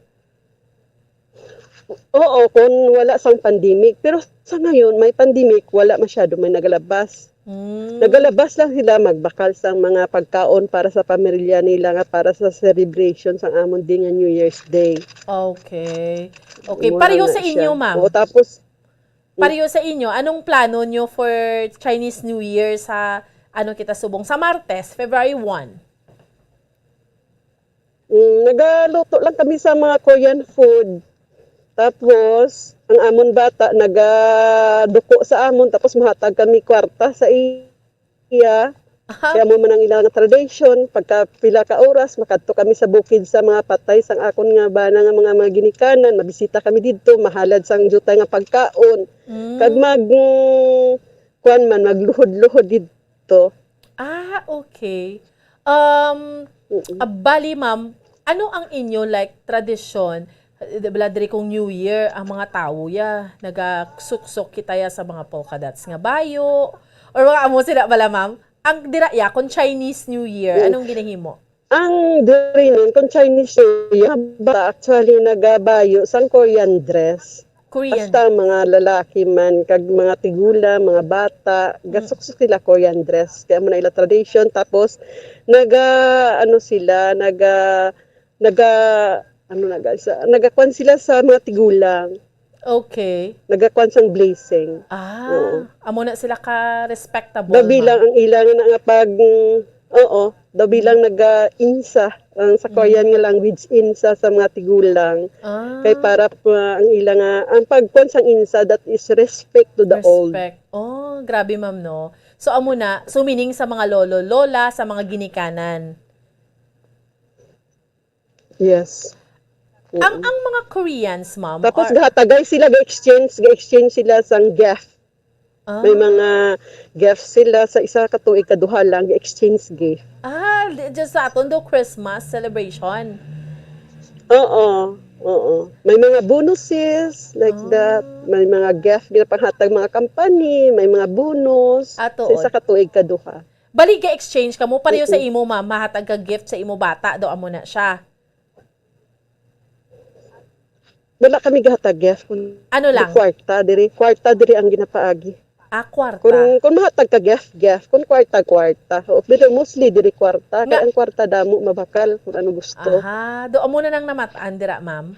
Oo, kung wala sang pandemic. Pero sa ngayon, may pandemic, wala masyado may nagalabas. Hmm. Nagalabas lang sila magbakal sang mga pagkaon para sa pamilya nila nga para sa celebration sang amon din nga New Year's Day. Okay. Okay, Mura pareho na sa inyo, siya. Ma'am. Oo, tapos, Pareho sa inyo, anong plano nyo for Chinese New Year sa, ano kita subong, sa Martes, February one? Mm, nagaluto lang kami sa mga Korean food. Tapos, ang amon bata nagaduko sa amon, tapos mahatag kami kwarta sa iya. Aha. Kaya mo man ang ilang tradition, pagka pila ka oras, makadto kami sa bukid sa mga patay sang akon nga bana nga mga, mga ginikanan, mabisita kami didto, mahalad sang diutay nga pagkaon. Mm. Kag mag, mm, kuwan man, magluhod-luhod didto. Ah, okay. Um, Mm-mm. Ah, bali, ma'am, ano ang inyo, like, tradisyon? Eh, di bala, diri kung New Year, ang mga tawo, ya, nagasuksok kita, ya, sa mga polka dots nga bayo. Or mga amo sila bala, ma'am? Ang dira, ya, kung Chinese New Year, Mm. anong ginahimo? Ang diri nun, kung Chinese New Year, ba, actually, nagabayo sang Korean dress. Korean. Basta ang mga lalaki man, kag mga tigulang, mga bata, Mm. gasuksok sila Korean dress. Kaya mo na ila tradition. Tapos, naga, ano sila, naga, naga, ano, naga, sa, nagakuan sila sa mga tigulang. Okay. Nagakuan sang blessing. Ah, Oo. Amo na sila ka respectable, Daw bilang ma'am. Ang ilang na nga pag, oo, daw bilang Mm. naga-insa, ang sa Korean Mm. nga language, insa sa mga tigulang. Ah. Kay para pa ang ilang nga, ang pagkuan sang insa, that is respect to the old. Respect. Oh, grabe, ma'am, no? So, amo na, so meaning sa mga lolo, lola, sa mga ginikanan. Yes. Ang, Mm. ang mga Koreans, ma'am, Tapos are gahatagay sila, ga-exchange, ga-exchange sila sang gift. May Ah. mga gifts sila sa isa ka tuig, kaduha lang, exchange gift. Ah, di, just sa aton do Christmas celebration. Oo, oo. May mga bonuses, like that. Ah. May mga gift, ginapanghatag mga company, may mga bonus Ah, sa isa tuod. ka tuig, kaduha. Bali, ga-exchange kamo, pareho sa Mm-mm. imo, ma'am, mahatag ka gift sa imo bata, do amo na siya. Wala kami gahatag gift. Kun Ano di lang? kwarta, diri. Kwarta, diri ang ginapaagi. Ah, kwarta. Kung, kung mahatag ka gift, gift. Kung kwarta, kwarta. O, pero mostly, diri kwarta. Kaya Nga ang kwarta damo, mabakal, kung ano gusto. Aha. Do, amo na nang namatan dira, ma'am?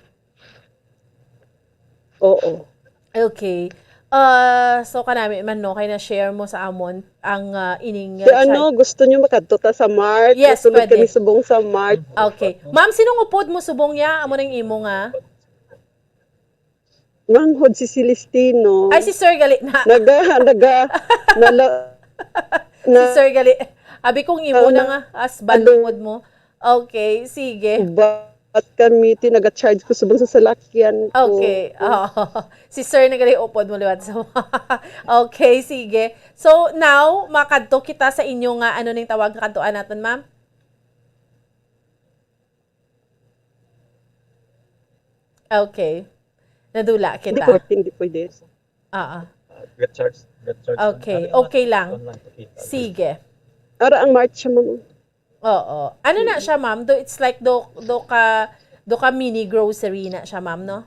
Oo. Okay. Ah, so kanami man, no, kay na-share mo sa amon ang, ah, ining, Si ah, ano, chart. gusto niyo makadto ta sa Mart? Yes, Masulod pwede. kami subong sa Mart. Okay. Ma'am, sinong upod mo subong ya? Amo nang imo nga? Manghod si Celestino. Ay, si Sir gali na. Naga, naga, nala, Si na, Sir gali. Abi kong imo na na, nga, as ano, bandungod mo. Okay, sige. Ubat kami, ti, naga-charge ko subong sa salakyan ko. Okay. Oo. Si Sir na gali upod mo liwat sa Okay, sige. So, now, makadto kita sa inyo nga, ano ning tawag nga kantuan naton, ma'am? Okay. Nadula Hindi kita. pwede, hindi pwede. Oo. Ah, get charge, get charge. Okay, Ano, okay lang. Online, okay. Sige. Ara ang March siya, ma'am. Oo. Ano na Mm. siya, ma'am? Do, it's like do, do ka, do ka mini grocery na siya, ma'am, no?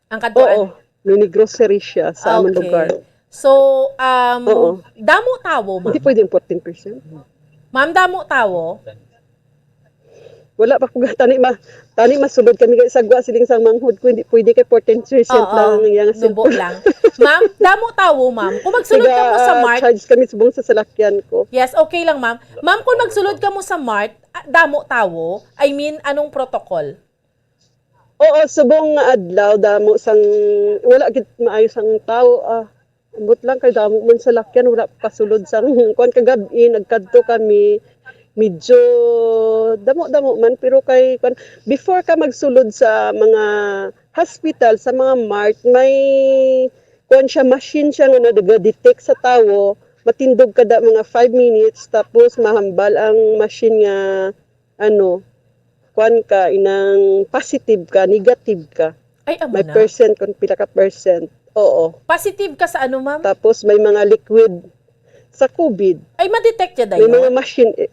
Ang kantuan? Oo, mini grocery siya sa among Okay. lugar. So, um, Oo. damo tawo, Hindi ma'am? pwede yung fourteen percent. Ma'am, damo tawo? Wala pa ko ga-, tani ma-, tani masulod kami kay sagwa siling sang manghod ko, hindi pwede kay fourteen percent Oo, lang ang iyang nubo cellphone. lang. Ma'am, damo tawo, ma'am. Kung magsulod ka mo sa Naga, ah, Mart, charge kami subong sa salakyan ko. Yes, okay lang, ma'am. Ma'am, kung magsulod ka mo sa Mart, ah, damo tawo? I mean, anong protocol? Oo, subong nga adlaw, damo sang, wala gid maayo sang tawo, ah. Ambot lang kay damo man salakyan, wala pasulod sang kuan kagab-i, nagkadto kami, medyo damo-damo man, pero kay kuan, before ka magsulod sa mga hospital, sa mga mart, may kuan siya, machine siya nga naga-detect sa tawo, matindog kada mga five minutes, tapos mahambal ang machine nga ano, kuan ka, inang positive ka, negative ka. Ay, amo May na? percent kung pila ka percent. Oo. Positive ka sa ano, ma'am? Tapos may mga liquid sa COVID. Ay, ma-detect ya May dayon? mga machine, eh.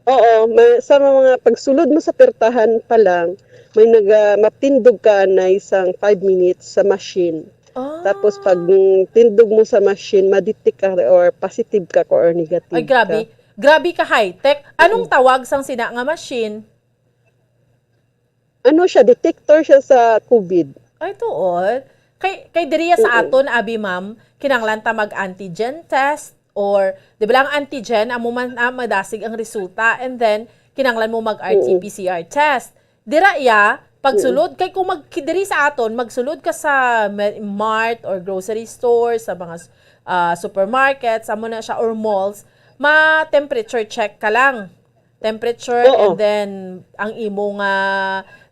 Oo, may, sa mga pagsulod mo sa pertahan pa lang, may naga-, matindog ka na isang five minutes sa machine. Tapos pag Ah. mm, tindog mo sa machine, ma-detect ka or positive ka ko or negative Ay, grabe. ka. Grabe ka high-tech. Anong Mm. tawag sang sina nga machine? Ano siya, detector siya sa COVID. Ay, tuod. Kay, kay diriya sa Mm. aton, abi, ma'am, kinahanglan ta mag-antigen test or, di ba lang, antigen, amo man, ah, madasig ang resulta, and then, kinahanglan mo mag-, Mm. R T P C R test. Dira iya, pagsulod, Mm. kay kung mag-, diri sa aton, magsulod ka sa ma-, mart or grocery store, sa mga s-, ah, supermarket, sa mo na siya, or malls, ma-temperature check ka lang. Temperature, Oo. and then ang imo nga,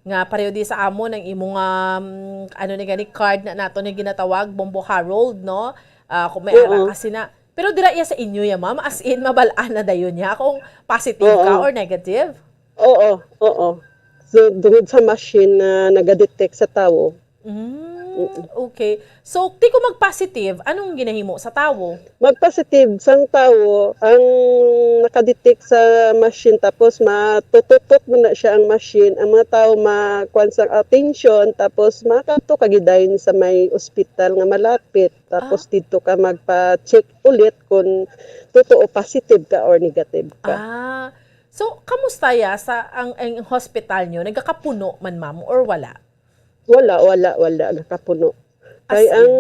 nga pareho di sa amon, ang imo nga, mm, ano ni gani, card na nato ni ginatawag, Bombo Harold, no? Ah, kung may ara Oo. ka sina. Pero dira iya sa inyo ya, ma'am, as in, mabal-an na dayon niya kung positive ka Oo. or negative? Oo, oo. So, tungod sa machine na naga-detect sa tawo. Mm, Mm. okay. So, ti kung mag-positive, anong ginahimo sa tawo? Mag-positive sang tawo, ang nakadetect sa machine, tapos matututot mo na siya ang machine, ang mga tawo makuan sang attention, tapos makadto ka gidayon sa may ospital nga malapit, tapos Ah. didto ka magpa-check ulit kung totoo positive ka or negative ka. Ah. So, kamusta ya sa ang, ang hospital nyo? Nagakapuno man, ma'am, or wala? Wala, wala, wala. Nakapuno. As Kay in? ang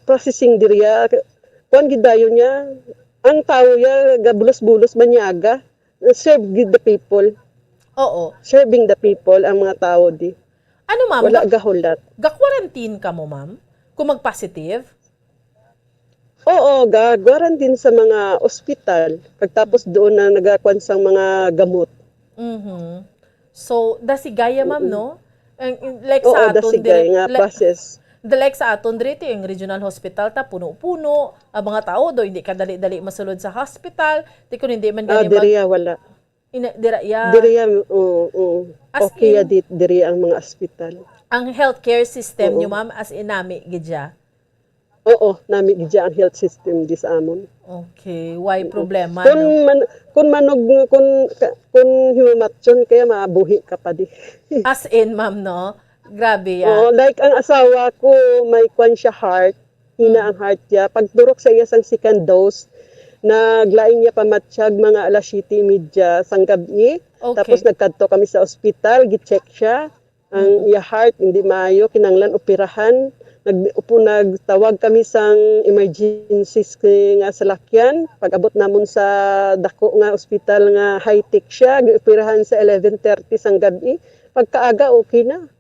processing diriya, kuwan gid dayon niya. Ang tawo niya, gabulos-bulos, manyaga. Serve gid the people. Oo. Serving the people ang mga tawo di. Ano, ma'am? Wala Ga-, gahulat. Ga-quarantine ka mo, ma'am? Kung mag-positive? Oo, ga-, quarantine sa mga ospital. Pagtapos doon na nagakuan sang mga gamot. Mhm. So, dasigaya, ma'am, Mm-mm. no? Ang, like Oo, sa aton dasigay diri, nga like, process. The like sa aton diri, ti, ang regional hospital ta, puno-puno. Ang mga tao do, hindi ka dali-dali masulod sa hospital. Ti, kung hindi man Ah, gani mag- diri ya, wala. Ina-, dira ya. Diri ya, oo, oo. As Okay ya, in, di, diri ang mga ospital. Ang healthcare system Oo. nyo, ma'am, as in, nami gid ya? Oo, nami gid ya ang health system di sa amon. Okay, why Mm. problema, Kun no? man-, kun manog-, kun ka-, kun himamatyon kaya mabuhi ka pa di. As in, ma'am, no? Grabe ya. Oo, like ang asawa ko, may kwan siya heart. Hina Mm. ang heart niya. Pagdurok sa iya sang second dose, naglain niya pamatyag mga alas siyete y media sang gabi. Okay. Tapos nagkadto kami sa ospital, gi-check siya. Ang Mm. iya heart hindi maayo, kinanglan operahan. Nag-, upo-, nagtawag kami sang emergency s-, nga salakyan. Pag-abot namon sa dako nga ospital nga high-tech siya, gioperahan sa eleven thirty sang gabi. Pagkaaga, okay na.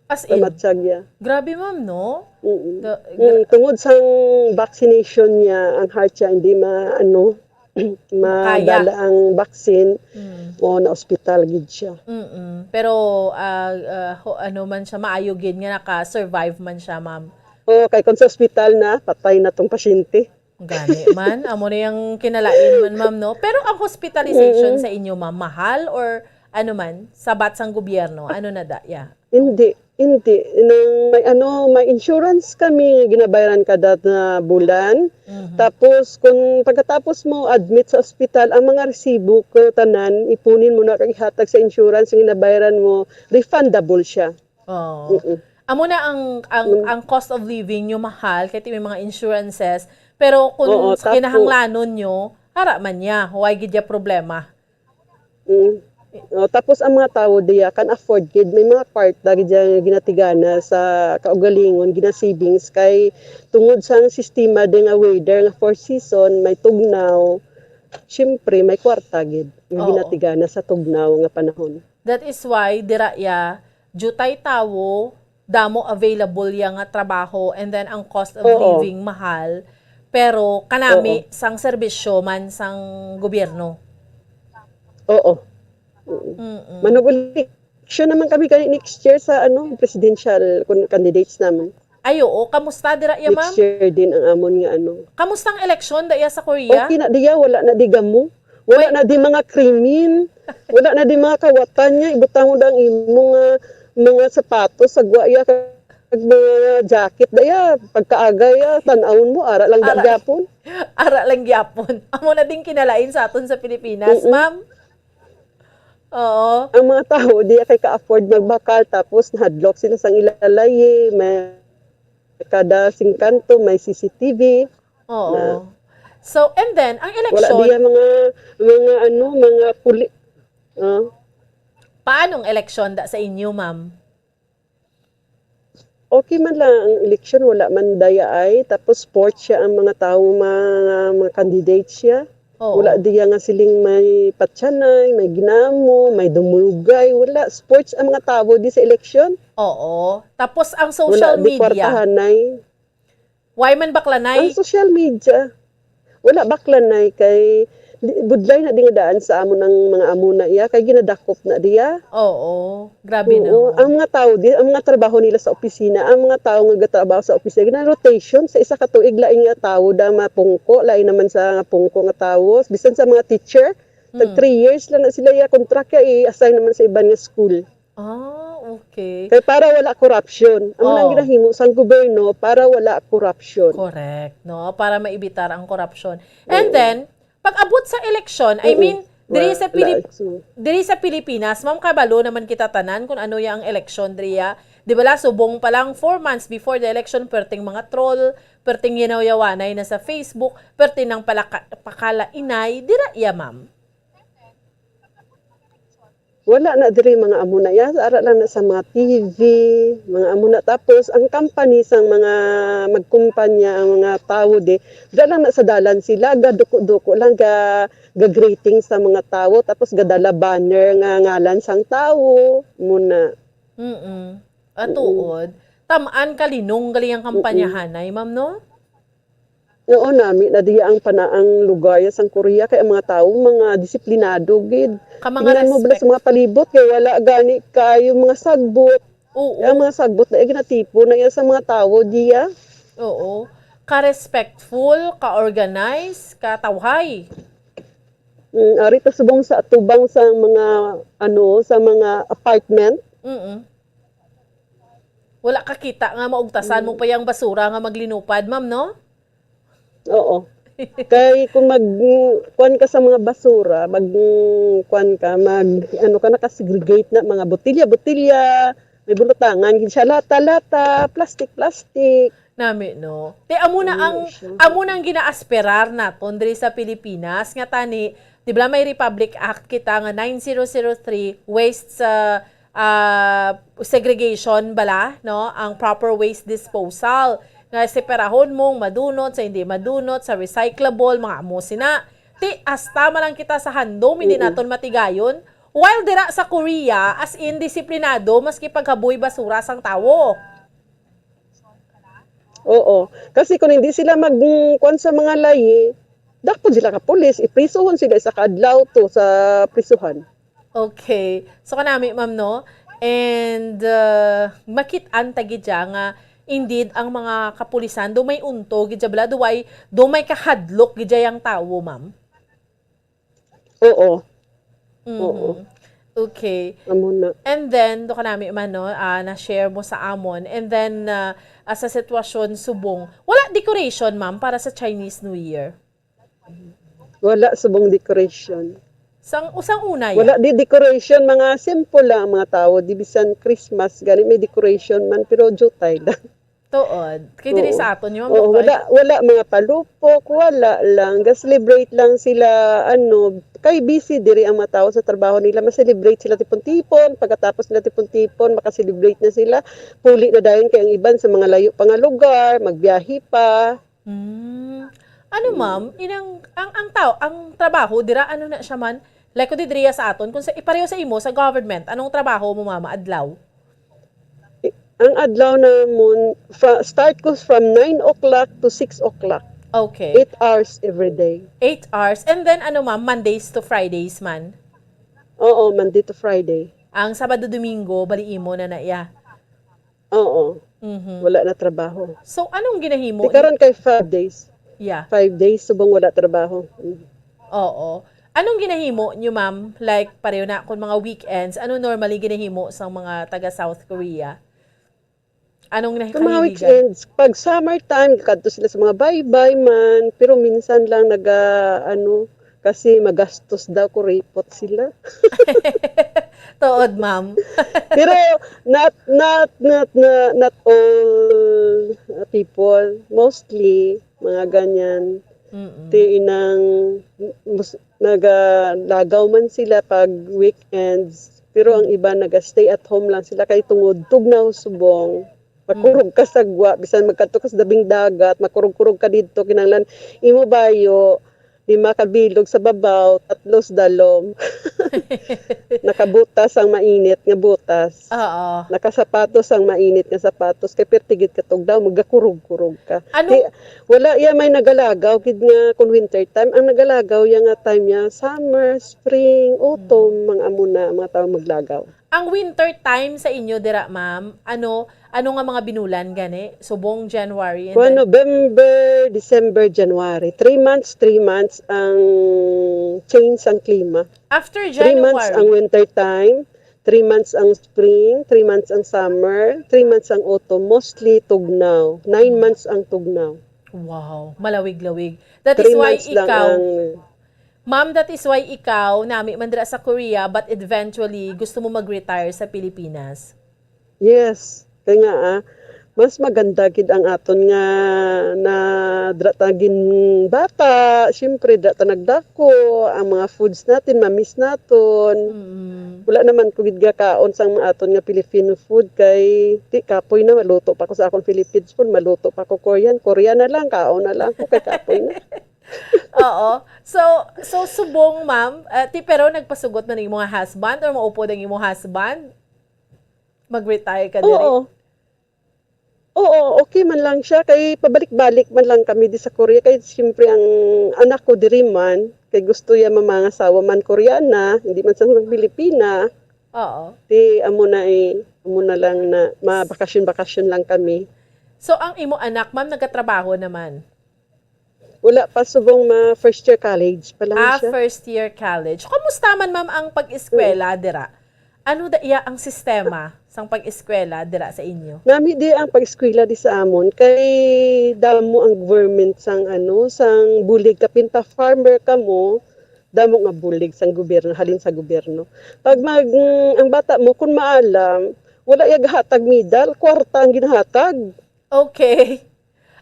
As in? Pamatyag niya. Grabe, ma'am, no? Mm-mm. The, Mm, tungod sang vaccination niya, ang heart siya hindi ma-, ano, Makaya. madala ang vaccine. Mm. O, na-ospital gid siya. Mm-mm. Pero, ah, ah, ho-, ano man siya, maayo gid nga naka-survive man siya, ma'am. Oo, kay kung sa ospital na, patay na tong pasyente. Gani man, amo na yung kinalain man, ma'am, no? Pero ang hospitalization Mm-mm. sa inyo, ma'am, mahal or ano man, sabat sang gobyerno? Ano na da, ya? Hindi, hindi. Nang may ano, may insurance kami nga ginabayaran kada na bulan. Mhm. Tapos, kung pagkatapos mo admit sa ospital, ang mga resibo ko tanan, ipunin mo na kag ihatag sa insurance nga ginabayaran mo, refundable siya. Oo. Mm-mm. Amo na ang, ang, Mm. ang cost of living nyo mahal, kay may mga insurances. Pero kung Oo, sa tapo. kinahanglanon nyo, ara man niya, huwag gid ya problema. Mm. Oh, tapos ang mga tawo diya can afford gid, may mga kwarta gid diya nga ginatigana sa kaugalingon, gina-savings kay tungod sa ang sistema din nga weather nga four season, may tugnaw, siyempre may kwarta gid nga Oo. ginatigana sa tugnaw nga panahon. That is why dira ya, jutay tawo, damo available ya nga trabaho, and then ang cost of Oo. living mahal, pero kanami Oo. sang serbisyo man sang gobyerno. Oo. Mm-mm. Mm-mm. Manug-eleksyon naman kami gani next year sa, ano, presidential kun-, candidates naman. Ay, oo. Kamusta dira ya, ma'am? Next year din ang amon nga, ano. Kamusta ang eleksyon daya sa Korea? Okay na diya, wala na di gamo. Wala Wait. na di mga krimen. Wala na di mga kawatan niya. Ibutang mo lang imong, ah, mga sapatos sa gwa ya, kag mga jacket daya. Pagkaaga ya, tan-awon mo, ara lang Ara. gyapon. Ara lang gyapon. Amo na ding kinalain sa aton sa Pilipinas, Mm-mm. ma'am. Oo. Ang mga tawo, di kay ka-afford magbakal, tapos nahadlok sila sang ila layi, may kada singkanto, may C C T V. Oo. Na So, and then, ang Wala eleksyon, diya mga, mga ano, mga puli-, ah. Paano ang eleksyon da sa inyo, ma'am? Okay man lang ang eleksyon, wala man daya ay. Tapos sports siya ang mga tawo, mga, mga candidates siya. Oo. Wala diya nga siling may patyanay, may ginamo, may dumulugay. Wala. Sports ang mga tawo di sa eleksyon. Oo. Tapos ang social Wala, di media. kwartahanay. Why man baklanay? Ang social media. Wala baklanay kay di, budlay na di nga daan sa amon ang mga amo na iya kay ginadakop na diya. Oo, grabe Oo, na. ang mga tao di, ang mga trabaho nila sa opisina, ang mga tao nga gatrabaho sa opisina, gina-rotation sa isa ka tuig lain nga tawo da mapungko, lain naman sa nga pungko nga tawo. Bisan sa mga teacher, tag Mm. three years lang na sila iya contract kay i-assign naman sa iban nga school. Ah, okay. Kay para wala korupsyon. Amo na ang Oo. ginahimo sang gobyerno para wala korupsyon. Correct, no? Para maibitar ang korupsyon. And Oo. then, pag abot sa eleksyon, I Oo. mean, diri Wala, sa Pilip-, wala. So, diri sa Pilipinas, ma'am, kabalo naman kita tanan kung ano ya ang eleksyon diri ya. Di ba la, subong pa lang, four months before the election, perting mga troll, perting yanaw-yawanay na sa Facebook, perting nang palaka-, pakalainay, dira ya, ma'am. Wala na diri mga amo na ya, ara lang na sa mga T V, mga amo na. Tapos ang company sang mga magkumpanya, ang mga tawo di, dira lang na sa dalan sila, gaduko-duko lang, ga, ga-greeting sa mga tawo, tapos gadala banner nga ngalan sang tawo, muna. Mm-mm. Ah, Mm-mm. tuod. Tam-an kalinong gali ang Mm-mm. kampanyahanay, ma'am, no? Oo, nami na diya ang pana-, ang lugar ya sang Korea, kay ang mga tawo, mga disiplinado gid. Ka mga Tingnan mo bala respect. sa mga palibot, kay wala gani kayo mga sagbot. Oo. Ang mga sagbot na ginatipon na yan sa mga tawo diya. Oo. Ka-respectful, ka-organize, katawhay. Mm, ari ta subong sa atubang sa mga, ano, sa mga apartment. Mm-mm. Wala ka kita nga maugtasan mo Mm. pa yang basura nga maglinupad, ma'am, no? Oo. Kay kung mag, mm, kuwan ka sa mga basura, mag, mm, kuwan ka, mag, ano ka, naka-segregate na, mga botilya, botilya, may bulutangan gid siya, lata, lata, plastic, plastic. Nami, no? Te, amo na Ano ang, siya? amo na ang ginaasperar naton diri sa Pilipinas, nga tani, di ba, may Republic Act kita nga nine zero zero three, waste sa, ah, segregation bala, no? Ang proper waste disposal. Nga separahon mo ang madunot sa hindi madunot, sa recyclable, mga amo sina. Ti, hasta man lang kita sa handom, hindi Mm. naton matigayon. While dira sa Korea, as in, disiplinado, maski paghaboy basura sang tawo. Oo. Kasi kung hindi sila mag, mm, kuwan sa mga layi, dakpon sila ka pulis, iprisuhon sila isa ka adlaw to sa prisuhan. Okay. So, kanami, ma'am, no? And, uh, makit-an ta gid siya nga, indeed, ang mga kapulisan, do may unto gid siya bala, do may, do may kahadlok gid siya yang tawo, ma'am? Oo. Mhm. Oo. Okay. Amo na. And then, do kanami man, no, ah, na-share mo sa amon. And then, ah, ah, sa sitwasyon subong, wala decoration, ma'am, para sa Chinese New Year? Wala subong decoration. Sang, usang una ya? Wala di decoration, mga simple lang ang mga tawo. Di bisan Christmas, gani may decoration man, pero jutay lang. Tuod. Kay diri Oo. sa aton, yung Oo, mga wala, wala mga palupok, wala lang. Ga-celebrate lang sila, ano, kay busy diri ang mga tao sa trabaho nila. Ma-celebrate sila tipon-tipon. Pagkatapos nila tipon-tipon, maka-celebrate na sila. Puli na dayon kay ang iban sa mga layo pa nga lugar, magbiyahe pa. Hmm. Ano, Mm. ma'am, inang, ang, ang tao, ang trabaho dira, ano na siya man? Like, kung didriya sa aton, kung sa, ipareho sa imo, sa government, anong trabaho mo, mama, adlaw? I-, ang adlaw namon, fra-, start ko from nine o'clock to six o'clock. Okay. Eight hours every day. Eight hours. And then, ano, ma'am, Mondays to Fridays man? Oo, Monday to Friday. Ang Sabado, Domingo, bali imo na na iya. Oo. Mhm. Wala na trabaho. So, anong ginahimo Di ni- karon kay five days. Yeah. Five days, subong wala trabaho. Mm. Oo. Anong ginahimo nyo, ma'am? Like, pareho na kung mga weekends, ano normally ginahimo sa mga taga South Korea? Anong Sa mga nahikahiligan? weekends, pag summertime, kadto sila sa mga baybay man, pero minsan lang naga, ano, kasi magastos daw, kuripot sila. Tuod, ma'am. Pero not, not, not, na-, not all, uh, people, mostly, mga ganyan. Mm-mm. Ti inang mus-, nagalagaw man sila pag weekends, pero ang Mm. iba naga-stay at home lang sila kay tungod tugnaw subong. Makurog Mm. ka sa gwa, bisan magkadto ka sa dabing dagat, makurog-kurog ka didto, kinahanglan imo bayo, lima ka bilog sa babaw, tatlo sa dalom. Nakabutas ang mainit nga butas. Oo. Nakasapatos ang mainit nga sapatos, kay perti gid ka tugnaw, magakurog-kurog ka. Ano? Di, wala iya may nagalagaw gid nga kung winter time. Ang nagalagaw iya nga time niya, summer, spring, autumn, Mm. mga amo na, mga tao maglagaw. Ang winter time sa inyo dira, ma'am, ano, ano nga mga binulan gani? Subong January and Kuwan, then November, December, January. Three months, three months ang change ang klima. After Three months January. ang winter time, three months ang spring, three months ang summer, three months ang autumn. Mostly tugnaw. Nine Hmm. months ang tugnaw. Wow, malawig-lawig. That is Three why months lang ikaw, ang Ma'am, that is why ikaw, nami man dira sa Korea, but eventually, gusto mo mag-retire sa Pilipinas? Yes. Kaya nga, ah, mas maganda gid ang aton nga na dra ta gin bata, siyempre dra ta nagdako, ang mga foods natin, ma-miss naton. Mm. Wala naman ko gid gakaon sang aton nga Filipino food kay ti kapoy na maluto pa ko sa akong Philippines food, maluto pa ko Korean, Korean na lang, kaon na lang ko kay kapoy na. Oo. So, so subong, ma'am, ah, ti, pero nagpasugot man ang imong husband or maupod ang imong husband? Mag-retire ka diri? Oo. Oo, okay man lang siya. Kay pabalik-balik man lang kami di sa Korea. Kay siyempre ang anak ko diri man. Kay gusto niya mamangasawa man Koreana, hindi man sa Pilipina. Oo. Ti amo na, eh, amo na lang na mabakasyon-bakasyon lang kami. So, ang imo anak, ma'am, nagatrabaho naman? Wala pa, subong ma first year college pa lang Ah, siya. First year college. Kumusta man, ma'am, ang pag-eskwela Mm. dira? Ano da iya ang sistema sang pag-eskwela dira sa inyo? Nami di ang pag-eskwela di sa amon kay damo ang government sang, ano, sang bulig, kapin pa farmer kamo, damo nga bulig sang gobyerno, halin sa gobyerno. Pag mag, mm, ang bata mo, kung maalam, wala iya gahatag medal, kwarta ang ginahatag. Okay.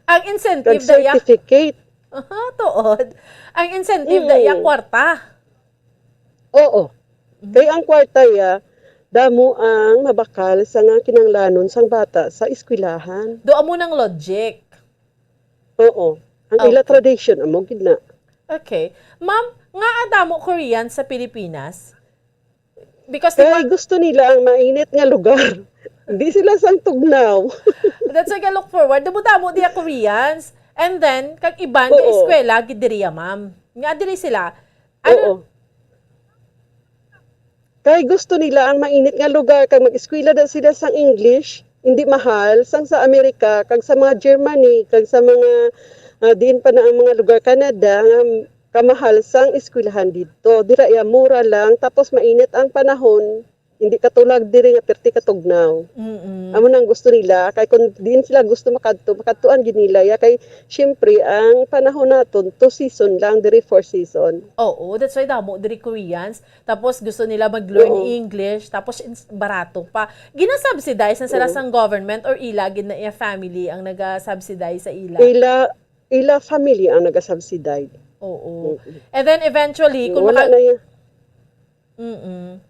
Ang incentive Kag da iya certificate. Aha, tuod. Ang incentive da iya Mm. kwarta. Oo. Mm. Kay ang kwarta iya, damo ang mabakal sa nga kinahanglanon sang bata sa eskwelahan. Do amo nang logic. Oo. Ang ila Okay. tradition, amo gid na. Okay. Ma'am, ngaa damo Korean sa Pilipinas? Because di Kay ba gusto nila ang mainit nga lugar. Di sila sang tugnaw. That's why I look forward. Damo-damo diya Koreans. And then, kag iban nga Oo. eskwela, gid diriya, ma'am. Nga diri sila. Ano? Oo. Kay gusto nila ang mainit nga lugar, kag mag-eskwela daw sila sang English, hindi mahal, sang sa Amerika, kag sa mga Germany, kag sa mga, ah, diin pa na ang mga lugar, Canada, nga kamahal sang eskwelahan didto. Dira iya mura lang, tapos mainit ang panahon, hindi katulad diri nga perti katugnaw. Mm-mm. Amo nang gusto nila, kay kung diin sila gusto makadto, makadtuan gid nila ya, kay siyempre ang panahon naton two season lang, diri four season. Oo, that's why damo diri Koreans. Tapos gusto nila mag-learn Oo. English, tapos ins-, barato pa. Gina-subsidize na sila Oo. sang government or ila gid na iya family ang naga-subsidize sa ila? Ila, ila family ang naga-subsidize. Oo. Mm-mm. And then eventually, kung Wala maka- na yan. Mm-mm.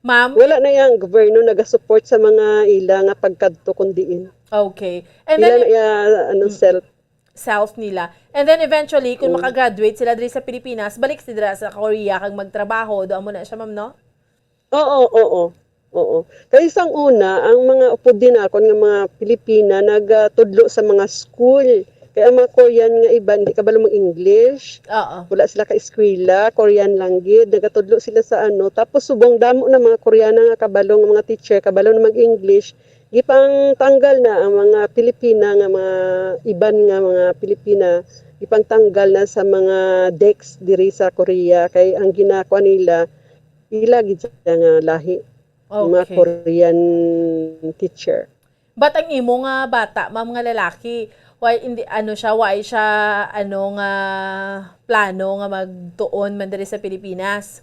Ma'am? Wala na yang gobyerno nagasupport sa mga ila nga pagkadto kun diin. Okay. And Ila then, na iya, ano, mm, self. self nila. And then eventually, kung Mm. makagraduate sila diri sa Pilipinas, balik sila sa Korea kag magtrabaho. Do amo na siya, ma'am, no? Oo, oo. Oo. Kay sang una, ang mga upod din nakon nga mga Pilipina nagatudlo sa mga school. Kay ang mga Korean nga iban, di kabalo mag-English. Oo. Wala sila ka eskwela, Korean lang gid. Nagatudlo sila sa ano. Tapos subong damo na mga Koreana nga kabalo nga mga teacher, kabalo na mag-English. Gipangtanggal na ang mga Pilipina nga mga iban nga mga Pilipina, gipangtanggal na sa mga desk diri sa Korea. Kay ang ginakuha nila, ila gid siya nga lahi, mga Okay. Korean teacher. But ang imo nga bata, ma'am, nga lalaki, why hindi, ano siya, why siya, ano, nga plano nga magtuon man diri sa Pilipinas?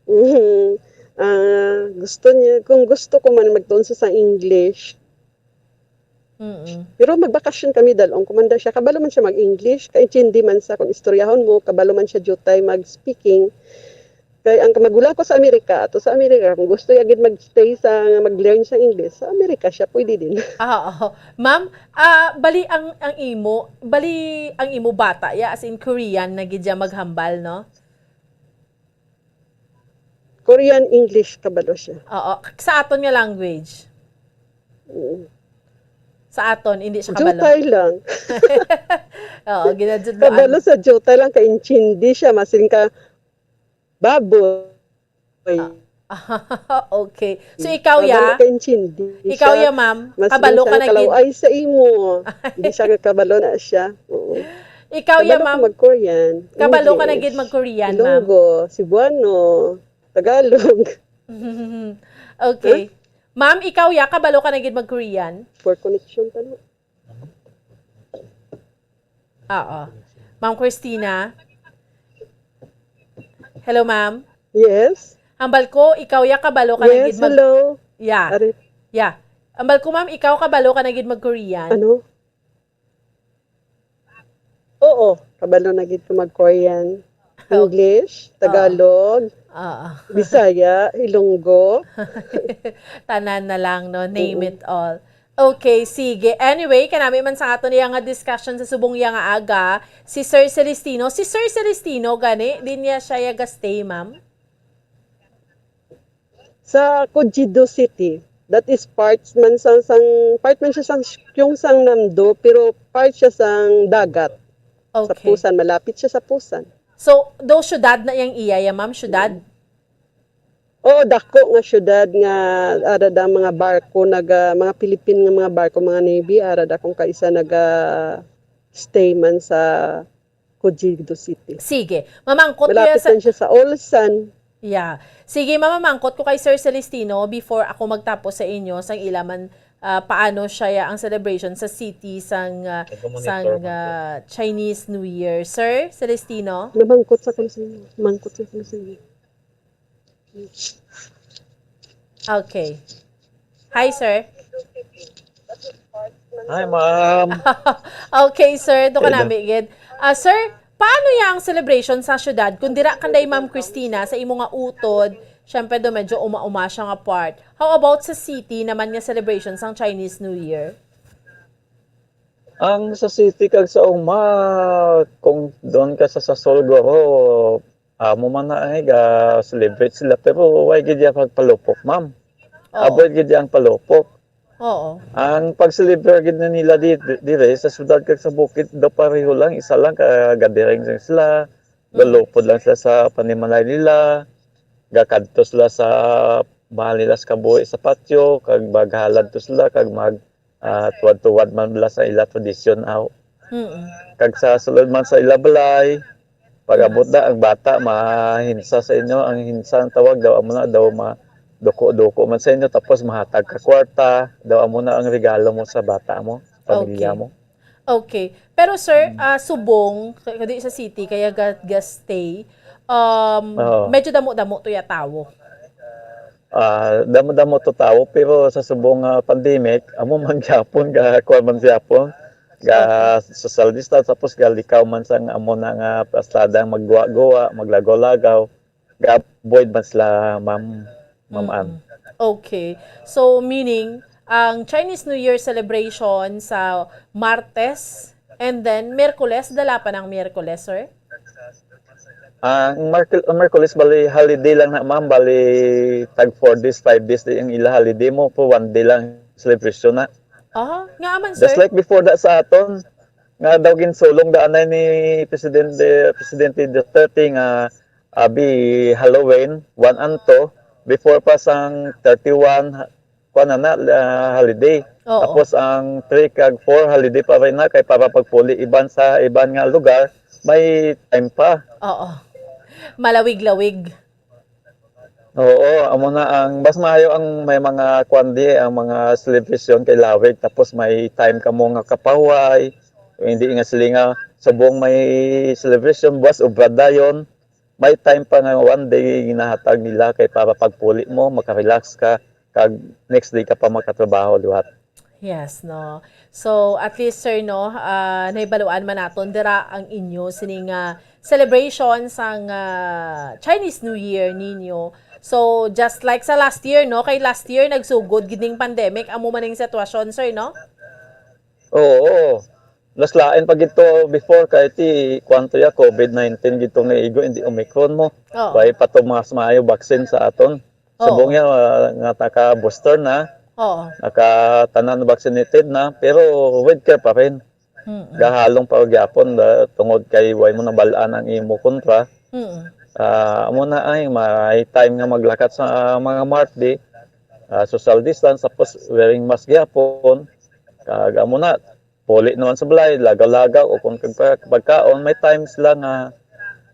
Mhm. Ah, gusto niya, kung gusto ko man magtuon sa, sa English, Mm-mm. Pero magbakasyon kami, dal-ong ko man daw siya. Kabalo man siya mag-English, kaintindi man sa kung istoryahon mo, kabalo man siya jutay mag-speaking. Kay ang magulang ko sa Amerika, ato sa Amerika, kung gusto niya gid mag-stay sa, mag-learn sa English, sa Amerika siya, pwede din. Ah, oo. Ma'am, ah, bali ang, ang imo, bali ang imo bata, ya, as in Korean na gid siya maghambal, no? Korean English, kabalo siya. Oo, sa aton nga language. Mm. Sa aton, hindi siya kabalo. Jutay lang. Oo, ginajudloan. Kabalo sa jutay lang, kaintindi siya, masin ka baboy. Ah. Okay. So, Mm. ikaw, Kabalo ya? Kaintindi Ikaw, siya. Ya, ma'am? Masin Kabalo ka siya na gid? Kalaway sa imo. Hindi siya kabalo na siya. Oo. Ikaw, ya, Kabalo ko ma'am? mag-Korean, Kabalo ka na English, gid mag-Korean, ma'am? Ilonggo, Cebuano, Tagalog. Okay. Huh? Ma'am, ikaw, ya, kabalo ka na gid mag-Korean? Poor connection tani. Oo. Ma'am Christina? Hello, ma'am? Yes? Hambal ko, ikaw, ya, kabalo ka na Yes, gid mag- hello. Ya. Ari. Ya. Hambal ko, ma'am, ikaw, kabalo ka na gid mag-Korean? Ano? Oo, kabalo na gid ko mag-Korean. Okay. English, Oo. Tagalog, Oo. Bisaya, Ilonggo. Tanan na lang, no? Name Oo. it all. Okay, sige. Anyway, kanami man sa aton iya nga discussion sa subong iya nga aga, si Sir Celestino. Si Sir Celestino, gani, di niya siya yaga stay, ma'am? Sa Kojedo City. That is parts man sang, sang, part man siya sang Gyeongsangnam-do, pero part siya sang dagat. Sa Okay. Busan, malapit siya sa Busan. So, do syudad na yang iya, ya, ma'am? Syudad? Mm. Oo, dako nga syudad nga ara da mga barko naga, mga Philippine nga mga barko, mga navy, ara da kung kaisa naga stay man sa Cogiddo City. Sige, mamangkot ko ya Malapit sa lang siya sa Olsan. Yeah. Sige, mamamangkot ko kay Sir Celestino before ako magtapos sa inyo sang ila man, ah, paano siya ya ang celebration sa city sang ah, Nagmamonitor sang man to. ah, Chinese New Year. Sir Celestino? Namangkot sa kung sino. Mangkot sa kung sino. Okay. Hi, sir. Hi, ma'am. Okay, sir. Ito ka Hello. nami gid. Ah, sir, paano ya ang celebration sa syudad? Kung dira kanday Ma'am Christina sa imo nga utod, syempre do medyo uma-uma siya nga part. How about sa city naman nga celebration sang Chinese New Year? Ang sa city kag sa uma, kung doon ka sa Sasol guro, amo man na ay ga-celebrate sila, pero way gid ya pagpalupok, ma'am. Oo. Avoid gid ya ang palupok. Oo. Ang pag-celebrate gid na nila di, di- dire sa syudad kag sa bukid daw pareho lang, isa lang ka gadireng lang sila, galupod lang sila sa panimalay nila, gakadto sila sa mahal nila sa kabuhi sa patio, kag maghalad to sila, kag mag ah, tuwad-tuwad man bala sa ila tradisyon aw. Mm. Kag sa sulod man sa ila balay, pag-abot na ang bata mahinsa sa inyo, ang hinsa ang tawag daw amo na daw ma duko-duko man sa inyo tapos mahatag ka kwarta, daw amo na ang regalo mo sa bata mo, pamilya Okay. mo. Okay. Pero sir, ah, subong, k- kadi sa city, kaya ga, ga stay, um, Oo. medyo damo-damo to ya tawo. Ah, damo-damo to tawo, pero sa subong nga pandemic, amo man gyapon, ga kuwan man gyapon, ga Okay. social distance, tapos galikaw man sang amo na nga plastada ang magguwa-guwa, maglagaw-lagaw, ga-avoid man sila, ma'am, ma'am Ann. Mm. Okay. So, meaning, ang Chinese New Year celebration sa Martes and then Miyerkules, dala pa ng Miyerkules, sir? Ang Mercul- ang Merkulis, bali, holiday lang na, ma'am. Bali, tag four days, five days di ang ila holiday mo. Po, one day lang celebration na. Ah, nga man, sir? Just like before that sa aton, nga daw ginsulong daan na ni Presidente, Presidente Duterte nga abi Halloween, one and two, before pa sang thirty-one, kuan na na, ah, holiday. Oo. Tapos ang three kag four holiday pa rin na kay para pagpuli iban sa iban nga lugar may time pa. Oo. Malawig-lawig. Oo, amo na ang mas maayo ang may mga kuan di ang mga celebration kay lawig tapos may time kamo nga kapahuway. Hindi nga sila nga subong may celebration buwas obra dayon. May time pa nga one day ginahatag nila kay para pagpuli mo, makarelax ka, kag next day ka pa makatrabaho liwat. Yes, no. So, at least, sir, no, ah, nahibaluan man naton dira ang inyo sini nga celebration sang ah, Chinese New Year ninyo. So, just like sa last year, no, kay last year nagsugod gid ning pandemic, amo man ning sitwasyon, sir, no? Oo, oo. Mas lain pa gid to before kay ti kuan to ya covid nineteen gid tong naigo, hindi Omicron mo. Oo. Way pa to mas maayo vaccine sa aton. Oo. Subong ya ah, nga naka-booster na, Oo. Naka tanan vaccinated na, pero with care pa rin. Mm-mm. Gahalong pa gyapon da, tungod kay way mo nabal-an ang imo kontra. Mm. Ah, amo na ay may time nga maglakat sa mga mart di, ah, social distance, tapos wearing mask gyapon. Kag amo na, puli naman sa balay, lagaw-lagaw, o kung kag pa- pagkaon, may time sila nga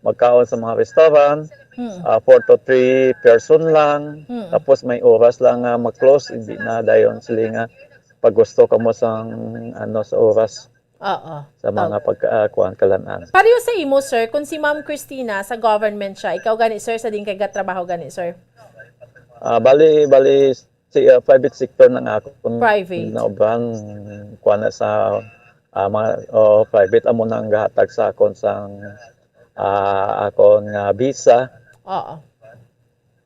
magkaon sa mga restaurant, Mm. ah, four to three person lang, Mm. tapos may oras lang nga mag-close, hindi na dayon sila nga pag gusto kamo sang ano sa oras Oo. sa mga Okay. pagka ah, kuan kalan-an. Pareho sa imo, sir, kung si Ma'am Christina sa government siya, ikaw gani, sir, sa din kay gatrabaho gani, sir? Ah, bali bali si ah, private sector na nga ako kung Private. Nauban kuan na sa ah, mga oh, private amo nang gahatag sa akon sang ah, akon nga visa. Oo.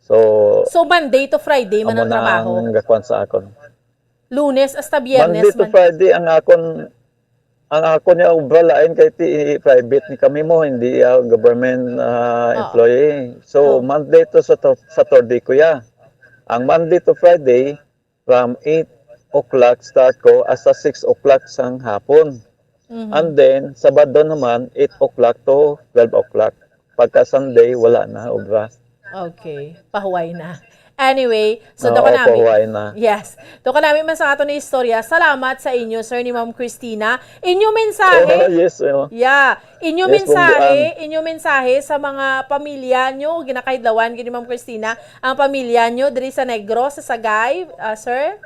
So, So, Monday to Friday man amo ang na trabaho? ang gakuan sa akon. Lunes hasta Biyernes Monday to man. Friday ang akon ang akon nga obra lain kay ti private ni kami mo, hindi ah, government ah, Oo. employee. So, Oo. Monday to Satur- Saturday ko ya. Ang Monday to Friday, from eight o'clock start ko hasta six o'clock sang hapon. Mhm. And then, Sabado naman, eight o'clock to twelve o'clock. Pagka Sunday, wala na obra. Okay, pahuway na. Anyway, so Oo, daw ka nami. Pahuway na. Yes. Daw ka nami man sa aton na istorya. Salamat sa inyo, sir, ni Ma'am Christina. Inyo mensahe. Oh, yes, oh. Yeah. Inyo Yes, mensahe, Bumbuan. Inyo mensahe sa mga pamilya nyo, ginakahidlawan gid ni Ma'am Christina, ang pamilya nyo diri sa Negros, sa Sagay, ah, sir?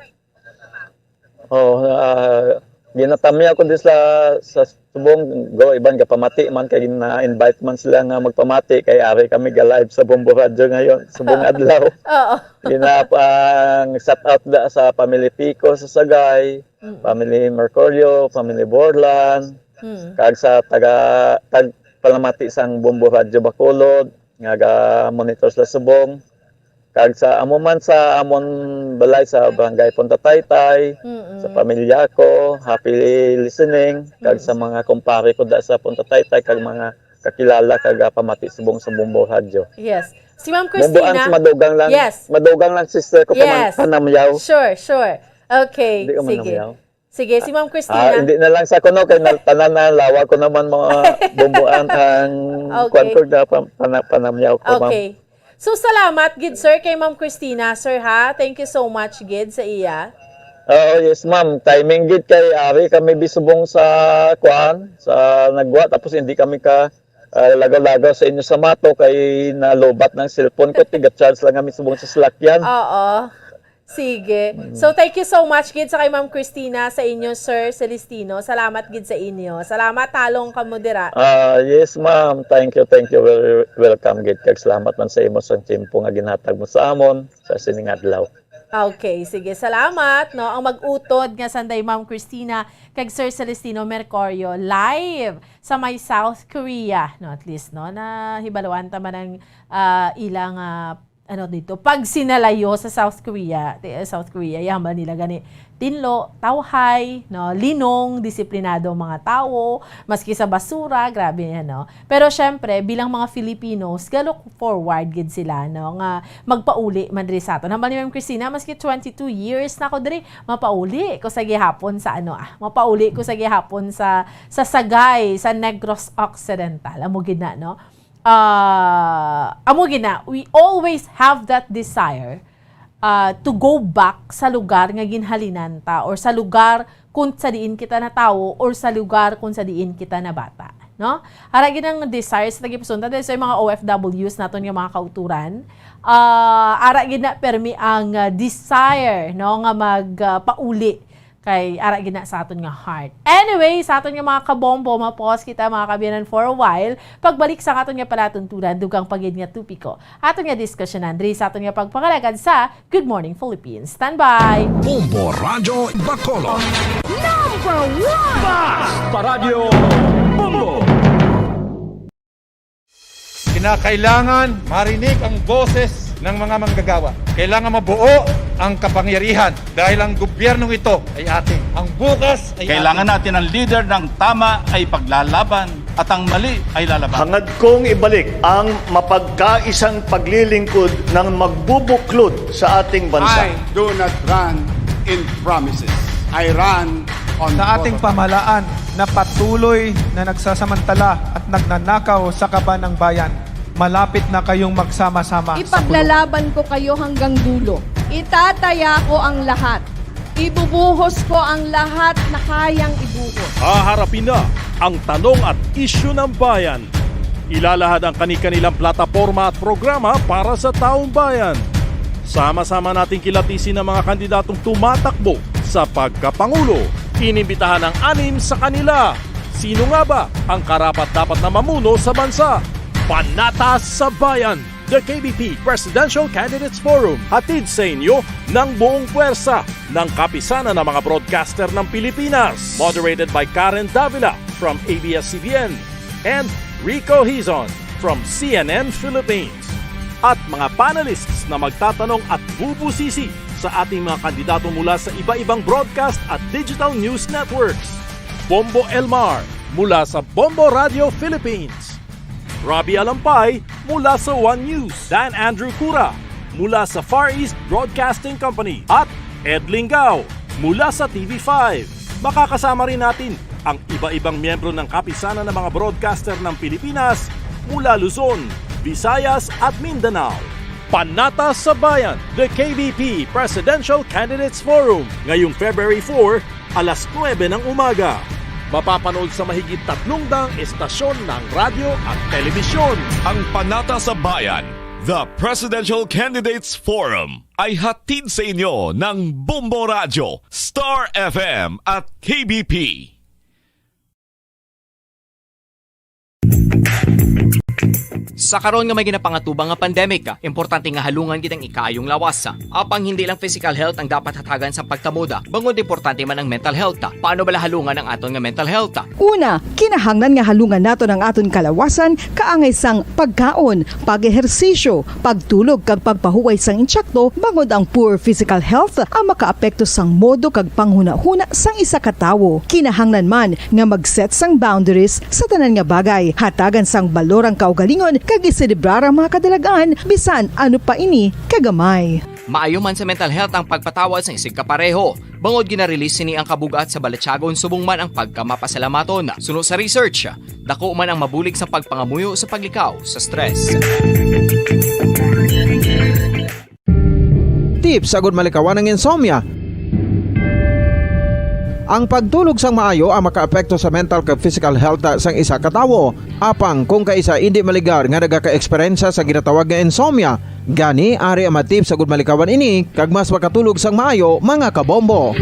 Oh, ah, ginatamya ko din sa, sa subong, go, iban gapamati man, kay na-invite man sila nga magpamati, kay ari kami ga-live sa Bombo Radio ngayon, subong adlaw. Oo. Ginapang shout out da sa Family Pico sa Sagay, Mm. Family Mercurio, Family Borlan, Mm. kag sa taga, tag palamati sang Bombo Radio Bacolod, nga ga-monitor sa subong. Kag sa amo man sa amon balay sa Barangay Punta Taytay, Mm-mm. sa pamilya ko, happy listening, kag Mm. sa mga kumpare ko da sa Punta Taytay, kag mga kakilala kag, ah, pamati subong sa Bombo Radyo. Yes. Si Ma'am Bombo Christina. Ans, madugang lang, Yes. madugang lang sister ko, paman-, Yes. panamyaw. Sure, sure. Okay, Hindi ko sige. manamyaw. Sige, si Ma'am Ah, Christina. hindi na lang sa kuno, kay na-, tanan na, lawa ko naman mga bumbuan ang Okay. kwan ko na pam-, pana-, panamyaw ko, ma'am. Okay. So, salamat gid, sir, kay Ma'am Christina, sir, ha? Thank you so much gid sa iya. Oo, yes, ma'am. Timing gid kay ari kami bisubong sa kwan, sa nagwa, tapos hindi kami ka, ah, lagaw-lagaw sa inyo sa Mato kay nalubat ng cellphone ko, tiga-charge lang kami subong sa salakyan. Oo. Sige. Mm. So, thank you so much gid sa kay Ma'am Christina, sa inyo, Sir Celestino. Salamat gid sa inyo. Salamat, talong kamo dira. Ah, yes, ma'am. Thank you, thank you. Wel-, welcome gid. Kag salamat man sa imo sa tempo nga ginhatag mo sa amon sa sining adlaw. Okay, sige. Salamat, no. Ang mag-utod nga sanday Ma'am Christina kag Sir Celestino Mercurio live sa may South Korea, no. At least, no, nahibaluan ta man ang, ah, ilang, ah, ano dito, pag sinalayo sa South Korea, ti-, eh, South Korea, yaman nila gani tinlo, tawhay, no, linong, disiplinado ang mga tawo, maski sa basura, grabe yan, no? Pero syempre, bilang mga Filipinos, ga-look forward gid sila, no, nga magpauli man diri sa aton. Hambal ni Ma'am Christina, maski twenty-two years na ako diri, mapauli ko sa gihapon sa ano, ah, mapauli ko sa gihapon sa, sa Sagay, sa Negros Occidental. Amo gid na, no? Ah, amo gid na, we always have that desire, ah, to go back sa lugar nga ginhalinan ta or sa lugar kung sa diin kita natawo or sa lugar kung sa diin kita nabata, no? Ara gid ang desire sa tagipusunta dahil sa mga O F Ws naton nga mga kauturan. Ah, ara gid na permi ang, ah, desire, no, nga mag, ah, pauli. Kay ara gid na sa aton nga heart. Anyway, sa aton nga mga kabombo, ma-pause kita, mga kaabyanan, for a while. Pagbalik sa aton nga palatuntunan, dugang pa gid nga topiko, aton nga diskusyonan diri sa aton nga pagpangalagad sa Good Morning Philippines. Standby! Bombo Radyo Bacolod. Number one! Basta Radyo Bombo! Kinakailangan marinig ang boses ng mga manggagawa. Kailangan mabuo ang kapangyarihan dahil ang gobyernong ito ay atin. Ang bukas ay Kailangan atin. natin ang leader ng tama ay paglalaban at ang mali ay lalaban. Hangad kong ibalik ang mapagkaisang paglilingkod ng magbubuklod sa ating bansa. I do not run in promises. I run on Sa ating pamahalaan na patuloy na nagsasamantala at nagnanakaw sa kaban ng bayan, malapit na kayong magsama-sama sa kulungan. Ipaglalaban ko kayo hanggang dulo. Itataya ko ang lahat. Ibubuhos ko ang lahat na kayang ibuhos. Haharapin na ang tanong at isyu ng bayan. Ilalahad ang kani-kanilang plataporma at programa para sa taong bayan. Sama-sama nating kilatisin ang mga kandidatong tumatakbo sa pagkapangulo. Inimbitahan ang anim sa kanila. Sino nga ba ang karapat-dapat na mamuno sa bansa? Panata sa Bayan, The K B P Presidential Candidates Forum, hatid sa inyo ng buong puwersa ng Kapisanan ng mga Broadcaster ng Pilipinas. Moderated by Karen Davila from A B S C B N and Rico Hizon from C N N Philippines. At mga panelists na magtatanong at bubusisi sa ating mga kandidato mula sa iba-ibang broadcast at digital news networks. Bombo Elmar mula sa Bombo Radio Philippines. Robbie Alampay mula sa One News. Dan Andrew Cura mula sa Far East Broadcasting Company. At Ed Lingao mula sa T V five. Makakasama rin natin ang iba-ibang miyembro ng Kapisanan ng mga Broadcaster ng Pilipinas mula Luzon, Visayas at Mindanao. Panata sa Bayan, the K B P Presidential Candidates Forum, ngayong February four, alas nuebe ng umaga. Mapapanood sa mahigit tatlong daang estasyon ng radyo at telebisyon. Ang Panata sa Bayan, the Presidential Candidates Forum, ay hatid sa inyo ng Bombo Radyo, Star F M at K B P. Sa karon nga may ginapangatubang nga pandemic, importante nga halungan gid ang ikaayong lawas. Apang hindi lang physical health ang dapat hatagan sa pagtamod, bangod importante man ang mental health. Paano bala halungan ang aton nga mental health? Una, kinahanglan nga halungan naton ang aton kalawasan kaangay sang pagkaon, pag-ehersisyo, pagtulog kag pagpahuway sang insakto, bangod ang poor physical health ang makaapekto sang modo kag panghunahuna sang isa ka tawo. Kinahanglan man nga mag-set sang boundaries sa tanan nga bagay, hatagan sang balor ang kaugalingon kag iselebrar ang mga kadalagan bisan ano pa ini kagamay. Maayo man sa mental health ang pagpatawad sang isigkapareho, bangod gina-release sini ang kabug-at sa balatyagon subong man ang pagkamapasalamaton. Suno sa research, dako man ang mabulig sa pagpangamuyo sa paglikaw sa stress. Tips agud malikawan ang insomnia. Ang pagtulog sang maayo ang makaapekto sa mental kag physical health sang isa ka tawo. Apang kung kaisa indi maligar nga nagaka-eksperyensya sa ginatawag nga insomnia, gani ari ang mga tips agud malikawan ini kag mas makatulog sang maayo, mga kabombo.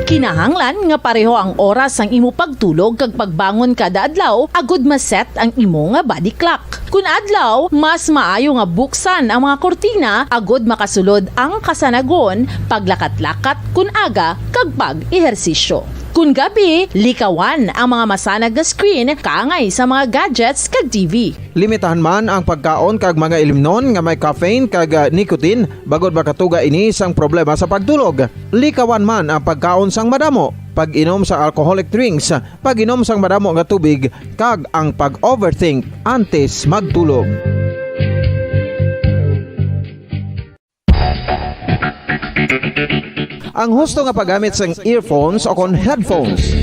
Kinahanglan nga pareho ang oras sang imo pagtulog kag pagbangon kada adlaw agud ma-set ang imo nga body clock. Kun adlaw, mas maayo nga buksan ang mga kurtina agud makasulod ang kasanagon, paglakat-lakat kun aga, kag pag-ehersisyo. Kun gabi, likawan ang mga masanag nga screen kaangay sa mga gadgets kag T V. Limitahan man ang pagkaon kag mga ilimnon nga may caffeine kag, ah, nicotine, bangod makatuga ini sang problema sa pagtulog. Likawan man ang pagkaon sang madamo, pag-inom sa alcoholic drinks, pag-inom sang madamo nga tubig, kag ang pag-overthink antes magtulog. Ang husto nga paggamit sang earphones o kon headphones.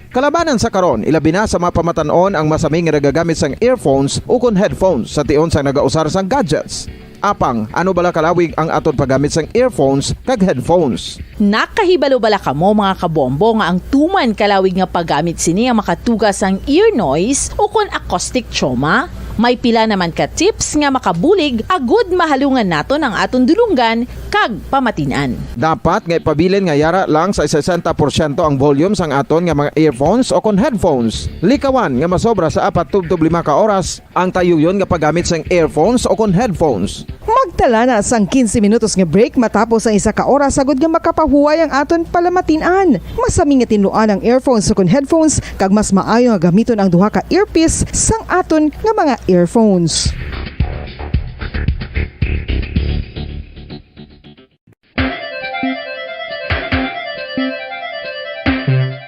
Kalabanan sa karon, ilabi na sa mga pamatan-on ang masami nga nagagamit sang earphones o kon headphones sa tion sang nagausar sang gadgets. Apang, ano bala kalawig ang aton paggamit sang earphones kag headphones? Nakahibalo bala kamo, mga kabombo, nga ang tuman kalawig nga paggamit sini ang makatuga sang ear noise o kon acoustic trauma? May pila naman ka tips nga makabulig agud mahalungan naton ang aton dulonggan kag pamatin-an. Dapat nga ipabilin nga yara lang sa sesenta porsyento ang volume sang aton nga mga earphones o kon headphones. Likawan nga masobra sa apat tubtob lima ka oras ang tayuyon nga paggamit sang earphones o kon headphones. Magtala na sang quince minutos nga break matapos ang isa ka oras agud nga makapahuway ang aton palamatin-an. Masami nga tinluan ang earphones o kon headphones, kag mas maayo nga gamiton ang duha ka earpiece sang aton nga mga earphones.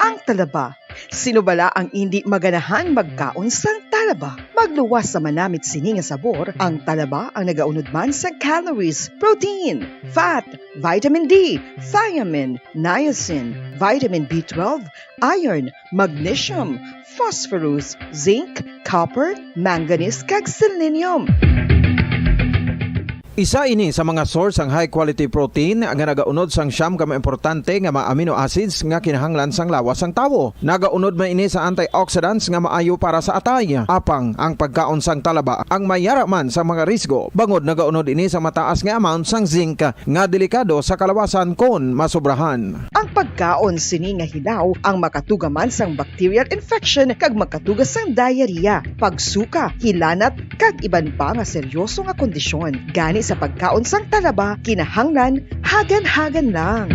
Ang talaba. Sino bala ang indi maganahan magkaon sang talaba? Magluwas sa manamit sini nga sabor, ang talaba ang nagaunod man sa calories, protein, fat, vitamin D, thiamine, niacin, vitamin B twelve, iron, magnesium, phosphorus, zinc, copper, manganese, kag selenium. Isa ini sa mga source sang high quality protein nga nagaunod sang siyam ka mga importante nga mga amino acids nga kinahanglan sang lawas sang tawo. Nagaunod man ini sa antioxidants nga maayo para sa atay. Apang ang pagkaon sang talaba ang may yara man sa mga risgo, bangod nagaunod ini sa mataas nga amount sang zinc nga delikado sa kalawasan kon masobrahan. Ang pagkaon sini nga hilaw ang makatuga man sang bacterial infection kag makatuga sang diarrhea, pagsuka, hilanat, kag iban pa nga seryoso nga kondisyon. Gani sa pagkaon sang talaba, kinahanglan hagan-hagan lang.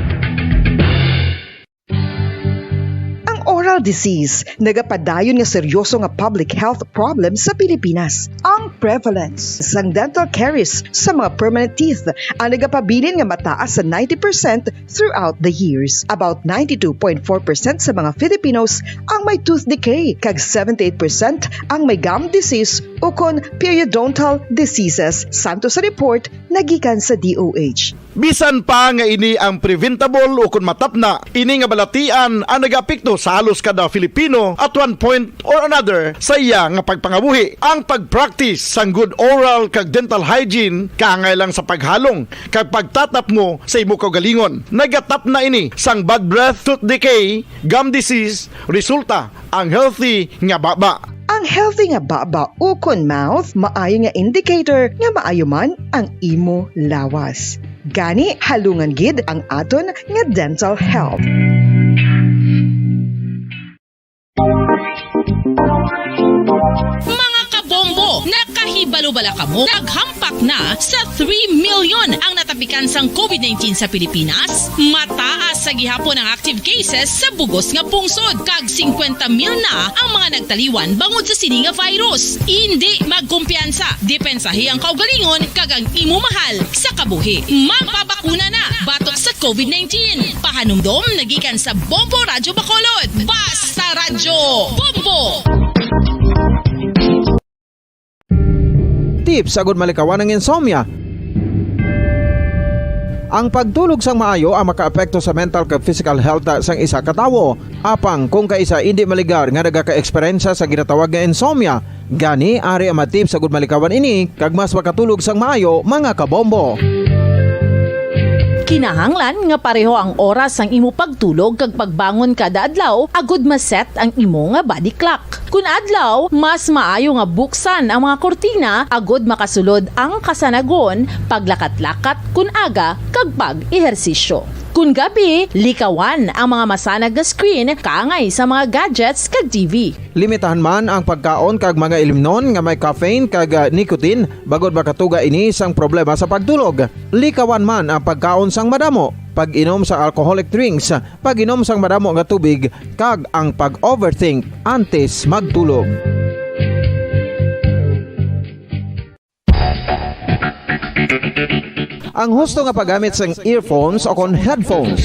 Ang oral disease nagapadayon nga seryoso nga public health problem sa Pilipinas. Ang prevalence sang dental caries sa mga permanent teeth ang nagapabilin nga mataas sa ninety percent throughout the years. About ninety-two point four percent sa mga Filipinos ang may tooth decay, kag seventy-eight percent ang may gum disease ukon periodontal diseases, santo sa report nagikan sa D O H. Bisan pa nga ini ang preventable ukon matapna, ini nga balatian ang nagaapekto sa halos kada Filipino at one point or another sa iya nga pagpangabuhi. Ang pag-practice sang good oral kag dental hygiene kaangay lang sa paghalong kag pagtatapngo sa imo kaugalingon. Nagatapna ini sang bad breath, tooth decay, gum disease, resulta ang healthy nga baba. Ang healthy nga baba ukon mouth maayo nga indicator nga maayo man ang imo lawas. Gani, halungan gid ang aton nga dental health. Mga kabombo, nakahibalo bala kamo? Naghampak na sa three million ang natapikan sang covid nineteen sa Pilipinas. Mataas sa gihapon ang active cases sa bugos nga pungsod, kag singkwenta mil na ang mga nagtaliwan bangod sa sini nga virus. Indi magkumpiyansa, depensahi ang kaugalingon kag ang imo mahal sa kabuhi. Magpabakuna na batok sa covid nineteen. Pahanumdom nagikan sa Bombo Radyo Bacolod. Basta Radyo Bombo! Tips agud malikawan ang insomnia. Ang pagtulog sang maayo ang makaapekto sa mental kag physical health sang isa ka tawo. Apang kung kaisa indi maligar nga nagaka-eksperyensya sa ginatawag nga insomnia, gani ari ang mga tips agud malikawan ini kag mas makatulog sang maayo, mga kabombo. Kinahanglan nga pareho ang oras sang imo pagtulog kag pagbangon kada adlaw agud ma-set ang imo nga body clock. Kun adlaw, mas maayo nga buksan ang mga kurtina agud makasulod ang kasanagon, paglakat-lakat kun aga, kag pag-ehersisyo. Kun gabi, likawan ang mga masanag nga screen kaangay sa mga gadgets kag T V. Limitahan man ang pagkaon kag mga ilimnon nga may caffeine kag, ah, nicotine, bangod makatuga ini sang problema sa pagtulog. Likawan man ang pagkaon sang madamo, pag-inom sa alcoholic drinks, pag-inom sang madamo nga tubig, kag ang pag-overthink antes magtulog. Ang husto nga paggamit sang earphones o kon headphones.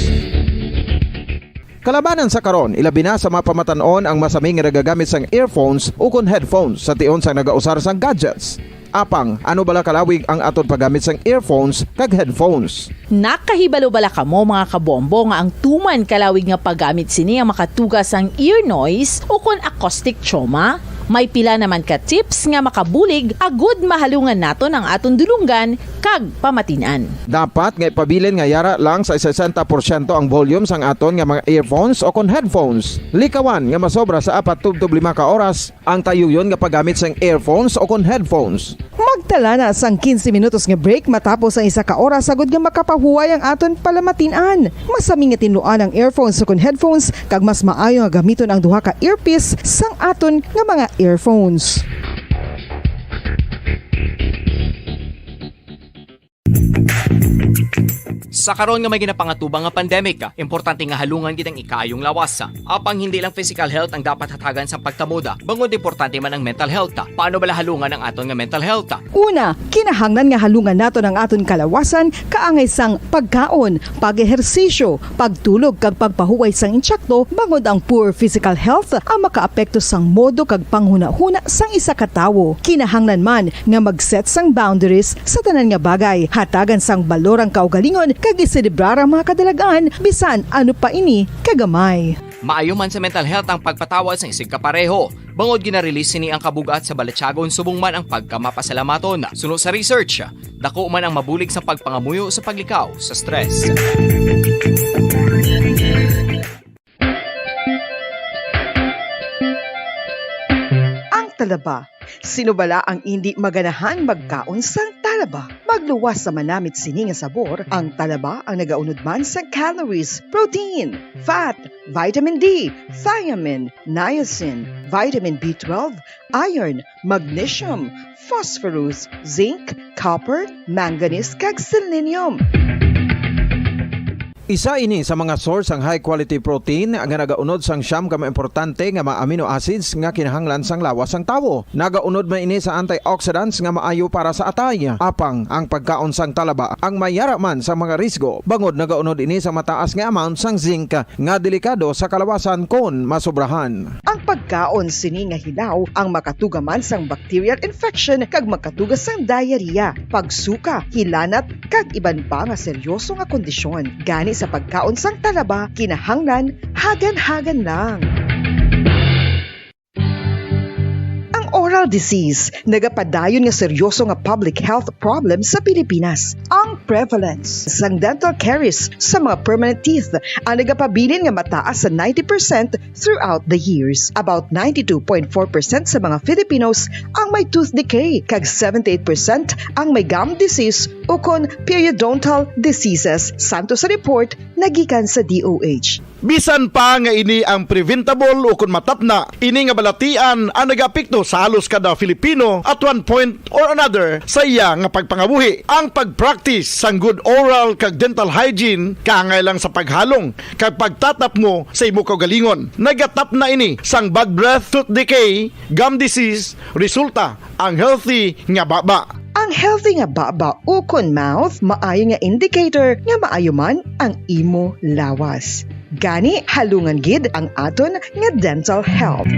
Kalabanan sa karon, ilabi na sa mga pamatan-on ang masami nga nagagamit sang earphones o kon headphones sa tion sang nagausar sang gadgets. Apang, ano bala kalawig ang aton paggamit sang earphones kag headphones? Nakahibalo bala kamo, mga kabombo, nga ang tuman kalawig nga paggamit sini ang makatuga sang ear noise o kon acoustic trauma? May pila naman ka tips nga makabulig agud mahalungan naton ang aton dulonggan kag pamatin-an. Dapat nga ipabilin nga yara lang sa sesenta porsyento ang volume sang aton nga mga earphones o kon headphones. Likawan nga masobra sa apat tubtob lima ka oras ang tayuyon nga paggamit sang earphones o kon headphones. Magtala na sang quince minutos nga break matapos ang isa ka oras agud nga makapahuway ang aton palamatin-an. Masami nga tinluan ang earphones o kon headphones, kag mas maayo nga gamiton ang duha ka earpiece sang aton nga mga earphones. Sa karon nga may ginapangatubang nga pandemic, importante nga halungan gid ang ikaayong lawas. Apang hindi lang physical health ang dapat hatagan sang pagtamod, bangod importante man ang mental health. Paano bala halungan ang aton nga mental health? Una, kinahanglan nga halungan naton ang aton kalawasan kaangay sang pagkaon, pag-ehersisyo, pagtulog kag pagpahuway sang insakto, bangod ang poor physical health ang makaapekto sang modo kag panghunahuna sang isa ka tawo. Kinahanglan man nga mag-set sang boundaries sa tanan nga bagay, hatagan sang balor ang kaugalingon kag iselebrar ang mga kadalag-an bisan ano pa ini kagamay. Maayo man sa mental health ang pagpatawad sang isigkapareho, bangod gina-release sini ang kabug-at sa balatyagon subong man ang pagkamapasalamaton. Suno sa research, dako man ang mabulig sa pagpangamuyo sa paglikaw sa stress. Ang talaba. Sino bala ang indi maganahan magkaon sang talaba? Magluwas sa manamit sini nga sabor, ang talaba ang nagaunod man sa calories, protein, fat, vitamin D, thiamine, niacin, vitamin B twelve, iron, magnesium, phosphorus, zinc, copper, manganese, kag selenium. Isa ini sa mga source sang high-quality protein nga nagaunod sang siyam ka mga importante nga mga amino acids nga kinahanglan sang lawas sang tawo. Nagaunod man ini sa antioxidants nga maayo para sa atay. Apang ang pagkaon sang talaba ang may yara man sa mga risgo, bangod nagaunod ini sa mataas nga amount sang zinc nga delikado sa kalawasan kon masobrahan. Ang pagkaon sini nga hilaw ang makatuga man sang bacterial infection kag makatuga sang diarrhea, pagsuka, hilanat, kag iban pa nga seryoso nga kondisyon. Gani sa pagkaon sang talaba, kinahanglan hagan-hagan lang. Ang oral disease nagapadayon nga seryoso nga public health problem sa Pilipinas. Ang prevalence sang dental caries sa mga permanent teeth ang nagapabilin nga mataas sa ninety percent throughout the years. About ninety-two point four percent sa mga Filipinos ang may tooth decay, kag seventy-eight percent ang may gum disease ukon periodontal diseases, santo sa report nagikan sa D O H. Bisan pa nga ini ang preventable ukon matapna, ini nga balatian ang nagaapekto sa halos kada Filipino at one point or another sa iya nga pagpangabuhi. Ang pag-practice sang good oral kag dental hygiene kaangay lang sa paghalong kag pagtatapngo sa imo kaugalingon. Nagatapna ini sang bad breath, tooth decay, gum disease, resulta ang healthy nga baba. Ang healthy nga baba ukon mouth maayo nga indicator nga maayo man ang imo lawas. Gani, halungan gid ang aton nga dental health.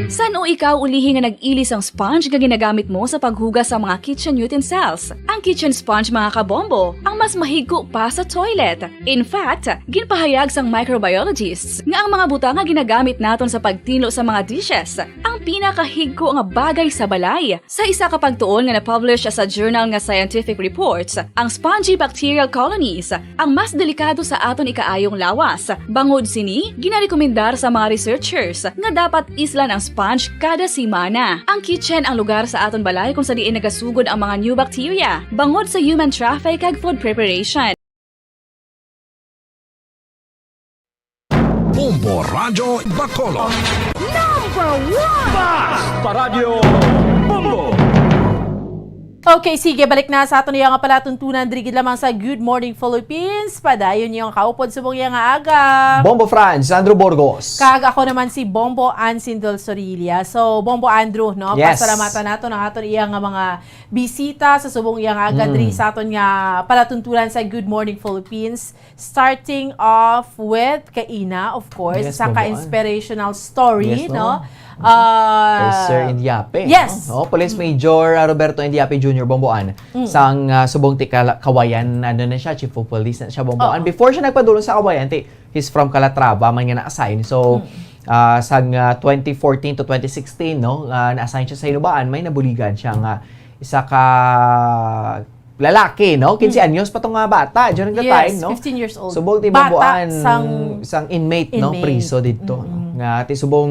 San-o ikaw ulihi nga nag-ili sang sponge nga ginagamit mo sa paghugas sa mga kitchen utensils? Ang kitchen sponge, mga kabombo, ang mas mahigko pa sa toilet. In fact, ginpahayag sang microbiologists nga ang mga butang nga ginagamit naton sa pagtinlo sa mga dishes ang pinakahigko nga bagay sa balay. Sa isa ka pagtuon nga na-publish sa journal nga Scientific Reports, ang spongy bacterial colonies ang mas delikado sa aton ikaayong lawas. Bangod sini, ginarekomendar sa mga researchers nga dapat islan ang sponge kada semana. Ang kitchen ang lugar sa aton balay kung sa diin nagasugod ang mga new bacteria, bangod sa human traffic kag food preparation. Bombo Radyo Bacolod. Number one! Basta Radyo Bombo! Okay, sige, balik na sa aton iya nga palatuntunan diri gid lamang sa Good Morning Philippines. Padayon niyo ang kaupod subong iya nga aga. Bombo Franz, Sandro Burgos. Kag ako naman si Bombo Ann Sindol Sorilla. So, Bombo Andrew, no? Yes. Pasalamatan naton ang aton iya nga mga bisita sa subong iya nga aga Mm. diri sa aton nga palatuntunan sa Good Morning Philippines. Starting off with kaina, of course, Yes, sa Bombo Ann. ka-inspirational story, Yes, no? no? Ah, Kay Sir Indiape, yes. no? Oh, Police Major, ah, Roberto Indiape Junior Bombo Ann. Mm. Sang, ah, subong ti Kala-, Cauayan, ano na siya, Chief of Police na siya, Bombo Oo. Ann. Before siya nagpadulong sa Cauayan, ti, he's from Calatrava, man nga na-assign. So, Mm. ah, sang, ah, twenty fourteen to twenty sixteen, no, ah, na-assign siya sa Hinubaan, may nabuligan siya nga isa ka lalaki, no? Quince Mm. anyos pa tong nga bata during the Yes, time, no? fifteen years old. Subong ti Bata Bombo Ann sang sang inmate, no? Inmate. Priso didto, no? Mm-mm. Nga ti subong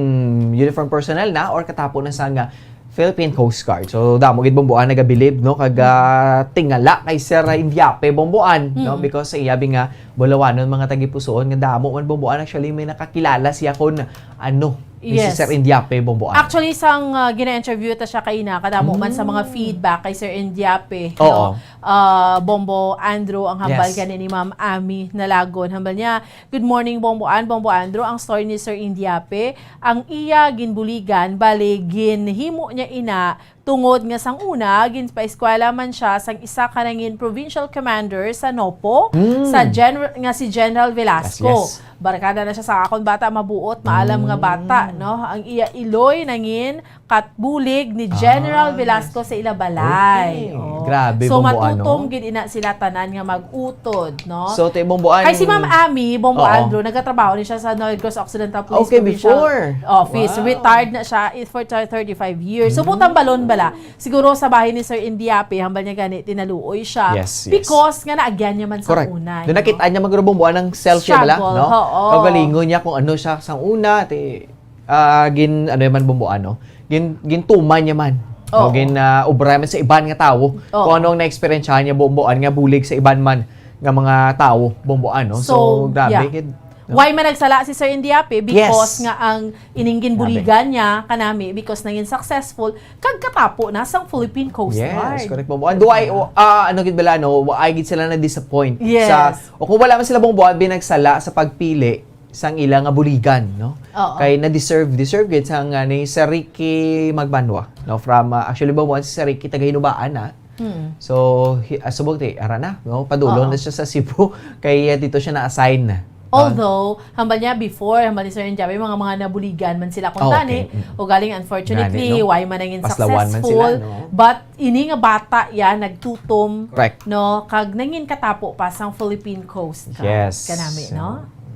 uniform personnel na or katapo na sang, ah, Philippine Coast Guard. So, damo gid Bombo Ann nagabilib, no? Kag, Mm. ah, tingala kay Sir Indiape Bombo Ann, no? Mm. Because sa iya bi nga bulawanon, mga tagipusoon, nga damo man Bombo Ann. Actually, may nakakilala siya kon ano, ni si Yes. Sir Indiape Bombo Ann. Actually, sang, ah, gina-interview ta siya kaina, kadamo man sa mga Mm. feedback kay Sir Indiape, Oo. no? Ah, Bombo Andrew, ang hambal Yes. gani ni Ma'am Ami Nalagon. Hambal niya, "Good morning, Bombo Ann, Bombo Andrew. Ang story ni Sir Indiape, ang iya ginbuligan, bali, ginhimo niya ina tungod nga sang una, ginpaeskwela man siya sang isa ka nangin provincial commander sa NOPO, Mm. sa General, nga si General Velasco. Yes, yes. Barkada na siya sa akon bata, mabuot, maalam nga bata, Mm. no? Ang iya iloy nangin katbulig ni General Ah, Velasco yes. sa ila balay." Okay. Oh. Grabe, So, Bombo Ann, matutom no? gid ina sila tanan nga mag-utod, no? So, ti Bombo Ann Kay si Ma'am Ami, Bombo Oo. Andrew, nagatrabaho ni siya sa Negros Occidental Police Okay, Provincial before. Office. Wow. Retired na siya, eh, for thirty-five years. So, Mm. butambalon bala. Siguro sa bahin ni Sir Indiape, hambal niya gani, tinaluoy siya. Yes, yes. Because nga naagyan niya man sa Correct. una, Doon no? nakita niya, mga Bombo Ann, ang self niya bala, Struggle, no? oo. Kaugalingon niya kung ano siya sa una, ti, ah, gin-, ano man, Bombo Ann, no? Gin-, gintuman niya man. No? Oo. Gin, ah, obra man sa iban nga tawo. Oo. Kung ano ang na-experiencehan niya, Bombo Ann, nga bulig sa iban man nga mga tawo, Bombo Ann, no? So, So, grabe, yeah. gid. No? Why man nagsala si Sir Indiape? Because Yes. nga ang ining ginbuligan niya kanami, because nangin successful, kag katapo na sang Philippine Coast Guard. Yes, correct, Bombo. And do I, ah, ano gid bala, no? Wa ay gid sila na-disappoint Yes. sa, o kung wala man sila, Bombo, abi nagsala sa pagpili sang ila nga buligan, no? Oo. Kay na-deserve, deserve gid sang, ah, ni Sir Ricky Magbanwa, no? From, ah, actually, Bombo, si Sir Ricky taga Hinubaan, ah. Hmm. So, hi-, ah, subong ti, ara na, no? Padulong Oo. na siya sa Cebu. Kay, ah, dito siya na-assign. Ah. Although, hambal niya before, hambal ni Sir Enjabe, mga, mga nabuligan man sila kung Oh, tani. okay. Mm. O galing, unfortunately, Gani, no? why man nangin Paslawan man successful. sila, no? But, ini nga bata, yan, nagtutom, Correct. no? Kag nangin katapo pa sang Philippine Coast Guard. Yes. Kanami, no?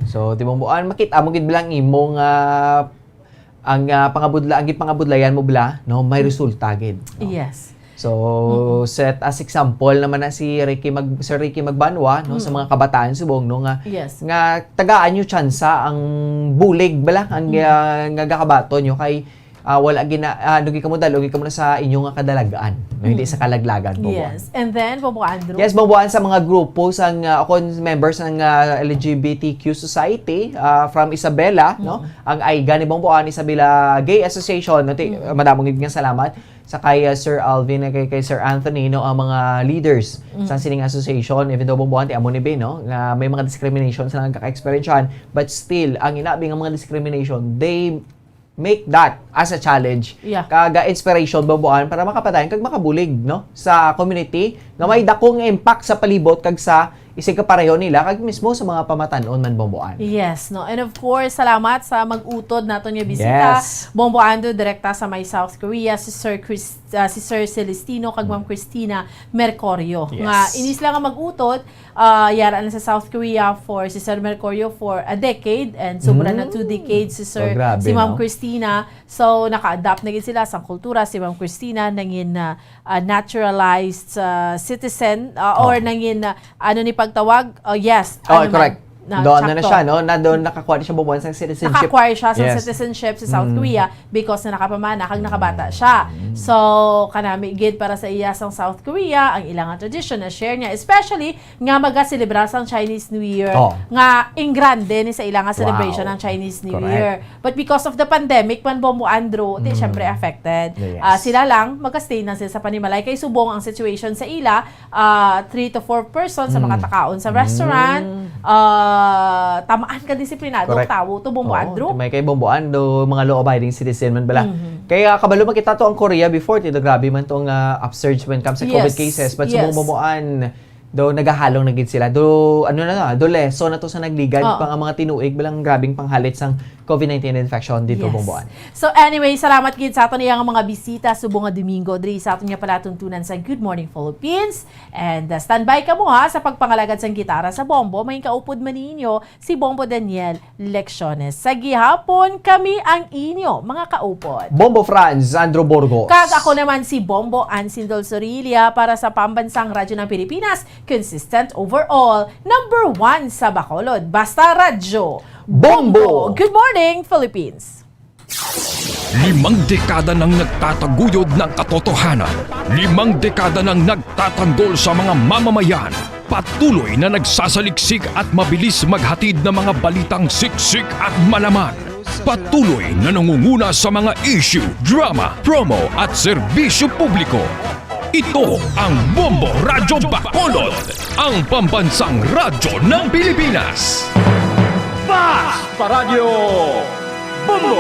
So, di mo, ah, makita mo gid lang imong, ah, ang, ah, pangabudla-, ang gipangabudlayan mo bala, no, may Mm. resulta gid, no? Yes. So, Mm-mm. set as example naman na si Ricky Mag-, Sir Ricky Magbanwa, no, sa Mm. mga kabataan subong, no, nga, Yes. nga tagaan nyo tsansa ang bulig bala, ang, Mm. ah, nga gakabaton nyo kay, ah, wala gina-, ah, lugi kamo dal-, lugi kamo na sa inyo nga kadalag-an, no, hindi Mm. sa kalaglagan, Bombo An. Yes. And then, Bombo Andrew? Yes, Bombo An, sa mga grupo sang, ah, o kon members ng, ah, L G B T Q society, ah, from Isabela, no? Mm. Ang AIGA ni Bombo An, Isabela Gay Association, no? Ti-, Mm. madamo gid nga salamat sa kay, ah, Sir Alvin, kay, kay Sir Anthony, no? Ang mga leaders Mm. sa sining association, even though, Bombo An, ti amo ni Be, no? Nga may mga discrimination sila nga ka-experiencean, but still, ang inabi nga mga discrimination, they make that as a challenge. Yeah. Kag, ah, inspiration, Bombo An, para makapadayon kag makabulig, no? Sa community nga may dakong impact sa palibot kag sa isig kapareho nila kag mismo sa mga pamatan-on man, Bombo An. Yes, no. And of course, salamat sa mag-utod naton nga bisita, Yes. Bombo Andrew, direkta sa may South Korea, si Sir Chris, ah, si Sir Celestino kag Ma'am Mm. Christina Mercorio. Yes. Nga, inis lang nga mag-utod, ah, yara na sa South Korea for si Sir Mercorio for a decade and sobra na Mm. two decades si Sir, Oh, grabe, si Ma'am no? Christina. So, naka-adapt na gid sila sa kultura. Si Ma'am Christina nangin, ah, ah, naturalized, ah, citizen, ah, or Oh. nangin, ah, ano ni pagtawag? Oh, yes. Oh, Ano man? correct. Na, Doon na na sakto. siya, no? Na doon nakakuha na siya, Bombo An, sang citizenship. Naka-acquire siya sa Yes. citizenship sa South Mm. Korea because na nakapamana kag nakabata siya. Mm. So, kanami gid para sa iya sang South Korea, ang ilang tradition na share niya, especially nga magaselebrar sang Chinese New Year, Oh. nga ing grande ni sa ila nga celebration Wow. ang Chinese New Correct. Year. But because of the pandemic man, Bombo Andrew, di Mm. syempre affected. Yes. Ah, sila lang, magka-stay na sila sa panimalay. Kay subong ang situation sa ila, ah, three to four person sa mga Mm. takaon sa restaurant, Mm. ah, tamaan ka disiplinado ang Correct. tawo to, Bombo Oo, Andrew. may kay Bombo Andrew, mga law-abiding citizen man bala. Mhm. Kaya kabalo man kita to ang Korea before, ti do grabe man tong, ah, upsurge when it comes sa COVID Yes. cases. But sa Yes. Bombo An, do nagahalong na gid sila. Do, ano na, do leso na to sa nagligad Oo. pa nga mga tinuig, balang grabing panghalit sang COVID nineteen infection dito, Yes. Bombo An. So anyway, salamat gid sa aton iyang mga bisita subong nga Domingo diri sa aton nga palatuntunan sa Good Morning Philippines. And, uh, standby kamo, ha, sa pagpangalagad sang gitara sa Bombo. May kaupod man ninyo si Bombo Daniel Lecciones. Sa gihapon, kami ang inyo mga kaupod. Bombo Franz, Andrew Burgos. Kag ako naman si Bombo Ansin Dol Sorilla para sa Pambansang Radyo ng Pilipinas, consistent overall, number one sa Bacolod. Basta Radyo Bombo! Bombo! Good morning, Philippines! Limang dekada nang nagtataguyod ng katotohanan. Limang dekada nang nagtatanggol sa mga mamamayan. Patuloy na nagsasaliksik at mabilis maghatid ng mga balitang siksik at malaman. Patuloy na nangunguna sa mga issue, drama, promo at serbisyo publiko. Ito ang Bombo Radyo Bacolod, ang pambansang radyo ng Pilipinas. Fast Paradyo Bombo!